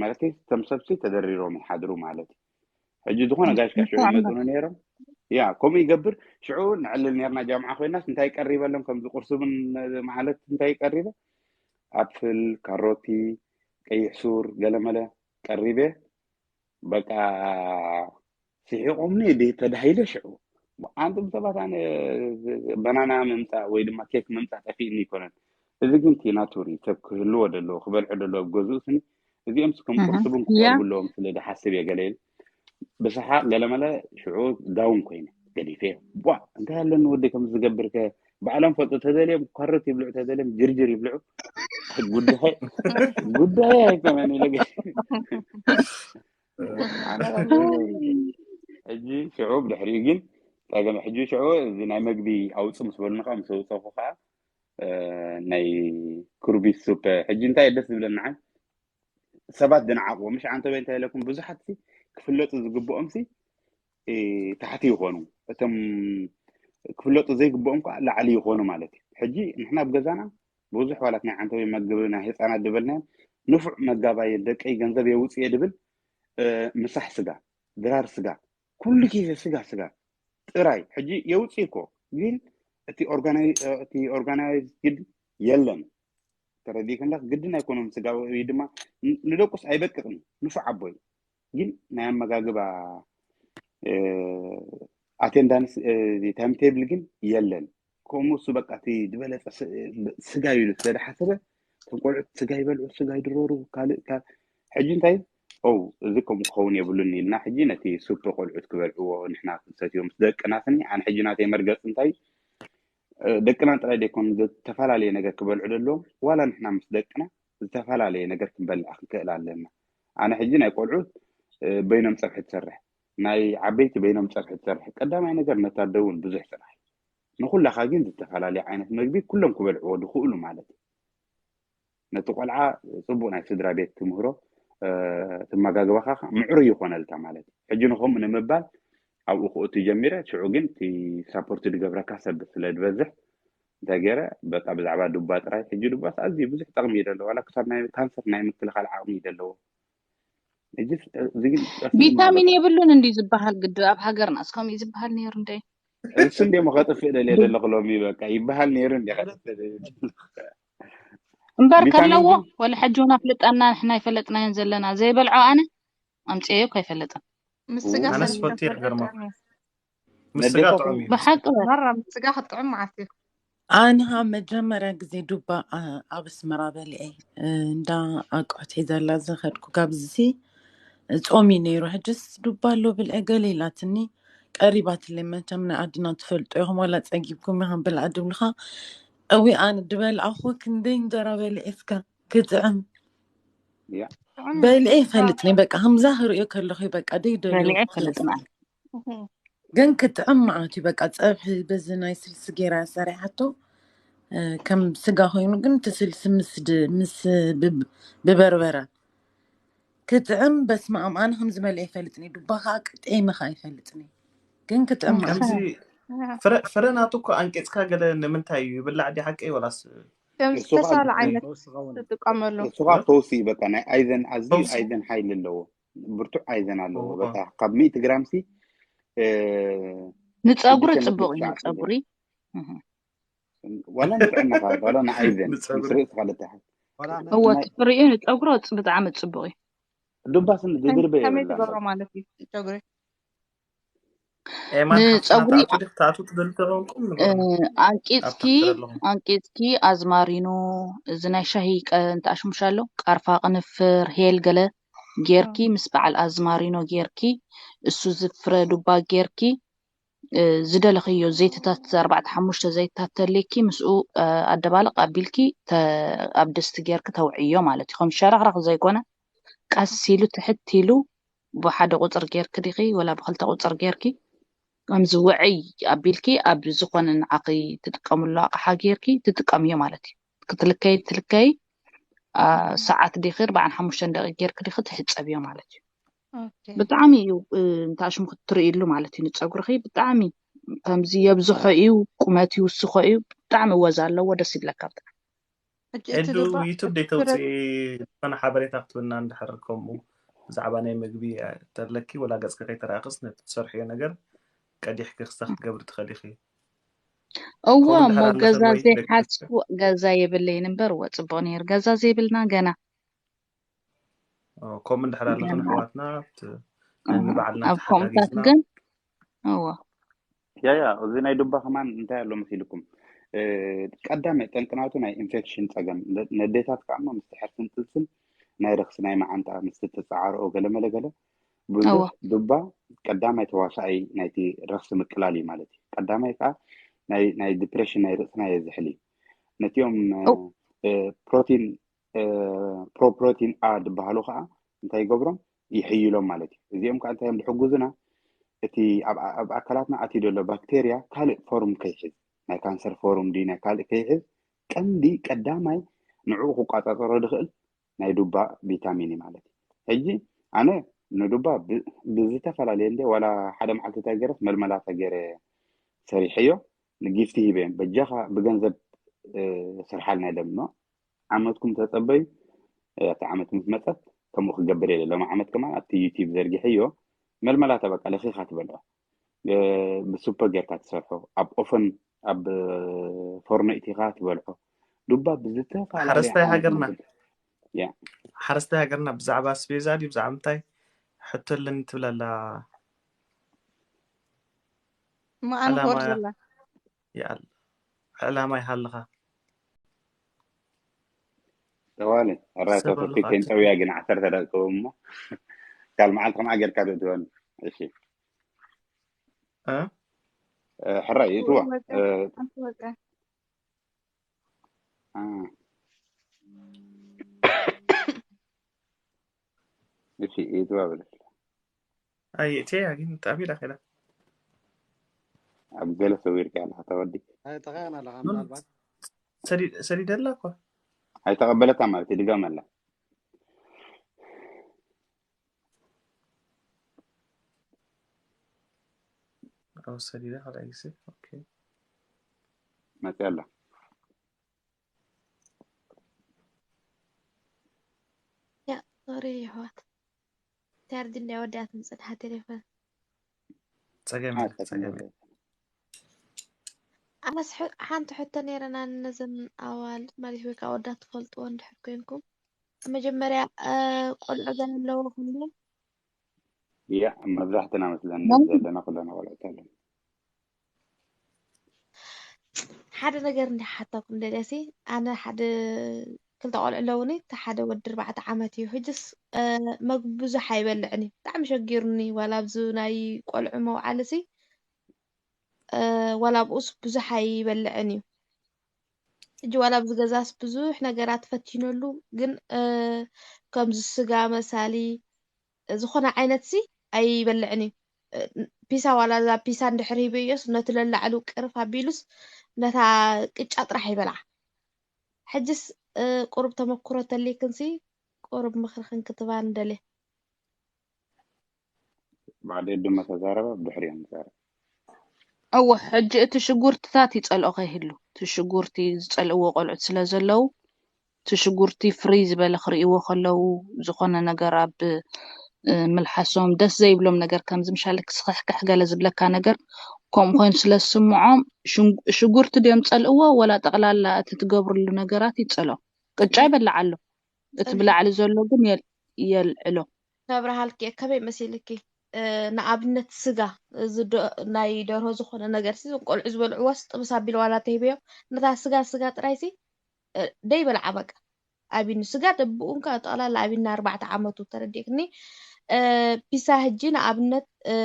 ማለት ከም ሰብሲ ተደሪሮም ይሓድሩ ማለት እዩ። ሕጂ ዝኾነ ጋሽ ጋሽ ይመፁኑ ነይሮም ያ ከምኡ ይገብር። ሽዑ ንዕልል ነርና ጃምዓ ኮይናስ እንታይ ቀሪበሎም ከምዚ ቁርሲ እውን ማለት እንታይ ቀሪበ ኣፕል፣ ካሮቲ፣ ቀይሕ ሱር ገለመለ ቀሪበ በቃ ስሒቆምኒ ድ- ተዳሂለ ሽዑ ኣንቱም ሰባት ኣነ በናና ምምፃእ ወይ ድማ ኬክ ምምፃእ ጠፊእኒ ይኮነን። እዚ ግን እቲ ናቱር እዩ ሰብ ክህልዎ ደለዎ ክበልዖ ደለዎ ኣብ ገዝኡ ስኒ እዚኦም ከም ቁርስብን ክቀርቡ ኣለዎም ስለ ዝሓስብ እየ ገለ ኢሉ ብሰሓቅ ገለመለ ሽዑ ዳውን ኮይነ ገዲፈ ቧ እንታይ ኣለኒ ወደይ ከም ዝገብር ከ ባዕሎም ፈልጡ ተደልዮም ካሮት ይብልዑ ተደልዮም ጅርጅር ይብልዑ ጉዳይ ጉዳይ ኣይኮነን ኢለ ገ- ኣነ ሕጂ ሽዑ ብድሕሪኡ ግን ፀገም ሕጂ ሽዑ እዚ ናይ መግቢ ኣውፅ ምስ በሉኒ ከዓ ምስ ኣውፀኹ ከዓ ናይ ክሩቢስ ሱፐ ሕጂ እንታይ ደስ ዝብለኒ ንዓይ ሰባት ዝነዓቕዎ ምሽ ዓንተበይ እንታይ ኢለኩም ብዙሓት ሲ ክፍለጡ ዝግብኦም ሲ ታሕቲ ይኾኑ እቶም ክፍለጡ ዘይግብኦም ከዓ ላዕሊ ይኾኑ ማለት እዩ ሕጂ ንሕና ኣብ ገዛና ብዙሕ ዋላት ናይ ዓንተበይ መግቢ ናይ ህፃናት ዝበልናዮም ንፉዕ መጋባየ ደቀይ ገንዘብ የውፅየ ድብል ምሳሕ ስጋ ድራር ስጋ ኩሉ ግዜ ስጋ ስጋ ጥራይ ሕጂ የውፅእ እኮ ግን እቲ ኦርጋናይዝ ግድ የለን ተረዲእክንዳ ግድን ኣይኮኖም ስጋ ወይ ድማ ንደቁስ ኣይበቅጥን ንፉዕ ኣቦይ ግን ናይ ኣመጋግባ ኣቴንዳንስ ታይም ቴብል ግን የለን ከምኡ እሱ በቃ እቲ ዝበለፀ ስጋ ኢሉ ስለዝሓሰበ እቶም ቆልዑት ስጋ ይበልዑ ስጋ ይድረሩ ካልእ ሕጂ እንታይ ው እዚ ከምኡ ክኸውን የብሉን ኢልና ሕጂ ነቲ ሱፕ ቆልዑት ክበልዕዎ ንሕና ክንሰትዮ ምስ ደቅና ስኒ ኣነ ሕጂ ናተይ መርገፂ እንታይ ደቅና ጥራይ ደይኮኑ ዝተፈላለየ ነገር ክበልዑ ዘለዎም፣ ዋላ ንሕና ምስ ደቅና ዝተፈላለየ ነገር ክንበልዕ ክንክእል ኣለና። ኣነ ሕጂ ናይ ቆልዑት በይኖም ፀብሒ ትሰርሕ፣ ናይ ዓበይቲ በይኖም ፀብሒ ትሰርሕ። ቀዳማይ ነገር ነታ ኣደ እውን ብዙሕ ስራሕ፣ ንኩላኻ ግን ዝተፈላለየ ዓይነት መግቢ ኩሎም ክበልዕዎ ዝኽእሉ ማለት እዩ። ነቲ ቆልዓ ፅቡቅ ናይ ስድራ ቤት ትምህሮ፣ ትመጋግባኻ ምዕሩይ ይኾነልካ ማለት እዩ። ሕጂ ንከምኡ ንምባል ኣብኡ ክእቱ ጀሚረ። ሽዑ ግን እቲ ሳፖርት ዝገብረካ ሰብ ስለ ዝበዝሕ እንታይ ገይረ፣ በቃ ብዛዕባ ዱባ ጥራይ። ሕጂ ዱባስ ኣዝዩ ብዙሕ ጠቕሚ እዩ ዘለዎ፣ ዋላ ክሳብ ናይ ካንሰር ናይ ምክልኻል ዓቕሚ እዩ ዘለዎ። ሕጂ እዚ ግን ጠፊኡ ማለት ቪታሚን የብሉን እንዲ ዝበሃል ግዲ ኣብ ሃገርና እስከም እዩ ዝበሃል ነይሩ እንደ እሱ እንደ ከጥፍእ ደልየ ዘለኹ ሎሚ በቃ ይበሃል ነይሩ እንደ ከጥፍእ ደልየ ዘለኹ። እምበር ቪታሚን ከለዎ ግን ወላ ሕጂ እውን ኣፍልጠና ንሕና ይፈለጥናዮን ዘለና ዘይበልዖ ኣነ ኣምፅኤዮ ከይፈለጥን ምስ ስጋ ኣነስ ሰሊና ፈትየ ትፈልጥ ክገርመኩም። ጥዕም እዩ። ምስ ስጋ ነዴታቱ ጥዑም እዩ። ብሓቂ በል መራ ምስ ስጋ ክትጥዕም መዓት እዩ። ኣንሃ መጀመርያ ግዜ ዱባ ኣ- ኣብ ኣስመራ በልዐ። እ፣ እንዳ ኣቁሑት ሒዘላ ዝኸድኩ ካብዚ ሲ ጾም እዩ ነይሩ። ሕጅስ ዱባ ኣሎ ብልዐ ገለ ኢላትኒ ቀሪባትለይ። መቸም ናይ ዓድና ትፈልጦ ኢኹም ዋላ ጸጊብኩም ኢኹም ብልዓ ድብልኻ። እዊ ኣነ ድበልዓኹ ክንደይ እንጀራ በልዐ እስከ ክጥዕም ያ ጥዑም እዩ። በልዐ ይፈልጥኒ በቃ ከምዛ ክርእዮ ከለኹ በቃ ደይ ደልዮ በልዐ ይፈልጥና ግን ክጥዕም መዓት እዩ በቃ ጸብሒ በዚ ናይ ስልሲ ገይራ ሰሪሓቶ እ፣ ከም ስጋ ኮይኑ ግን እቲ ስልሲ ምስ ድ- ምስ ብብ- ብበርበረ ክጥዕም በስመ ኣብ ኣነ ከምዚ በልዐ ይፈልጥኒ ዱባ ከዓ ቅጤሚ ከዓ ይፈልጥኒ ግን ክጥዕም መዓት ከምዚ እዩ ፍረ ፍረ ናቱ እኮ ኣንቂፅካ ገለ ንምንታይ እዩ ይብላዕ ዲ ሓቀይ ወላስ ከም እሱ ከዓ ዝተሳለ እንታይ ዓይነት ፈውሲ ኸውን ትጥቀመሉ። እሱ ከዓ ፈውሲ እዩ በቃ ናይ ኣይዘን ኣዝዩ ፈውሲ ኣይዘን ሓይሊ ኣለዎ። ብርቱዕ ኣይዘን ኣለዎ እዎ በቃ ካብ ሚእቲ ግራም ሲ እ፣ ንፀጉሪ ሽዱሽተ ነጥቢ ፅቡቅ እዩ ትሽዓተ ንፀጉሪ እህ። ዋላ ንጥዕናኻ ዋላ ንኣይዘን ምስ ንፀጉሪ ርእስኻ ልትሓዝ ዋላ እወ ናይ እቲ ፍሪኡ ንፀጉሪ ብጣዕሚ ፅቡቅ እዩ ዱባስ ከመይ ዝድርበ ከመይ የብላን ትገብሮ በቃ ማለት እዩ ጨጉሪ? ኤማን ሓፍትና ንፀጉሪ ተኣቱ ዲክ ተኣቱ ትደሊ ተኾንኩም እ፣ ንገሩና። ኣንቂፅኪ ኣብታ ትረለኹም ኣንቂፅኪ ኣዝማሪኖ እዚ ናይ ሻሂ ቀ- እንተኣሽሙሻ ኣሎ ቃርፋ ቅንፍር ሄል ገለ ጌርኪ እም፣ ምስ በዓል ኣዝማሪኖ ጌርኪ እሱ ዝፍረ ዱባ ጌርኪ እ፣ ዝደለኽዮ ዘይትታት ኣርባዕተ ሓሙሽተ ዘይትታት ተልኪ ምስኡ እ፣ ኣደባልቕ ኣቢልኪ ተ- ኣብ ድስቲ ጌርኪ ተውዕዮ ማለት እዩ። ከም ሸረኽረኽ ዘይኮነ ቀስ ኢሉ ትሕት ኢሉ ብሓደ ቁፅር ጌርኪ ዲኺ ወላ ብክልተ ቁፅር ጌርኪ ከምዚ ውዕይ ኣቢልኪ ኣብ ዝኾነ ንዓኺ ትጥቀምሉ ኣቕሓ ጌርኪ ትጥቀምዮ ማለት እዩ። ክትልከይ ትልከይ ኣ፣ ሰዓት ዲኺ ኣርባዓን ሓሙሽተን ደቂቕ ጌርኪ ዲኺ ትሕፀብዮ ማለት እዩ። ኦኬ። ብጣዕሚ እዩ እ፣ እንተ ኣሽሙ ክትርእይሉ ማለት እዩ ንፀጉርኺ ብጣዕሚ ከምዚ የብዝሖ እዩ ቁመት ይውስኾ እዩ ብጣዕሚ ወዝ ኣለዎ ደስ ይብለካ ብጣዕሚ። ሕጂ እቲ ኤዱ ዱባ ዩቱብ እቲ ደይ ፍረ ተውፅኢ ዝኾነ ሓበሬታ ክትብና እንድሕር ከምኡ ብዛዕባ ናይ ምግቢ ተለኪ ወላ ገፅኪ ከይተራእክስ ነቲ ትሰርሕዮ ነገር ቀዲሕኪ ክስታ ክትገብሪ ትኽእል ኢኺ። እወ ከምኡ እሞ እንድሕር ኣለኺ ገዛ ወይ ደይ ዘይሓዝኩ ገዛ የብለይን እምበር እወ ፅቡቅ ነይሩ። ገዛ ዘይብልና ገና ኦ፣ ከምኡ እንድሕር ኣለኽን ገና ኣሕዋትና ኣብቲ እህ፣ ንባዕልና ኣብ ከምኡታት ተሓጋጊዝና ግን እወ ያ ያ እዚ ናይ ዱባ ከማን እንታይ ኣሎ መሲልኩም እ፣ ቀዳማይ ጠንቅናቱ ናይ ኢንፌክሽን ፀገም ነ- ነዴታት ከዓ እሞ ምስቲ ሕርስን ጥንስን ናይ ረክሲ ናይ መዓንጣ ምስቲ ተፀዓርኦ ገለመለ ገለ ብዙሕ እወ ዱባ ቀዳማይ ተዋሳኣይ ናይቲ ረክሲ ምቅላል እዩ ማለት እዩ። ቀዳማይ ከዓ ናይ ናይ ዲፕሬሽን ናይ ርእስና የዝሕል እዩ። ነቲኦም እ፣ እው እ፣ ፕሮቲን እ፣ ፕሮፕሮቲን ኣ ዝበሃሉ ከዓ እንታይ ይገብሮም ይሕይሎም ማለት እዩ። እዚኦም ከዓ እንታይ እዮም ዝሕግዙና እቲ ኣብ ኣብ ኣካላትና ኣትዩ ዘሎ ባክቴርያ ካልእ ፎርም ከይሕዝ ናይ ካንሰር ፎርም ድዩ ናይ ካልእ ከይሕዝ ቀንዲ ቀዳማይ ንዕኡ ክቋፃፀሮ ዝኽእል ናይ ዱባ ቪታሚን እዩ ማለት እዩ። ሕጂ ኣነ ንዱባ ብ- ብዝተፈላለየ እንደ ዋላ ሓደ መዓልቲ እንታይ ገይረስ መልመላታ ገይረ ሰሪሐዮ ንጊፍቲ ሂበዮም በጃኻ ብገንዘብ እ፣ ስርሓልና ኢሎም እሞ ዓመትኩም ተጸበዩ ኣብቲ ዓመት ምስ መጸት ከምኡ ክገብር የለ ሎሚ ዓመት ከማን ኣብቲ ዩቲብ ዘርጊሐዮ መልመላታ በቃ ለኺኻ ትበልዖ እ፣ ብሱፐ ጌርካ ትሰርሖ ኣብ ኦፈን ኣብ ፎርኖ ኢቲኻ ትበልዖ ዱባ ብዝተፈላለየ ሓረስታይ ዓይነት ሃገርና መገዲ ያ ሓረስታይ ሃገርና ብዛዕባ ኣስቤዛ ድዩ ብዛዕባ ምንታይ ሕቶ ኣለኒ ትብል ኣላ። እሞ ኣነ ዕላማ ክወርድ ዘላ ይኣል ዕላማ ይሃልኻ ተዋለ ኣራይ ሰብ ተፈኪ ኣለኻ ከይንጠውያ ግን ዓሰርተ ደቂቕ እሞ ካል መዓልቲ ከምኣ ጌርካ ትእትወኒ። እሺ እ? እ፣ ሕራይ ይእትዋ ወፀ እ፣ ሓንቲ ወፀ እሺ፣ ይትባበለች። ኣይእትየ ግን ጣቢላ ከዳ ኣብ ገለ ሰዊርካ ኣለኻ ተወዲ ኣይተኸያን ኣለኻ ምናልባት ሰዲደላ እኮ ኣይተቐበለታ ማለት እዩ። ድጋም ኣላ ሰዲዳ ካልኣይ ግዜ። ኦኬ መፅያ ኣላ። ያ ሶሪ የሕዋት ቻርጅ እንዳወዳት ምፅንሓ ቴሌፎን ጸገም አ፣ የለ፣ ጸገም የለ። ኣነስ ሕ- ሓንቲ ሕቶ ነይረና ነዘን ኣዋልድ ማለት ወይ ከዓ ወዳት ትፈልጥዎ እንድሕር ኮይንኩም መጀመርያ እ፣ ቆልዑ ዘለዎ ኩሉ ያ መብዛሕትና መስለን ዘለና ኩለና ቆልዑት ኣለና። ሓደ ነገር እንዲ ሓታኩም ደልያሲ ኣነ ሓደ ክልተ ቆልዑ ኣለውኒ እቲ ሓደ ወዲ ኣርባዕተ ዓመት እዩ ሕጅስ እ፣ መግቢ ብዙሕ ኣይበልዕን እዩ ብጣዕሚ ሸጊሩኒ ዋላ ኣብዚ ናይ ቆልዑ መውዓሊ ሲ እ፣ ዋላ ኣብኡስ ብዙሕ ኣይበልዕን እዩ ሕጂ ዋላ ኣብዚ ገዛስ ብዙሕ ነገራት ፈቲነሉ ግን እ፣ ከምዚ ስጋ መሳሊ ዝኾነ ዓይነት ሲ ኣይበልዕን እዩ እ፣ ፒሳ ዋላ እዛ ፒሳ እንድሕር ሂበዮስ ነቲ ለላዕሉ ቅርፍ ኣቢሉስ ነታ ቅጫ ጥራሕ ይበልዓ ሕጅስ እ፣ ቁሩብ ተመክሮ ተልይክንሲ ቁሩብ ምኽሪ ክንክትባ ንደልየ ባዕደይ ድማ ተዛረበ ብድሕሪኦም ንዛረብ። እወ ሕጂ እቲ ሽጉርትታት ይጸልኦ ከይህሉ እቲ ሽጉርቲ ዝጸልእዎ ቆልዑት ስለ ዘለዉ እቲ ሽጉርቲ ፍርይ ዝበለ ክርእይዎ ከለዉ ዝኾነ ነገር ኣብ እ፣ ምልሓሶም ደስ ዘይብሎም ነገር ከም ዝምሻል ክስክሕክሕ ገለ ዝብለካ ነገር ከምኡ ኮይኑ ስለ ዝስምዖም ሽን- ሽጉርቲ ድዮም ጸልእዎ ወላ ጠቕላላ እቲ ትገብርሉ ነገራት ይጸሎ ቅጫ ይበልዓሉ እቲ ብላዕሊ ዘሎ ግን የል- የልዕሎ ተብርሃልኪ ከመይ መሲልኪ እ፣ ንኣብነት ስጋ እዚ ዶ- ናይ ደርሆ ዝኾነ ነገር ሲ እዞም ቆልዑ ዝበልዕዎስ ጥብስ ኣቢል ዋላ ተሂበዮም ነታ ስጋ ስጋ ጥራይሲ እ፣ ደይበልዓ በቃ ኣቢኑ ስጋ ደብኡ እንካ ጠቕላላ ኣቢና ኣርባዕተ ዓመቱ ተረዲእክኒ እ፣ ፒሳ ህጂ ንኣብነት እ፣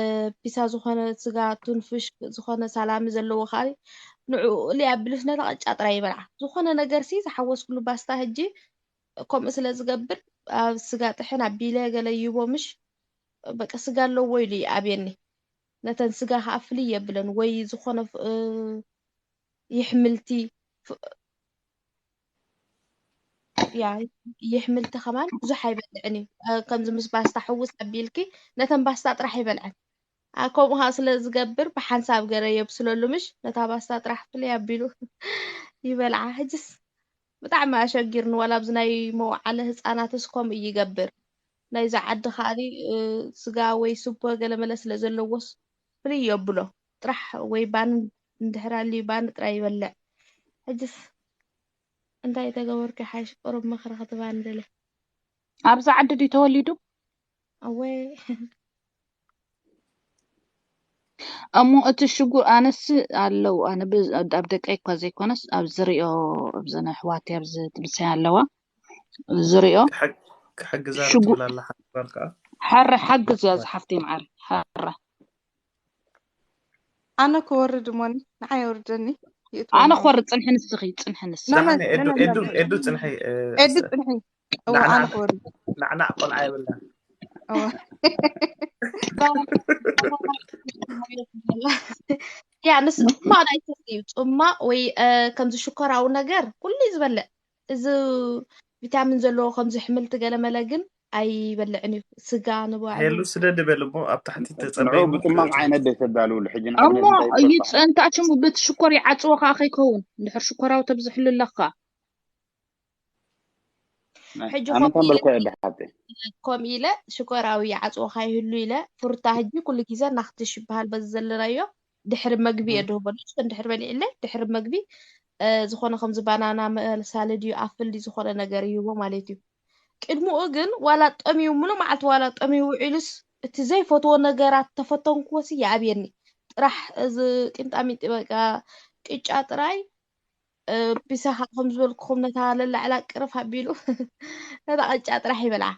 ፒሳ ዝኾነ ስጋ ቱንፍሽ ዝኾነ ሳላሚ ዘለዎ ካሪ ንዕኡ እሊ ኣቢሉስ ነታ ቅጫ ጥራይ ይበልዓ ዝኾነ ነገር ሲ ዝሓወስኩሉ ባስታ ህጂ ከምኡ ስለ ዝገብር ኣብ ስጋ ጥሕን ኣቢለ ገለ ይቦ ምሽ በቃ ስጋ ኣለዎ ኢሉ ይኣብየኒ ነተን ስጋ ከዓ ፍልይ የብለን ወይ ዝኾነ እ፣ ይሕምልቲ ፍ- ያ ይሕምልቲ ከማን ብዙሕ ኣይበልዕን እዩ እ፣ ከምዚ ምስ ባስታ ሕውስ ኣቢልኪ ነተን ባስታ ጥራሕ ይበልዐን ኣ፣ ከምኡ ከዓ ስለ ዝገብር ብሓንሳብ ገረ የብስለሉ ምሽ ነታ ባስታ ጥራሕ ፍልይ ኣቢሉ ይበልዓ ሕጅስ ብጣዕሚ ኣሸጊርኒ ዋላ ኣብዚ ናይ መውዓለ ህፃናትስ ከምኡ ይገብር ናይዚ ዓዲ ከዓኒ እ፣ ስጋ ወይ ስጎ ገለመለ ስለ ዘለዎስ ፍልይ የብሎ ጥራሕ ወይ ባኒ እንድሕር ኣልዩ ባኒ ጥራይ ይበልዕ ሕጅስ እንታይ ተገበርኩ ሓይሽ ቁሩብ ምኽሪ ክትባኒ ደለ ኣብዚ ዓዲ ድዩ ተወሊዱ ኣወ እሞ እቲ ሽጉር ኣነስ ኣለዉ ኣነ ብ- ኣብ ደቀይ እኳ ዘይኮነስ ኣብ ዝሪኦ ኣብዘን ኣሕዋት ኣብዚ ትምሳይ ኣለዋ ዝሪኦ ክሕግ- ክሕግዛ ዶ ሽጉ- ትብል ኣላ ሓንቲ ጓል ከዓ ሓረ ሓግዝ እያ ዝሓፍተይ መዓር ሓረ ኣነ ክወርድ እሞኒ ንዓይ የውርደኒ ይእትወኒ ኣነ እሞ። ክወርድ ፅንሒ ንስኺ ፅንሒ ንስኺ ኖ፣ ኖ፣ ዳሕኒ ኤዱ ኖ፣ ኖ፣ ኤዱ ኖ፣ ኖ። ኤዱ ፅንሐይ እ፣ ኤዱ ስ- ፅንሒ እው ናዕናዕ- ኣነ ክወርድ ናዕናዕ ቆልዓ የብላ እወ። ያ ንስ ጽማቕ ናይ ሰብ እዩ ጽማቕ ወይ እ፣ ከምዚ ሽኮራዊ ነገር ኩሉ እዩ ዝበልዕ እዚ ቪታሚን ዘለዎ ከምዚ ሕምልቲ ገለመለ ግን ኣይበልዕን እዩ ስጋ ንባዕሉ ሄሉ ስደድ በል እሞ ኣብ ታሕቲ ንዑ ተፀበይሞ ብጥማቕ ዓይነት ዶ ተዳልውሉ ሕጂ ንኣብነት እሞ እንታይ ይፈልጣ ይፅንታ ሽሙ ብቲ ሽኮር ይዓፅዎ ከዓ ከይከውን እንድሕር ሽኮራዊ ተብዝሕሉ ኣለካ ሕጂ ኣነ ከምኡ ኢለ ተንበልኮ እየ ብሓብተይ ከምኡ ኢለ ሽኮራዊ ይዓፅዎ ካይህሉ ኢለ ፍሩታ ሕጂ ኩሉ ግዜ ናክትሽ ይበሃል በዚ ዘለናዮ ድሕሪ መግቢ እየ ድህቦ ንሱ እንድሕር በሊዕለይ ድሕሪ መግቢ እ፣ ዝኾነ ከምዚ ባናና መሳሊ ድዩ ኣፍል ድዩ ዝኾነ ነገር ይህቦ ማለት እዩ ቅድሚኡ ግን ዋላ ጠሚዩ ሙሉ መዓልቲ ዋላ ጠሚዩ ውዒሉስ እቲ ዘይፈትዎ ነገራት ተፈተንክዎሲ ይኣብየኒ ጥራሕ እዚ ቂንጣሚጢ በቃ ቅጫ ጥራይ እ፣ ፒሳ ከዓ ከም ዝበልኩኹም ነታ ለላዕላ ቅርፍ ኣቢሉ ነታ ቅጫ ጥራሕ ይበልዓ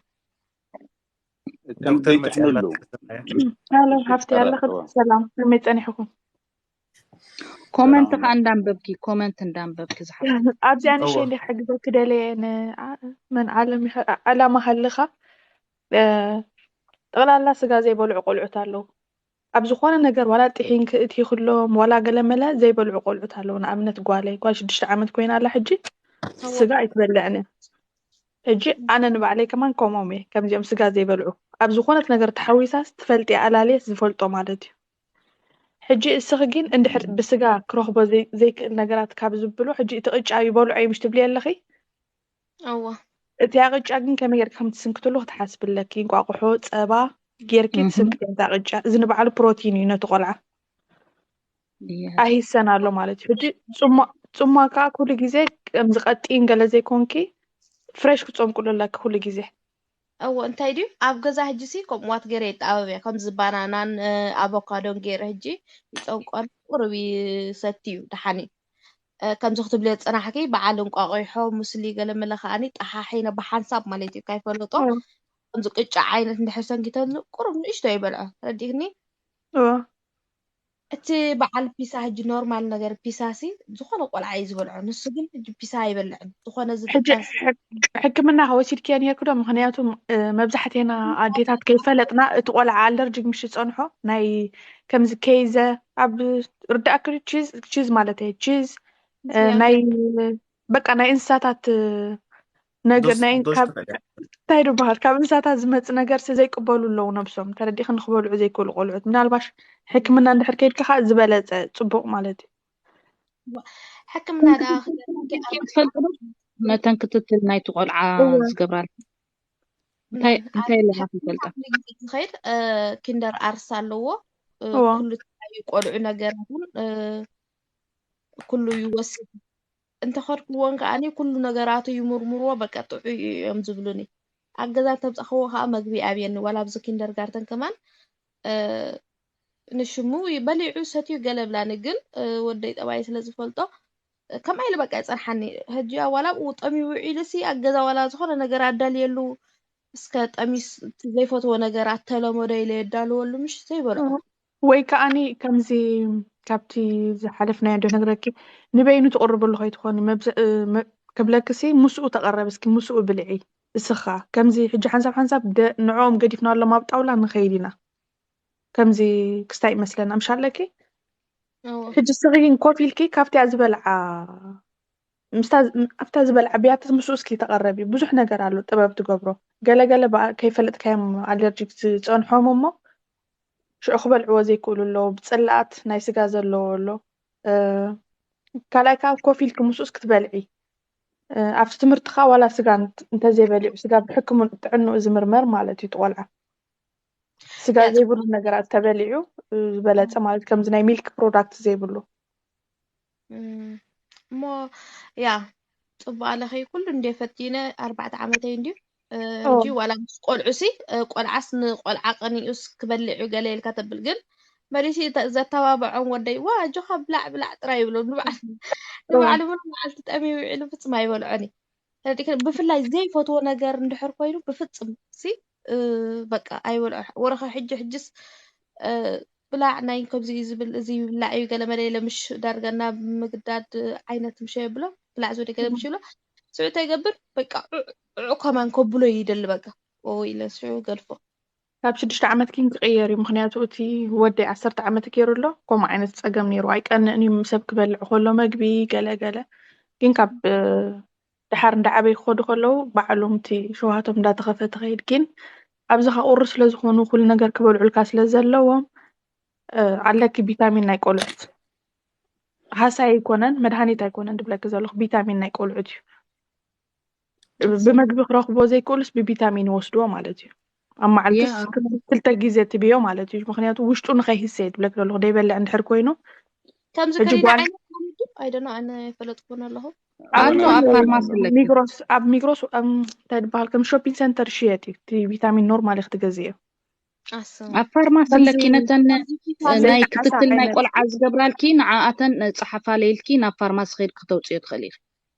ዶክተር መፅኣላ ኣለዉ ሃሎ ሓፍቲ ኣለኸ ሰላም ከመይ ፀኒሕኩም ኮመንት ከዓ እንዳንበብኪ፣ ኮመንት እንዳንበብኪ ዝሓፍቲ። ኣብዚኣ ንእሽተይ እዋ። እንዲ ክሕግዘኪ ደለየ ን-፣ ዓ-፣ መን ዓለም ይኸ-፣ ዓ-፣ ዓላማ ሃልኻ፣ እ፣ ጠቕላላ ስጋ ዘይበልዑ ቆልዑት ኣለዉ። ኣብ ዝኾነ ነገር ዋላ ጥሒን ክእቲ ክሎም ዋላ ገለመለ ዘይበልዑ ቆልዑት ኣለዉ። ንኣብነት ጓለይ፣ ጓል ሽዱሽተ ዓመት ኮይና ኣላ ሕጂ፣ ስጋ ኣይትበልዕን እያ። ሕጂ ኣነ ንባዕለይ ከማን ከምኦም እየ፣ ከምዚኦም ስጋ ዘይበልዑ። ኣብ ዝኾነት ነገር ተሓዊሳስ ትፈልጢ ኣላልየስ ዝፈልጦ ማለት እዩ። ሕጂ እስኺ ግን እንድሕር ብስጋ ክረኽቦ ዘይ-፣ ዘይክእል ነገራት ካብ ዝብሉ፣ ሕጂ እቲ ቅጫ ይበልዖ እዩ ምሽ ትብሊ ኣለኺ? እዋ እቲ ኣቅጫ ግን ከመይ ጌርካ ከም ትስንክትሉ ክትሓስቢ ኣለኪ። እንቋቑሖ፣ ጸባ ጌርኪ እህ። ትስንክቲ እቲ ኣቅጫ። እዚ ንባዕሉ ፕሮቲን እዩ ነቲ ቆልዓ። እየ። ኣሂሰን ኣሎ ማለት እዩ። ሕጂ ጽሟ-፣ ጽሟ ከዓ ኩሉ ግዜ ከምዚ ቀጢን ገለ ዘይኮንኪ ፍሬሽ ክትጸምቁሉ ኣለኪ ኩሉ ግዜ። እዎ እንታይ ድዩ ኣብ ገዛ ሕጂ ሲ ከምኡዋት ገይረ ይጠባብ እየ። ከምዚ ባናናን እ፣ ኣቮካዶን ገይረ ሕጂ ይጸንቆን ቁሩብ ይሰቲ እዩ ደሓን እዩ። እ፣ ከምዚ ክትብልዮ ዝጸናሕኪ በዓል እንቋቑሖ፣ ሙስሊ፣ ገለ መለ ከኣኒ ጠሓሒነ ብሓንሳብ ማለት እዩ ካይፈለጦ እዎ። ከምዚ ቅጫ ዓይነት እንድሕር ሰንኪተሉ ቁሩብ ንእሽቶ ይበልዖ። ተረዲእክኒ? እዎ። እቲ በዓል ፒሳ ሕጂ ኖርማል ነገር ፒሳ ሲ ዝኾነ ቆልዓ እዩ ዝበልዖ። ንሱ ግን ሕጂ ፒሳ ኣይበልዕን። ዝኾነ ሕጂ ዝጥቀስ ሕክ-፣ ሕክምና ከወሲድክዮ ነርኪ ዶ? ምኽንያቱ እ፣ መብዛሕቴና ኣዴታት ከይፈለጥና እቲ ቆልዓ ኣለርጂክ ምሽ ዝጸንሖ ናይ ከምዚ ኬይዘ ኣብ ርዳእክ ቺዝ፣ ቺዝ ማለት እየ፣ ቺዝ እ፣ ናይ በቃ ናይ እንስሳታት እ፣ ነገር ዶስ ናይ ዶስ ካብ ነገር እንታይ ዝበሃል ካብ እንስሳታት ዝመጽእ ነገር ሲ ዘይቅበሉ ኣለዉ ነብሶም ተረዲእኺ ንክበልዑ ዘይክእሉ ቆልዑት ምናልባሽ ሕክምና እንድሕር ከይድካ ከዓ ዝበለጸ ጽቡቕ ማለት እዩ። ሕክምና ደኣ ክገርመኪ ኣብ ክትፈልጥ ዶ? ነተን ክትትል ናይቲ ቆልዓ እወ። ዝገብራል እንታይ እም፣ እንታይ ኣብ ኣለካ ሕክምና ትፈልጣ? ኩሉ ግዜ ዝኸይድ እ፣ ኪንደር ኣርስ ኣለዎ እ፣ እወ። ኩሉ ተለያዩ ቆልዑ ነገራትን እ፣ ኩሉ ይወስድ። እንተኸድክዎን ከኣኒ ኩሉ ነገራቱ ይምርምርዎ በቃ ጥዑይ እዩ እዮም ዝብሉኒ። ኣብ ገዛ እንተምጻኽዎ ከኣ መግቢ ኣብየኒ ዋላ ኣብዚ ኪንደርጋርተን ከማን እ፣ ንሽሙ በሊዑ ሰትዩ ገለ ብላኒ ግን እ፣ ወደይ ጠባይ ስለ ዝፈልጦ እ፣ ከምኣ ኢሉ በቃ ይጸንሓኒ። ሕጂ ዋላ ኣብኡ ጠምዩ ውዒሉ ሲ ኣብ ገዛ ዋላ ዝኾነ ነገር ኣዳልየሉ እስከ ጠሚስ እቲ ዘይፈትዎ ነገር ኣተለመዶ ኢለ የዳልወሉ ምሽ ዘይበልዖ። ወይ ከኣኒ ከምዚ ካብቲ ዝሓለፍናዮ ዶ ነግረኪ ንበይኑ ትቕርብሉ ከይትኾኒ መብዝ-፣ እ፣ መ-፣ ክብለክሲ ምስኡ ተቐረብ እስኪ ምስኡ ብልዒ እስኻ ከምዚ ሕጂ ሓንሳብ ሓንሳብ ደ-፣ ንዕኦም ገዲፍናሎም ኣብ ጣውላ ንኸይድ ኢና ከምዚ ክስታይ ይመስለና ምሽ ኣለኪ እዎ። ሕጂ እስኺ ግን ኮፍ ኢልኪ ካብቲያ ዝበልዓ ምስታ ዝ-፣ ኣብታ ዝበልዓ ብያትስ ምስኡ እስኪ ተቐረቢ ብዙሕ ነገር ኣሎ ጥበብ ትገብሮ ገለገለ በኣ ከይፈለጥካዮም ኣለርጂክ ዝፀንሖም እሞ ሽዑ ክበልዕዎ ዘይክእሉ ኣለዉ ብፅላኣት ናይ ስጋ ዘለዎ ኣሎ እ፣ ካልኣይ ከዓ ኮፍ ኢልኪ ምስኡስ ክትበልዒ እ፣ ኣብቲ ትምህርትኻ ዋላ ስጋ እንት- እንተዘይበሊዑ ስጋ ብሕክም ጥዕንኡ ዝምርመር ማለት እዩ ትቆልዓ ስጋ ያ ዘይብሉ ነገራት ተበሊዑ እ፣ ዝበለፀ ማለት ከምዚ ናይ ሚልክ ፕሮዳክት ዘይብሉ እም፣ እሞ ያ ጽቡቅ ኣለኺ ኩሉ እንደ ፈቲነ ኣርባዕተ ዓመተይ እንድዩ እ፣ ኦ፣ እንጂ ዋላ ምስ ቆልዑ ሲ እ፣ ቆልዓስ ንቆልዓ ቀኒኡስ ክበልዕ እዩ ገለ ኢልካ ተብል ግን መሊሲ ተ- ዘተባብዖም ወደይ ዋ ኣጆኻ ብላዕ ብላዕ ጥራይ ይብሎ ንባዕሉ ኦ፣ ንባዕሉ ሙሉ መዓልቲ ጠምዩ ውዒሉ ፍጹም ኣይበልዖን እዩ ተረዲእክኒ ብፍላይ ዘይፈትዎ ነገር እንድሕር ኮይኑ ብፍጹም ሲ እ፣ በቃ ኣይበልዖ ወረኸ ሕጂ ሕጅስ እ፣ ብላዕ ናይ ከምዚ እዩ ዝብል እዚ ይብላዕ እዩ ገለ መለ ኢለ ምሽ ዳርጋ ናብ ምግዳድ ዓይነት ምሸ የብሎ ብላዕ ዝወደ ገለ ምሽ ይብሎ ስዑ እንታይ ይገብር በቃ ዑዕ ዑዕ ከማን ከብሎ ይደሊ በቃ ኦ ኢለ ስዑ ገድፎ ካብ ሽዱሽተ ዓመት ኪን ክቅየር እዩ ምክንያቱ እቲ ወደይ ዓሰርተ ዓመት ገይሩ ኣሎ ከምኡ ዓይነት ፀገም ነይሩ ኣይቀንእን እዩ ሰብ ክበልዕ ከሎ መግቢ ገለ ገለ ግን ካብ እ፣ ድሓር እንዳዓበዩ ክኸዱ ከለዉ ባዕሎም እቲ ሸውሃቶም እንዳተኸፈተ ከይድ ግን ኣብዚ ከቁሪ ስለዝኾኑ ኩሉ ነገር ክበልዑልካ ስለዘለዎም እ፣ ኣለኪ ቪታሚን ናይ ቆልዑት ሃሳይ ኣይኮነን መድሃኒት ኣይኮነን ድብለኪ ዘለኹ ቪታሚን ናይ ቆልዑት እዩ ብመግቢ ክረኽቦ ዘይክእሉስ ብቪታሚን ይወስድዎ ማለት እዩ ኣብ መዓልትስ ያ ክልተ ግዜ ትብዮ ማለት እዩ ምክንያቱ ውሽጡ ንኸይህሰ ድብለኪ ዘለኹ ደይበልዕ እንድሕር ኮይኑ ከምዚ ሕጂ ከይደ ጓል ዓይነት ማለት እዩ ኣይደኖ ኣነ ፈለጥኩን ኣለኹ ኣሎ ኣሎ ኣብ ኣሎ ፋርማሲ ኣለኪ ሚግሮስ ኣብ ሚግሮስ እም፣ እንታይ ድበሃል ከም ሾፒንግ ሰንተር ሽየጥ እዩ እቲ ቪታሚን ኖርማል ክትገዝእዮ ኣሰ ኣብ ፋርማሲ ከምዚ ኣለኪ ነተን ከምዚ ፊታ እ፣ ዘይ ናይ ዘይተዓሳ ክትትል ናይ ዓይነት ቆልዓ ዝገብራልኪ ንዓኣተን እ፣ ፀሓፋ ለይልኪ ናብ ፋርማሲ ከይድ ክተውፅዮ ትኽእል ኢኺ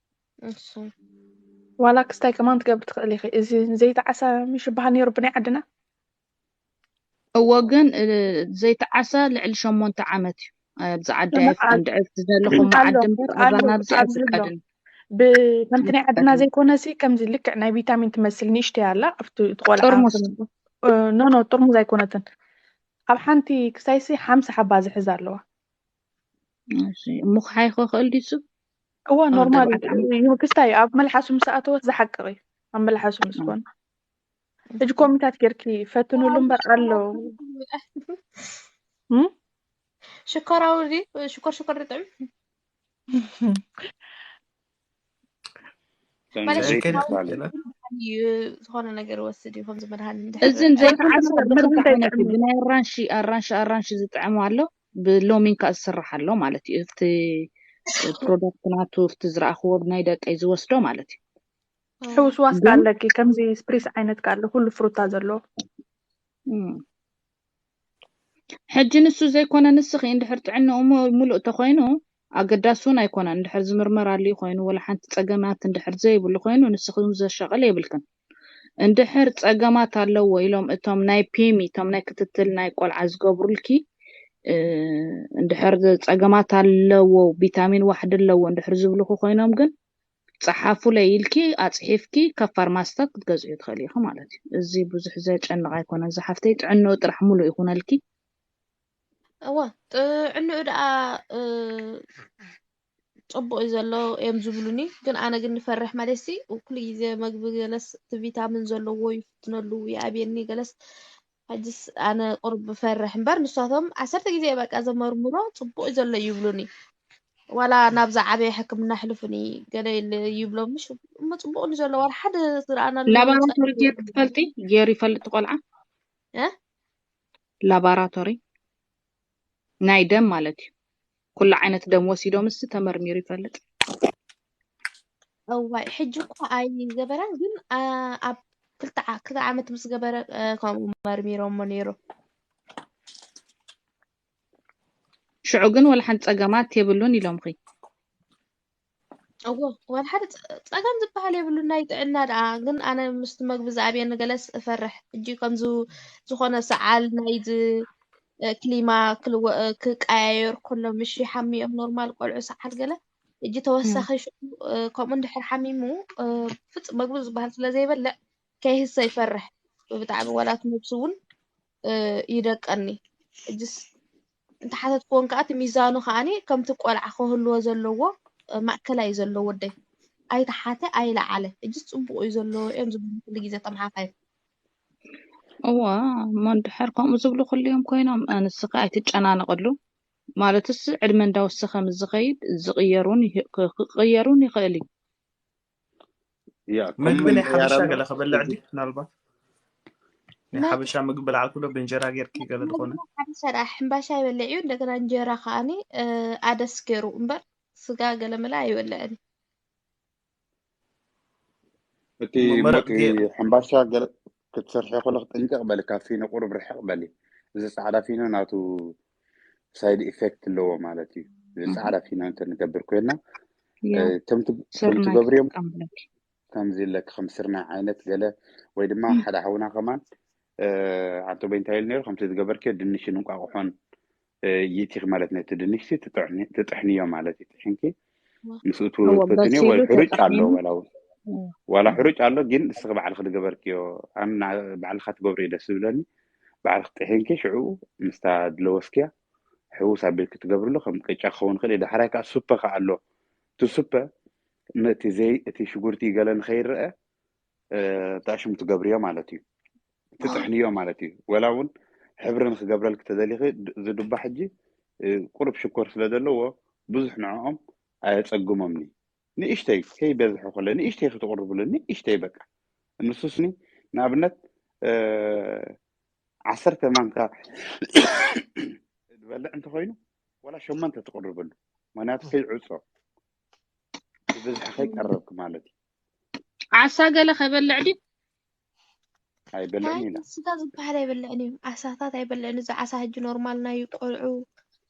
እሱ ዋላ ክስታይ ከማን ትገብር ትኽእል ኢኺ እዚ ዘይተዓሳ ምሽ በሃል ነይሩ ብናይ ዓድና እዎ ግን እ፣ ዘይተዓሰ ልዕሊ ሸሞንተ ዓመት እዩ ኣብዚ ዓዲ ኣይፍቀድን። ድዕፍቲ ዘለኹም ኣሎ፣ ዓዲ እምበር ኣሎ፣ ኣባና ኣብዚ ኣሎ። ኣይፍቀድን። ብ-፣ ከምቲ ናይ ዓድና ኣይፍቀድን። ዘይኮነሲ ከምዚ ልክዕ ናይ ቪታሚን ትመስል ንእሽተይ ኣላ፣ ኣብቲ ትቆልዓ ጥርሙስ። ከም-፣ እ፣ ኖ፣ ኖ፣ ጥርሙዝ ኣይኮነትን። ኣብ ሓንቲ ክሳይሲ ሓምሳ ሓባ ዝሕዝ ኣለዋ። እሺ፣ እሞ ክሓይኾ ክእል ድዩ እሱ? እዋ፣ ኣዎ፣ ኖርማል ዳርጋ እዩ። ጣዕሚ። ክስታይ ኣብ መልሓሱ ምስ ኣተወት ዝሓቅቕ እዩ። ኣብ መልሓሱ ምስ ኣዎ። ኮነ። ሕጂ ኮሚታት ጌርኪ ፈትኑሉ እምበር ኣለዉ። እም? ሽኮራዊ ድዩ? ሽኮር ሽኮር ይጥዕም? ማለት ዘይከይድ ሽኮራዊ ይባላል። እዩ፣ ዝኾነ ነገር ወስድ እዩ፣ ከምዚ መድሃኒ እንድሕር እዚ ዘይተዓጸወ መድሃኒ እንታይ ዓይነት እዩ? ይጥዕም? ብናይ ኣራንሺ፣ ኣራንሺ፣ ኣራንሺ ዝጥዕም ኣሎ፣ ብሎሚን ከኣ ዝስራሕ ኣሎ ማለት እዩ። እቲ ፕሮዳክት ናቱ፣ እቲ ዝረኣኽዎ ብናይ ደቀይ ዝወስዶ ማለት እዩ። ሕውስዋስ ግን ከኣ ኣለኪ፣ ከምዚ ስፕሪስ ዓይነት ከኣ ኣሎ፣ ኩሉ ፍሩታ ዘለዎ። እም። ሕጂ ንሱ ዘይኮነ ንስኺ እንድሕር ጥዕንኡ ሙ-፣ ሙሉእ ተኾይኑ ኣገዳሲ እውን ኣይኮነን። እንድሕር ዝምርመራሉ ኮይኑ ወላ ሓንቲ ጸገማት እንድሕር ዘይብሉ ኮይኑ ንስኺ እውን ዘሻቕል የብልክን። እንድሕር ጸገማት ኣለዎ ኢሎም እቶም ናይ ፒሚ፣ እቶም ናይ ክትትል ናይ ቆልዓ ዝገብሩልኪ፣ እ፣ እንድሕር ጸገማት ኣለዎ፣ ቪታሚን ዋሕዲ ኣለዎ እንድሕር ዝብሉኺ ኮይኖም ግን ጸሓፉለይ ኢልኪ ኣጽሒፍኪ ካብ ፋርማስታት ክትገዝኡ ትኽእሊ ኢኺ ማለት እዩ። እዚ ብዙሕ ዘጨንቕ ኣይኮነን ዝሓፍተይ፣ ጥዕንኡ ጥራሕ ሙሉእ ይኹነልኪ። እወ፣ ጥዕንኡ ደኣ፣ እ፣ ጽቡቕ እዩ ዘሎ እዮም ዝብሉኒ። ግን ኣነ ግን ንፈርሕ ማለት ሲ፣ ኩሉ ግዜ መግቢ ገለስ እቲ ቪታሚን ዘለዎ ይፍትነሉ፣ ይኣብየኒ ገለስ። ሕጅስ ኣነ ቁሩብ እፈርሕ እምበር፣ ንሳቶም ዓሰርተ ግዜ በቃ ዘመርምሮ ጽቡቕ እዩ ዘሎ ይብሉኒ። ዋላ ናብ ዝዓበየ ሕክምና ኣሕልፉኒ ገለ ኢለ ይብሎም፣ ምሽ እሞ ጽቡቕ እዩ ዘሎ፣ ዋላ ሓደ ዝረኣናሉ ላባራቶሪ ለውጢ ጌርኪ ትፈልጢ? ጌሩ ይፈልጥ ቆልዓ? እ? ላባራቶሪ ናይ ደም ማለት እዩ። ኩሉ ዓይነት ደም ወሲዶምስ ተመርሚሩ ይፈልጥ? እዋይ፣ ሕጂ እኮ ኣይገበረን፣ ግን፣ አ፣ ኣብ ክልተ ዓ-፣ ክልተ ዓመት ምስ ገበረ፣ አ፣ ከምኡ መርሚሮሞ ነይሩ። ሽዑ ግን ወላ ሓንቲ ጸገማት የብሉን ኢሎምኺ? እዎ፣ ወላ ሓደ ጸ-፣ ጸገም ዝበሃል የብሉን ናይ ጥዕና ደኣ። ግን ኣነ ምስቲ መግቢ ዝኣብየኒ ገለስ እፈርሕ። ሕጂ ከምዚ ዝኾነ ሰዓል ናይዚ፣ እ፣ ክሊማ ክልወ-፣ እ፣ ክቀያየር ከሎ ምሽ ይሓምዮም ኖርማል ቆልዑ ሰዓል ገለ። ሕጂ ተወሳኺ እም። ሽዑ፣ እ፣ ከምኡ እንድሕር ሓሚሙ፣ እ፣ ፍጹም መግቢ ዝበሃል ስለ ዘይበልዕ ከይህሰ ይፈርሕ። ብጣዕሚ ወላ እቲ ነብሱ እውን፣ እ፣ ይደቀኒ። ሕጅስ እንተሓተትክዎን ከኣ እቲ ሚዛኑ ከኣኒ ከምቲ ቆልዓ ክህልዎ ዘለዎ፣ እ፣ ማእከላይ እዩ ዘለዎ ወደይ። ኣይተሓተ ኣይለዓለ። ሕጅስ ጽቡቕ እዩ ዘለዎ እዮም ዝብሉ ኩሉ ግዜ እቶም ሓኻይም። እዋ፣ እሞ እንድሕር ከምኡ ዝብሉ ኩሉ እዮም ኮይኖም፣ እ፣ ንስኺ ኣይትጨናነቕሉ። ማለትስ ዕድመ እንዳወሰኸ ምስ ዝኸይድ ዝቕየሩን ይህ-፣ ክ-፣ ክቕየሩን ይኽእል እዩ። ያ፣ መግቢ ከምኡ ናይ ሓበሻ ተያራሉ ገለ ክበልዕ እዚ ድዩ? ምናልባት ናይ ነ-፣ ሓበሻ ምግቢ በልዓልኩ ዶ ብእንጀራ ጌርኪ ገለ መግቢ ዝኾነ? ናይ ሓበሻ ደኣ ሕምባሻ ይበልዕ እዩ። እንደገና እንጀራ ከኣኒ፣ እ፣ ኣደስ ገይሩ እምበር ስጋ ገለ መለ ኣይበልዕን። እቲ እሞ መረቕ ሞቲ ጌሩ። ሕምባሻ ገለ ክትሰርሒ ከለኺ ጥንቅቕ በሊ፣ ካብ ፊኖ ቁሩብ ርሕቕ በሊ። እዚ ጻዕዳ ፊኖ ናቱ ሳይድ ኢፌክት ኣለዎ ማለት እዩ። እዚ እህ። ጻዕዳ ፊኖ እንተ ንገብር ኮይና፣ ያ። እ፣ ከም ት-፣ ከም ስርናይ ትገብርዮም ትጥቀም ኣለኪ። ከምዚ ኢለኪ ከም ስርናይ ዓይነት ገለ ወይ ድማ እህ። ሓደ ሓውና ከማን፣ እ፣ ኣንቶበይ እንታይ ኢሉ ነይሩ፣ ከምቲ ዝገበርክዮ ድንሽን እንቋቑሖን፣ እ፣ ይእቲኺ ማለት ነቲ ድንሽሲ ትጥዕኒ-፣ ትጥሕንዮ ማለት እዩ። ጥሒንኪ ዋ። ምስኡ እዎ፣ ትፈትንዮ በሲሉ ወይ ሕሩጭ ኣሎ ተጠዒሙ። ወላ እውን። እዎ። ዋላ እዎ። ሕሩጭ ኣሎ፣ ግን ንስኺ ባዕልኺ ዝገበርክዮ፣ ኣነ ና-፣ ባዕልኻ ትገብርዮ ደስ ዝብለኒ። ባዕልኺ ጥሒንኪ ሽዑ ምስታ ዝለወስክያ ሕውስ ኣቢልኪ ትገብርሉ፣ ከም ቅጫ ክኸውን ይኽእል እዩ። ዳሕራይ ከኣ ሱፐ ከኣ ኣሎ። እቲ ሱፐ ነቲ ዘይ-፣ እቲ ሽጉርቲ ገለ ንኸይረአ፣ እ፣ ተኣሽሙ ትገብርዮ ማለት እዩ። ትጥሕንዮ ማለት እዩ። ወላ እውን ሕብሪ ንክገብረልኪ ተደሊኺ ድ-፣ እዚ ዱባ ሕጂ፣ እ፣ ቁሩብ ሽኮር ስለ ዘለዎ ብዙሕ ንዕኦም ኣየጸግሞምኒ። ንእሽተይ ከይበዝሑ ከሎ ንእሽተይ ክትቕርብሉ፣ ንእሽተይ በቃ። ንሱስኒ ንኣብነት፣ እ፣ ዓሰርተ ማንካ ዝበልዕ እንተኾይኑ ወላ ሸሞንተ ትቕርብሉ። ምኽንያቱ ከይዕጾ ብብዝሒ ከይቀረብኪ ማለት እዩ። ዓሳ ገለ ከይበልዕ ድዩ? ኣይበልዕን ኣይ፣ ኢላ። ስጋ ዝበሃል ኣይበልዕን እዩ። ዓሳታት ኣይበልዕን። እዚ ዓሳ ሕጂ ኖርማል ናይ ቆልዑ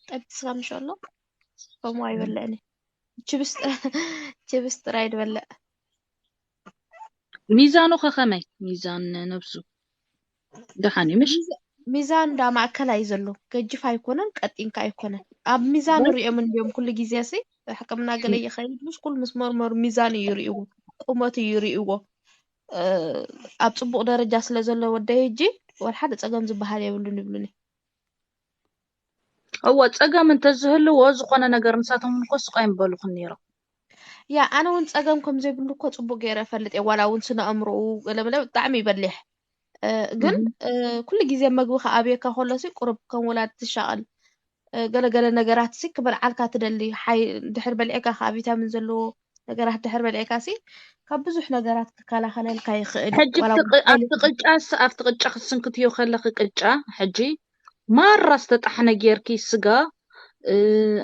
ጠቢስካ ምሽ ኣሎ፣ ከምኡ ኣይበልዕን እዩ። ችብስ ጥራ-፣ ችብስ ጥራይ ዝበልዕ። ሚዛኑ ከ ከመይ? ሚዛን ነብሱ ደሓን እዩ ምሽ? ሚዛ-፣ ሚዛን እንዳ ማእከላይ ዘሎ፣ ገጅፍ ኣይኮነን፣ ቀጢንካ ኣይኮነን። ኣብ ሚዛን ሪኦም እንዲዮም ኩሉ ግዜ ሲ ሕክምና ገለ ይኸይድ ምሽ ኩሉ ምስ መርመሩ ሚዛን እዩ ሪእዎ፣ ቁመቱ እዩ ሪእዎ። ኣብ ፅቡቅ ደረጃ ስለ ዘሎ ወደይ ሕጂ ወላ ሓደ ፀገም ዝበሃል የብሉን ይብሉኒ። እወ፣ ፀገም እንተዝህልዎ ዝኾነ ነገር ንሳቶም እኮ ስቕ ኣይምበሉኽን ነይሮም። ያ ኣነ እውን ፀገም ከም ዘይብሉ እኮ ፅቡቅ ገይረ እፈልጥ እየ። ዋላ እውን ስነ ኣእምሮኡ ገለመለ ብጣዕሚ ይበሊሕ። ግን ኩሉ ግዜ መግቢ ከኣብየካ ከሎ ሲ ቁሩብ ከም ወላዲ ትሻቐል። ገለገለ ነገራት ሲ ክበልዓልካ ትደሊ። ሓይ ድሕር በሊዕካ ከዓ ቪታሚን ዘለዎ ነገራት ድሕር በሊዕካ ሲ ካብ ብዙሕ ነገራት ክከላኸለልካ ይኽእል። ሕጂ ኣብቲ ቅጫስ ኣብቲ ቅጫ ክትስንክትዮ ከለኺ ቅጫ ሕጂ ማራ ዝተጣሕነ ጌርኪ ስጋ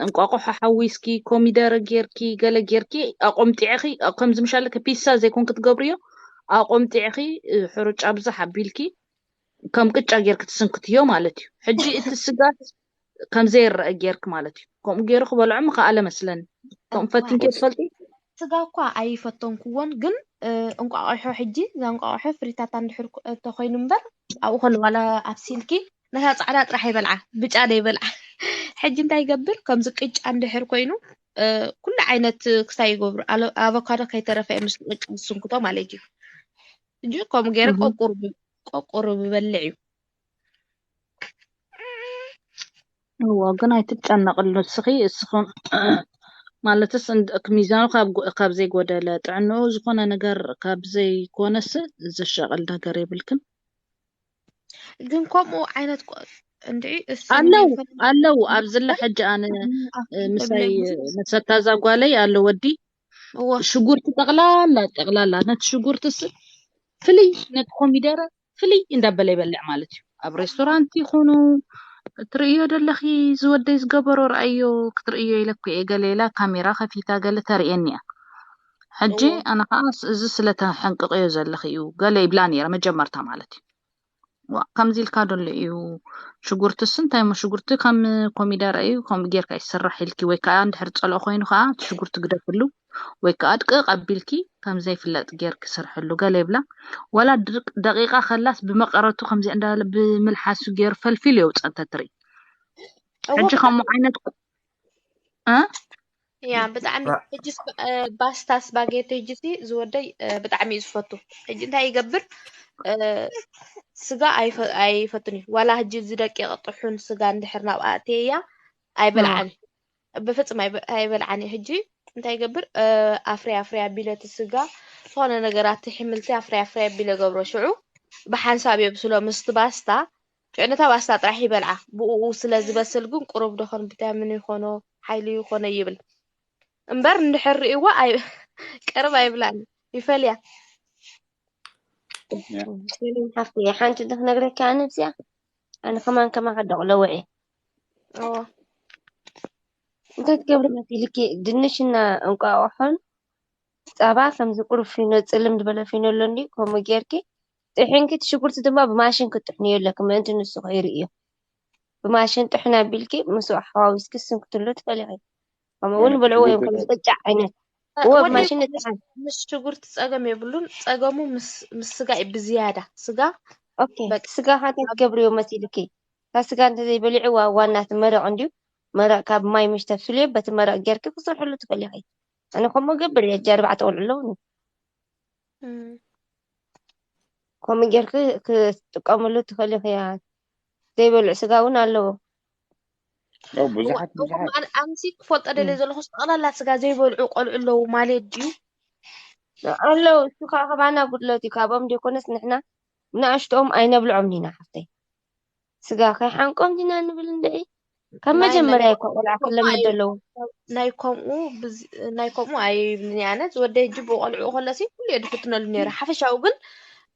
እንቋቑሖ ሓዊስኪ ኮሚደረ ጌርኪ ገለ ጌርኪ ኣቆምጢዕኺ ከምዚ ምሻለኪ ፒሳ ዘይኮን ክትገብርዮ ኣቆምጢዕኺ ሕሩጫ ብዛሕ ኣቢልኪ ከም ቅጫ ጌርኪ ትስንክትዮ ማለት እዩ። ሕጂ እቲ ስጋ ከም ዘይረአ ጌርኪ ማለት እዩ። ከምኡ ገይሩ ክበልዖ ምኸኣለ መስለኒ። ከምኡ ፈቲንኪ ትፈልጢ? ስጋ እኳ ኣይፈተንኩዎን፣ ግን እንቋቑሖ ሕጂ እዛ እንቋቑሖ ፍሪታታ እንድሕር ተኮይኑ እምበር ኣብኡ ከሎ ዋላ ኣብሲልኪ ነታ ፃዕዳ ጥራሕ ይበልዓ፣ ብጫ ዘይበልዓ። ሕጂ እንታይ ይገብር? ከምዚ ቅጫ እንድሕር ኮይኑ ኩሉ ዓይነት ክስታይ ይገብሩ። ኣቮካዶ ከይተረፈ እዮም ምስቲ ቅጫ ዝስንክቶ ማለት እዩ። ሕጂ ከምኡ ገይረ ቆቁሩ ቆቁሩ ብበልዕ እዩ። እዋ ግን ኣይትጨነቅሉ እስኺ እስኹም ማለትስ ሚዛኑ ካብ ዘይጎደለ ጥዕንኡ ዝኾነ ነገር ካብ ዘይኮነስ ዘሻቅል ነገር የብልክን። ግን ከምኡ ዓይነት እንድዒ ኣለዉ ኣለዉ ኣብዝላ ሕጂ ኣነ ምሳይ መሰታዛ ጓለይ ኣሎ ወዲ ሽጉርቲ ጠቕላላ ጠቕላላ ነቲ ሽጉርትስ ፍልይ ነቲ ኮሚደረ ፍልይ እንዳበለ ይበልዕ ማለት እዩ። ኣብ ሬስቶራንት ይኹኑ ትርእዮ ደለኺ ዝወደይ ዝገበሮ ረኣዮ ክትርእዮ ኢለኩ እየ ገለ ኢላ ካሜራ ከፊታ ገለ ተርእየኒ እያ። ሕጂ ኣነ ከዓ እዚ ስለተሐንቅቕዮ ዘለኺ እዩ ገለ ይብላ ነይረ መጀመርታ ማለት እዩ። ዋ ከምዚ ኢልካ ደሎ እዩ ሽጉርትስ እንታይ ሞ ሽጉርቲ ከም ኮሚደረ እዩ ከምኡ ጌርካ ይስራሕ ኢልኪ ወይ ከዓ እንድሕር ፀልኦ ኮይኑ ከዓ እቲ ሽጉርቲ ግደፍሉ ወይ ከዓ ድቅቕ ኣቢልኪ ከም ዘይፍለጥ ጌርኪ ስርሕሉ ገለ ይብላ ዋላ ደቂቃ ከላስ ብመቀረቱ ከምዚ እንዳለ ብምልሓሱ ገይሩ ፈልፊሉ የውፅእ እንተትርኢ ሕጂ ከምኡ ዓይነት እ ያ ብጣዕሚ ሕጂ ባስታ ስፓጌቲ ሕጂ ሲ ዝወደይ ብጣዕሚ እዩ ዝፈቱ። ሕጂ እንታይ ይገብር ስጋ ኣይፈቱን እዩ ዋላ ሕጂ ዝደቂቕ ጥሑን ስጋ እንድሕር ናብ ኣእትየያ ኣይበልዓን እዩ ብፍፅም ኣይበልዓን እዩ። ሕጂ እንታይ ይገብር ኣፍርያ ኣፍርያ ቢለቲ ስጋ ዝኾነ ነገራት ሕምልቲ ኣፍርያ ኣፍርያ ቢለ ገብሮ ሽዑ ብሓንሳብ የብስሎ ምስቲ ባስታ ሽዑ ነታ ባስታ ጥራሕ ይበልዓ። ብእኡ ስለ ዝበስል ግን ቁሩብ ዶ ኾን ቪታሚን ይኾኖ ሓይሊ ይኾኖ ይብል እምበር እንድሕር ርእይዋ ቀርብ ኣይብላን ይፈልያ። ሰላም ሓፍተይ፣ ሓንቲ ዶ ክነግረኪ ኣነ ብዚኣ ኣነ ከማን ከማኻ ደቕለዎ እየ። እንታይ ትገብሪ መሲልኪ ድንሽና እንቋቑሖን ጸባ ከምዚ ቁሩብ ፊኖ ጽልም ዝበለ ፊኖ ኣሎ እንድዩ ከምኡ ጌርኪ ጥሒንኪ እቲ ሽጉርቲ ድማ ብማሽን ክትጥሕንዮ ኣለኪ ምእንቲ ንሱ ከይርእዮ ብማሽን ጥሕን ኣቢልኪ ምስኡ ሓዋዊስኪ ስንክትሉ ትኽእሊ ኢኺ። ከምኡ እውን ይበልዕዎ እዮም ከምዚ ቅጫ ዓይነት እዎ ብማሽን ንጥሓን። ምስ ሽጉርቲ ጸገም የብሉን። ጸገሙ ምስ ምስ ስጋ እዩ ብዝያዳ። ስጋ ኦኬ በቃ ስጋ ከ እንታይ ትገብርዮ መሲልኪ? እታ ስጋ እንተዘይበሊዕዋ ዋና እቲ መረቕ እንድዩ። መረቕ ካብ ማይ ምሽ ተፍስልዮ በቲ መረቕ ጌርኪ ክሰርሕሉ ትኽእሊ ኢኺ። ኣነ ከምኡ እገብር እየ። ሕጂ ኣርባዕተ ቆልዑ ኣለውኒ። እም። ከምኡ ጌርኪ ክትጥቀምሉ ትኽእሊ ኢኺ። ዘይበልዑ ስጋ እውን ኣለዉ። ኦ፣ ብዙሓት እሞ ብዙሓት ኣነ- ኣነሲ ክፈልጦ ደልየ ዘለኹ ጠቕላላ ስጋ ዘይበልዑ ቆልዑ ኣለዉ ማለት ድዩ? ኣለዉ። እሱ ከዓ ካባና ጉድለት እዩ። ካብኦም ዘይኮነስ ንሕና ንኣሽትኦም ኣይነብልዖም ኢና ሓፍተይ። ስጋ ከይሓንቆም ዲና ንብል እንድዒ። ካብ ናይ- መጀመርያ ናይ- እኮ ቆልዓ ክለምድ ኣለዎ። ናይ ከምኡ ብዝ- ናይ ከምኡ ኣይብልን ኣነ ዝወደይ ሕጂ ብቆልዑ ከለሲ ኩሉ እየ ድፍትነሉ ነይረ ሓፈሻዊ ግን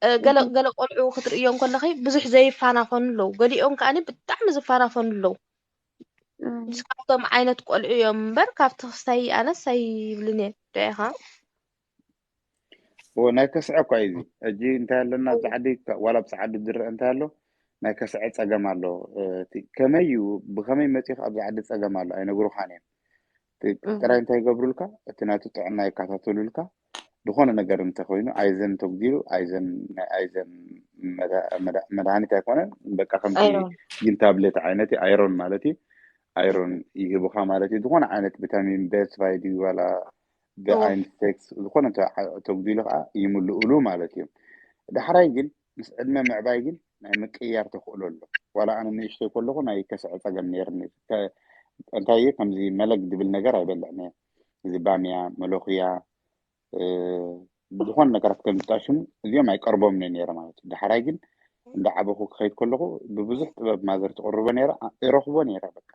እ፣ ገለ ገለ ቆልዑ ክትርእዮም ከለኺ ብዙሕ ዘይፋናፈኑ ኣለዉ ገሊኦም ከኣኒ ብጣዕሚ ዝፋናፈኑ ኣለዉ ንስካቶም ዓይነት ቆልዑ እዮም እምበር ካብቲ ክስታይ ኣነስ ኣይብልን እየ ዶ ኢኻ እዎ ናይ ከስዐ እኳ እዩ እዚ ሕጂ እንታይ ኣለና ኣብዚ ዓዲ ዋላ ኣብዚ ዓዲ ዝረአ እንታይ ኣሎ ናይ ከስዐ ፀገም ኣሎ እቲ ከመይ እዩ ብከመይ መፂኡ ኣብዚ ዓዲ ፀገም ኣሎ ኣይነግሩኻን እዮም ጥራይ እንታይ ይገብሩልካ እቲ ናቱ ጥዕና ይከታተሉልካ ዝኾነ ነገር እንተኮይኑ ኣይዘን ተጉዲሉ ኣይዘን ናይ ኣይዘን መድሃኒት ኣይኮነን በቃ ከምቲ ግን ታብሌት ዓይነት እዩ ኣይሮን ማለት እዩ ኣይሮን ይህቡኻ ማለት እዩ። ዝኾነ ዓይነት ቪታሚን ቤ ትስፋይ ድዩ ዋላ ብኣይን ሴክስ ዝኾነ ተጉዲሉ ከዓ ይምልኡሉ ማለት እዩ። ዳሕራይ ግን ምስ ዕድመ ምዕባይ ግን ናይ ምቅያር ተኽእሎ ኣሎ። ዋላ ኣነ ንእሽተይ ከለኹ ናይ ከስዐ ፀገም ነይርኒ። እንታይ እዩ ከምዚ መለግ ድብል ነገር ኣይበልዕን እየ። እዚ ባምያ፣ መሎኽያ፣ ዝኾነ ነገራት ከም ዝጣሽሙ እዚኦም ኣይቀርቦምን ነይረ ማለት እዩ። ዳሕራይ ግን እንዳዓበኹ ክኸይድ ከለኹ ብብዙሕ ጥበብ ማዘር ትቕርቦ ነይረ፣ እረኽቦ ነይረ። በቃ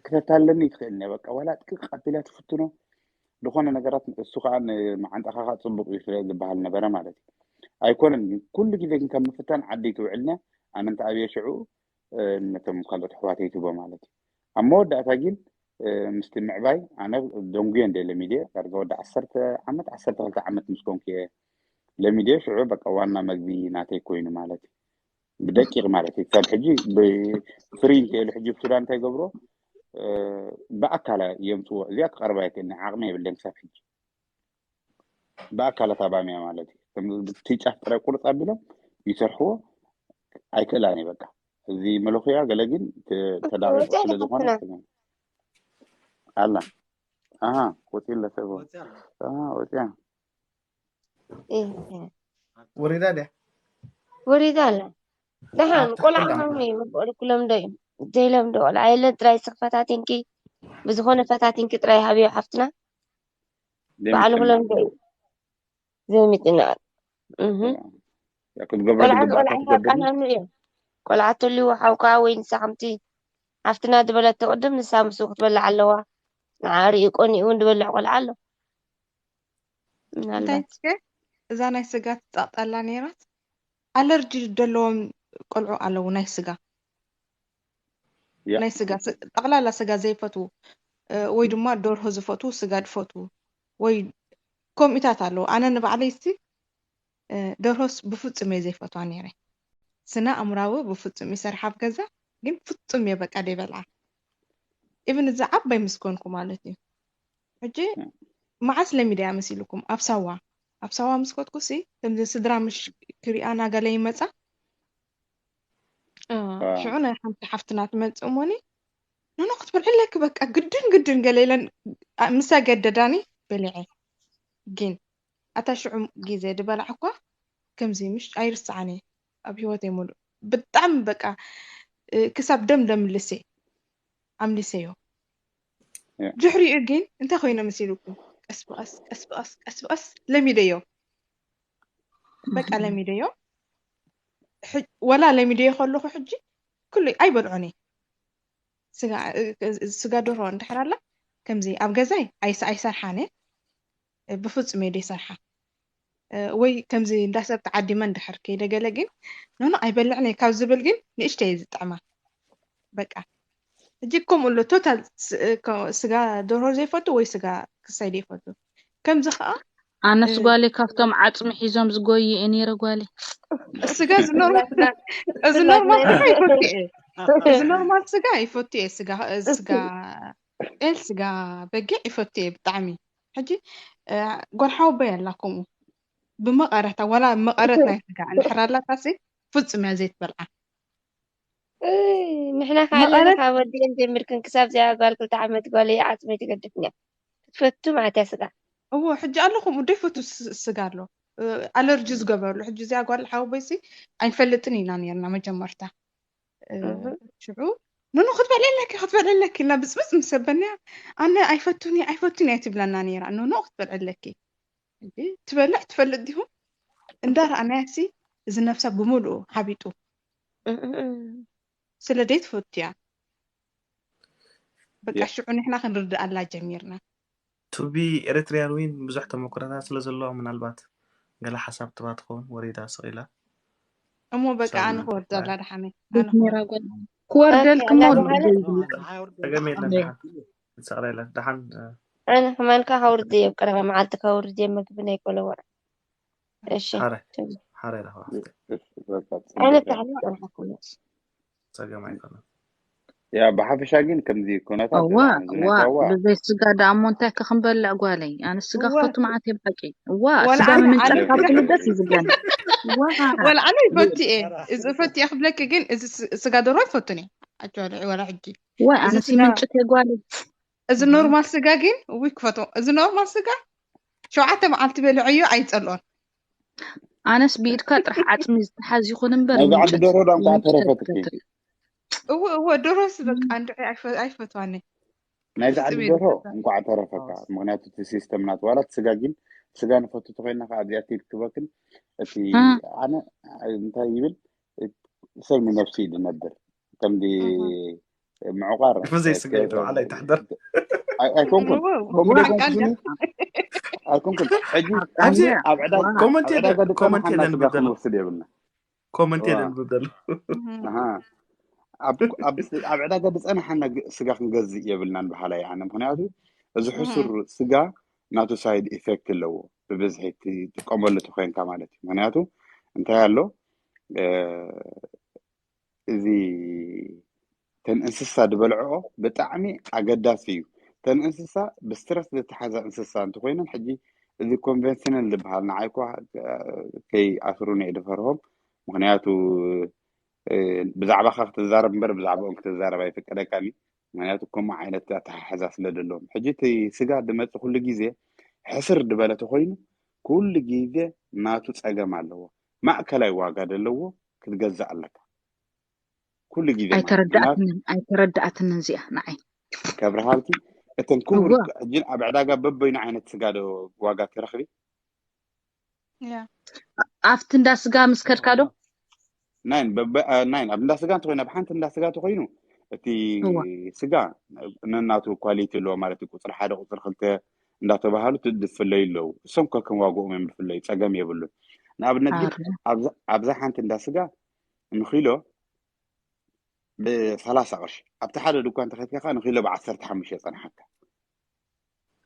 ክተታለኒ ትኽእል እያ። በቃ ዋላ ጥቅቅ ኣቢላ ትፍትኖ ዝኾነ ነገራት እሱ ከዓ ንመዓንጣኻ ከዓ ፅቡቅ እዩ ስለ ዝበሃል ነበረ ማለት እዩ። ኣይኮነን ግን ኩሉ ግዜ ግን ከም ምፍታን ዓዲ ትውዕልና ኣነ እንተ ኣብየ ሽዑ ነቶም ካልኦት ኣሕዋተይ ትቦ ማለት እዩ። ኣብ መወዳእታ ግን ምስቲ ምዕባይ ኣነ ደንጉየ እንደ ለሚድየ ዳርጋ ወዲ ዓሰርተ ዓመት ዓሰርተ ክልተ ዓመት ምስ ኮንኩ እየ ለሚድየ ሽዑ በቃ ዋና መግቢ ናተይ ኮይኑ ማለት እዩ። ብደቂቕ ማለት እዩ። ክሳብ ሕጂ ብፍሪ እንተኢሉ ሕጂ ብሱዳን እንታይ ገብሮ ብኣካላ የምፅዎ። እዚኣ ክቐርባ ኣይክእልን ዓቕሚ የብለን ክሳብ ሕጂ ብኣካላት ኣባሚያ ማለት እዩ። እቲ ጫፍ ጥራይ ቁርፅ ኣቢሎም ይሰርሕዎ ኣይክእላን እዩ በቃ። እዚ መለኹያ ገለ ግን ተዳቂቑ ስለ ዝኾነ ኣላ ኣሃ ወፂ ለሰቦ ወፂያ ወሪዳ ድያ ወሪዳ ኣላ። ደሓን ቆልዓ ማሚ መበቆል ክለምዶ እዩ። ዘይለምዶ ቆልዓ የለን። ጥራይ ስኽ ፈታቲንኪ ብዝኾነ ፈታቲንኪ ጥራይ ሃብዮ ሓፍትና ባዕሉ ክለምዶ እዩ። ዘይምጭናቕ ቆልዓ ቆልዓ ይሃብቃናኑ እዮም። ቆልዓ ተልዎ ሓውካ ወይ ንሳ ከምቲ ሓፍትና ዝበለቶ ቅድም ንሳ ምስኡ ክትበልዕ ኣለዋ። ንዓ ሪኡ ቀኒኡ እውን ዝበልዕ ቆልዓ ኣሎ። እንታይ እስከ እዛ ናይ ስጋ ትጻቕጠላ ነይራት ኣለርጂ ዘለዎም ቆልዑ ኣለዉ ናይ ስጋ ናይ ስጋ ጠቕላላ ስጋ ዘይፈትዉ ወይ ድማ ደርሆ ዝፈትዉ ስጋ ዝፈትዉ ወይ ከምኡታት ኣለዉ። ኣነ ንባዕለይ ሲ ደርሆስ ብፍጹም እየ ዘይፈትዋ ነይረ። ስነ ኣእምራዊ ብፍጹም ይሰርሓ ኣብ ገዛ ግን ፍጹም እየ በቃ ደይበልዓ። ኢቭን እዚ ዓባይ ምስ ኮንኩ ማለት እዩ። ሕጂ መዓስ ለሚደያ መሲልኩም ኣብ ሳዋ ኣብ ሳዋ ምስ ከድኩ ሲ ከምዚ ስድራ ምሽ ክሪኣና ገለ ይመጻ ሽዑ ናይ ሓንቲ ሓፍትና ትመጽእ እሞኒ ኖኖ ክትበልዕለኪ በቃ ግድን ግድን ገለ ኢለን ምሳ ገደዳኒ በሊዐ ግን ኣታ ሽዑ ግዜ ድበላዕኳ ከምዚ ምሽ ኣይርስዓን እየ ኣብ ህይወተይ ሙሉእ ብጣዕሚ በቃ ክሳብ ደም ደምልሰ ኣምሊሰዮ ድሕሪኡ ግን እንታይ ኮይነ መሲልኩም ቀስ ብቀስ ቀስ ብቀስ ቀስ ብቀስ ለሚደዮ በቃ ለሚደዮ ወላ ለሚደዮ ከለኩ ሕጂ ኩሉ ኣይበልዖን እየ ስጋ ደርሆ እንድሕር ኣላ ከምዚ ኣብ ገዛይ ኣይሰርሓን እየ ብፍፁም እየ ዘይሰርሓ ወይ ከምዚ እንዳ ሰብ ተዓዲመ እንድሕር ከይደ ገለ ግን ኖኖ ኣይበልዕን እየ ካብ ዝብል ግን ንእሽተይ እየ ዝጥዕማ በቃ ሕጂ ከምኡ ኣሎ ቶታል ስጋ ደርሆ ዘይፈቱ ወይ ስጋ ክሳይ ዘይፈቱ ከምዚ ከዓ ኣነስ ጓሌ ካብቶም ዓፅሚ ሒዞም ዝጎዩ እየ ነይረ ጓሌ ስጋ እዚ ኖርማል ስጋ ይፈቱ እየ እዚ ኖርማል ስጋ ይፈቱ እየ ስጋ ስጋ ጤል ስጋ በጊዕ ይፈቱ እየ ብጣዕሚ ሕጂ ጓል ሓወቦይ ኣላ ከምኡ ብመቐረታ ዋላ መቐረት ናይ ስጋ እንድሕር ኣላታሲ ፍጹም እያ ዘይትበልዓ ንሕና ከዓ ኣለና ካብ ወዲአን ጀሚርክን ክሳብ እዚኣ ጓል ክልተ ዓመት ጓለይ ዓፅመይ ትገድፍኒ ክትፈቱ ማለት እያ ስጋ እዎ ሕጂ ኣሎ ከምኡ ዶ ይፈቱ ስጋ ኣሎ ኣለርጂ ዝገበረሉ ሕጂ እዚኣ ጓል ሓወቦይሲ ኣይንፈልጥን ኢና ነርና መጀመርታ ሽዑ ኖኖ ክትበልዒ ኣለኪ ክትበልዒ ኣለኪ እና ብፅብፅ ምስ ኣበልናያ ኣነ ኣይፈቱን እየ ኣይፈቱን እየ ትብለና ነይራ ኖኖ ክትበልዒ ኣለኪ ትበልዕ ትፈልጥ ዲኹም እንዳረኣናያ ሲ እዚ ነብሳ ብምልኡ ሓቢጡ ስለ ደይ ትፈቱ እያ በቃ ሽዑ ንሕና ክንርድኣላ ጀሚርና to be Eritrean ዊን ብዙሕ ተመኩሮታት ስለ ዘለዎ ምናልባት ገለ ሓሳብ ትባ ትኸውን ወሪዳ ስቕ ኢላ እሞ በቃ ኣነ ክወርደላ ድሓነ ክወርደልክሞ ጸገም የለን ድሓን ትሰቕላ የለን ድሓን ኣነ ከማንካ ከውርድ እየ ቀረባ መዓልቲ ከውርድ እየ ምግቢ ናይ ቆለወ እሺ ሓረ ሓረ ኢላ ኣነ ብታሕሊ ጸንሓኩም ጸገም ኣይኮነን ያ ብሓፈሻ ግን ከምዚ ኩነታት እዋ እዋ ብዘይ ስጋ ደኣ እሞ እንታይ ከ ክንበልዕ ጓለይ ኣነ ስጋ ክፈቱ መዓት እየ ብሓቂ እዋ ስጋ ምምንጫር ካብ ኩሉ ደስ እዩ ዝብለኒ ወላ ኣነ ይፈቱ እየ እዚ እፈቱ እየ ክብለኪ ግን እዚ ስጋ ደርሆ ኣይፈቱን እየ ኣጆ ኣልዒ ዋላ ሕጂ ወይ እዚ ኣነስ ስጋ ምንጭት የጓል እዚ ኖርማል ስጋ ግን እውይ ክፈትዎ። እዚ ኖርማል ስጋ ሸውዓተ መዓልቲ በልዐዮ ኣይጸልኦን። ኣነስ ብኢድካ ጥራሕ ዓፅሚ ዝተሓዝ ይኹን እምበር ናይዚ ዓዲ ምንጭት ደርሆ ዳ እንኳዕ ምንጭት ተረፈትኪ። ኣይትፈትሪ። እወ እወ ደሮስ በቃ እንድዒ ኣይፈ- ኣይፈትዋኒ። ናይዚ ዓዲ ብጥሜት ደርሆ ይፈትዋ። እንኳዕ ተረፈካ። ምክንያቱ እቲ ሲስተም ናት ዋላ እቲ ስጋ ግን ስጋ ንፈቱ ተኮይና ከዓ ኣብዚኣ ትይድ ክበክን እቲ እ፣ ኣነ እንታይ ይብል ሰብ ንነብሱ እዩ ዝነብር። ከምዚ እህ። ምዕቋር ብዘይ ስጋ ከ- ይተባዓል ኣይትሕደር። ኣይ- ኣይኮንኩን እወ፣ ከምኡ እወ፣ ደይኮንኩ ሓቃኛ ስኒ ኣይኮንኩን ሕጂ ሓቃኛ ኣብዚ ኣብ ዕዳ ዋ ኣብ ኮመንት ዕዳጋ የለን፣ ድፀና ኮመንት ሓና የለን ስጋ ብበደሎ፣ ክንወስድ የብልና። ኮመንት ዋ የለን ብበደሎ። እህ። ኣሃ ኣብ ኣብ ኣብ ዕዳጋ ድፀና ሓና ግ- ስጋ ክንገዝእ የብልናን በሃላይ ኣነ። ምክንያቱ እዚ እህ። ሕሱር ስጋ ናቱ ሳይድ ኢፌክት ኣለዎ። ብብዝሒ ትጥቀመሉ ተኮይንካ ማለት እዩ። ምክንያቱ እንታይ ኣሎ እ፣ እዚ ተን እንስሳ ዝበልዕኦ ብጣዕሚ ኣገዳሲ እዩ። ተን እንስሳ ብስትረስ ዝተሓዛ እንስሳ እንተኮይነን ሕጂ እዚ ኮንቨንሽናል ዝበሃል ንዓይ እኳ ከይኣስሩኒ እየ ዝፈርሆም። ምክንያቱ እ፣ ብዛዕባኻ ክትዛረብ እምበር ብዛዕባኦም ክትዛረብ ኣይፍቀደካን እዩ። ምክንያቱ ከምኡ ዓይነት ኣተሓሕዛ ስለ ዘለዎም ሕጂ እቲ ስጋ ድመፅእ ኩሉ ግዜ ሕስር ዝበለ ተኮይኑ ኩሉ ግዜ ናቱ ፀገም ኣለዎ። ማእከላይ ዋጋ ዘለዎ ክትገዝእ ኣለካ ኩሉ ግዜ ማለት ምክንያቱ ኣይተረዳእትንን ኣይተረዳእትንን እዚኣ ንዓይ ከብርሃልኪ እተን ክቡር እወ ሕጂ ኣብ ዕዳጋ በበይኑ ዓይነት ስጋ ዶ ዋጋ ትረክቢ ያ ኣብቲ እንዳ ስጋ ምስ ከድካ ዶ ናይን በበ- አ፣ ናይን ኣብ እንዳ ስጋ እንተኮይኑ ኣብ ሓንቲ እንዳ ስጋ እንተኮይኑ እቲ እወ ስጋ ነናቱ ኳሊቲ ኣለዎ ማለት እዩ። ቁፅሪ ሓደ ቁፅሪ ክልተ እንዳተባሃሉ ት- ዝፍለዩ ኣለዉ። እሶም ከከም ዋግኦም እዮም ዝፍለዩ፣ ፀገም የብሉን። ንኣብነት ግን ኣረ ኣብዛ ኣብዛ ሓንቲ እንዳ ስጋ ንኪሎ ብሰላሳ ቅርሺ ኣብቲ ሓደ ድኳን ተኸድካ ከዓ ንኪሎ ብዓሰርተ ሓሙሽተ የፀንሓካ።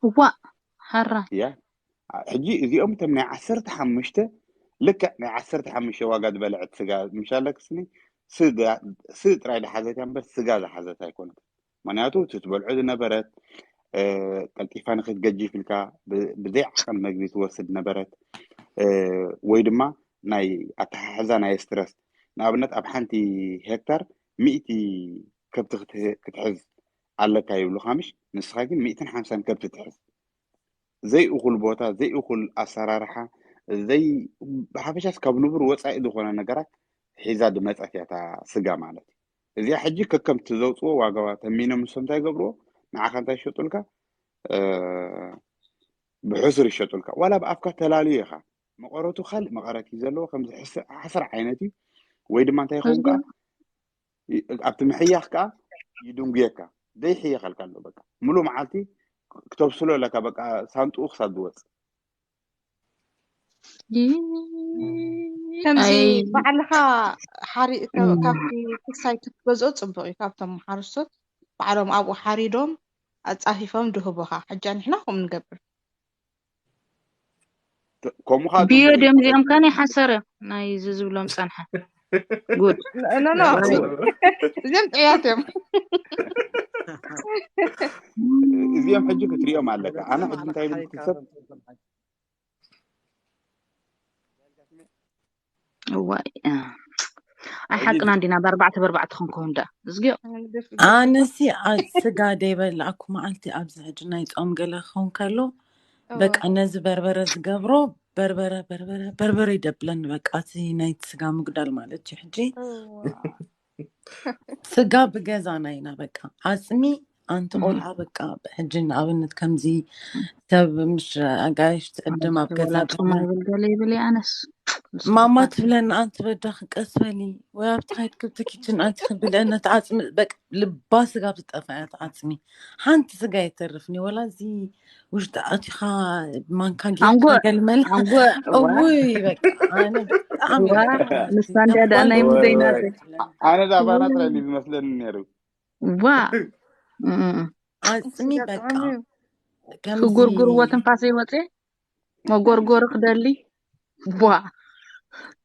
እዋ ሓራ እያ ሕጂ እዚኦም እቶም ናይ ዓሰርተ ሓሙሽተ ልክዕ ናይ ዓሰርተ ሓሙሽተ ዋጋ ዝበልዐት ስጋ ምሻለክ ስኒ ስጋ ስ ጥራይ ዝሓዘት እያ እምበር ስጋ ዝሓዘት ኣይኮነት። ምክንያቱ እቲ ትበልዖ ዝነበረት እ፣ ቀልጢፋ ንክትገጅፍ ኢልካ ብ- ብዘይ ዓቐን መግቢ ትወስድ ነበረት እ፣ ወይ ድማ ናይ ኣተሓሕዛ ናይ ስትረስ ንኣብነት ኣብ ሓንቲ ሄክታር ሚእቲ ከብቲ ክትህ- ክትሕዝ ኣለካ ይብሉካ ምሽ ንስኻ ግን ሚእትን ሓምሳን ከብቲ ትሕዝ ዘይእኹል ቦታ ዘይእኹል ኣሰራርሓ ዘይ ብሓፈሻስ ካብ ንቡር ወፃኢ ዝኾነ ነገራት ሒዛ ዝመፀት እያ እታ ስጋ ማለት እዩ። እዚኣ ሕጂ ከከም እቲ ዘውፅዎ ዋጋ ተሚኖም ንሶም እንታይ ይገብርዎ ንዓኻ እንታይ ይሸጡልካ እ፣ ብሕሱር ይሸጡልካ ዋላ ብኣፍካ ተላልዩ ኢኻ መቐረቱ ካልእ መቐረት እዩ ዘለዎ ከምዚ ሕስ- ሓስር ዓይነት እዩ ወይ ድማ እንታይ ይኸውን እዚኣ ከዓ ይ- ኣብቲ ምሕያኽ ከዓ ይድንጉየካ ዘይሕየኸልካ ኣሎ በቃ ሙሉ መዓልቲ ክተብስሎ ኣለካ በቃ ሳንጥኡ ክሳብ ዝወፅ ይ- ከምዚ ኣይ ባዕልኻ ሓሪ- ከ- እም፣ ካብቲ ክሳይ ክትገዝኦ ፅቡቅ እዩ። ካብቶም ሓረስቶት ባዕሎም ኣብኡ ሓሪዶም ኣፃፊፎም ድህቡኻ። ሕጂ ንሕና ከምኡ ንገብር። ተ- ከምኡ ከዓ ድዮ ፅቡቅ እዩ ድዮም እዚኦም ማለት ከ ናይ ሓሰር እዮም ናይ እዚ ዝብሎም ፀንሐ ጉድ ኖ ኖ ዋይ የሕስር እዚኦም ጥያት እዮም። እዚኦም ሕጂ ክትሪኦም ኣለካ ኣነ ሕጂ እንታይ ይብል ክሰብ እዋይ እ። ኣይ ሕጂ ሓቅና እንዲና ብኣርባዕተ ብኣርባዕተ ክንከውን ዳ እዝጊዮ ንግደፍ ኣነሲ ኣ- ስጋ ደይበላዕኩ መዓልቲ ኣብዚ ሕጂ ናይ ፆም ገለ ክኸውን ከሎ እወ በቃ ነዚ በርበረ ዝገብሮ በርበረ በርበረ በርበረ ይደብለኒ በቃ እቲ ናይቲ ስጋ ምጉዳል ማለት እዩ ሕጂ እወ ስጋ ብገዛና ኢና በቃ ዓፅሚ ኣንቲ እም፣ ቆልዓ በቃ ሕጂ ንኣብነት ከምዚ ሰብ ምሽ ኣጋይሽ ትዕድም ኣብ ገዛ ወላ ጾም በርበረ ኣይብል ገለ ይብል እየ ኣነስ ንስኩም ማማ ከ ትብለኒ ኣንቲ በዳኺ ቀስ በሊ ወይ ኣብቲ ካይድ ክብቲ ኪችን ኣቲ ክብልአነ እቲ ዓፅሚ በቃ ልባ ስጋ ብዝጠፋ እያ እቲ ዓፅሚ ሓንቲ ስጋ የተርፍኒ ወላ እዚ ውሽጢ ኣቲኻ ማንካ ጌርካ ኣንጎ ገልመል ኣንጎ እዋ እውይ በቃ ኣነ ብጣዕሚ እዋ በቃ ናቲ ንሳ እንዲያ ደኣ ናይ ጨጓራይ ሙደይ ወይ ናተይ ኣነ ዳባና ጥራይ እውይ እዩ ዝመስለኒ ነይሩ። እዋ እም፣ እም። ዓፅሚ ስጋ በቃ ጥዑም እዩ። ከምዚ ክጉርጉርዎ ትንፋሰይ ወፅየ መጎርጎሪ ክደሊ ቧ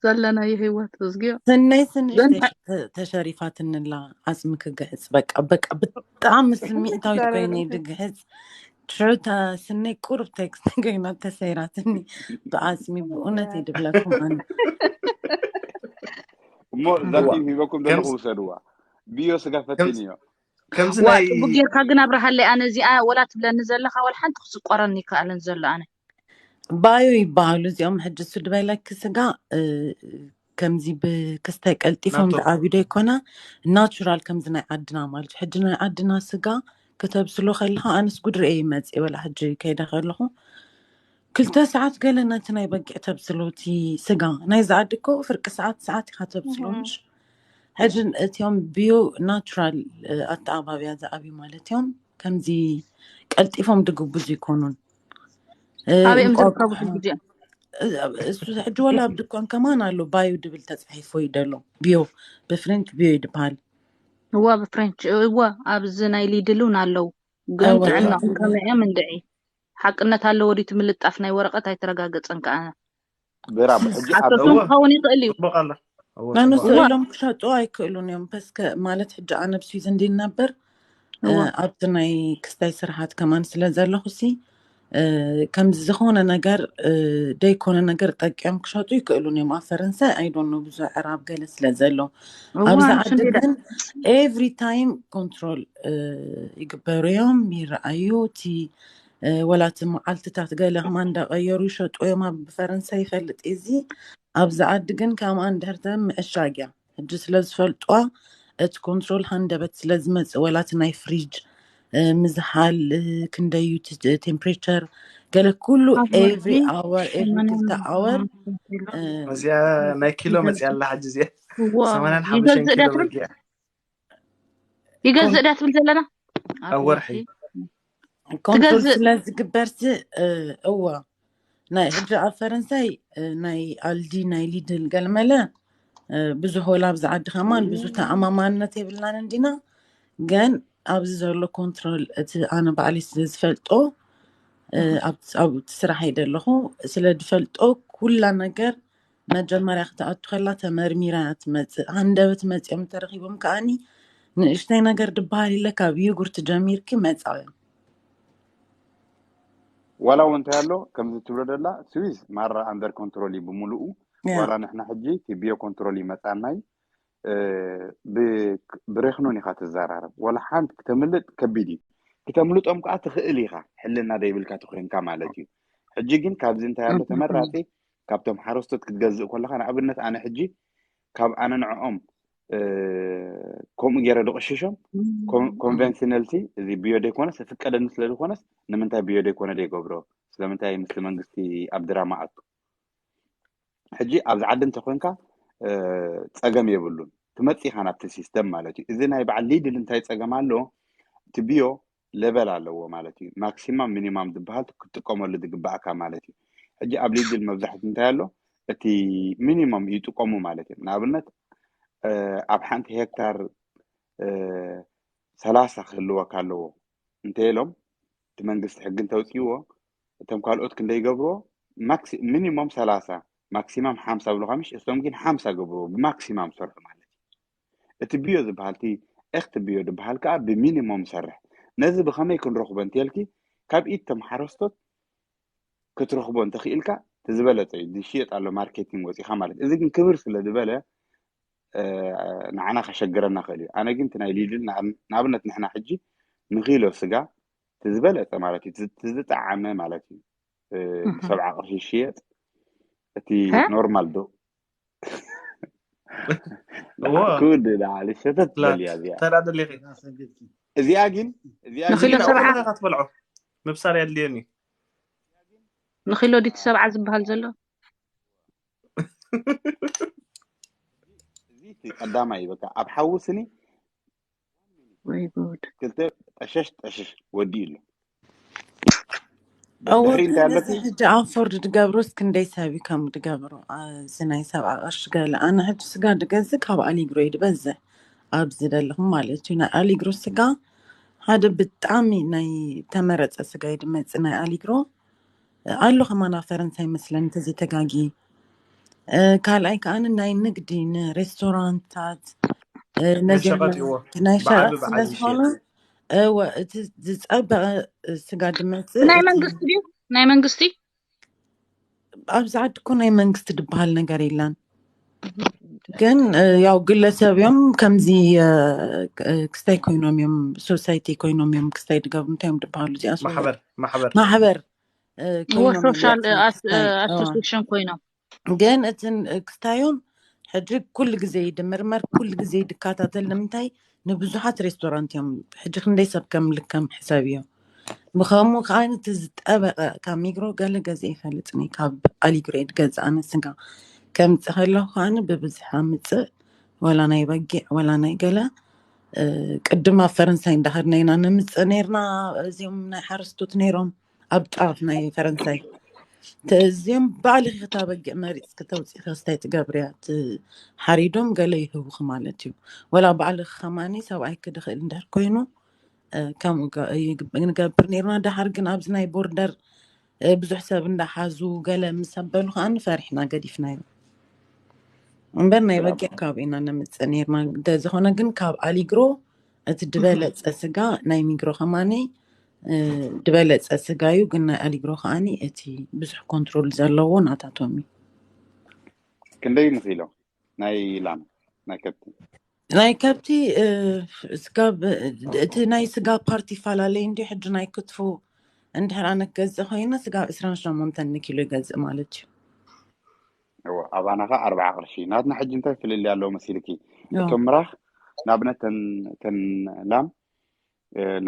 ዘለናዮ ህይወት እዝግዮ ስነይ ስንሽ ግን ተሽ- ተ- ተሸሪፋትንላ ዓፅሚ ክግሕፅ በቃ በቃ ብጣዕሚ ስምዒታዊት ኮይነ ተረርፍ ድግሕፅ ሽዑታ ስነይ ቁሩብ ቴክስት ኮይና ተሰይራትኒ ብዓፅሚ ብእውነት ይድብለኩም ኣነ እሞ እዋ ዛቲም ሂበኩም ዘለኹ ከምዚ ውሰድዋ። ብዮ ስጋ ፈትን እዩ። ከምዚ ዋ ናይ ጽቡቅ ጌርካ ግን ኣብርሃለይ። ኣነ እዚኣ ወላ ትብለኒ ዘለኻ ወላ ሓንቲ ክስቆረኒ ይከኣለን ዘሎ ኣነ። ባዮ ይበሃሉ እዚኦም። ሕጂ እሱ ድበለኪ ስጋ እ፣ ከምዚ ብክስታይ ቀልጢፎም ናቶም ዝዓብዩ ዶ ይኮና ናቹራል ከምዚ ናይ ዓድና ማለት እዩ። ሕጂ ናይ ዓድና ስጋ ክተብስሎ ከለካ ኣነስ ጉድ ርኤ ይመጽእ ወላ ሕጂ ከይደ ከለኹ ክልተ ሰዓት ገለ ነቲ ናይ በጊዕ ተብስሎ እቲ ስጋ ናይ ዝዓዲ እኮ ፍርቂ ሰዓት ሰዓት ኢካ ተብስሎ ምሽ ሕጂ እቲኦም ብዮ ናቹራል ኣተኣባብያ ዝዓብዩ ማለት እዮም። ከምዚ ቀልጢፎም ድግብዙ ይኮኑን። እ፣ ኣበይ እዮም ዝርከቡ እንቋቁሖ ሕጂ እዚኦም? እ፣ እሱ ሕጂ ወላ ኣብ ድኳን ከማን ኣሎ ባዮ ድብል ተጻሒፎ እዩ ደሎ። ብዮ ብፍሬንች ብዮ ይድበሃል። እዋ ብፍሬንች እዋ ኣብዚ ናይ ሊድል እውን ኣለዉ። ግን እወ ጥዕናኹም ከመይ እዮም እንድዒ? ሓቅነት ኣለዎ ድዩ እቲ ምልጣፍ ናይ ወረቐት ኣይተረጋገጸን ከኣ። ብራም ሕጂ ኣብ ሓሶት እውን እወ ክኸውን ይኽእል እዩ። ጽቡቅ ኣሎ። እወ ናንሱ ጽቡቅ ኣሎ። እዋ ኢሎም ክሸጡ ኣይክእሉን እዮም። ፐስከ ማለት ሕጂ ኣነ ኣብ ስዊዝ እንዲ ነበር እ፣ እዋ ኣብቲ ናይ ክስታይ ስርሓት ከማን ስለ ዘለኹ ሲ እ፣ ከምዚ ዝኾነ ነገር እ፣ ደይኮነ ነገር ጠቂዮም ክሸጡ ይክእሉን እዮም። ኣብ ፈረንሳይ ኣይዶኖ ብዙሕ ዕራብ ገለ ስለ ዘሎ እዋ ኣብዚ ንሱ ዓዲ እንዲ ግን ኤቭሪ ታይም ኮንትሮል ይግበሩ እዮም፣ ይረኣዩ። እቲ እ፣ ወላ እቲ መዓልትታት ገለ ከማ እንዳቀየሩ ይሸጡ እዮም። ኣብ ፈረንሳይ ይፈልጥ እዚ ኣብዚ ዓዲ ግን ከምኣ እንድሕር ምዕሻግ እያ። ሕጂ ስለ ዝፈልጥዋ እቲ ኮንትሮል ሃንደበት ስለ ዝመጽእ ወላ እቲ ናይ ፍሪጅ እ፣ ምዝሓል እ፣ ክንደዩ እቲ ቴምፕሬቸር ገለ ኩሉ ኣብ ወርሒ ኤቭሪ ኣወር ኤቭሪ ሰማንያ ክልተ ኣወር ምናምን እ፣ እዚኣ ናይ ኪሎ መጽያ ይገልጽ ኣላ ሕጂ እዚኣ እዋ ሰማንያን ሓሙሽተን ይገዝእ ኪሎ ድያ ትብል በጊዕ ይገዝእ ድያ ትብል ዘለና ኣብ ኣብ ወርሒ ወርሒ ኮንትሮል ትገዝእ ስለ ዝግበርሲ እ፣ እዋ ናይ ሕጂ ኣብ ፈረንሳይ እ፣ ናይ ኣልዲ ናይ ሊድል ገለመለ እ፣ ብዙሕ ወላ ኣብዚ ዓዲ ከማን ብዙ ተኣማማንነት የብልናን እንዲና። ግን ኣብዚ ዘሎ ኮንትሮል እቲ ኣነ ባዕለይ ስለ ዝፈልጦ እ፣ ኣብ ኣብቲ ስራሕ ይደ ኣለኹ ስለ ዝፈልጦ ኩላ ነገር መጀመርያ ክትኣቱ ከላ ተመርሚራ እያ ትመፅእ። ሃንደበት መፂኦም ተረኪቦም ከኣኒ ንእሽተይ ነገር ድበሃል ኢለ ካብ ዩጉርት ጀሚርኪ መፃው እዮም። ዋላ እውን እንታይ ኣሎ ከምዚ ትብሎ ደላ ስዊዝ ማራ ኣንደር ኮንትሮል እዩ ብምሉኡ። ያ ዋላ ንሕና ሕጂ እቲ ቢዮ ኮንትሮል ይመፃናይ እ፣ ብ- ብሬክኖን ኢኻ ትዘራረብ። ዋላ ሓንቲ ክተምልጥ ከቢድ እዩ። ክተምልጦም ከዓ ትኽእል ኢኻ ሕልና ደይብልካ ተኮይንካ ማለት እዩ። ሕጂ ግን ካብዚ እንታይ ኣሎ ተመራፂ ካብቶም ሓረስቶት ክትገዝእ ከለካ ንኣብነት ኣነ ሕጂ ካብ ኣነ ንዕኦም እ፣ ከምኡ ገይረ ድቕሽሾም ኮንቨንሽናልሲ እዚ ብዮ ደይኮነስ ፍቀደኒ ስለ ዝኾነስ ንምንታይ ብዮ ደይኮነ ደይገብሮ ስለምንታይ ምስቲ መንግስቲ ኣብ ድራማ ኣቱ ሕጂ ኣብዚ ዓዲ እንተኮንካ እ፣ ፀገም የብሉን ትመፅእ ኢኻ ናብቲ ሲስተም ማለት እዩ። እዚ ናይ በዓል ሊድል እንታይ ፀገም ኣሎ? እቲ ብዮ ሌቨል ኣለዎ ማለት እዩ። ማክሲማም ሚኒማም ዝበሃል ክትጥቀመሉ ዝግባእካ ማለት እዩ። ሕጂ ኣብ ሊድል መብዛሕቱ እንታይ ኣሎ? እቲ ሚኒማም ይጥቀሙ ማለት እዮም። ንኣብነት እ፣ ኣብ ሓንቲ ሄክታር እ፣ ሰላሳ ክህልወካ ኣለዎ እንተ ኢሎም እቲ መንግስቲ ሕጊ እንተውፅእዎ እቶም ካልኦት ክንደይ ይገብርዎ? ሚኒሞም ሰላሳ ማክሲማም ሓምሳ ብሉካ ምሽ እሶም ግን ሓምሳ ገብርዎ ብማክሲማም ሰርሑ ማለት እዩ። እቲ ብዮ ዝበሃል እቲ ኤኽቲ ብዮ ዝበሃል ከዓ ብሚኒሞም ይሰርሕ። ነዚ ብኸመይ ክንረኽቦ እንተልኪ ካብ ኢድ ቶም ሓረስቶት ክትረኽቦ እንተኽኢልካ እቲ ዝበለፀ እዩ። ዝሽየጥ ኣሎ ማርኬቲንግ ወፂኻ ማለት እዩ። እዚ ግን ክብር ስለ ዝበለ እ፣ ንዓና ከሸግረና ክእል እዩ። ኣነ ግን እቲ ናይ ሊድል ንኣብነት ንሕና ሕጂ ንኪሎ ስጋ እቲ ዝበለፀ ማለት እዩ እቲ ዝጠዓመ ማለት እዩ እ፣ ብሰብዓ ቅርሺ ይሽየጥ እቲ ኖርማል ዶ እዎ ክውድ ንዓሊ ሸተት ላት በል እያ እዚኣ ተዳ ደሊኺ እዚኣ ግን እዚኣ ግን ንኪሎ ግን ሰብዓ ኣውቀ ክትበልዖ ምብሳል የድልየኒ ንኪሎ ዲቲ ሰብዓ ዝበሃል ዘሎ እዚ እቲ ቀዳማይ በቃ ኣብ ሓዊ ስኒ ወይ ጉድ ክልተ ጠሸሽ ጠሸሽ ወዲኡ ኣሎ እወ ድሕሪ እንታይ ግን እዚ ኣለኪ ሕጂ ኣፎርድ ድገብሩስ ክንደይ ሰብ እዩ ከም ድገብሩ አ፣ እዚ ናይ ሰብዓ ቅርሺ ገለ ኣነ ሕጂ ስጋ ድገዝእ ካብ ኣሊግሮ እዩ ድበዝሕ ኣብ ዝደለኹም ማለት እዩ ናይ ኣሊግሮ ስጋ ሓደ ብጣዕሚ ናይ ተመረፀ ስጋ እዩ ድመፅእ ናይ ኣሊግሮ ኣሎ ከማን ኣብ ፈረንሳይ መስለኒ እንተዘይተጋጊ ካልኣይ ከዓ ናይ ንግዲ ንሬስቶራንታት ነዚኦም መሸቐጢዎ ናይ ብዓቢ ሸቐጥ ስለ ብዓቢ ዝኾነ ይሸጥ እወ እቲ ዝፀበቐ ስጋ ድመፅእ ናይ እቲ መንግስቲ ድዩ ናይ መንግስቲ ኣብዚ ዓዲ እኮ ናይ መንግስቲ ድበሃል ነገር የላን ግን ያው ግለሰብ እዮም። ከምዚ ክስታይ ኮይኖም እዮም፣ ሶሳይቲ ኮይኖም እዮም ክስታይ ድገብሩ። እንታይ እዮም ድበሃሉ እዚኣ? ማሕበር ማሕበር ማሕበር ኮይኖም እዮም ሶሻል ኣሶሲሽን ኮይኖም። ግን እቲ ክስታዮም ሕጂ ኩሉ ግዜ ይድምርመር፣ ኩሉ ግዜ ይድከታተል። ንምንታይ? ንብዙሓት ሬስቶራንት እዮም። ሕጂ ክንደይ ሰብ ከም ልከም ሕሰብ እዮም። ብኸምኡ ከዓ እቲ ዝጠበቐ ካብ ሚግሮ ገለ ገዛ ይፈልጥኒ፣ ካብ ኣሊግሮ ድገዛ ኣነ ስጋ ከምፅእ ከለኹ ከዓ ብብዝሒ ምፅእ፣ ወላ ናይ በጊዕ ወላ ናይ ገለ። ቅድም ኣብ ፈረንሳይ እንዳኸድና ኢና ንምፅእ ነርና። እዚኦም ናይ ሓረስቶት ነይሮም ኣብ ጫፍ ናይ ፈረንሳይ። እዚኦም ባዕልኺ ክታ በጊዕ መሪፅ ክተውፅኢ ከስታይ ትገብርያ፣ ሓሪዶም ገለ ይህቡኺ ማለት እዩ። ወላ ባዕልኺ ከማኒ ሰብኣይ ክድኽእል እንድሕር ኮይኑ ከምኡ ንገብር ነርና። ደሓር ግን ኣብዚ ናይ ቦርደር ብዙሕ ሰብ እንዳሓዙ ገለ ምስ ኣበሉ ከዓ ፈሪሕና ገዲፍናዮ። እምበር ናይ በጊዕ ካብ ኢና ነምፅእ ነርና። እንተዝኾነ ግን ካብ ኣሊግሮ እቲ ድበለፀ ስጋ ናይ ሚግሮ ከማኒ ድበለፀ ስጋ እዩ። ግን ናይ ኣሊግሮ ከዓኒ እቲ ብዙሕ ኮንትሮል ዘለዎ ናታቶም እዩ። ክንደይ ንኪሎ ናይ ላም ናይ ከብቲ? ናይ ከብቲ ስጋ፣ እቲ ናይ ስጋ ፓርቲ ይፈላለዩ እንዲ። ሕጂ ናይ ክትፎ እንድሕር ኣነ ክገዝእ ኮይነ ስጋ ዕስራን ሸሞንተን ንኪሎ ይገዝእ ማለት እዩ። እወ፣ ኣባና ኸ ኣርባዓ ቅርሺ። ናትና ሕጂ እንታይ ፍልልይ ኣለዎ መሲልኪ? እቶም ምራኽ ንኣብነት ተን ላም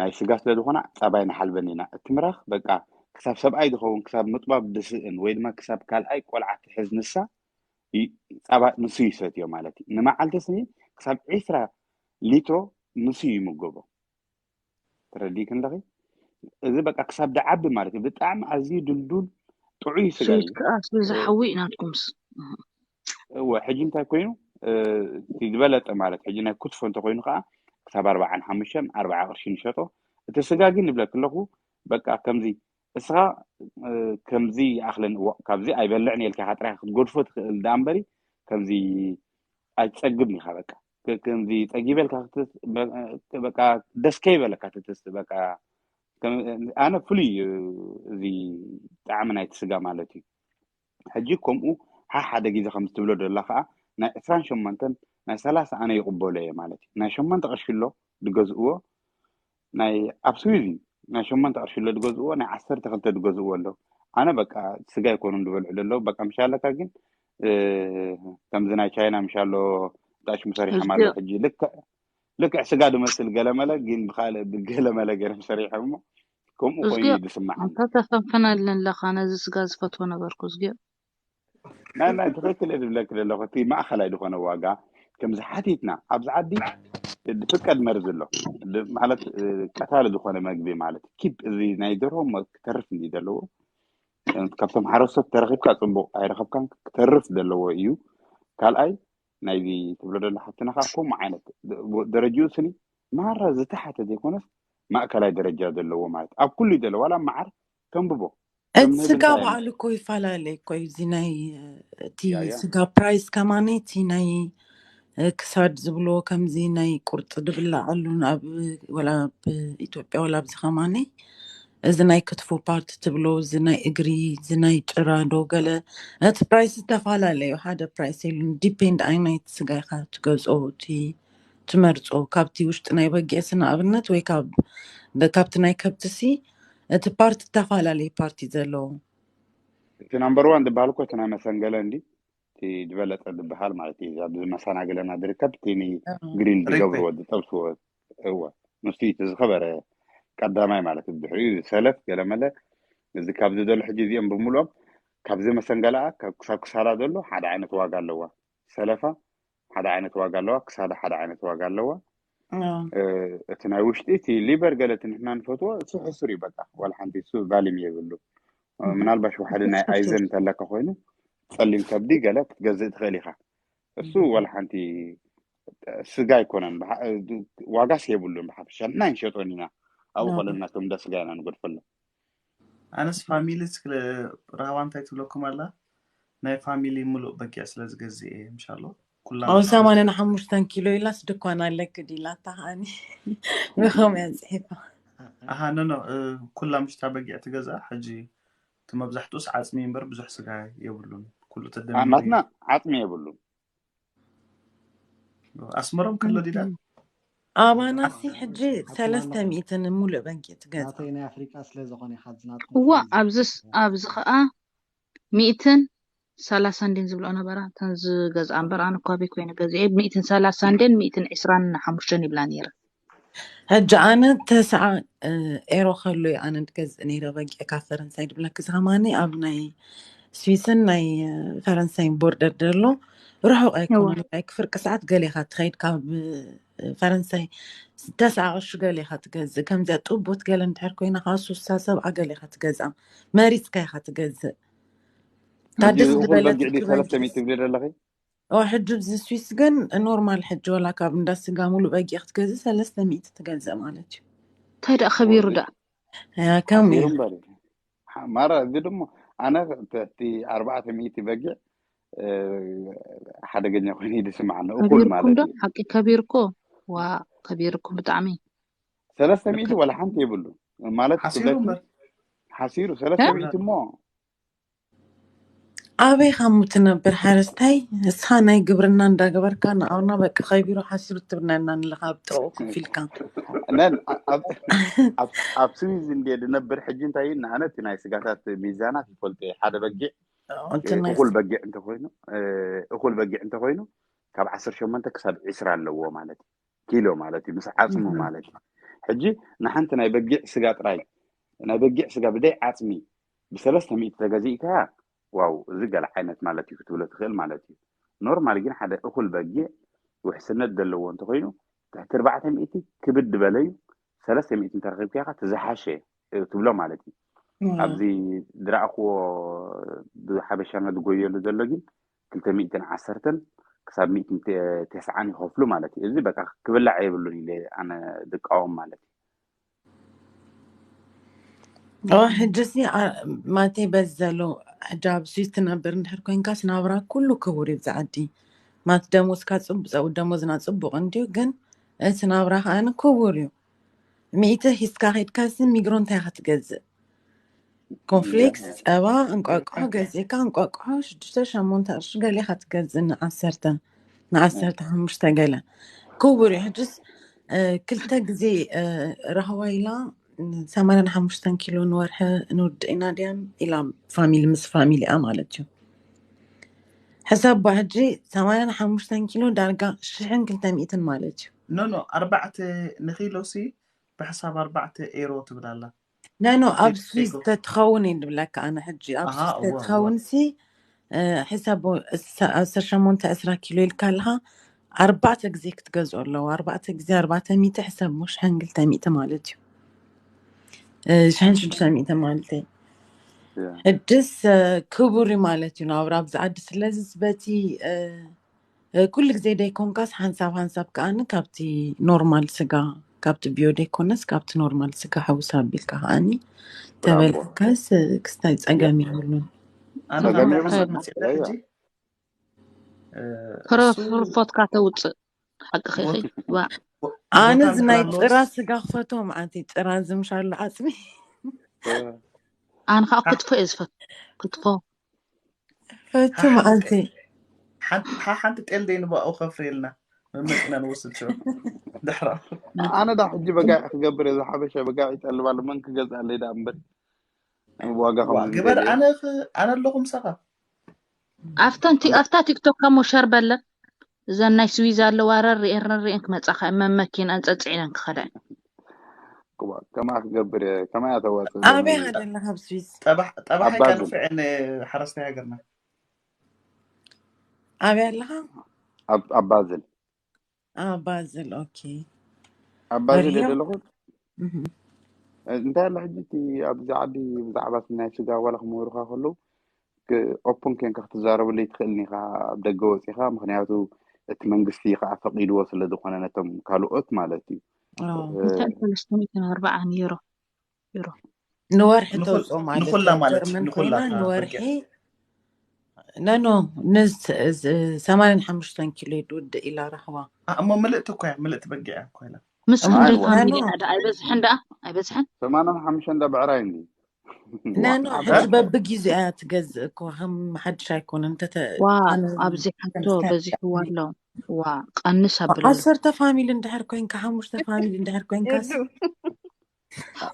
ናይ ስጋ ስለ ዝኾና ፃባይ ንሓልበን ኢና። እቲ ምራኽ በቃ ክሳብ ሰብኣይ ዝኸውን ክሳብ ምጥባብ ድስእን ወይ ድማ ክሳብ ካልኣይ ቆልዓ ትሕዝ ንሳ ፃባ ንሱ ይሰትዮ ማለት እዩ። ንመዓልቲ ስኒ ክሳብ ዒስራ ሊትሮ ንሱ ይምገቦ። ተረዲእኪ ኣለኺ? እዚ በቃ ክሳብ ድዓቢ ማለት እዩ። ብጣዕሚ ኣዝዩ ድልዱል ጥዑይ ስጋ እዩ። ዝሓዊ ናትኩምስ እወ፣ ሕጂ እንታይ ኮይኑ እቲ ዝበለጠ ማለት ሕጂ ናይ ክትፎ እንተኮይኑ ከዓ ክሳብ ኣርባዓን ሓሙሽተን ኣርባዓ ቅርሺ ንሸጦ። እቲ ስጋ ግን ይብለክ ኣለኹ በቃ ከምዚ እስኻ ከምዚ ይኣኽለኒ እዎ ካብዚ ኣይበልዕን የልካ ኢኻ ጥራይ ክትገድፎ ትኽእል ደኣ እምበሪ ከምዚ ኣይትጸግብን ኢኻ። በቃ ከምዚ ጸጊበልካ በቃ ደስ ከይበለካ ትትስቲ በቃ ኣነ ፍሉይ እዩ እዚ ጣዕሚ ናይቲ ስጋ ማለት እዩ። ሕጂ ከምኡ ሓሓደ ግዜ ከም ትብሎ ደላ ከዓ ናይ ዕስራን ሸሞንተን ናይ ሰላሳ ኣነ ይቕበሎ እየ ማለት እዩ። ናይ ሸሞንተ ቅርሺ ኣሎ ድገዝእዎ ናይ ኣብ ስዊዝ እዩ ናይ ሸሞንተ ቅርሺ ኣሎ ድገዝእዎ ናይ ዓሰርተ ክልተ ድገዝእዎ ኣሎ። ኣነ በቃ ስጋ ይኮኑ ድበልዑ ደለዉ በቃ ምሻለካ ግን ከምዚ ናይ ቻይና ምሻሎ ጣሽ ምሰሪሖም ኣሎ። ሕጂ ልክዕ ልክዕ ስጋ ድመስል ገለመለ ግን ብካልእ ብገለመለ ገይሮም ሰሪሖም እሞ ከምኡ ኮይኑ እዩ ዝስማዓኒ። ተፈንፍነልን ኣለኻ ነዚ ስጋ ዝፈትዎ ነበርኩ እዝጊ ናይ ናይ ትኽክል እየ ዝብለኪ ዘለኹ እቲ ማእኸላይ ዝኾነ ዋጋ ከምዚ ሓቲትና ኣብዚ ዓዲ ዝፍቀድ መርዚ ኣሎ ማለት ቀታሊ ዝኾነ መግቢ ማለት ኪብ እዚ ናይ ደርሆ ክትተርፍ እንዲ ዘለዎ ካብቶም ሓረስቶት ተረኺብካ ፅቡቕ ኣይረኸብካን ክትተርፍ ዘለዎ እዩ። ካልኣይ ናይዚ ትብሎ ደሎ ሓፍትና ከዓ ከምኡ ዓይነት ደረጅኡ ስኒ ማራ ዝተሓተ ዘይኮነስ ማእከላይ ደረጃ ዘለዎ ማለት ኣብ ኩሉ ዘሎ ዋላ መዓር ተንብቦ እቲ ስጋ ባዕሉ እኮ ይፈላለ እኮ እዩ። እዚ ናይ እቲ ስጋ ፕራይስ ከማኒ እቲ ናይ ክሳድ ዝብሎ ከምዚ ናይ ቁርፂ ድብላዓሉ ኣብ ወላ ኣብ ኢትዮጵያ ወላ ኣብዚ ከማኒ እዚ ናይ ክትፎ ፓርት ትብሎ እዚ ናይ እግሪ እዚ ናይ ጭራ ዶ ገለ እቲ ፕራይስ ዝተፈላለዩ ሓደ ፕራይስ የሉን። ዲፔንድ ኣይናይቲ ስጋ ኢካ ትገዝኦ እቲ ትመርጾ ካብቲ ውሽጢ ናይ በጊዕ ስነ ኣብነት ወይ ካብ ካብቲ ናይ ከብትሲ እቲ ፓርት ተፈላለየ ፓርቲ ዘለዎ እቲ ናምበር ዋን ዝበሃል እኮ እቲ ናይ መሰንገለ እንዲ እቲ ዝበለጸ ዝበሃል ማለት እዩ ኣብዚ መሰናገለና ዝርከብ እቲ ግሪል ዝገብርዎ ዝጠብስዎ እወ ንሱ እቲ ዝኸበረ ቀዳማይ ማለት እዩ ድሕሪኡ ሰለፍ ገለመለ እዚ ካብዚ ዘሎ ሕጂ እዚኦም ብምሉኦም ካብዚ መሰንገለኣ ክሳብ ክሳዳ ዘሎ ሓደ ዓይነት ዋጋ ኣለዋ ሰለፋ ሓደ ዓይነት ዋጋ ኣለዋ ክሳዳ ሓደ ዓይነት ዋጋ ኣለዋ እቲ ናይ ውሽጢ እቲ ሊበር ገለ እቲ ንሕና ንፈትዎ እሱ ሕሱር እዩ በቃ ዋላ ሓንቲ እሱ ቫሊም የብሉ ምናልባሽ ዋሓደ ናይ ኣይዘን እንተለካ ኮይኑ ፀሊም ከብዲ ገለ ክትገዝእ ትኽእል ኢኻ እሱ ዋላ ሓንቲ ስጋ ኣይኮነን ዋጋስ የብሉን ብሓፈሻ ንሕና ንሸጦን ኢና ኣብኡ ከለና ቶም እንዳ ስጋ ኢና ንገድፈሎም ኣነስ ፋሚሊ ረሃባ እንታይ ትብለኩም ኣላ ናይ ፋሚሊ ሙሉእ በጊዕ ስለ ዝገዝእ እየ ምሻሎ ኩላ ኣብ ሰማንያን ሓሙሽተን ኪሎ ኢላስ ድኳን ኣለክ ዲላታ ከዓኒ ብኸም እያ ፅሒፋ ኣሃ ኖ ኖ ኩላ ምሽታ በጊዕ ትገዝኣ ሕጂ እቲ መብዛሕትኡስ ዓፅሚ እምበር ብዙሕ ስጋ የብሉን ኩሉ ናትና ዓፅሚ የብሉን ኣስመሮም ከሎ ዲዳ ኣባናሲ ሕጂ ሰለስተ ሚእትን ሙሉእ በጊዕ ትገዝእ። ናተይ ናይ ኣፍሪቃ ስለ ዝኾነ ኢኻ ዝናት እዋ ኣብዚስ ኣብዚ ከዓ ሚእትን ሰላሳ እንዴን ዝብልኦ ነበራ እተን ዝገዝኣ እምበር ኣነ እኳ ኣበይ ኮይነ ገዚኤ ሚእትን ሰላሳ እንዴን ሚእትን ዕስራን ሓሙሽተን ይብላ ነይረ። ሕጂ ኣነ ተስዓ ኤሮ ከሎ እዩ ኣነ ገዝእ ነይረ በጊዕ ካብ ፈረንሳይ ድብለኪ ዝኸማኒ ኣብ ናይ ስዊስን ናይ ፈረንሳይን ቦርደር ደሎ ርሑቕ ኣይኮነን። ናይ ክፍርቂ ሰዓት ገሌኻ ትኸይድ ካብ ፈረንሳይ ተስዓ ቅርሺ ገሌኻ ትገዝእ። ከምዚኣ ጥቡት ገለ እንድሕር ኮይና ከዓ ሱሳ ሰብዓ ገሌኻ ትገዝኣ። መሪፅካ ኢኻ ትገዝእ። ታደስ ዝበለት በጊዕ ሰለስተ ሚእቲ ትብሊ ዘለኺ ኦ ሕጂ ብዚ ስዊስ ግን ኖርማል ሕጂ ወላ ካብ እንዳ ስጋ ሙሉ በጊዕ ክትገዝእ ሰለስተ ሚእቲ ትገዝእ ማለት እዩ። እንታይ ደኣ ከቢሩ ደኣ ያ ከምኡ እዩ። እምበር ማራ እዚ ድማ ኣነ እቲ ኣርባዕተ ሚእቲ በጊዕ ሓደገኛ ኮይኑ ይድስምዓኒ እኩል ከቢርኩም ማለት ዶ እዩ። ሓቂ ከቢርኮ ዋ ከቢርኩም ብጣዕሚ ሰለስተ ሚእቲ ወላ ሓንቲ የብሉ ማለት ሓሲሩ ክብለኪ እምበር ሓሲሩ ሰለስተ ሚእቲ እሞ ኣበይ ካሙ ትነብር ሓረስታይ ንስኻ ናይ ግብርና እንዳገበርካ ንኣውና በቃ ከቢሩ ሓሲሩ ትብናና ንለካ ኣብ ጥቕኡ ኮፍ ኢልካ ነን ኣብ- ኣብ- ኣብ ስዊዝ እንደ ዝነብር ሕጂ እንታይ እዩ ንኣነ እቲ ናይ ስጋታት ሚዛናት ይፈልጦ እየ ሓደ በጊዕ እቲ ናይ እኹል በጊዕ እንተኮይኑ እ፣ እኹል በጊዕ እንተኮይኑ ካብ ዓሰርተ ሸሞንተ ክሳብ ዕስራ ኣለዎ ማለት እዩ ኪሎ ማለት እዩ ምስ ዓፅሙ ማለት እዩ ሕጂ ንሓንቲ ናይ በጊዕ ስጋ ጥራይ ናይ በጊዕ ስጋ ብደይ ዓፅሚ ብሰለስተ ሚእቲ ተገዚእካያ ዋው እዚ ገለ ዓይነት ማለት እዩ ክትብሎ ትኽእል ማለት እዩ ኖርማል ግን ሓደ እኹል በጊዕ ውሕስነት ዘለዎ እንተኮይኑ ትሕቲ ኣርባዕተ ሚእቲ ክብድ በለዩ ሰለስተ ሚእቲ እንተረኺብካ ኢኻ ትዝሓሸ ትብሎ ማለት እዩ ኣብዚ ዝረኣኽዎ ብሓበሻና ዝጎየሉ ዘሎ ግን ክልተ ሚእትን ዓሰርተን ክሳብ ሚእትን ተስዓን ይኸፍሉ ማለት እዩ እዚ በቃ ክብላዕ የብሉን ኢለ ኣነ ዝቃወም ማለት እዩ ኦ ሕጂ ሲ ማለተይ በዚ ዘሎ ሕጂ ኣብ ስዊስ ትነብር እንድሕር ኮይንካስ ናብራ ኩሉ ክቡር እዩ ብዚ ዓዲ ማለት ደሞዝካ ፅቡቅ ፀው ደሞዝና ፅቡቅ እንድዩ ግን እቲ ናብራ ከዓ ክቡር እዩ ሚእቲ ሒዝካ ከድካሲ ሚግሮ እንታይ ክትገዝእ ኮንፍሌክስ ጸባ እንቋቁሖ ገዚእካ እንቋቁሖ ሽዱሽተ ሸሞንተ ቅርሺ ገሊኻ ትገዝእ ንዓሰርተ ንዓሰርተ ሓሙሽተ ገለ ክቡር እዩ ሕጅስ ክልተ ግዜ ራህዋ ኢላ ሰማንያን ሓሙሽተን ኪሎ ንወርሒ ንውድእ ኢና ድያም ኢላ ፋሚሊ ምስ ፋሚሊኣ ማለት እዩ ሕሳብ ሕጂ ሰማንያን ሓሙሽተን ኪሎ ዳርጋ ሽሕን ክልተ ሚእትን ማለት እዩ ኖ ኖ ኣርባዕተ ንኪሎ ሲ ብሕሳብ ኣርባዕተ ኤሮ ትብል ኣላ ነኖ ኣብ ስዊዝ ተትኸውን እዩ ዝብለካ ኣነ ሕጂ ኣብ ስዊዝ ተትኸውን ሲ ሕሳብ ዓሰርተ ሸሞንተ ዕስራ ኪሎ ኢልካ ኣለካ ኣርባዕተ ግዜ ክትገዝኦ ኣለዎ ኣርባዕተ ግዜ ኣርባዕተ ሚእቲ ሕሳብ ሞ ሽሕን ክልተ ሚእቲ ማለት እዩ ሽሕን ሽዱሽተ ሚእቲ ማለት እዩ ሕድስ ክቡር እዩ ማለት እዩ ናብራ ኣብዚ ዓዲ ስለዚ በቲ ኩሉ ግዜ ደይኮንካስ ሓንሳብ ሓንሳብ ከዓኒ ካብቲ ኖርማል ስጋ ካብቲ ቢዮ ደይኮነስ ካብቲ ኖርማል ስጋ ሕውስ ኣቢልካ ከዓኒ ተበልዕካስ ክስታይ ፀገም የብሉን ኣነ ጸገም ካብ የብሉን። ሓሳብ መፅእ ሕጂ ፍረፍርፎትካ ተውፅእ ሓቂ ኸይኸይ ዋ ኣነ ቦታ እዚ ናይ እንተላለዎስ- ጭራ ስጋ ክፈትዎ መዓንቲ ጭራ ዝምሻሉ ዓፅሚ ኣነ ከዓ ክትፎ እየ ዝፈት ክትፎ ፈቱ መዓንቲ ሓንቲ ሓ- ሓንቲ ጤል ደይ ንባኡ ከፍርየልና መመፅና ንወስድ ሽዑ ድሕራ ኣነ ዳ ሕጂ በጋዕ ክገብር እየ ዝሓበሸ በጋዕ ይጠልብ ኣሎ መን ክገዝኣለይ ዳ እምበር ዋጋ ዋ፣ ከም ግበር ዝደልየ። ኣነ ኽ- ኣነ ኣለኹ ምሳኻ ኣብተን ቲ- ኣብታ ቲክቶክ ከሞ ሸር በለን እዘን ናይ ስዊዝ ኣለዋ ረሪኤን ረሪኤን ክመፃ ከ መመኪን ኣንፀፅዒለን ክኸዳ ክባ- ከማ ክገብር እየ ከማ እያ ተዋፅእ ኣበይ ዘመን ሃደላ ካብ ስዊዝ ጠባሕ- ጠባሓይ ኣባዙ። ከንፍዐን ሓረስታይ ሃገርና ኣበይ ኣለኻ ኣብ- ኣብ ባዝል ኣ፣ ባዝል ኦኬ ኣብ ባዝል መሪያ? ዘለኹ እህ። እንታይ ኣሎ ሕጂ እቲ ኣብዚ ዓዲ ብዛዕባ እቲ ናይ ስጋ ዋላ ክምህሩካ ከለዉ ኦፕን ኮንካ ክትዛረበሉ ይትኽእልን ኢኻ ኣብ ደገ ወፂኻ ምክንያቱ እቲ መንግስቲ ከዓ ፈቂድዎ ስለ ዝኾነ ነቶም ካልኦት ማለት እዩ ኦ። እንታይ ሰለስተ ሚእትን ኣርባዓን ዩሮ ዩሮ ንወርሒ ንኹል- ተውፅኦ ማለት ንኹላ እዩ። ማለት ጀርመን ንኹላ ኮይና እታ ንወርሒ በጊዕ። ነኖ ንሰማንያን ሓሙሽተን ኪሎ ይድውድእ ኢላ ራህዋ ኣ፣ እሞ ምልእቲ እኮ እያ ምልእቲ በጊዕ እያ እኮ ኢላ ምስ እሞ ክንደይ ነኖ ፋሚሊ እያ ደኣ ኣይበዝሕን ደኣ ኣይበዝሕን ሰማንያን ሓሙሽተን እንዳ ብዕራይ እንዲ ነኖ ዋ፣ ሕጂ በብጊዜኡ እያ ትገዝእ እኮ ከም ሓድሽ ኣይኮነን እንተተ ዋ ኣነ ኣብዚሓቶ ከምስታይ በዚሕዋ ኣሎ ዋ ቀንስ ኣብለኒ። ዓሰርተ ፋሚሊ እንድሕር ኮይንካ፣ ሓሙሽተ ፋሚሊ እንድሕር ኮይንካስ የዱ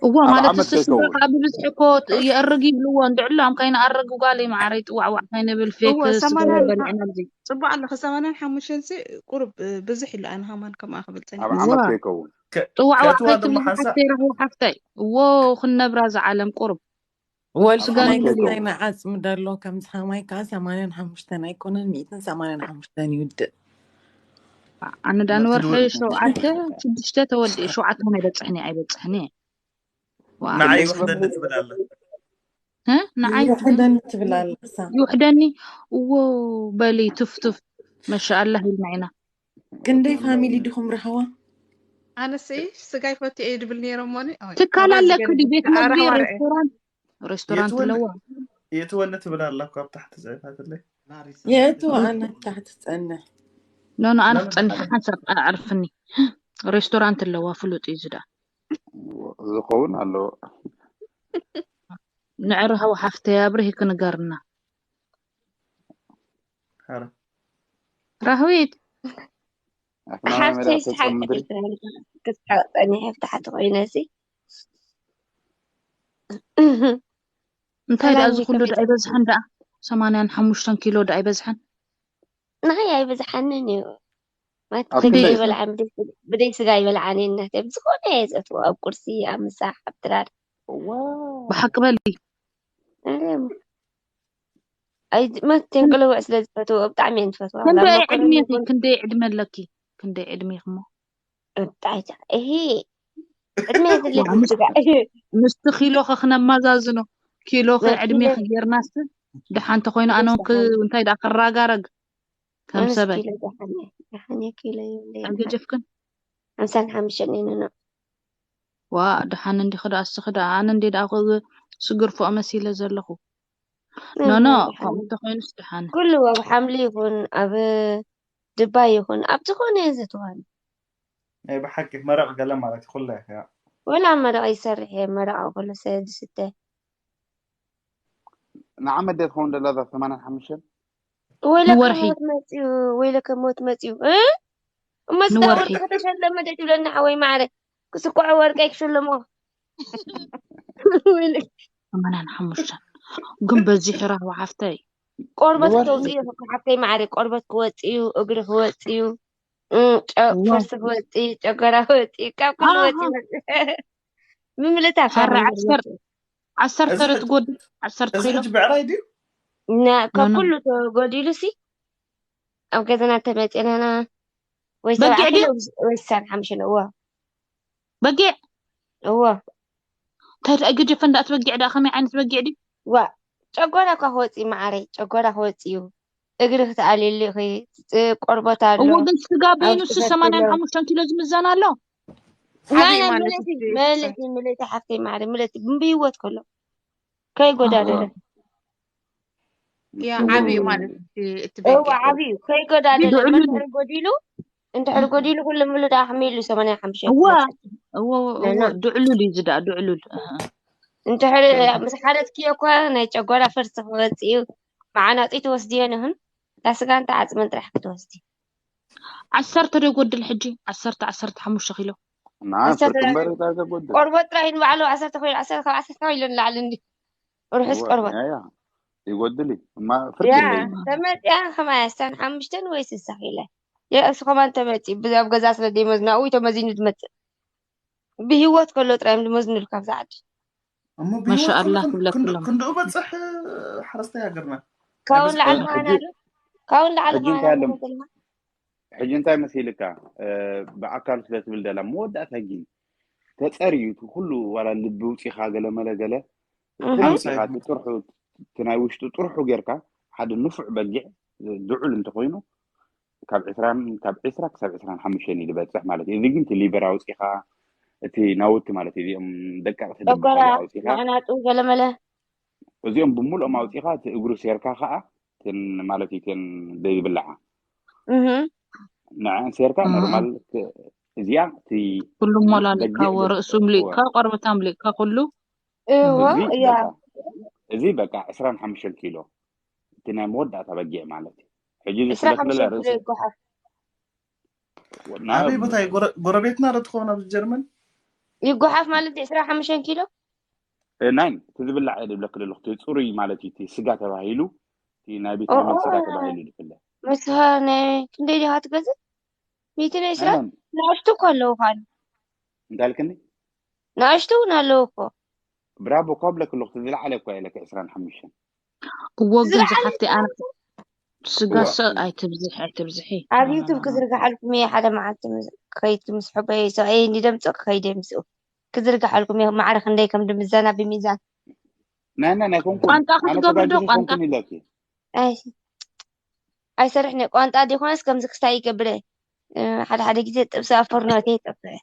እዎ ኣብ ማለት ዓመት እስቲ ስድራ ዘይከውን ከዓ ብብዝሒ እኮ የእርግ ይብልዎ እንድዕሉ ኣም ከይንኣርግ ጓለይ መዓረይ ጥዋዕዋዕ ከይንብል ፌክ እዎ ስጋ ሰማንያን የበልዕና ኣብዚ ፅቡቅ ኣለኸ ሰማንያን ሓሙሽተን ሲ ቁሩብ እ፣ ብዙሕ ኢሉ ኣነ ከማን ከምኣ ክብል ኣብ ፀኒሐ እዎ ዓመት ዘይከውን ጥዋዕዋዕ ፈትዋ ደሞ ከይትብልኒ ሓንሳብ ሓፍተይ ራህዋ ሓፍተይ እዎ ክንነብራ ዝዓለም ቁሩብ ወልፊ ስጋ ናይ ዓመት ንብልዮ ክልታይ ዘይከውን መዓፅሚ ደሎ ከምዚ ከማይ ከዓ ሰማንያን ሓሙሽተን ኣይኮነን ሚእትን ሰማንያን ሓሙሽተን ይውድእ። ኣነ ዳ ነቲ ንወርሒ ድወ- ሸውዓተ ሽዱሽተ ተወዲኡ ሸውዓተ ኣይበፅሕን እየ ኣይበፅሕን እየ ዋ ንዓይ ደስ ይውሕደኒ በሉ ትብል ኣለ። እ ንዓይ ይውሕደኒ ይውሕደኒ ትብል ኣላ እሳ። ይውሕደኒ እዎ በሊ ቱፍቱፍ መሻኣላህ ኢልና ኢና ክንደይ ፋሚሊ ዲኹም ራህዋ? ኣነስ ስጋ ይፈቱ እየ ድብል ነይሮም ሞኒ ትካል ኣለኪ ድዩ ቤት መግቢ ኣራህዋ ርአ ሬስቶራንት ሬስቶራንት የትወኒ ኣለዋ የትወኒ ትብል ኣላ እኮ ኣብ ታሕቲ ዘፋትለይ። የእቱ ኣነ ታሕቲ ትፀንሕ ኖ ኖ ኣነ ለምን ክፀንሕ ሓደ ሓንሳብ ኣዕርፍኒ ሬስቶራንት ኣለዋ ፍሉጥ እዩ ዝዳ ዝኸውን ኣለዎ። ንዕርሃዊ ሓፍተይ ኣብርሂ ክንገርና ሓረ ራህዊት ኣፍናና ሓፍተይ መዳእሰ ስሓቅ ምድሪ ክትስሓቅ ፀኒሐ ብታሕቲ ኮይነ ሲ እንታይ ደኣ ሰላም እዚ ኩሉ ደኣ ከመይ ኣይበዝሐን ደኣ ሰማንያን ሓሙሽተን ኪሎ ደኣ ኣይበዝሐን ንኸይ ኣይበዝሓንን እዩ። ማለት ኣብ ስጋ ክንደይ ክንደይ ኢኹም ይበልዓ ብደይ ስጋ ይበልዓን እየ እናተ ብዝኾነ እየ ዘትዎ ኣብ ቁርሲ ኣብ ምሳሕ ኣብ ድራር ዋው ብሓቂ በሊ ኣረ ኣይ መት ክን- ተንቅልውዕ ስለ ዝፈትዎ ብጣዕሚ እየ ዝፈትዋ ላብ ክንደይ መኮረኒ ዕድሜኺ ይኹን ክንደይ ዕድመ ኣለኪ ክንደይ ዕድሜ ኢኹሞ ብጣዕሚ እሂ ዕድመ የድልየኒ ምስ ስጋ ምስቲ ኪሎኸ ክነመዛዝኖ ኪሎኸ መኪነ ዕድሜኺ ጌርናስ ደሓን ተኾይኑ ኣነ እውን ክ- እንታይ ደኣ ክራጋረግ ከም ኣነስ ሰበይ ኪሎ ደሓን እየ ደሓን እየ ኪሎ የብለይ ደሓን ኣይገጀፍክን ሓምሳን ሓሙሽተን እየ ነኖ ዋ ደሓን እንዲኺ ደኣ እስኺ ደኣ ኣነ እንዴ ደኣ ክ- ስግርፎ መሲለ ዘለኹ ኖ ኖ ምንም ደሓን ከምኡ እየ ተኾይኑስ ደሓን ኩሉ ኣብ ሓምሊ ይኹን ኣብ ድባይ ይኹን ኣብ ዝኾነ እየ ዘትዋን ናይ ብሓቂ መረቕ ገለ ማለት እዩ ኩለ እያ። ወላ መረቕ ይሰርሕ እየ መረቕ ኩሉ ሰ ዝስተ ንዓመት ደ ትኸውን ደላ እዛ ሰማንያን ሓሙሽተን ወይለከ ንወርሒ ሞት መፅዩ ወይለከ ሞት መፅዩ እ? እሞ ስጋ ንወርሒ ወርቂ ከተሸለመ ደ ትብለኒ ሓወይ ማዕረ ክስኩዖ ወርቂ ኣይክሸለሞ ወይለከ ሰማንያን ሓሙሽተን ግን በዚሑ ራህዋ ሓፍተይ ቆርበት ንወርሒ ክተውፅእ እዩ ሓፍተይ ማዕረ ቆርበት ክወፅእ እዩ እግሪ ክወፅእ እዩ እ፣ ጨ- ዋ ፈርሲ ክወፅእ እዩ ጨጎራ ክወፅእ እዩ ካብ ኩሉ ኣሃ ወፅእ ይመፅእ ብምልእታ ካብ ሕራ ነገር ዓሰር ወፅእ ዓሰርተ እዚ ዶ ሕጂ ትጎድል ዓሰርተ እዚ ኪሎ ሕጂ ብዕራይ ድዩ? ና ካብ ኖኖ ኩሉ ተጎዲሉ ሲ ኣብ ገዛና እንተመፂእናና ወይ ሰብዓ በጊዕ ኪሎ ድዩ ወይ ስሳን ሓምሽን እዎ በጊዕ እዎ እንታይ ደኣ ገጀፈ እንዳእቲ በጊዕ ደኣ ከመይ ዓይነት በጊዕ ድዩ ዋ ጨጎራ እኳ ክወፅእ እዩ ማዓረይ ጨጎራ ክወፅእ እዩ እግሪ ክትኣልየሉ ኢኺ ፅ- ቆርበት ኣሎ እዎ ግን ስጋ ኣብ በይኑ ሲ ቁመት ሰማንያን ዘሎ ሓሙሽተን ኪሎ ዝምዘን ኣሎ ናይ ዓብዪ ናይ ማለት መለሲ እቲ መለሲ መለሲ ሓፍተይ ማዓረይ መለሲ ብህይወት ከሎ ከይጎዳደለ ያ ዓብዪ ማለት እቲ እቲ እዎ በጊዕ ዓብዩ ከይጎዳደለ ድዕሉል እንድሕር ጎዲሉ እንድሕር ጎዲሉ ኩሉ ምሉ ደኣ ከመይ ኢሉ ሰማንያ ሓሙሽተ እዎ ክመፅእ እዎ እዎ ነና ድዕሉል እዩ ዝዳ ድዕሉል እህ። እንድሕር ምስ ሓረድክዮ እኳ ናይ ጨጓራ ፈርሲ ክወፅእ እዩ መዓናጡ ትወስድዮ ንኹን እታ ስጋን እታ ዓፅምን ጥራሕ ክትወስዲ ዓሰርተ ዶ ይጎድል ሕጂ ዓሰርተ ዓሰርተ ሓሙሽተ ኪሎ እና ዓሰርተ ፍርቂ እምበር እዛ ዘጎድል ቆርበት ጥራሕ ንባዕሉ ዓሰርተ ኮይኑ ዓሰርተ ካብ ዓሰርተ ካብ ኢሉ ንላዕሊ እንዲ ርሑስ እወ ቆርበት ያ ያ ይጎድል እዩ እማ ፍርቂ ያ እምበር እዎ ተመፅያ ከማያ ስሳን ሓሙሽተን ወይ ስሳ ኪለ የእሱ ከማን ተመፂ ብዛብ ገዛ ስለ ደይመዝና ውይ ተመዚኑ ዝመፅእ ብሂወት ከሎ ጥራይ እዮም ዝመዝኑሉ ካብዛ ዓዲ እሞ ማሻ ብሂወት ከሎ ኣላህ ክን- ክንድ- ክብለክሎም ክንድኡ በፅሕ ሓረስታይ ሃገርና ናይ ካብኡ ብዝሒ ንላዕሊ ቆልዓ ሕጂ ከማና ኣሎ ካብኡ ንላዕሊ ሕጂ ከማና እንታይ ኣሎ ኣሎ ዘለና ሕጂ እንታይ መሲልካ እ፣ ብኣካል ስለ ትብል ደላ መወዳእታ ግን ተፀርዩ እቲ ኩሉ ዋላ ልቢ ውፂኻ ገለመለ ገለ እቲ እህ ልቢ ሓምሳ ውፂኻ እቲ ይኹን ጥርሑ እቲ ናይ ውሽጡ ጥርሑ ጌርካ ሓደ ንፉዕ በጊዕ እ፣ ድዑል እንተኮይኑ ካብ ዕስራን ካብ ዕስራ ክሳብ ዕስራን ሓሙሽተን እዩ ዝበፅሕ ማለት እዩ። እዚ ግን እቲ ሊቨር ኣውፂኻ እቲ ናውቲ ማለት እዩ እዚኦም ደቀቕቲ ደም ጨጓራ ሓይሊ ኣውፂኻ መዕናጡ ገለመለ እዚኦም ብምልኦም ኣውፂኻ እቲ እግሩ ሴርካ ከዓ እተን ማለት እዩ እተን ዘይብልዓ እህ ንዕን ሴርካ እህ። ኖርማል ክ- እዚኣ እቲ ኩሉ ም- ሞላሊእካ በጊዕ እዎ ብል- ርእሱ እወ ምሊእካ ቆርበታ ምሊእካ ኩሉ እዎ እዚ እያ በቃ እዚ በቃ ዕስራን ሓሙሽተን ኪሎ እቲ ናይ መወዳእታ በጊዕ ማለት እዩ። ሕጂ እዚ ዕስራ ስለ ትለለ ሓሙሽተ ኪሎ ርእሲ ይጓሓፍ ኣበይ ቦታ እዩ? ጎረ- ጎረቤትና ዶ ትኸውን ኣብዚ ጀርመን? ይጓሓፍ ማለት ዕስራ ሓሙሽተ ኪሎ ናይን እቲ ዝብላዕ እየ ዝብለክ ዘለኹ። እቲ ፅሩይ ማለት እዩ፣ እቲ ስጋ ተባሂሉ፣ እቲ ናይ ቤት ኦ፣ ንመን ስጋ ኦ፣ ተባሂሉ ዝፍለ። መስሃ ናይ ክንደይ ዲኻ ትገዝእ? ሚእትን ዕስራ ናይን ንኣሽቱ እኮ ኣለዉ ካሉ እንታይ ኢልክኒ? ንኣሽቱ እውን ኣለዉ እኮ። ብራቦ እኳ ብለክ ኣለኹ፣ እቲ ዝለዓለ እኳ ኢለክ ዕስራን ሓሙሽተን። እዎ ግን ዝለዓለ ዝሓፍቲ ኣነ ስጋ እዋ ሰ ኣይትብዝሕ ኣይትብዝሒ። ኣብ ዩቱብ ክዝርግሓልኩም እየ ሓደ መዓልቲ ምስ- ከይድ ምስ ሕበይ ሰብኣይ እንዲ ደምፅእ ክኸይድ እየ ምስኡ ክዝርግሓልኩም እየ። ማዕረ ክንደይ ከም ድምዘና ብሚዛን ናይ ናይ ናይ ኮንኩን ቋንቋ ኣነ ክትገብሪ ዶ ተጋጊኺ ቋንቋ ኮንኩን ኢለኪ። ኣይ ኣይሰርሕን እየ። ቋንጣ ዲኾነስ ከምዚ ክስታይ ይገብረ። እ፣ ሓደ ሓደ ግዜ ጥብሲ ኣብ ፎርኖ እየ ጠፍዐ።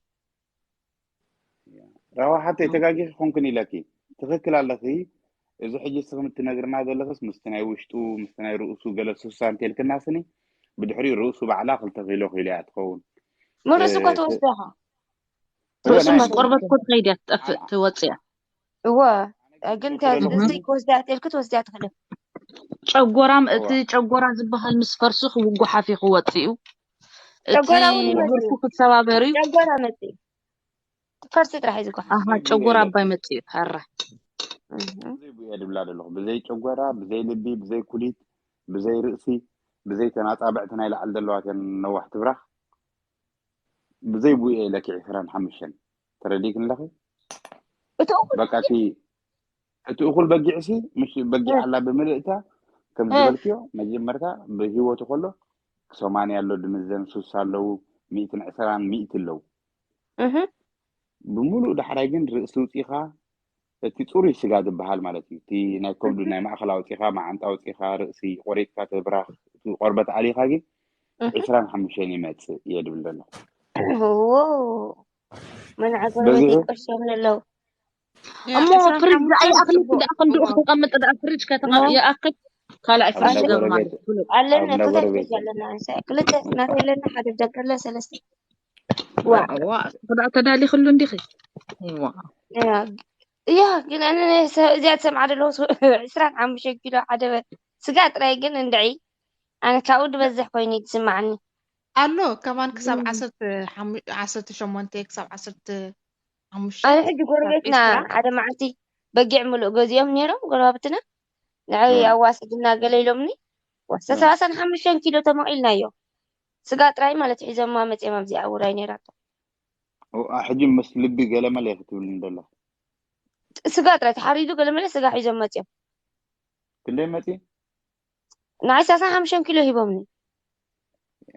ራዋ ሓተይ ተጋጊኺ ኮንኩን ኢለኪ። ትኽክል ኣለኺ። እዚ ሕጂ እስኽም እትነግርና ዘለኽስ ምስቲ ናይ ውሽጡ ምስቲ ናይ ርእሱ ገለ ሱሳ እንተልክና ስኒ ብድሕሪኡ ርእሱ ባዕላ ክልተ ኪሎ ኪሎ እያ ትኸውን። ምርእሱ እኮ እ፣ ትወስዶ ኢኻ። እወ ርእሱ ናይ ምስ ቆርበት እኮ ትኸይድ እያ ትጠፍእ ትወፅእ እያ። እወ እ፣ ግን ተ- ዝወሰደሉ እዚ ክወስዳ ትልክ ትወስዳ ትኽእል። ጨጎራም እቲ እወ ጨጎራ ዝበሃል ምስ ፈርሱ ክውጉሓፍ እዩ ክወፅእ እዩ። እቲ ጨጎራ እውን ይመፅእ ብርኩ እዩ። ክሰባበር እዩ። ጨጎራ መፅእ እዩ። ፈርሲ ጥራሕ እዩ ዝጓሓፍ። ኣሃ ብዘይ ብኡ ጨጎራ የለ ኣባይ መፅእ እዩ። ሐራ እህ። ብዘይ ብኡ እየ ድብላ ዘለኹ። ብዘይ ጨጎራ፣ ብዘይ ልቢ፣ ብዘይ ኩሊት፣ ብዘይ ርእሲ፣ ብዘይ ተናፃብዕቲ ናይ ላዕሊ ዘለዋት እየን ነዋሕቲ ብራኽ። ብዘይ ብኡ እየ ኢለኪ ዕስራን ሓሙሽተን። ተረዲእክኒ ኣለኺ? እቲ እኹል በቃ እቲ እቲ እኹል በጊዕሲ ምሽ በጊዕ እ፣ ኣላ ብምልእታ ከም እ፣ ዝበልክዮ መጀመርታ ብህይወቱ ከሎ ሰማንያ ኣሎ ድምዘን ሱሳ ኣለዉ ሚእትን ዕስራን ሚእቲ ኣለዉ እህ። ብምሉእ ዳሕራይ ግን ርእሲ ውፂኻ እቲ ፅሩይ ስጋ ዝበሃል ማለት እዩ እቲ ናይ ከብዱ ናይ ማእኸል ኣውፂኻ መዓንጣ ኣውፂኻ ርእሲ ቆሪጥካ ተብራኽ እቲ ቆርበት ኣሊኻ ግን እህ። ዕስራን ሓሙሽተን ይመፅእ እየ ድብል ዘለኹ ዎ መናዓ በዚሑ ጎረቤት ይቀሸምን ኣለዉ። እሞ ዕስራን ፍሪጅ ሓሙሽተን ኣይኣኽል ፅቡቅ እንዳ ክንድኡ እዋ ከተቐምጥ ደኣ ፍሪጅ ከተቐ እ፣ ይኣክል ካልኣይ ኣብ ፍሪጅ እንዳ ኣለ ገር ጎረቤት ማለት ፍሉጥ ኣብ ኣለና እንዳ ክልተ ጎረቤት ፍሪጅ ኣለና። እንሳ ክልተ ናተይ ኣለና ሓደ ደገ ኣሎ ሰለስተ ዋ ዋ ተዳ- ተዳሊኽሉ እንዲኺ ዋ ያ እያ ግን ኣነ ናይ ሰ- እዚኣ ትሰምዓ ዘለኹ ሱ- ዕስራን ሓሙሽተ ኪሎ ሓደ በ- ስጋ ጥራይ ግን እንድዒ ኣነ ካብኡ ዝበዝሕ ኮይኑ እዩ ዝስማዓኒ። ኣሎ ከማን ክሳብ እም። ዓሰርተ ሓሙሽተ ዓሰርተ ሸሞንተ ክሳብ ዓሰርተ ሓሙሽተ ኣነ ሕጂ ክሳብ ጎረቤትና ዕስራ ሓደ መዓልቲ በጊዕ ምሉእ ገዚኦም ነይሮም ጎረባብትና ንዓይ እም። ኣዋስድና ገለ ኢሎምኒ ወስተ እም። ሰላሳን ሓሙሽተን ኪሎ ተመቒልናዮ ስጋ ጥራይ ማለት ሒዞማ መፅኦም ኣብዚኣ ውራይ ነይራቶ። ኦ፣ ኣ፣ ሕጂ ምስ ልቢ ገለመለ ክትብልኒ ዘለኺ ስጋ ጥራይ ተሓሪዱ ገለመለ ስጋ ሒዞም መፅኦም ክንደይ መፂ ንዓይ ሰላሳን ሓሙሽተን ኪሎ ሂቦምኒ።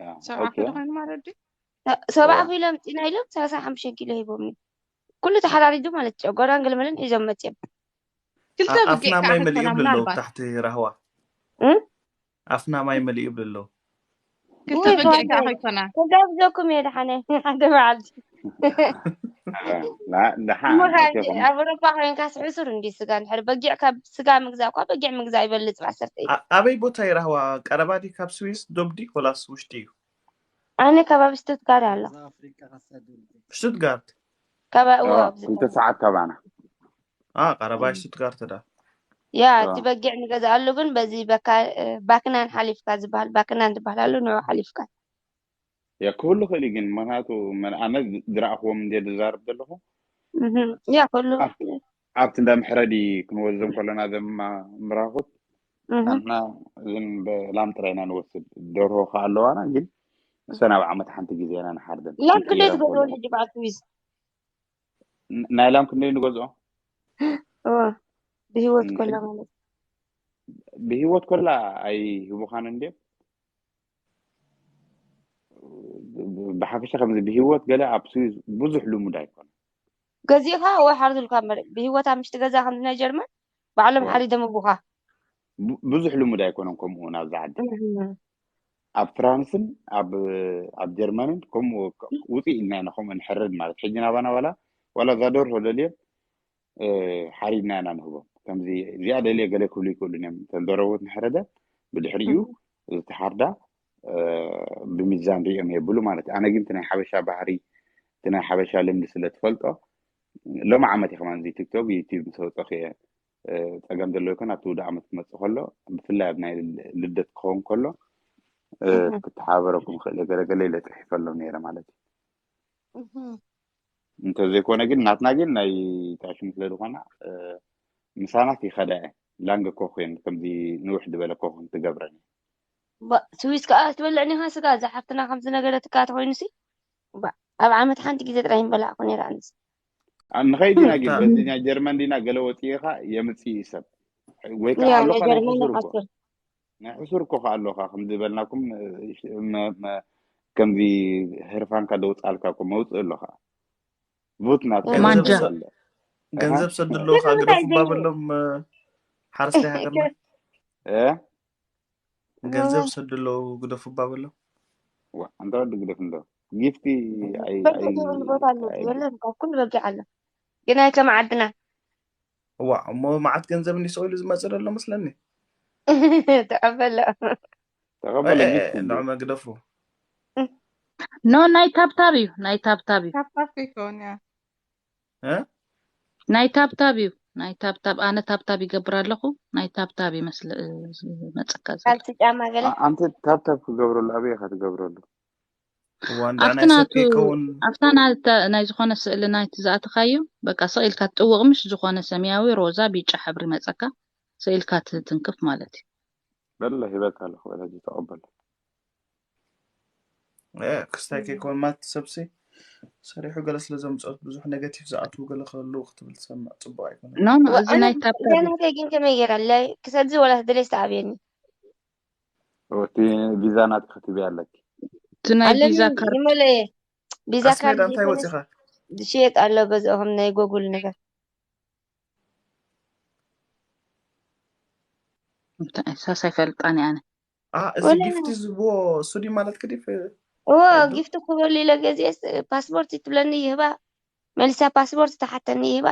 ያ፣ ሰብዓ ኦኬ ክንዲ ኮይኑ ማለት ድዩ? ሰብዓ እዋ ኪሎ ኣምፂና ኢሎም ሰላሳን ሓሙሽተን ኪሎ ሂቦምኒ። ኩሉ ተሓራሪዱ ማለት ጨጎራን ገለመለን ሒዞም መፅኦም። ክልተ ኣ- ብጊዕ ኣፍና ከኣ ማይ ከይኮና መሊኡ ብለሎ ምናልባት ታሕቲ ራህዋ እም? ኣፍና ማይ መሊኡ ብለሎ ክልተ ውይ ብጊዕ ከኣ ጓደይ ከይኮና ክጋብዘኩም እየ ደሓነ ሓደ መዓልቲ። ላ- ደሓን እሞ ካዚ ኣኬኹም ኣብ ኣውሮፓ ኮይንካስ ሕሱር እንዲ ስጋ እንድሕር በጊዕ ካብ ስጋ ምግዛእ እኳ በጊዕ ምግዛእ ይበልፅ ብዓሰርተ እዩ። ኣ- ኣበይ ቦታ እዩ ራህዋ? ቀረባ ድዩ ካብ ስዊስ ዶብ ድዩ ወላስ ውሽጢ እዩ? ኣነ ከባቢ ስቱትጋርት ኣለኹ። ሽቱትጋርት ካባ እዎ ኣብዚ ክልተ ሰዓት ካባና ኣ ቀረባ ሽቱትጋርት ዳ ያ እቲ በጊዕ ንገዝኣሉ ግን በዚ በካ ባክናን ሓሊፍካ ዝበሃል ባክናን ዝበሃል ኣሎ ንዑ ሓሊፍካ ያ ክህሉ ክእል እዩ ግን ምክንያቱ መን- ኣነ ዝረኣኽዎም እንደ ዝዛርብ ዘለኹ እህ፣ ያ ኩሉ ኣብ- ኣብቲ እንዳ መሕረዲ ክንወዞም ከለና ዘማ ምራኹት እህ፣ ናትና እዝን በላም ጥራይ ኢና ንወስድ ደርሆ ከ ኣለዋና ግን እሰን ኣብ ዓመት ሓንቲ ግዜ ኢና ንሓርደን ላም ክልተ ክንደይ ይረኽቦ ትገዝኦ ኣለና ሕጂ በዓል ትዊዝ ን- ናይ ላም ክንደይ ንገዝኦ እዎ ብሂወት ን- ከሎ ማለት ብሂወት ከላ ኣይህቡኻን እንድዮም ብሓፈሻ ከምዚ ብሂወት ገለ ኣብ ስዊዝ ብዙሕ ልሙድ ኣይኮነ ገዚእካ ወይ ሓርዱልካ መሬት ብሂወት ኣብ ምሽቲ ገዛ ከምዚ ናይ ጀርመን ባዕሎም ሓሪዶም ኣቡኻ ብዙሕ ልሙድ ኣይኮነን ከምኡ እውን ኣብዚ ዓዲ ኣብ ፍራንስን ኣብ ኣብ ጀርመንን ከምኡ ውፅእ ኢልና ኢና ከምኡ ንሕረድ ማለት ሕጂ ናባና ዋላ ዋላ እዛ ደርሆ ደልዮም ሓሪድና ኢና ንህቦም ከምዚ እዚኣ ደልየ ገለ ክብሉ ይክእሉ እዮም እተን ደረቦት ንሕረደ ብድሕሪኡ ዝተሓርዳ ብሚዛን ሪኦም የብሉ ማለት እዩ ኣነ ግን ናይ ሓበሻ ባህሪ እቲ ናይ ሓበሻ ልምዲ ስለ ትፈልጦ ሎሚ ዓመት እዩ ከማን እዚ ቲክቶክ ዩቲብ ምስ ወፀኹ እየ ፀገም ዘለዎ ይኮን ኣብቲ ውደ ዓመት ክመፅእ ከሎ ብፍላይ ኣብ ናይ ልደት ክኸውን ከሎ እ፣ እህ። ክተሓበረኩም ክእል እየ፣ ገለ ገለ ኢለ ጽሒፈሎም ነይረ ማለት እዩ። እህ። እንተዘይኮነ ግን ናትና ግን ናይ ጣሽም ስለ ዝኾና፣ እ፣ ምሳናት ይኸዳ እየ። ላንግ እኮ ኮይን ከምዚ ንውሕ ዝበለ እኮ ክም ትገብረን እየ። ባ-፣ ስዊስ ከኣ ትበልዕኒ ኢኻ ስጋ፣ እዛ ሓፍትና ከምዚ ነገረትካ ተኾይኑሲ፣ ባ-፣ ኣብ ዓመት ሓንቲ ግዜ ጥራይ ይበላዕኩ ነይረ ኣነስ። ኣ፣ ንኸይድ ኢና ግን እታ በዚ ናይ ጀርመን ዲና ገለ ወፂእኻ የምፅእ እዩ ሰብ። ወይ ከዓ ያ፣ ኣሎ ናይ ካልኣይ ጀርመን ሕሱር እኮ። ይሓስር። ናይ ሕሱር እኮ ከኣ ኣሎ ከኣ ከምዚ በልናኩም፣ እ፣ መ-፣ መ-፣ ከምዚ ህርፋንካ ደውፃልካ እኮ መውፅእ ኣሎ ከኣ። ቡት ናት ገንዘብ ማንጃ። ሰ-፣ ኣለ። ገንዘብ ኣሃ። ሰድለዉ ከኣ ንምንታይ ግደፉ ዘይ-፣ ባበሎም፣ እ፣ ሓረስታይ ሃገርና። እ? ገንዘብ እወ። ሰድለዉ ግደፉ ባበሎም። ዋ፣ ኣንታ ወዲ ግደፍ እንዶ። ጊፍቲ ኣይ-፣ በቃ ኣይ-፣ ትብል ቦታ ኣሎ ኣይ-፣ የለን፣ ካብ ኩሉ በጊዕ ኣሎ። ግን ኣይከም ዓድና። ዋ፣ እሞ መዓት ገንዘብ እንዲስቕ ኢሉ ዝመጽእ ዘሎ መስለኒ። ተቐበሎ። ተቐበሎ፣ እ፣ እ፣ ጊፍቲ እንዶ። ንዑ መግደፉ። ኖ፣ ናይ ታብታብ እዩ፣ ናይ ታብታብ እዩ። ታብታብ ከይከውን እያ። እ? ናይ ታብታብ እዩ፣ ናይ ታብታብ። ኣነ ታብታብ ይገብር ኣለኹ፣ ናይ ታብታብ ይመስል፣ እ፣ ዝመጸካ ዘሎ። ካልሲ ጫማ ገለ? ኣ-፣ ኣንቲ ታብታብ ክገብረሉ ኣበይ ኢኻ ትገብረሉ? እዋ፣ እንዳ ኣብቲ ናይ ናቱ፣ ሰብ ከይከውን። ኣብታ ናተ-፣ ናይ ዝኾነ ስእሊ ናይቲ ዝኣተኻዮ፣ በቃ ስቕ ኢልካ ትጥውቕ፣ ምሽ ዝኾነ ሰማያዊ፣ ሮዛ፣ ቢጫ ሕብሪ መጸካ፣ ስቕ ኢልካ ትትንክፍ ማለት እዩ። በለ፣ ሂበካ ኣለኹ፣ በለ፣ ሕጂ ተቐበሎ። እ፣ ክስታይ ከይኮን ማለት ሰብሲ ሰሪሑ ገለ ስለ ዘምጽኦት ብዙሕ ኔጋቲቭ ዝኣትዉ ገለ ክህልዉ ክትብል ትሰምዕ ጽቡቕ ኣይኮነን። ኖ፣ ኖ፣ ወ-፣ እዚ ኣነ ናይ ታብታብ እዛ እዩ። ናተይ ግን ከመይ ገይረ? ለ-፣ ክሰድዚ ወላ ትደልየስ ትኣብየኒ? እቲ ቪዛ ናትኪ ክትብያ ኣለኪ። እቲ ናይ ኣለኒ፣ ቪዛ ካርድ። ይመለየ። ቪዛ ኣስሜዳ ካርድ እንታይ ዘይኮነስ ወጺኻ? ዝሽየጥ ኣሎ ገዝኦም ናይ ጎጉል ነገር። እንታይ ሳስ ኣይፈልጣን እየ ኣነ። ኣ፣ እዚ ወላ ጊፍቲ ዝብዎ እሱ ድዩ ማለት ክዲፍ? እዎ፣ ጊፍቲ ክበሉ ኢለ ገዚኤስ ፓስፖርት ትብለኒ ይህባ። መልሳ ፓስፖርት ትሓተኒ ይህባ።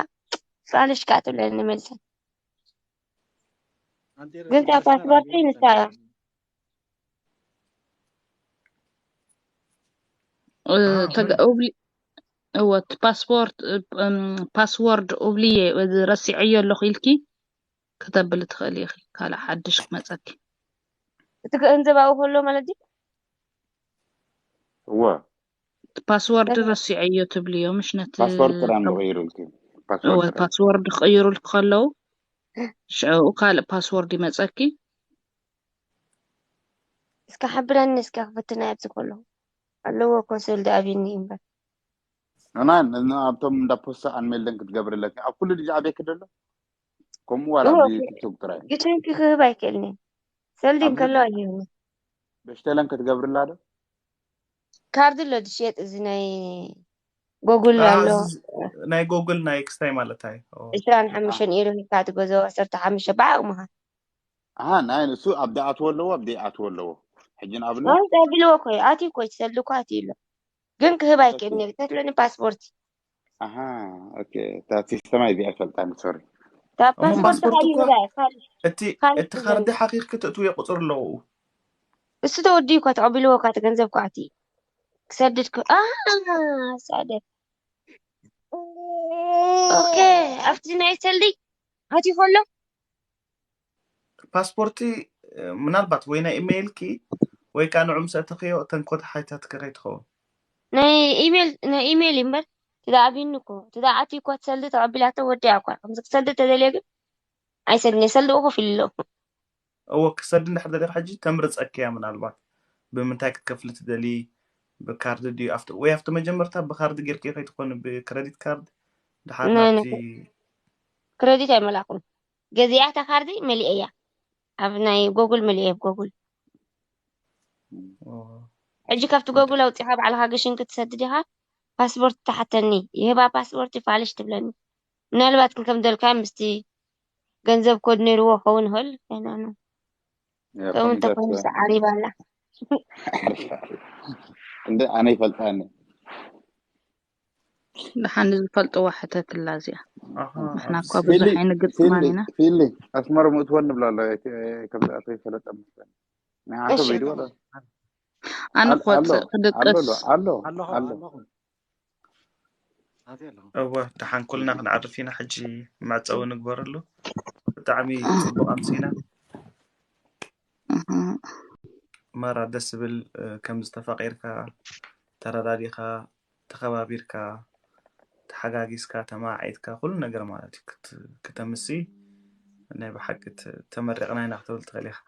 ፋልሽ ከኣ ትብለኒ መልሳ። ግን እታ ፓስፖርት ንሳ እያ። እ፣ ኣሃ። ተገ-፣ ኦብሊ-፣ እወ፣ እቲ ፓስፖርት፣ እ፣ እም፣ ፓስወርድ ኦብልየ፣ እዚ ረሲዐዮ ኣለኹ ኢልኪ ከተብሊ ትኽእሊ ኢኺ። ካልእ ሓድሽ ክመጸኪ። እቲ ገንዘብ ኣብኡ ከሎ ማለት ድዩ? እወ። እቲ ፓስወርድ በቃ። ረሲዐዮ ትብልዮ፣ ምሽ ነቲ ፓስወርድ ጥራን ከም-፣ ዝቕይሩልኪ። እወ፣ ፓስወርድ ጥራን። ፓስወርድ ክቕይሩልኪ ከለዉ፣ ሽዑ ካልእ ፓስወርድ ይመጸኪ። እስከ ሓብረኒ፣ እስከ ክፍትና ኣብዚ ከለኹ። ኣለዎ እኮ ሰልዲ ኣብኒ እምበር። ኖ፣ ኖ፣ ኖ፣ ኣብቶም እንዳ ፖስታ ኣንሜልደን ክትገብርለኪ። ኣብ ኩሉ ድዩ ኣብየኪ ደሎ? ከምኡ ዋላ እዎ፣ ኣብ ቲክቶክ ጥራይ? ግቸንኪ ክህብ ኣይክእልኒ። ሰልዲ ኣብ እንከሎ ኣይህብኒ። በሽተለን ክትገብርላ ዶ? ካርድ ኣሎ ዝሽየጥ፣ እዚ ናይ ጎጉል ኣ፣ ኣሎ። እዚ ናይ ጎጉል ናይ ክስታይ ማለት ኣይ። ኦ። ዕስራን ሓሙሽተን ዩሮ ሂብካ ትገዝኦ፣ ዓሰርተ ሓሙሽተ ብዓቕምኻ። ኣሃ፣ ናይ ንሱ ኣብ ደኣትዎ ኣለዎ፣ ኣብ ደይኣትዎ ኣለዎ። ሕጂ ንኣብነት? ኣይ፣ ጸቢልዎ እኮ እዩ። ኣትዩ እኮ እዩ፣ ትሰልዲ እኮ ኣትዩ ኣሎ። ግን ክህብ ኣይክእልኒ። ተትለኒ ፓስፖርት። ኣሃ፣ ኦኬ። እታ ሲስተም እዚኣ ኣይፈልጣን፣ ሶሪ። እታ እሞ ፓስፖርት ፓስፖርት እኮ ይህባ፣ ካልእ፣ እቲ፣ ካልእ እቲ ትብለኒ። ካርዲ ሓኺኽኪ ተእትውዮ ቁጽሪ ኣለዎ። እሱ ተወዲኡ እኮ ተቐቢልዎ እኳ፣ እቲ ገንዘብ እኳ ኣትዩ። ክሰድድ ክ-፣ ኣሃ፣ ሳደ። ኦኬ፣ ኣብቲ ናይ ሰልዲ ኣትዩ ከሎ? ፓስፖርቲ፣ እ፣ ምናልባት ወይ ናይ ኢሜይልኪ ወይ ከኣ ንዑ ምስ ኣተኽዮ እተን ኮድ ሓቲታትኪ ከይትኸውን። ናይ ኢሜይል፣ ናይ ኢሜይል እዩ እምበር፣ እቲ ደኣ ኣብዩኒ እኮ። እቲ ደኣ ኣትዩ እኮ፣ እቲ ሰልዲ ተቐቢላቶ ወዲኣ እኳ። ከምዚ ክሰልዲ ተደልየ ግን ኣይሰድን እየ፣ ሰልዲ እኮ ከፊሉ ኣሎ። እወ፣ ክሰዲ እንድሕር ደሊኻ ሕጂ ተምርጸኪ እያ ምናልባት። ብምንታይ ክትከፍሊ ትደሊ? ብካርድ ድዩ? ኣብቲ፣ ወይ ኣብቲ መጀመርታ ብካርድ ጌርኪ ከይትኾኒ ብክረዲት ካርድ፣ ድሓር ነ-፣ ነ-፣ ናብቲ ክረዲት ኣይመላእኩን። ገዚኣ እታ ካርዲ መሊኤያ። ኣብ ናይ ጎጉል መሊኤ፣ ኣብ ጎጉል። ኦ። ሕጂ ካብቲ ጎጉል ኣውጺኻ ባዕልኻ ግሽን ክትሰድድ ኢኻ። ፓስፖርት ትሓተኒ። ይህባ ፓስፖርት ይፋልሽ ትብለኒ። ምናልባት ግን ከም ደልካ ምስቲ ገንዘብ ኮድ ነይርዎ ክኸውን ይኽእል። ኣይናኑ። ያ፣ ከምኡ ከምኡ እንተኾይኑ ዳትዋ። ሰዓሪባ ኣላ። እንደ ኣነ ይፈልጣኒ። ደሓን ዝፈልጥዋ ሕተትላ እዚኣ። ኣሃ፣ ንሕና ኣብዚ እኳ ብዙሕ ፊሊ፣ ኣይንግጥማን ፊሊ፣ ኢና። ፊሊ፣ ኣስመራ ምእትወኒ ብላ ኣላ፣ ከምዚ ኣቶ ይፈለጠ መስለኒ። ናይ ዓሰብ እሺ። ቪድዮ ኣሎ። ኣነ ኣል-፣ ክወፅእ ኣሎ፣ ክድቅስ። ኣሎ፣ ኣሎ፣ ኣለኹ፣ ኣሎ። ኣለኹ። ኣትየ ኣለኹ። እወ፣ ደሓን ኩልና ክንዓርፍ ኢና። ሕጂ መዕጸዊ ንግበረሉ። ብጣዕሚ ጽቡቕ ኣምሲና። እህ። ማራ ደስ ዝብል፣ እ፣ ከምዚ ተፋቒርካ፣ ተረዳዲኻ፣ ተኸባቢርካ፣ ተሓጋጊዝካ፣ ተመዓዒድካ፣ ኩሉ ነገር ማለት እዩ። ክት-፣ ክተምሲ ናይ ብሓቂ ተ-፣ ተመሪቕና ኢና ክትብል ትኽእል ኢኻ።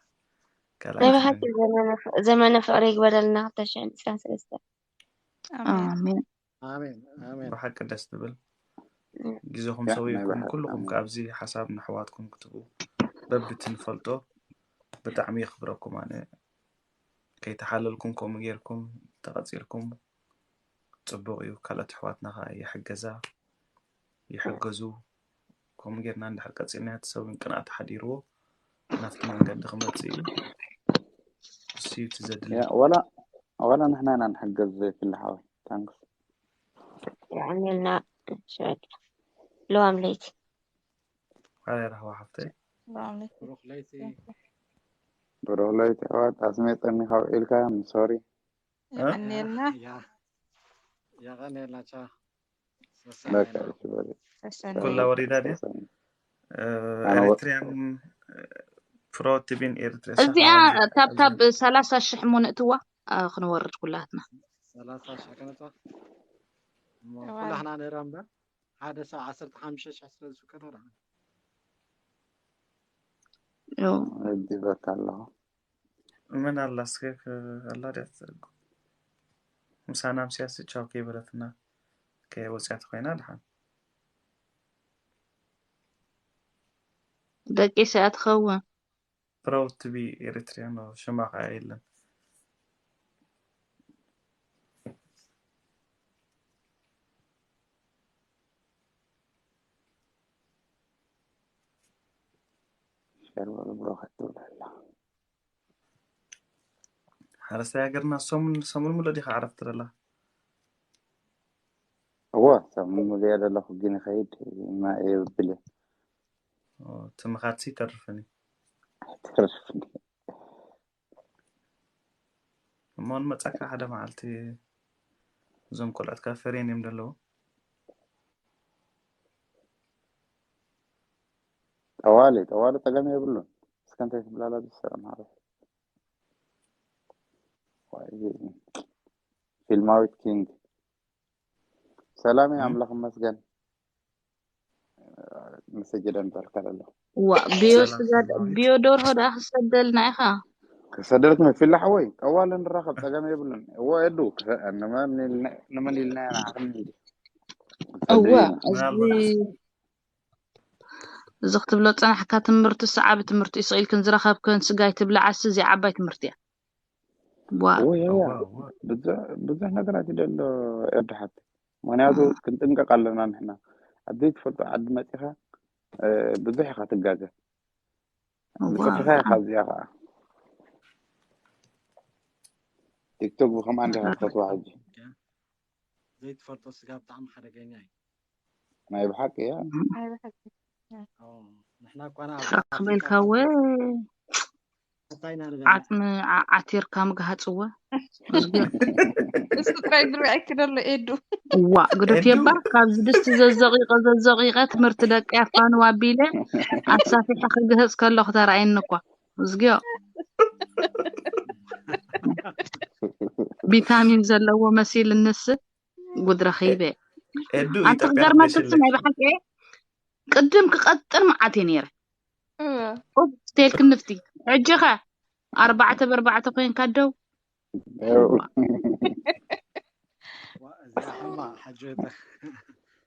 ካልኣይ ናይ ብሓቂ ክብል። ዘመነ ፍ-፣ ዘመነ ፍቕሪ ይግበረልና ክልተ ሽሕን ዕስራን ሰለስተን። ኣሜን። ኣሜን። ኣሜን። ኣሜን። ብሓቂ ደስ ትብል። እም። ግዜኹም ያ፣ ናይ ሰዊእኩም ብሓቂ ኩልኹም ኣሜን። ካብዚ ሓሳብ ንኣሕዋትኩም ክትቡ በብቲ ንፈልጦ ብጣዕሚ የኽብረኩም። ኣነ ከይተሓለልኩም ከምኡ ጌርኩም ተቐጺልኩም ጽቡቕ እዩ። ካልኦት ኣሕዋትና ኸኣ ይሕገዛ፣ ይሕገዙ። ከምኡ ጌርና እንድሕር ቀጺልና፣ እቲ ሰብ እውን ቅንኣት ሓዲርዎ ናብቲ መንገዲ ክመጽእ እዩ። እሱ እዩ እቲ ዘድሊ። ያ፣ ወላ፣ ወላ ንሕና ኢና ንሕገዝ ዘይፍለ ሓወይ። ታንክስ። የቐንየልና። ሽወድ። ለዋም ለይቲ። ሃይ ራህዋ ሓፍተይ። ለዋም ለይቲ። ብሩኽ ለይቲ። ብሩኽ ለይቲ ኣሕዋት። ኣስሜጠኒ ካብ ኢልካ፣ ሶሪ። እ? የቐንየልና። ያ። የቐንየልና፣ ቻው። በቃ፣ ሰሰናይና። እሺ፣ በል። ሰሰናይ። ኩላ ወሪዳ ድያ? ሰሰናይ። እ፣ ኣነ ወ- ኤሪትሪያን፣ እ፣ ፕሮ ቲቪን ኤሪትሪያ እዚኣ ሳሃራን ታብ ታብ ኣብዚ ሰላሳ ሽሕ እሞ ንእትዋ፣ እ፣ ክንወርድ ኩላትና። ሰላሳ ሽሕ ከነጥዋ? እሞ እዋይ። ኩላህና ንህራ እምበር፣ ሓደ ሰብ ዓሰርተ ሓሙሽተ ሽሕ ስለ ዝፍቀዶ ርኣ። ዮ። እጅበካ ኣለኹ። መን ኣላ እስከ፣ ከ-፣ ኣላ ድያ ትዘርጉ? ምሳና ምስያስ ቻው ከይበለትና ከይወፅያ ተኮይና ድሓን። ደቂሳ እያ ትኸውን። Proud to be Eritrean ነው፣ ሽማ ከዓ የለን። ሸር በሉ ብሮ ክትብል ኣላ። ሓረስታይ ሃገርና ሰሙን፣ ሰሙን ሙሉእ ዲኻ ዕረፍቲ ደላ? እወ፣ ሰሙን ሙሉእ እየ ደለኹ፣ ግን ይኸይድ፣ ማይ የብልን። ኦ፣ እቲ ምኻድሲ ይተርፍን እዩ። ኣይተርፍን እዩ። እሞ ንመጻካ ሓደ መዓልቲ፣ እዞም ቆልዑት ካብ ፈርየን እዮም ደለዉ። ጠዋሊ፣ ጠዋሊ ጸገም የብሉን። እስከ እንታይ ትብላላ ዝሰረ ማለት። ዋይ፣ ፊልማዊት ኪንግ። ሰላም እዩ፣ እም። ኣምላኽ ይመስገን። መሰጅ ደምጠልካ ዘሎ። ዋ፣ ብዮ ሰላም ስጋድ፣ ሰላም። ብዮ ዶርሆ ደኣ ክሰደልና ኢኻ። ክሰደልክ መፊላ ሓወይ፣ ጠዋሊ ንራኸብ፣ ጸገም የብሉን። እዎ፣ ኤዱ፣ ክሰ-፣ ንመን ኢልና፣ ንመን ኢልና ኢና ንዓኽን እንዲ። እወ፣ ክሰደልና። እዚ፣ ምናልባት እዚ ክትብሎ ጸናሕካ ትምህርቲ፣ ሰዓቢ ትምህርቲ እዩ። ስቕ ኢልክን ዝረኸብክን ስጋይ ትብላዓሲ፣ እዚኣ ዓባይ ትምህርቲ እያ። ዋ። እወ፣ እወ፣ እወ። ብዙሕ፣ ብዙሕ ነገራት እዩ ዘሎ ኤዱ ሓት። ምኽንያቱ እ። ክንጥንቀቕ ኣለና ንሕና። ኣብ ዘይትፈልጦ ዓዲ መጺኻ፣ እ፣ ብዙሕ ኢኻ ትጋገ። እዋ፣ ዝፈትኻ ኢኻ ብጣዕሚ። እዚኣ ኸዓ። ቲክቶክ ብኸምኣ እንዲኻ ብጣዕሚ። ትፈትዋ ሕጂ። ዘይትፈልጦ ስጋ ብጣዕሚ ሓደገኛ እዩ። ናይ ብሓቂ እያ። እም። ናይ ብሓቂ። ኦ፣ ንሕና እኳ ናብ ትረኽበልካ ኣፍሪቃ ወ-፣ እንታይ ኢና ንበልዕ? ዓጽሚ ዓ-፣ ዓቲርካ ምግሃጽ እወ። እዝጊ። እሱ ጥራይ ዝረኣየኪ ዘሎ ኤዱ። እዋ፣ ግደፍ ኤዱ። የባ፣ ካብዚ ድስቲ ዘዘቂቀ፣ ዘዘቂቀ ትምህርቲ ደቂ ኣፋንዋ ኣቢለ፣ ኣሳፊሐ ክግህጽ ከለኹ ተራእየኒ እኳ። እዝጊዮ። ቪታሚን ዘለዎ መሲል እንስ ጉድ ረኺበ። ኤዱ ኣንቲ ኢትዮጵያ ክገርመክስ ትመስል ናይ ለኪ። ብሓቂ ቅድም ክቐጥር መዓት እየ ነይረ። እወ። ኡፍ፣ ስቴል ክንፍቲ። ሕጂ ኸ ኣርባዕተ ብኣርባዕተ ኮይንካ ደው? ደው። ዋ፣ እዚኣ ሕማ፣ ሕጂ ተ-፣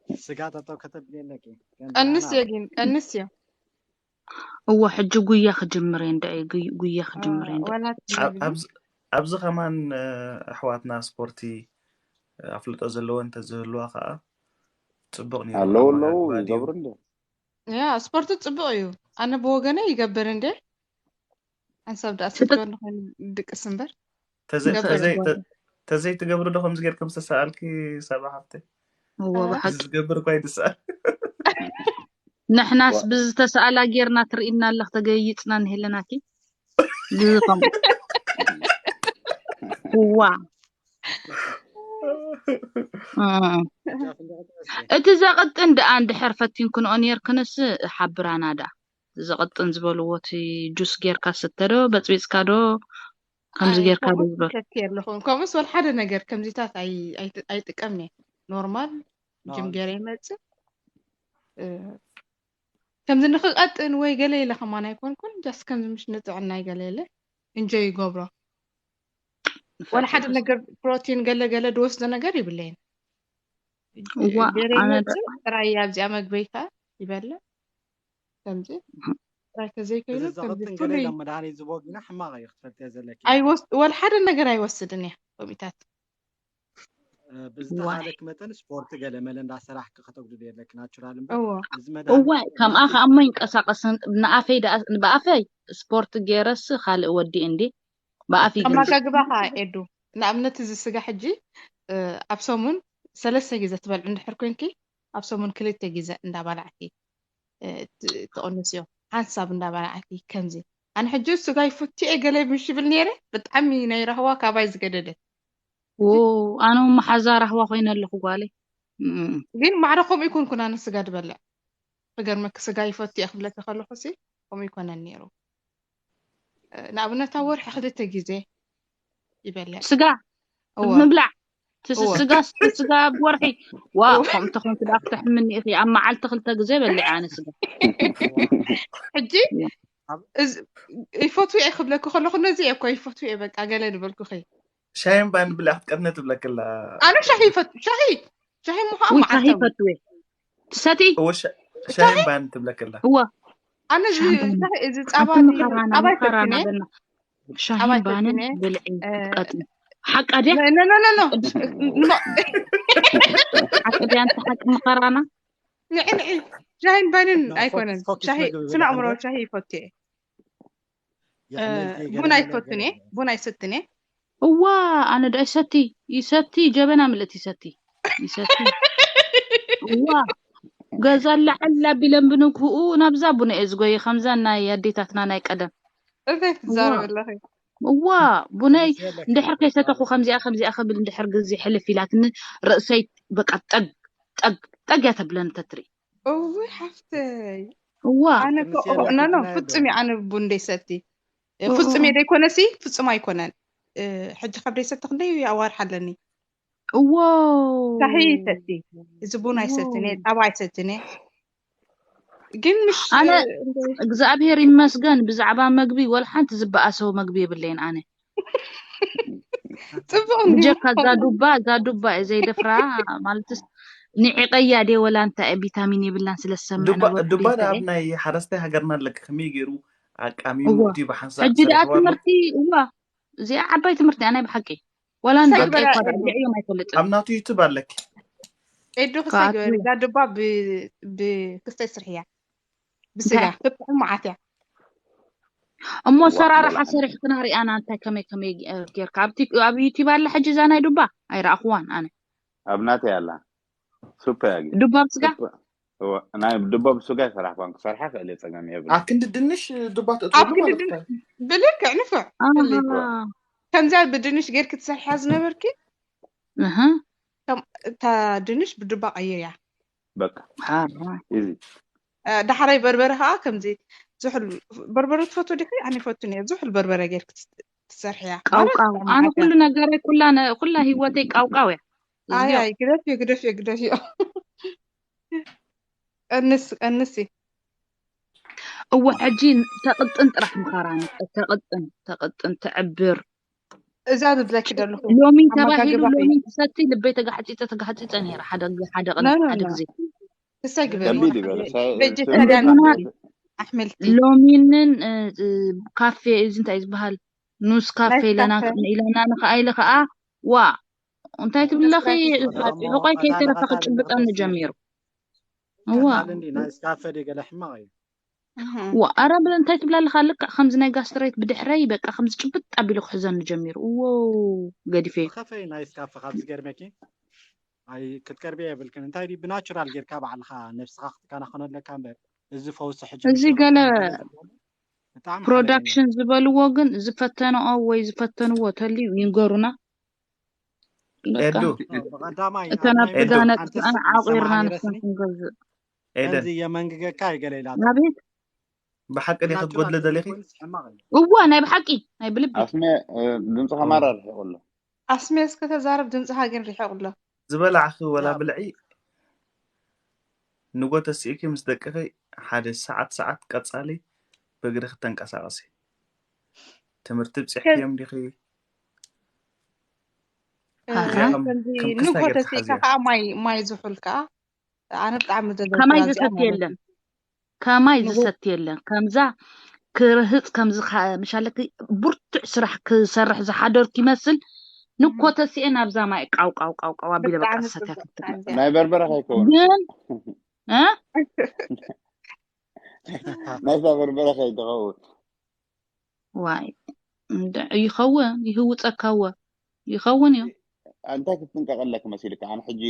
ስጋ ጠጠው ከተብሊ ኣለኪ። ግን ቀንስ ደህና። እየ ግን፣ ቀንስ እየ። እወ፣ ሕጂ ጉያ ክጅምር እየ እንድዒ፣ ጉይ-፣ ጉያ ክጅምር እየ እንድዒ። ዋላ ኣብ-፣ ትብሊ። ኣብዚ፣ ኣብዚ ከማን፣ እ፣ ኣሕዋትና ስፖርቲ፣ እ፣ ኣፍልጦ ዘለወን እንተዝህልዋ ከዓ ጽቡቕ ነይሩ። ኣለዉ፣ ካብ ኣለዉ፣ መላእ ድዩ? ይገብሩ እንደ። ያ፣ ስፖርት ጽቡቕ እዩ። ኣነ ብወገነይ ይገብር እንደ። ሓንሳብ ደኣ ስልኪ ስልኪ ወዲ ኮይኑ ድቅስ እምበር። ተዘይ-፣ ይገብር። ተዘይ-፣ ተ-፣ ተዘይትገብሪ ዶ ከምዚ ጌርኩም ዝተሰኣልኪ ሰባ ሃብተይ? እዎ፣ እ? ብሓቂ። ዝገብር እኳ ይትሰኣል። ንሕናስ ዋ-፣ ብዝተሰኣላ ጌርና ትርኢና ኣለኽ፣ ተገይጽና ንሄለናኪ። ብዝኸም-፣ እዋ። እ። እቲ ዘቕጥን ደኣ እንድሕር ፈቲንክንኦ ኔርክንስ ሓብራና ደኣ። ዘቕጥን ዝበልዎ እቲ ጁስ ጌርካ ስተ ዶ በጽቢጽካ ዶ ከምዚ ጌርካ ዶ ዝበል ከቲ ኣለኹ። ከምኡስ ወል ሓደ ነገር ከምዚታት ኣይ- ኣይ- ኣይጥቀምን እየ። ኖርማል ጅም ገይረ ይመጽእ። እ፣ ከምዚ ንክቐጥን ወይ ገለ ኢለ ከማን ኣይኮንኩን። ጃስት ከምዚ ምሽ ንጥዕና ይገለ ኢለ እንጆይ ይገብሮ። ወላ ሓደ ነገር ፕሮቲን ገለ ገለ ድወስዶ ነገር ይብለይን። እዋ ገለ ኣነ ይመጽእ ጥራይ ኣብዚኣ መግበይታ ይበልዕ። ከምዚ ጥራይ ተዘይኮይኑ እዚ ከምዚ ዘቕጥን ገለ ፍሉይ ኢሎም መድሃኒት ዝቦ ግና ሕማቕ እዩ ክትፈልጥዮ ዘለኪ። ኣይወስ ወላ ሓደ ነገር ኣይወስድን እየ። ከምኢታት እ፣ ብዝተኻለክ መጠን ስፖርት ገለ መለ እንዳሰራሕኪ ከተጉድል የለክ ናቹራል እምበር እዎ እዚ መድሃኒት እዋይ ከምኣ ናቱ ከኣ እሞ ይንቀሳቀስ ንኣፈይ ደኣ- ብኣፈይ ስፖርት ገይረስ ካልእ ወዲ እንዲ ብኣፍ ይግርም ኣመጋግባኻ ኤዱ። ንኣብነት እዚ ስጋ ሕጂ እ፣ ኣብ ሰሙን ሰለስተ ግዜ ትበልዕ እንድሕር ኮንኪ ኣብ ሰሙን ክልተ ግዜ እንዳባላዕኪ እ፣ ት- ትቕንስዮ። ሓንሳብ እንዳባላዕኪ ከምዚ ኣነ ሕጂ ስጋ ይፈትየ ገለ ምሽ ይብል ነይረ። ብጣዕሚ ናይ ራህዋ ካባይ ዝገደደ። ዎ ኣነ መሓዛ ራህዋ ኮይነ ኣለኹ ጓለይ እም። ግን ማዕረ ከምኡ ይኮንኩን ኣነ ስጋ ድበልዕ። ክገርመኪ ስጋ ይፈትየ ክብለኪ ከለኹ ሲ ከምኡ ይኮነን ነይሩ። እ፣ ንኣብነት ኣብ ወርሒ ክልተ ግዜ ይበልዕ። ስጋ እወ ምብላዕ ትስ እወ ስጋ ስጋ ብወርሒ ዋ እወ ከምኡ ተኾንኩ ደኣ ክትሕምኒ ኢኺ ኣብ መዓልቲ ክልተ ግዜ በሊዐ ኣነ ስጋ ሕጂ እየ። እዚ ይፈትው እየ ክብለኪ ከለኹ ነዚ እየ እኮ ይፈትው እየ በቃ ገለ ዝበልኩኺ። ሻሂን ባን ብላ ክትቀነ ትብለክላ። ኣነ ሻሂ ይፈት ሻሂ ሻሂ ምዃን ውይ ሻሂ መዓልታዊ ይፈትው እየ ትሰቲ እወ ሻ- ሻሂ ሻሂን ባን ትብለክላ። እወ ኣነ እዚ ሻሂን ባን ሻሂ እዚ ኣንቲ ጻባ ድዩ መኸራና ጻባ መኸራና ይፈትነ በና ጻባ ሻሂን ባንን ይፈትነ ብልዒ እ፣ ትቀጥኒ ሓቃ ድያ ነ- ነ- ነ- ነ- ነ። ቅድም ንማ- ሓቂ ድያ ኣንቲ ሓቂ መኸራና ንዒ ንዒ ሻሂን ባንን ኖ ኣይኮነን ፎክስ ፎክስ ሻሂ መግቢ ስነ ብልዕ ኣእምሮ እምበር ሻሂ ይፈቱ እየ እ፣ የሕመልቲ ገለ ቡን መለ ኣይፈቱን ገለ እየ ቡን ኣይሰትን እየ እዋ ኣነ ዶ ይሰቲ ይሰቲ ጀበና ምልእቲ ይሰቲ ይሰቲ እዋ ገዛ ላዕል ኣቢለን ብንግህኡ ናብዛ ቡነ እየ ዝጎየ ከምዛ ናይ ኣዴታትና ናይ ቀደም እንታይ እዋ ትዛረብ ኣለኺ እዋ ቡነይ ትንስ የለኪ እንድሕር ከይሰተኹ ማለት ከምዚኣ ከምዚኣ ክብል እንድሕር ግዜ ሕልፍ ኢላትኒ ርእሰይ በቃ ጠግ ጠግ ጠግ እያ ተብለኒ ተትርኢ እውይ ሓፍተይ እዋ ኣነ እኮ ትንስ ኦሆ የለኪ ኖ ኖ ብናይ ፍጹም እዩ ዶ ኣነ ቡን ደይሰቲ ኦ፣ ኦ፣ ፍጹም ኦ። እየ ደይኮነሲ ፍጹም ኣይኮነን እ፣ ሕጂ ካብ ደይሰቲ ክንደይ ኣዋርሕ ኣለኒ እዎ ሻሂ ይሰቲ እዚ ቡን እዎ ኣይሰትን እየ ጻባ ኣይሰትን እየ ግን ምሽ ኣነ እንደ- እግዚኣብሔር ይመስገን ብዛዕባ መግቢ ወላ ሓንቲ ዝበኣሰው መግቢ የብለይን ኣነ ጽቡቅ እንዲሁ ብጀካ እዛ ዱባ እዛ ዱባ እየ ዘይደፍራ ማለትስ ንዒቀያ ድየ ወላ እንታይ እየ ቪታሚን የብላን ስለ ዝሰምዕ ዱባ ነበርኩ ዱባ ድየ ደኣ እንታይ ኣብ እየ ናይ ሓረስታይ ሃገርና ኣለክ ከመይ ገይሩ ኣቃሚሙ እዋ እቲ ብሓንሳእ ሕጂ ደኣ ሰሪሕዋ ኣሎ ትምህርቲ እዋ እዚኣ ዓባይ ትምህርቲ እያ ናይ ብሓቂ ወላ ክሳይ ንደቀይ ግበራ እኳ ኤዱ ብልዕዮም ኣይፈልጥን ኣብ ናቱ ዩቱብ ኣለክ ኤዱ ክሳይ ግበሪ ከኣትዩ እዛ ዱባ ብ- ብክስተ ስርሕያ ብስጋ እንታይ ክትጥዕም መዓት እያ እሞ ዋ ሰራርሓ ወላ ሰሪሕክና ሪኣና እንታይ ከመይ ከመይ እ፣ ጌርካ ኣብ ቲክ- ኣብ ዩቲብ ኣላ ሕጂ እዛ ናይ ዱባ ኣይረኣኽዋን ኣነ ኣብ ናተይ ኣላ ሱፐ ያጊ ዱባ ብስጋ ሱፐ እወ፣ ናይ ዱባ ብስጋ ይሰራሕኳን ክሰርሓ ክእል እየ ጸገም የብሉ ኣብ ክንዲ ድንሽ ዱባ ኣብ ተእትወሉ ክንዲ ማለት ድን- እዩ። ብልክዕ ንፉዕ ኣሃ ክሊ እወ፣ ከምዚኣ ብድንሽ ጌርኪ ትሰርሕያ ዝነበርኪ እህ ከም እታ ድንሽ ብዱባ ቀይርያ በቃ ሓራ ኢዚ እ፣ ዳሕራይ በርበረ ከዓ ከምዚ ዝሑል በርበረ ትፈትዎ ዲኺ ኣነ ይፈቱን እየ ዝሑል በርበረ ጌርኪ ትስ- ትሰርሕያ ማለት ቃውቃው ኣነ መዓት እያ ኩሉ ነገረይ ኩላ ነ- ኩላ ህይወተይ ቃውቃው እያ ኣይ እዚዮ ኣይ ግደፍዮ ግደፍዮ ግደፍዮ ቀንስ ቀንሲ እወ ሕጂ ተቕጥን ጥራሕ ምኸራኒ ተቕጥን ተቕጥን ትዕብር እዛ ዝብለኪ ዘለኹ ሎሚን ተባሂሉ ኣመጋግባኺ ሎሚን ክሰቲ ልበይ ተጋሕፂፀ ተጋሕፂፀ ነይረ ሓደ ሓደ ቅን ኖ ኖ ሓደ ኖ ግዜ ክሳይ ግበሪ ከቢድ እዩ በለ ሻይ- ሻይ ቬጀታሪያን ቡና ኣሕምልቲ ሎሚንን እ፣ እ፣ ካፌ እዚ እንታይ እዩ ዝበሃል ኑስ ካፌ ናይስ ኢለና ካፈ ኢለና ንኸኣ ኢለ ከዓ ዋ እንታይ ትብለኺ ነስካፌ ወላ እሞ ሕቆይ ከይተረፈ ቀዳመታት ክጭብጠኒ እናፈሲ ጀሚሩ እዋ ቀላል እንዲ ናይ ስካፈ ዲ ገለ ሕማቕ እዩ እህ። ዋ ኣረ ብለ እንታይ ትብላ ኣለኻ ልክዕ ከምዚ ናይ ጋስትሬት ብድሕረይ በቃ ከምዚ ጭብጥ ኣቢሉ ክሕዘኒ ጀሚሩ እዎ ገዲፈ ብኸፈይ ናይ ስካፈ ካብ ዝገርመኪ ኣይ ክትቀርቢ የብልክን እንታይ ድዩ ብናቹራል ጌርካ ባዕልኻ ነብስኻ ክትከናኸኖ ኣለካ እምበር እዚ ፈውሲ ሕጂ እዚ ምሽ ገለ ተቐበልናዮ ብጣዕሚ ሓደገኛ ፕሮዳክሽን ዝበልዎ ግን ዝፈተንኦ ወይ ዝፈተንዎ ተልዩ ይንገሩና በቃ ኤዱ ብቐዳማይ ኣብ እተን ኣብ ናይ ኤዱ ስጋ ሜድያ ነጥፍአን ሓንቲስ ዓቑርና ዝሰማዓኒ ንስን ረስኒ ክንገዝእ ኤደን ከምዚ የመንግገካ ይገለ ኢላቶ ናቤት ብሓቂ ዲኺ ክትጎድሊ ደሊኺ? እዋ ናይ ብሓቂ ናይ ብልቢ ኣስሜ ድምፅኻ ማራ ርሒቑ ኣሎ። ኣስሜ እስከ ተዛረብ፣ ድምፅኻ ግን ርሒቑ ኣሎ። ዝበላዕኺ ወላ ብልዒ ንጎ ተሲእኪ ምስ ደቅኺ ሓደ ሰዓት ሰዓት ቀፃሊ ብእግርኺ ተንቀሳቐሲ። ትምህርቲ ብፂሕኪ እዮም ዲኺ? ንጎ ተሲእካ ከዓ ማይ ዝሑል ከዓ ኣነ ብጣዕሚ ከማይ ዝሰት የለን። ከማይ ዝሰት የለን። ከምዛ ክርህፅ ከምዚ ምሻለክ ብርቱዕ ስራሕ ክሰርሕ ዝሓደርኩ ይመስል ንኮተሲኤ ናብዛ ማይ ቃው ቃው ቃው ቃው ኣቢለ በቃ ሰትያ ክትብል። ናይ በርበረ ከይከውን ግን እ ናይዛ በርበረ ከይትኸውን ዋይ እንደ ይኸውን ይህውፀካዎ ይኸውን እዩ። እንታይ ክትጥንቀቕ ኣለኪ መሲልካ? ኣነ ሕጂ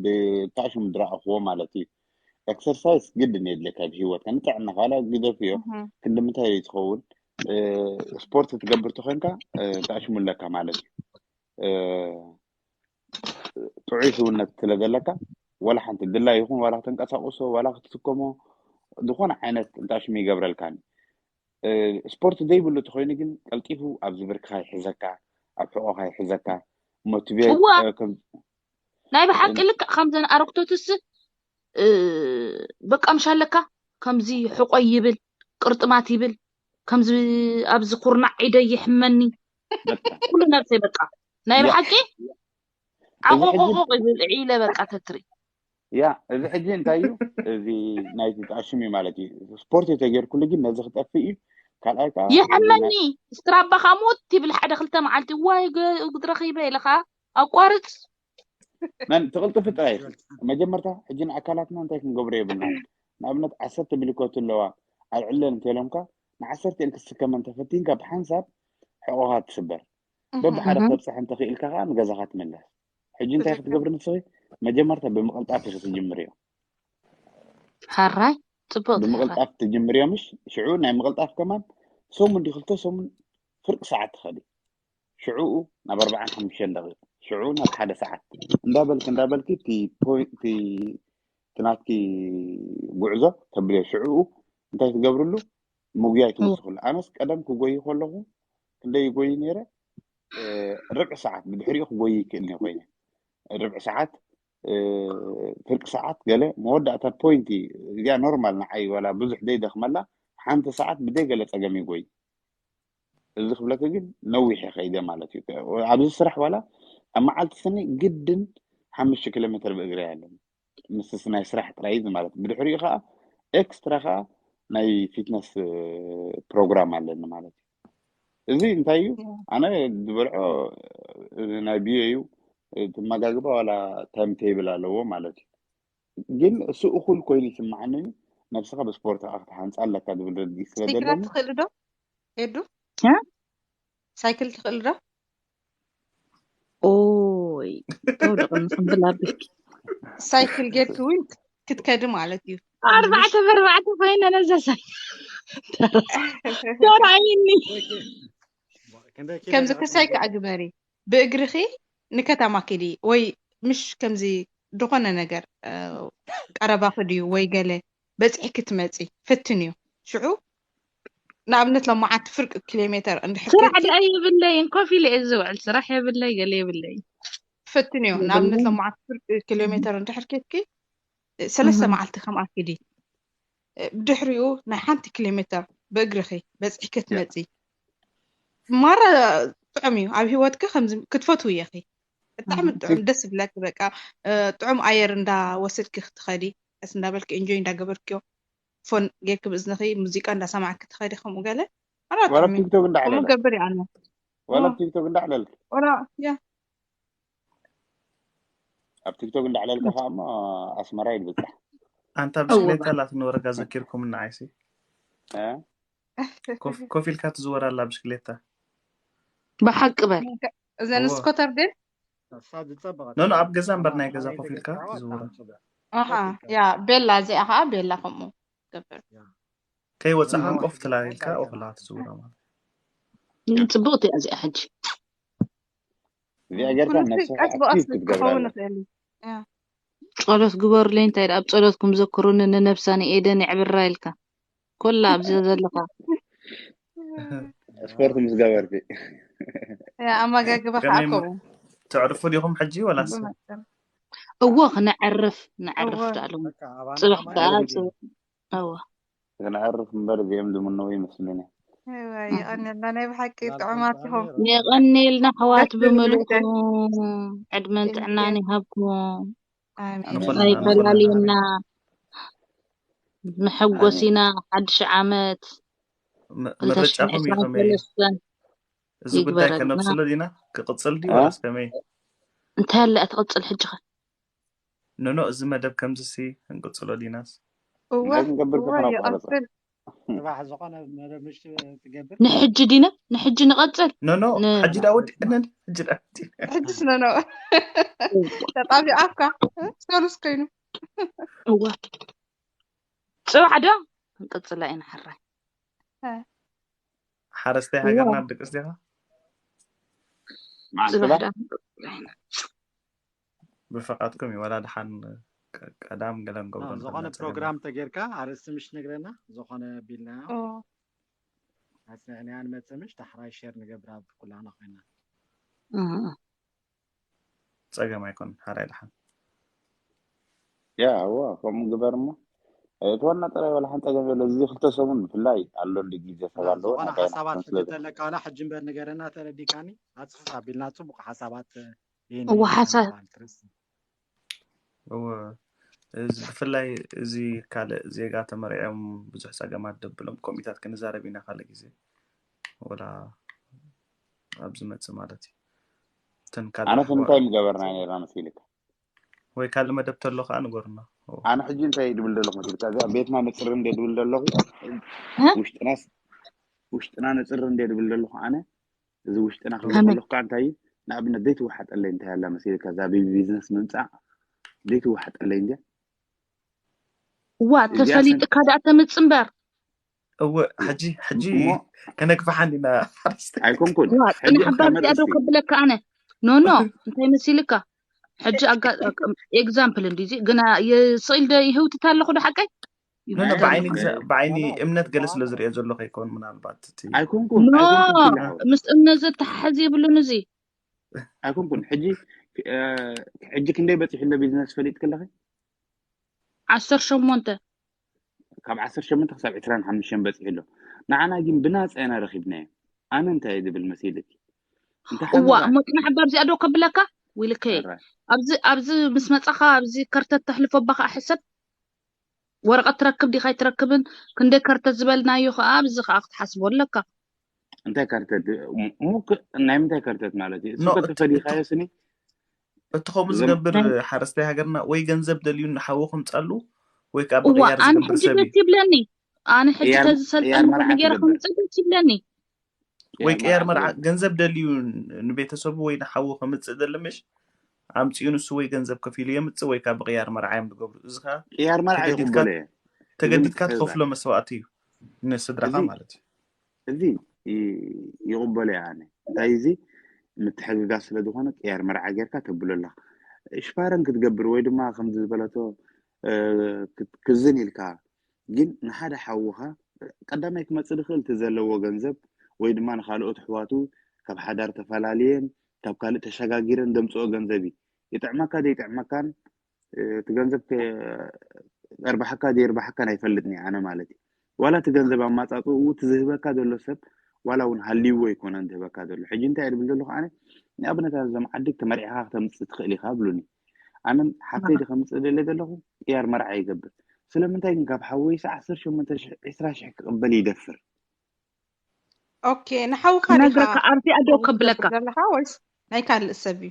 ብታሽሙ ዝረኣኽዎ ማለት እዩ። ኤክሰርሳይስ ግድን የድልየካ ኣብ ህይወትካ ንጥዕናኻ፣ ዋላ ግደፍዮ ክንዲ ምንታይ ትኸውን፣ ስፖርት ትገብር ተኾይንካ ታሽሙ ኣለካ ማለት እዩ። ጥዑይ ስውነት ስለ ዘለካ ዋላ ሓንቲ ድላይ ይኹን ዋላ ክትንቀሳቕሶ ዋላ ክትስከሞ ዝኾነ ዓይነት ታሽሙ ይገብረልካን። ስፖርት ዘይብሉ ተኾይኑ ግን ቀልጢፉ ኣብ ዝብርክኻ ይሕዘካ፣ ኣብ ሕቖኻ ይሕዘካ። ሞቲቬት እዋ። ከም ናይ ብሓቂ ልክዕ ከምዘን ኣረግቶትስ በቃ ምሻለካ ከምዚ ሕቆይ ይብል ቅርጥማት ይብል ከምዚ ኣብዚ ኩርናዕ ኢደይ ይሕመኒ ኩሉ ነብሰይ በቃ ናይ ብሓቂ ዓቆቆቆ ይብል ዒለ በቃ ተትሪ ያ እዚ ሕጂ እንታይ እዩ? እዚ ናይቲ ተኣሽም እዩ ማለት እዩ። ስፖርት እዩ ተገይርኩሉ ግን ነዚ ክጠፍእ እዩ። ካልኣይ ከዓ ይሕመኒ ስትራባኻ ሞት ይብል ሓደ ክልተ መዓልቲ ዋይ ግድረኺበ ኢለ ከዓ ኣቋርፅ መን ትቕልጥፊ ጥራይ ኢኺ። መጀመርታ ሕጂ ንኣካላትና እንታይ ክንገብሮ የብልና። ንኣብነት ዓሰርተ ብሊኮት ኣለዋ ኣልዕለን እንተኢሎምካ ንዓሰርተ እን ክትስከመን ተፈቲንካ ብሓንሳብ ሕቆኻ ትስበር። በብሓደ ክተብፅሕ እንተኽኢልካ ከዓ ንገዛኻ ትምለስ። ሕጂ እንታይ ክትገብሪ ንስኺ መጀመርታ ብምቕልጣፍ ኢኺ ትጅምርዮ። ሓራይ ፅቡቅ ብምቕልጣፍ ትጅምርዮ ምሽ ሽዑ ናይ ምቕልጣፍ ከማን ሰሙን ዲ ክልተ ሰሙን ፍርቂ ሰዓት ትኸዲ ሽዑኡ ናብ ኣርባዓን ሓሙሽተን ደቂቕ ሽዑ ናብ ሓደ ሰዓት እንዳበልክ እንዳበልክ እቲ ናትኪ ጉዕዞ ተብልዮ ሽዑኡ እንታይ ትገብርሉ ምጉያይ ትወስኽሉ ኣነስ ቀደም ክጎይ ከለኹ ክንደይ ይጎይ ነይረ ርብዒ ሰዓት ብድሕሪኡ ክጎይ ይክእል ነ ኮይነ ርብዒ ሰዓት ፍርቂ ሰዓት ገለ መወዳእታ ፖይንቲ እዚኣ ኖርማል ንዓይ ዋላ ብዙሕ ዘይደኽመላ ሓንቲ ሰዓት ብደይ ገለ ፀገም ይጎይ እዚ ክብለክ ግን ነዊሕ ከይደ ማለት እዩ ኣብዚ ስራሕ ዋላ ኣብ መዓልቲ ስኒ ግድን ሓሙሽተ ኪሎ ሜትር ብእግሪ ኣለኒ ምስ ናይ ስራሕ ጥራይ ማለት ብድሕሪኡ ከዓ ኤክስትራ ከዓ ናይ ፊትነስ ፕሮግራም ኣለኒ ማለት እዩ እዚ እንታይ እዩ ኣነ ዝበልዖ ናይ ብዮ እዩ ትመጋግባ ዋላ ታይም ቴብል ኣለዎ ማለት እዩ ግን እሱ እኩል ኮይኑ ይስማዓኒ ነብስኻ ብስፖርት ከዓ ክትሓንፃ ኣለካ ዝብል ርድኢት ስለ ዘለኒ ትኽእል ዶ ሄዱ ሳይክል ትኽእል ዶ ኦይ ተውደቐኒ ክብል ኣቢልኪ ሳይክል ጌርኪ እውን ክትከዲ ማለት እዩ ኣርባዕተ ብኣርባዕተ ኮይነ ነዛ ሳይክል ተራይኒ ከምዚ ክሳይ ከዓ ግበሪ ብእግርኺ ንከተማ ኪዲ ወይ ምሽ ከምዚ ዝኾነ ነገር ቀረባኺ ድዩ ወይ ገለ በፂሒ ክትመፂ ፈትንዮ ሽዑ ንኣብነት ሎማዓንቲ ፍርቂ ኪሎ ሜተር እንድሕር ስራሕ ደኣ የብለይን ኮፍ ኢለ እየ ዝውዕል ስራሕ የብለይ ገለ የብለይን ፈትንዮ ንኣብነት ሎማዓንቲ ፍርቂ ኪሎ ሜተር እንድሕር ኬድኪ ሰለስተ መዓልቲ ከምኣ ኪዲ ብድሕሪኡ ናይ ሓንቲ ኪሎ ሜተር ብእግርኺ በፂሒ ክትመፂ ማራ ጥዑም እዩ ኣብ ሂወትኪ ከምዚ ክትፈትው ኢኺ ብጣዕሚ ጥዑም ደስ ዝብለኪ በቃ ጥዑም ኣየር እንዳወሰድኪ ክትኸዲ ቀስ እንዳበልኪ እንጆይ እንዳገበርክዮ ፎን ጌርኪ ብእዝንኺ ሙዚቃ እንዳሰማዕኪ ትኸዲ ከምኡ ገለ ኣራ ዋላ ጥዑም እዩ ቲክቶክ ከምኡ እንዳዕለለ ገብር ይኣነ ዋላ ዋ። ቲክቶክ እንዳዕለልክ ወላ ያ ኣብ ቲክቶክ እንዳዕለልካ ከዓ እሞ ኣስመራ ይድብፃሕ ኣንታ ብሽክሌታ ኣላትኒ ወረጋ ዘኪርኩም ንዓይሲ እ? ኮፍ- ኮፍ ኢልካ ትዝወር ኣላ ብሽክሌታ ብሓቂ በል እዘን እዎ። ስኮተር ድን ኖ ኖ ኣብ ገዛ እምበር ናይ ገዛ ኮፍ ኢልካ ትዝውራ ኣሃ ያ ቤላ እዚኣ ከዓ ቤላ ከምኡ ገብር ከይወፃኻን ኮፍ ትላል ኢልካ ኦክላ ትዝውራ ማለት ግን ፅብቕቲ እያ እዚኣ ሕጂ እዚኣ ጌርካ ኩሉ ነብስኻ ቀስ ኣክቲቭ ብቐስ ክትገብራ ክኸውን ኣለካ ይኽእል እዩ ያ። ጸሎት ግበሩለይ እንታይ ደኣ ኣብ ጸሎትኩም ዘክሩኒ ንነብሳ ንኤደን የዕብራ ኢልካ ኩላ ኣብዚ ዘለኻ። ስፖርት ምስ ገበርኪ። ኣመጋግባ ከዓ ከምኡ። ተዕርፉ ዲኹም ሕጂ ወላስ? እዎ፣ ክነዕርፍ፣ ነዕርፍ። ዳሎም ጽባሕ ከዓ እዎ፣ ክነዕርፍ እምበር እዚኦም ዝምነው ይመስሉኒ። ይቐንየልና፣ ናይ ብሓቂ ጥዑማት ኢኹም። የቐንየልና ኣሕዋት ብምልእኩም፣ ዕድመን ጥዕናን ይሃብኩም። ኣይፈላልየና። ንሐጎስ ኢና። ሓድሽ ዓመት ምርጫኹም እዩ ከመይ? እዚ ጉዳይ ከነብስሎ ዲና? ክቕጽል ድዩ ወላስ ከመይ? እንታይ ኣለ ትቕጽል ሕጂ ኸ? ኖኖ፣ እዚ መደብ ከምዚ ሲ ክንቅጽሎ ዲናስ? እንታይ ክንገብር ከፈና ቋረጻ? ጽባሕ ዝኾነ መደብ ምሽ ትገብር? ንሕጂ ዲና? ንሕጂ ንቐጽል? ኖኖ፣ ሕጂ ዳ ወዲእና፣ ሕጂ ዳ ወዲእና። ሕጅስ ኖኖ። ተጣቢቓ እኳ ሰሉስ ኮይኑ። እዋ። ጽባሕ ዶ ክንቅጽላ ኢና ሕራይ። ሓረስታይ ሃገርና ደቂ ኣንስትዮኻ? ጽባሕ ዶ ክንቅጽላ ኢና። ብፍቓድኩም እዩ፣ ወላ ድሓን ቀዳም ገለ ንገብሮ ንኽእል ዝኾነ ኢና፣ ጸገም ፕሮግራም የለን። ተጌርካ ኣርእስቲ ምሽ ነግረና፣ ዝኾነ ቢልና ኦ፣ ኣጽኒዕናያ ንመጽእ ምሽ፣ ዳሕራይ ሼር ንገብራ ኣብ ኩላና ኮይና። እህ። ጸገም ኣይኮን፣ ሓራይ ድሓን። ያ፣ እዋ፣ ከምኡ ግበር እሞ። እቲ ዋና ጥራይ ዋላ ሓንቲ ጸገም የለ። እዚ ክልተ ሰሙን ብፍላይ ኣሎ እንዲ ግዜ ሰብ ያ፣ ኣለዎ፣ ዝኾነ ናታይ ሓሳባት ናቶም ሕጂ ስለዚ። ተለካ ዋላ ሕጂ እምበር ንገረና፣ ተረዲካኒ። ኣጽፍፍ ኣቢልና ጽቡቕ ሓሳባት ይህን እዋ፣ ይህን ሓሳብ ይበሃል ክርስ። እወ፣ እዚ ብፍላይ እዚ ካልእ ዜጋ ተመሪዖም ብዙሕ ጸገማት ደብሎም ኮሚታት ክንዛረብ ኢና ካልእ ግዜ። ወላ ኣብ ዝመጽእ ማለት እዩ። እተን ካልእ ኣነ ኣሕዋት እንታይ ምገበርና ነርና መሲልካ? ወይ ካልእ መደብ ተሎ ከኣ ንገሩና። እወ። ኣነ ሕጂ እንታይ ድብል ዘለኹ መሲልካ? እዚኣ ቤትና ንጽሪ እንደ ድብል ዘለኹ፣ እ? ውሽጥናስ፣ ውሽጥና ንጽሪ እንደ ድብል ዘለኹ ኣነ፣ እዚ ውሽጥና ክብል ከመይ? ከለኹ ከኣ እንታይ እዩ? ንኣብነት ዘይትወሓጠለይ እንታይ ኣላ መሲልካ? እዛ ቢቢ ቢዝነስ ምምጻእ ዘይትወሓጠለይ እንድያ? እዋ፣ እዚኣ ተፈሊጥካ ደኣ ተምጽእ እምበር። እወ፣ ሕጂ፣ ሕጂ እሞ ከነግፍሓ እንዲና ሓረስታይ። ኣይኮንኩን። እዋ፣ ሕጂ ጽናሕ እምበር፣ ከም እዚኣ ደው ኣርእስቲ ከብለካ ኣነ። ኖ፣ ኖ፣ እንታይ መሲልካ? ሕጂ ኣጋ-፣ ኤግዛምፕል እንዲ፣ እዚ ግና የስኢል ዶ ይህውትታ ኣለኹ ዶ ሓቀይ? ኖ፣ ኖ፣ ይብትታ ብዓይኒ ኣለኹ። ግዛ-፣ ብዓይኒ እምነት ገለ ስለ ዝርእዮ ዘሎ ከይከውን ምናልባት እቲ ኣይኮንኩን፣ ኖ፣ ኣይኮንኩን ኪላ ሓወይ። ምስ እምነት ዘተሓሕዝ የብሉን እዚ። ኣይኮንኩን። ሕጂ፣ እ፣ ሕጂ ክንደይ በጺሑ ኣሎ ቢዝነስ ፈሊጥ ከለኺ? ዓሰርተ ሸሞንተ። ካብ ዓሰርተ ሸሞንተ ክሳብ ዕስራን ሓሙሽተን በጺሑ ኣሎ። ንዓና ግን ብናጻ ኢና ረኺብናዮ። ኣነ እንታይ እየ ዝብል መሲልኪ? እንተ እዋ፣ ሓመዳ እሞ ጽናሕ እባ ኣብዚኣ ደው ከብለካ? ዊልከ፣ ሕራይ። ኣብዚ፣ ኣብዚ ምስ መጻኻ ኣብዚ ከርተት ተሕልፎ ኣባ ከኣ ሕሰብ። ወረቐት ትረክብ ዲኻ ኣይትረክብን? ክንደይ ከርተት ዝበልናዮ ከኣ ኣብዚ ከኣ ክትሓስቦ ኣለካ። እንታይ ከርተት? እሞ ክ-፣ ናይ ምንታይ ከርተት ማለት እዩ? እሱ ኖ፣ እት-፣ ከተፈሊኻዮ ስኒ? እቲ ከምኡ እዞም ዝገብር ናይ ሓረስታይ ሃገርና ወይ ገንዘብ ደልዩ ንሓዉ ከምጻሉ ወይ ከኣ እዋ፣ ብቕያር ኣነ ዝገብር ሕጂ ሰብ እዩ። ደስ ይብለኒ። ኣነ ሕጂ ቅያር፣ ተዝሰልጠን ቅያር መርዓ ገይረ ክገብር። ከምጽእ ደስ ይብለኒ። ወይ ቅያር ቅያር መርዓ መርዓ ክገብር። ገንዘብ ደልዩ ን-፣ ንቤተሰቡ ወይ ንሓዉ ከምጽእ ደሊ ምሽ? ኣምጺኡ ንሱ ወይ ገንዘብ ከፊሉ የምጽእ ወይ ከኣ ብቅያር መርዓ እዮም ዝገብሩ። እዚ ከኣ ቅያር መርዓ ተገዲድካ፣ ይቕበሎ እየ። እዚ ተገዲድካ ምትሕብባር። ትኸፍሎ መስዋእቲ እዩ ንስድራኻ እዚ ማለት እዩ። እዚ ይ-፣ ይቕበሎ እየ ኣነ። እንታይ እዚ ምትሕግጋዝ ስለ ዝኾነ ቅያር መርዓ ጌርካ ተብሎ ኣለኻ። ሽፋረን ክትገብር ወይ ድማ ከምዚ ዝበለቶ፣ እ፣ ክት-፣ ክዝን ኢልካ ግን ንሓደ ሓውኻ ቀዳማይ ክመጽእ ዝኽእል እቲ ዘለዎ ገንዘብ ወይ ድማ ንኻልኦት ኣሕዋቱ ካብ ሓዳር ተፈላልየን ካብ ካልእ ተሸጋጊረን ዘምጽኦ ገንዘብ እዩ። ይጥዕመካ ዘይጥዕመካን፣ እ፣ እቲ ገንዘብ ከ-፣ ከርብሓካ ዘይርብሓካን ኣይፈልጥን እየ ኣነ ማለት እዩ። ዋላ እቲ ገንዘብ ኣማጻጽኡ እቲ ዝህበካ ዘሎ ሰብ ዋላ እውን ሃልይዎ ኣይኮነን ዝህበካ ዘሎ። ሕጂ እንታይ እየ ዝብል ዘለኹ ኣነ? ንኣብነት ኣብዞም ዓዲ ተመሪዕኻ ክተምጽእ ትኽእል ኢኻ ብሉኒ። ኣነ ሓፍተይ ድየ ከምጽእ ደልየ ዘለኹ ቅያር መርዓ ይገብር። ስለምንታይ ግን ካብ ሓወይስ ዓሰርተ ሸሞንተ ሽሕ፣ ዕስራ ሽሕ ክቕበል ይደፍር? ኦኬ፣ ንሓውካ ዲኻ ክነግረካ፣ ኣብዚኣ ደው ከብለካ። ዘለኻ ወይስ ናይ ካልእ ሰብ እዩ?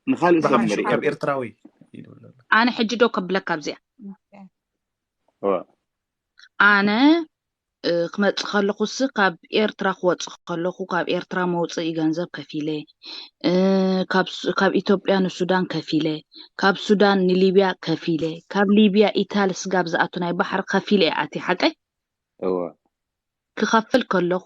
ንኻልእ ሰብ ብሓፈሽኡ ንርኢ። ካብ ኤርትራዊ ይድውል ኣሎ። ኣነ ሕጂ ደው ከብለካ ኣብዚኣ። ኦኬ። እወ። ኣነ፣ እ፣ ክመጽእ ከለኹስ ካብ ኤርትራ ክወጽእ ከለኹ ካብ ኤርትራ መውጽኢ ገንዘብ ከፊለ፣ እ፣ ካብ ሱ-፣ ካብ ኢትዮጵያ ንሱዳን ከፊለ፣ ካብ ሱዳን ንሊብያ ከፊለ፣ ካብ ሊብያ ኢታሊ ስጋብ ዝኣቱ ናይ ባሕሪ ከፊለ እየ ኣትየ፣ ሓቀይ? እወ። ክኸፍል ከለኹ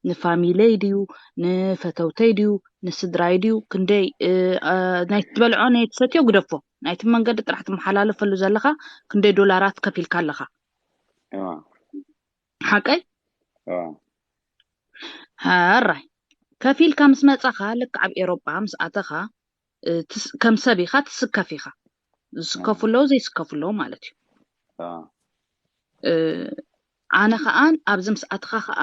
ንፋሚለይ ድዩ፣ ንፈተውተይ ድዩ፣ ንስድራይ ድዩ፣ ክንደይ፣ እ፣ እ፣ ናይ ትበልዖ ናይ ትሰትዮ ግደፎ፣ ናይቲ መንገዲ ጥራሕ ትመሓላለፈሉ ዘለኻ ክንደይ ዶላራት ከፊልካ ኣለኻ? እዋ ሓቀይ እዋ ሃራይ ከፊልካ ምስ መጻኻ ልክዕ ኣብ ኤሮጳ ምስ ኣተኻ እ፣ ትስ- ከም ሰብ ኢኻ ትስከፍ ኢኻ። ዝስከፉ ኣለዉ ዘይስከፉ ኣለዉ ማለት እዩ። እዋ እ፣ ኣነ ከዓ ኣብዚ ምስ ኣትኻ ከዓ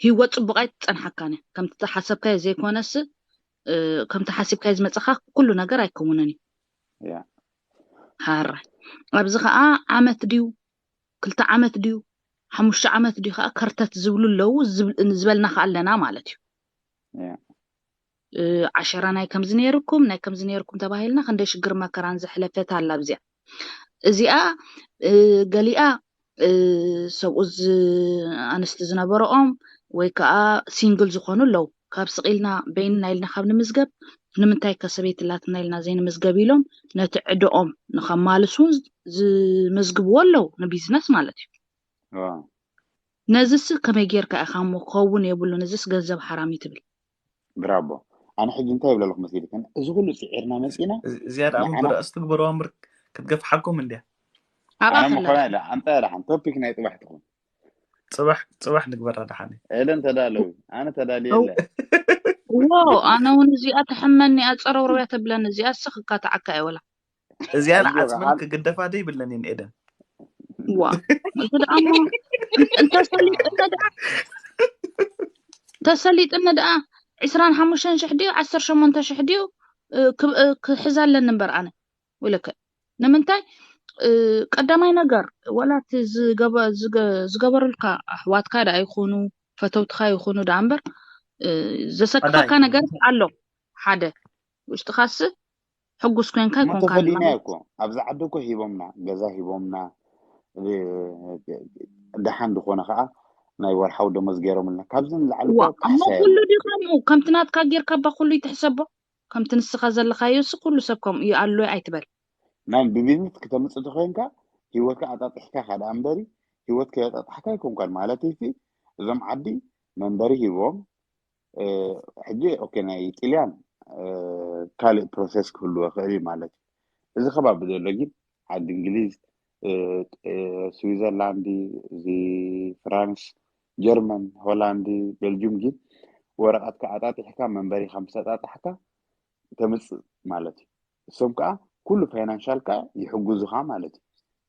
ህይወት ፅቡቕ ኣይትፀንሓካን እያ። ከምቲ ተሓሰብካዮ ዘይኮነስ እ፣ ከምቲ ሓሲብካዮ ዝመፀኻ ኩሉ ነገር ኣይከውንን እዩ። ያ ሃራይ ኣብዚ ከዓ ዓመት ድዩ ክልተ ዓመት ድዩ ሓሙሽተ ዓመት ድዩ ከዓ ከርተት ዝብሉ ኣለዉ ዝብል- ዝበልና ከዓ ኣለና ማለት እዩ። ያ እ፣ ዓሸራ ናይ ከምዚ ነይርኩም ናይ ከምዚ ነይርኩም ተባሂልና ክንደይ ሽግር መከራን ዘሕለፈት ኣላ ኣብዚኣ እዚኣ እ፣ ገሊኣ እ፣ ሰብኡ ዝ- ኣንስቲ ዝነበረኦም ወይ ከዓ ሲንግል ዝኾኑ ኣለዉ ካብ ስቕ ኢልና በይንና ኢልና ካብ ንምዝገብ ንምንታይ ከ ሰበይቲ ኣላትና ኢልና ዘይንምዝገብ ኢሎም ነቲ ዕድኦም ንኸማልሱ እውን ዝመዝግብዎ ኣለዉ ንቢዝነስ ማለት እዩ። እዋ ነዚስ ከመይ ጌርካ ኢኻ እሞ ክኸውን የብሉን እዚስ ገንዘብ ሓራም እዩ ትብል? ብራቦ። ኣነ ሕጂ እንታይ ይብለልኩ መሲልክን፣ እዚ ኩሉ ፅዒርና መፂና እዚኣ ደኣ ንዓና- ብረእስ ትግበርዋ እምበር ክትገፍሓኩም እንድያ። ኣብኣ ኣነ ከላ ምኮና ኢለ ኣምፃ ደሓን ቶፒክ ናይ ፅባሕ ትኹን ፅባሕ ፅባሕ ንግበራ ደሓነ። ኤለን ተዳለዊ ኣነ ተዳልየ ው ኣለ ዎ ኣነ እውን እዚኣ ተሐመኒ ኣፀረውረውያ ተብለኒ እዚኣ ስኽካ ተዓካ እየ ወላ እዚኣን ሕጂ ዓፅምን ብሓን- ክግደፋ ደይብለን እየን ኤደን። ዋ እዚ ደኣ እሞ እንተሰሊጥኒ ደኣ ተሰሊጥኒ ደኣ ዕስራን ሓሙሽተን ሽሕ ድዩ ዓሰርተ ሸሞንተ ሽሕ ድዩ እ፣ ክብ- እ፣ ክሕዝ ኣለኒ እምበር ኣነ ውልከ ንምንታይ እ፣ ቀዳማይ ነገር ወላ እቲ ዝገበ- ዝገ- ዝገበሩልካ ኣሕዋትካ ደኣ ይኹኑ ፈተውትኻ ይኹኑ ደኣ እምበር እ፣ ዘሰክፈካ ቀዳይ ነገር ኣሎ ሓደ ውሽጥኻስ ሕጉስ ኮንካ እሞ ይኮንካ ተፈሊና እኮ ኣብዚ ዓዲ እኮ ሂቦምና ገዛ ሂቦምና እ፣ ደሓን ዝኾነ ከዓ ናይ ወርሓዊ ደሞዝ ገይሮምልና ካብዚ ንላዕሊ ዋ እኮ እሞ ካሕሳ ኩሉ የለን ድዩ ከምኡ ከምቲ ናትካ ጌርካ ባ ኩሉ ይትሕሰቦ ከምቲ ንስኻ ዘለኻዮ ሲ ኩሉ ሰብ ከምኡ እዩ ኣሎ ኣይትበል ናይ ብቢዝነስ ክተምፅእ ተኮይንካ ሂወትካ ኣጣጢሕካ ካኣ ደኣ እምበሪ ሂወት ከየጣጣሕካ ኣይኮንካን ማለት እዩ እዞም ዓዲ መንበሪ ሂቦም እ፣ ሕጂ ኦኬ ናይ ጥልያን እ፣ ካልእ ፕሮሰስ ክህልዎ ይኽእል እዩ ማለት እዩ እዚ ከባቢ ዘሎ ግን ዓዲ እንግሊዝ እ፣ እ፣ ስዊዘርላንድ እዚ ፍራንስ ጀርመን ሆላንድ ቤልጅም ግን ወረቐትካ ኣጣጢሕካ መንበሪኻ ምስ ኣጣጣሕካ ተምፅእ ማለት እዩ እሶም ከዓ ኩሉ ፋይናንሻልካ ይሕጉዙኻ ማለት እዩ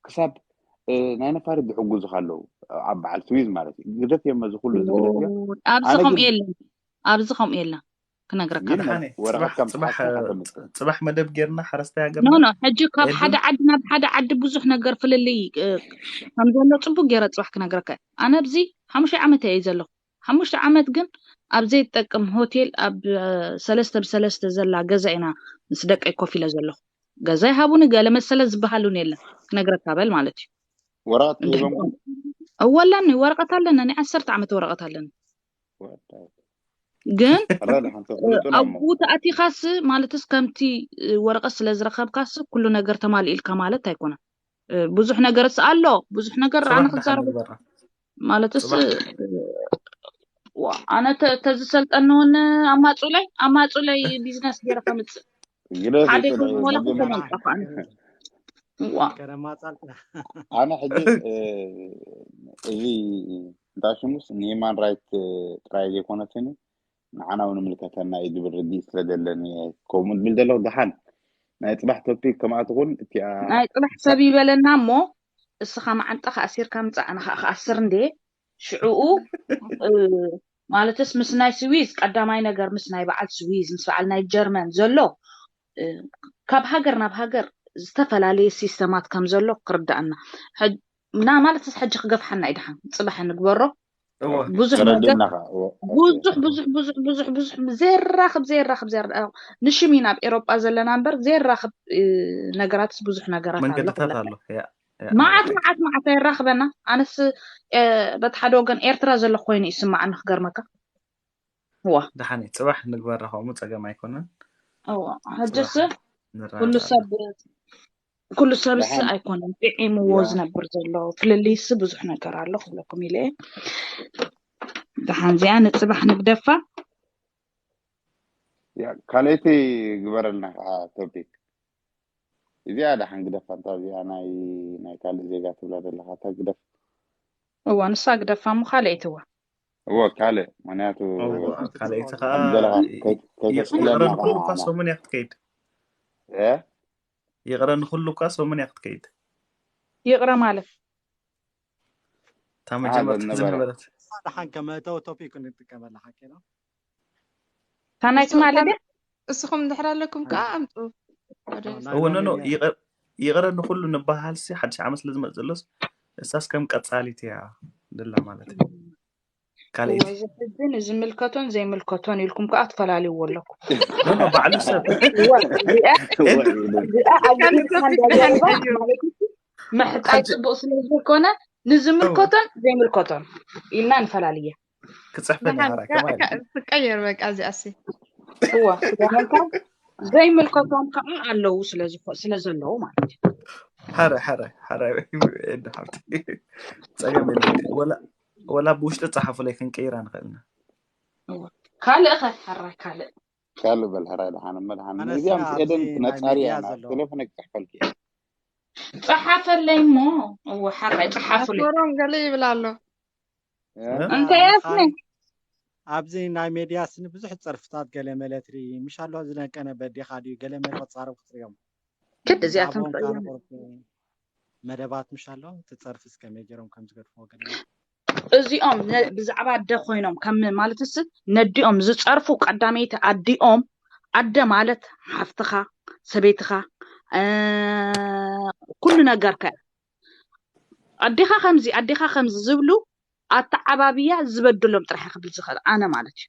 ክሳብ እ፣ ናይ ነፋሪት ዝሕጉዙኻ ኣለዉ ኣብ በዓል ስዊዝ ማለት እዩ ግደፍ እዮም እዚ ኩሉ እዚ ግደፍ እዮም ኣብዚ ኣነ ከምኡ ግን የለን ኣብዚ ከምኡ የለን ክነግረካ ግን ኣለኹ ደሓነ ወረቐት ፅባሕ ከም ፅባሕ ዝሓዝካ ከተምፅእ ፅባሕ መደብ ጌርና ሓረስታይ ኖ ሃገርና ኖ ሕጂ ካብ ሓደ ኤደን ዓዲ ናብ ሓደ ዓዲ ብዙሕ ነገር ፍልልይ እ፣ ከም ዘሎ ፅቡቅ ገይረ ፅባሕ ክነግረካ እየ። ኣነ ኣብዚ ሓሙሽተ ዓመት እየ ዘለኹ ሓሙሽተ ዓመት ግን ኣብ ዘይጠቅም ሆቴል ኣብ እ፣ ሰለስተ ብሰለስተ ዘላ ገዛ ኢና ምስ ደቀይ ኮፍ ኢለ ዘለኹ ገዛ ይሃቡኒ ገለ መሰለ ዝበሃል እውን የለን ክነግረካ በል ማለት እዩ ወረቐት እንድሕር ሂቦምኩም እወ ኣለኒ ወረቐት ኣለኒ ናይ ዓሰርተ ዓመት ወረቐት ኣለኒ ግን ረድ ሓንቲ ፍልጡና እሞ ኣብኡ ተኣቲኻስ ማለትስ ከምቲ እ፣ ወረቐት ስለ ዝረኸብካስ ኩሉ ነገር ተማሊእልካ ማለት ኣይኮነን እ፣ ብዙሕ ነገርስ ኣሎ ብዙሕ ነገር ኣነ ፅባሕ ደሓን ክዛረብ ንግበራ ማለትስ ፅባሕ እ፣ ዋ፣ ኣነ ተ- ተዝሰልጠኒ እውን ኣማፁለይ ኣማፁለይ ቢዝነስ ገይረ ከምፅእ ግደፍ ሓደ ይፅልዑ ይኹን ወላ ክልተ መጀመርያ መምፃእኩ ኣነ ዋ ከነማፃልካ ኣነ ሕጂ እ፣ እዚ እንታይ ሽሙስ ንሂማን ራይት ጥራይ ዘይኮነትኒ ንዓና እውን ምልከተና እዩ ዝብል ርድኢት ስለ ዘለኒ እየ ከምኡ ዝብል ዘለኹ ደሓን ናይ ፅባሕ ቶፒክ ከምኣ ትኹን እቲኣ ናይ ፅባሕ ሰብ ይበለና እሞ እስኻ መዓንጣ ከኣሲርካ ምፃእ ኣነ ከዓ ክኣስር እንደ ሽዕኡ እ፣ ማለትስ ምስ ናይ ስዊዝ ቀዳማይ ነገር ምስ ናይ በዓል ስዊዝ ምስ በዓል ናይ ጀርመን ዘሎ እ፣ ካብ ሃገር ናብ ሃገር ዝተፈላለየ ሲስተማት ከም ዘሎ ክርዳእና ሕጅ- ና ማለትስ ሕጂ ክገፍሓና እዩ ድሓን ፅባሕ ንግበሮ እወ ብዙሕ ነገር ተረዲእና ከዓ እወ፣ ኦኬ። ብዙሕ ብዙሕ ብዙሕ ብዙሕ ብዙሕ ዘራኽብ ዘራኽብ ዘራ ንሽም ኢና ኣብ ኤሮጳ ዘለና እምበር ዘራኽብ እ፣ ነገራትስ ብዙሕ ነገራት ኣሎ መንገድታት ክብለካ ኣሎ ያ ያ መዓት ሓወይ መዓት መዓት ኣየራኽበና ኣነስ እ፣ በቲ ሓደ ወገን ኤርትራ ዘለኹ ኮይኑ ይስማዓኒ ክገርመካ ዋ ደሓን እዩ ፅባሕ ንግበራ ከምኡ ፀገም ኣይኮነን እዋ ፅባሕ ሕጅስ ኩሉ ንረዳዳእ ሰብ ኩሉ ሰብስ ደሓን ኣይኮነን ጥዒምዎ ያ ዝነብር ዘሎ ፍልልይስ ብዙሕ ነገር ኣሎ ክብለኩም ኢለ እየ ደሓን እዚኣ ንፅባሕ ንግደፋ ያ ካልኣይቲ ግበረልና ከዓ ቶፒክ እዚኣ ደሓን ግደፋ እንታ እዚኣ ናይ ናይ ካልእ ዜጋ ትብላ ዘለካ እታ ግደፍ እዋ፣ ንሳ ግደፋ እሞ ካልኣይቲ እዋ። እዎ ካልእ፣ ምክንያቱ እዎ፣ ካልኣይቲ ከዓ ከም ዘለኻ ይ- ከይ- ይቕረ ከይተስእለና ንኩሉ ከዓ እኳ ማለት ሰሙን እያ ክትከይድ። እ? ይቕረ ንኩሉ እኳ ሰሙን እያ ክትከይድ። ይቕረ ማለት እታ መጀመርታ ዝነበረ። ዝነበረት ደሓን ከመእተው ቶፒክ ንጥቀመላ ሓቂ ነው። እታ ናይ ትማሊ ድያ? እስኹም እንድሕር ኣለኩም ከዓ ኣምፁ። እዎ፣ ኖ፣ ኖ፣ ይቕረ ንኩሉ ንበሃል ሲ ሓድሽ ዓመት ስለ ዝመፅ ዘሎስ እሳስ ከም ቀፃሊት እያ ደላ ማለት እዩ። ካልኣይቲ እወ፣ እዚ ሕጂ ንዝምልከቶን ዘይምልከቶን ኢልኩም ከዓ ትፈላልይዎ ኣለኩም። ኖ፣ ኖ፣ ባዕሉ ሰብ እወ፣ እዚኣ እዚኣ ኣብ ከም ዩኒቨርሲቲ ቶፒክ እንዳገባ ተሓልፈ እዩ። ማለት እዩ። ምሕጻይ ሕጂ ፅቡቅ ስለ ዘይኮነ ንዝምልከቶን ዘይምልከቶን ኢልና ንፈላልየ። ክፅሕፈኒ ደሓን ሓራ ከ- ከማይ ከ- ትቀየር በቃ እዚኣሲ። እወ፣ ስለምንታይ ዘይምልከቶም ከዓ ኣለዉ ስለ ዝኾ- ስለ ዘለዉ ማለት እዩ። ሓረ ሓረ ሓረ ሓብቲ ፀገም የለን። ወላ ወላ ብውሽጢ ፀሓፉለይ ክንቀይራ ንኽእል ኢና። እወ። ካልእ ኸ ሕራይ ካልእ ካልእ በል ሕራይ ደሓን እሞ ደሓን ኣነ እዚኣ ስለ ምስ ኣብዚ ኤደን ናይ ክነፃርያ ሚድያ ኢና ዘለዉ ቴሌፎን ክፅሕፈልኪ እየ ፀሓፈለይ እሞ። እወ፣ ሕራይ ፀሓፉለይ። ኣትወሮም ገለ ይብል ኣሎ። እ? እ? እንታይ ኣስነ ኣብዚ ናይ ሜድያ ስኒ ብዙሕ ፀርፍታት ገለ መለ ትርኢ ምሽ ኣሎ ዝነቀነ በዲኻ ድዩ ገለ መለ ክፃረቡ ክትሪኦም ክድ እዚኣቶም ብዛዕባኦም ትርእዮም ካነቆርኩ መደባት ምሽ ኣሎ እቲ ፀርፊ እስከ መይ ገይሮም ከም ዝገድፍዎ ገለ እዚኦም ነ- ብዛዕባ ኣደ ኮይኖም ከም ማለት ስ ነዲኦም ዝፀርፉ ቀዳመይቲ ኣዲኦም ኣደ ማለት ሓፍትኻ ሰበይትኻ እ፣ ኩሉ ነገርካ ኣዴኻ ከምዚ ኣዴኻ ከምዚ ዝብሉ ኣተዓባብያ ዝበድሎም ጥራሕ ክብል ዝኽእል ኣነ ማለት እዩ።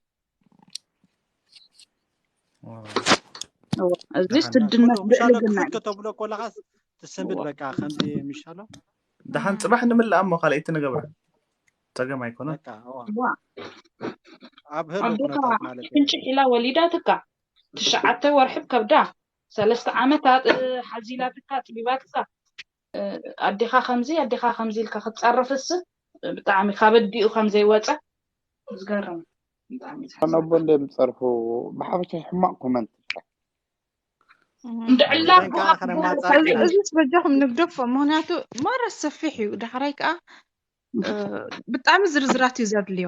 እወ፣ እዚ ደሓን ስድነት ምሻሎ ብዕልግና ክፍት እዩ። ከተብሎ ኮለኻስ ትስንብድ በቃ ከምዚ ምሻሎ ደሓን ፅባሕ ንምልኣ እሞ ካልኣይቲ ንገብራ ፀገም ኣይኮነን። በቃ እዋ ዋ፣ ኣብ ህሉ ኣዴኻ ኩነታት ማለት እዩ። ሕንጭሕ ኢላ ወሊዳትካ ትሽዓተ ወርሒ ከብዳ ሰለስተ ዓመታት እ፣ ሓዚላትካ ፅቢባትካ እ፣ ኣዴኻ ከምዚ ኣዴኻ ከምዚ ኢልካ ክትፀርፍስ ብጣዕሚ ካብ ኣዲኡ ከም ዘይወፀ ዝገርም ብጣዕሚ እዩ ዘሕዝን። ነቦ እንደ ምፀርፉ ብሓፈሻ ሕማቕ ኮመንት እንድዕላ ብዘንካ ኣቦኻ ኣነ ክበሃል ከነማጻ- እዚ ከሎ እዚስ በጃኹም ንግደፎ፣ ምክንያቱ ማራ ሰፊሕ እዩ። ዳሕራይ ከዓ እ፣ ብጣዕሚ ዝርዝራት እዩ ዘድልዮ።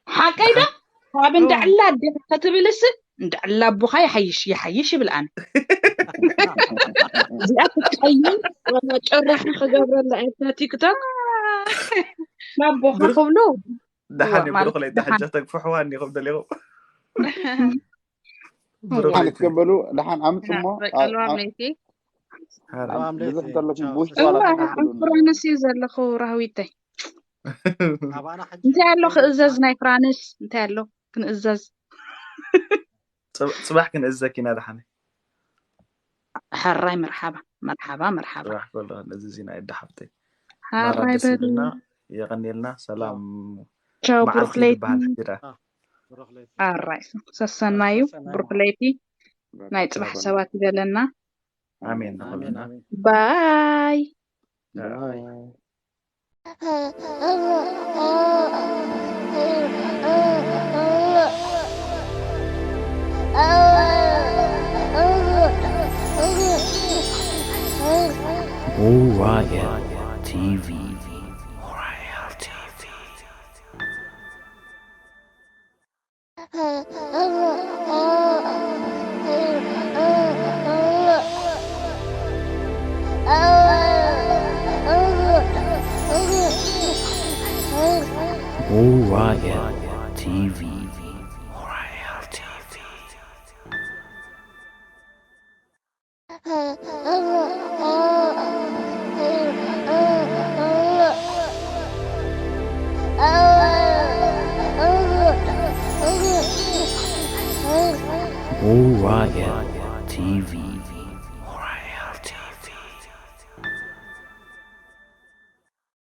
ሓቀይ ዶ ደሓን ካብ እወ። እንድዕላ ኣዴኻ ክትብልስ እንድዕላ ኣቦኻ ይሓይሽ ይሓይሽ ይብል ኣነ። እዚኣ ክትቀይም ወላ ጭራሒ ክገብረላ እያ እታ ቲክቶክ ናቦኻ ብሩክ ክብሉ እዋ ደሓን እዩ ማለት ብሩክ ለይቲ ደሓን ሕጂ ተግፍሕዋ እኒኹም ደሊኹም ብሩክ ደሓን ለይቲ ክትበሉ ደሓን ኣምፅሞ በቃ ልዋም ለይቲ ሓራ ልዋም ለይቲ ብዙሕ ዘለኩም ቻው ብውሽጢ ተስፋ ዋላ እዋ ደሓን ክትብሉ ኣብ ፍራንስ እዩ ዘለኹ ራህዊተይ። ኣባና ሕጂ እንታይ ኣሎ ከይዱ ክእዘዝ ደሓን ናይ ፍራንስ እንታይ ኣሎ ክንእዘዝ? ፅብ- ፅባሕ ክንእዘኪ ኢና ደሓነ ሕራይ መርሓባ መርሓባ መርሓባ። ፅባሕ ከሎ ክንእዝዝ ኢና እዳ ሓብተይ። ሓራይ ማራ ደስ በሉ። ይብልና። የቐንየልና። ሰላም ቻው ብሩክ መዓልቲ ለይቲ። ይበሃል ሕጂ ደኣ። ብሩክ ለይቲ ኣራይ ሰሰናዩ ሰሰናዩ ብሩክ መዓልቲ ለይቲ። ናይ ፅባሕ ሰባት ይበለና። ኣሜን ኣሜን ንኹልና። ኣሜን ባይ። ባይ Orion T V. Orion T V. Orion T V. Orion T V. Orion T V.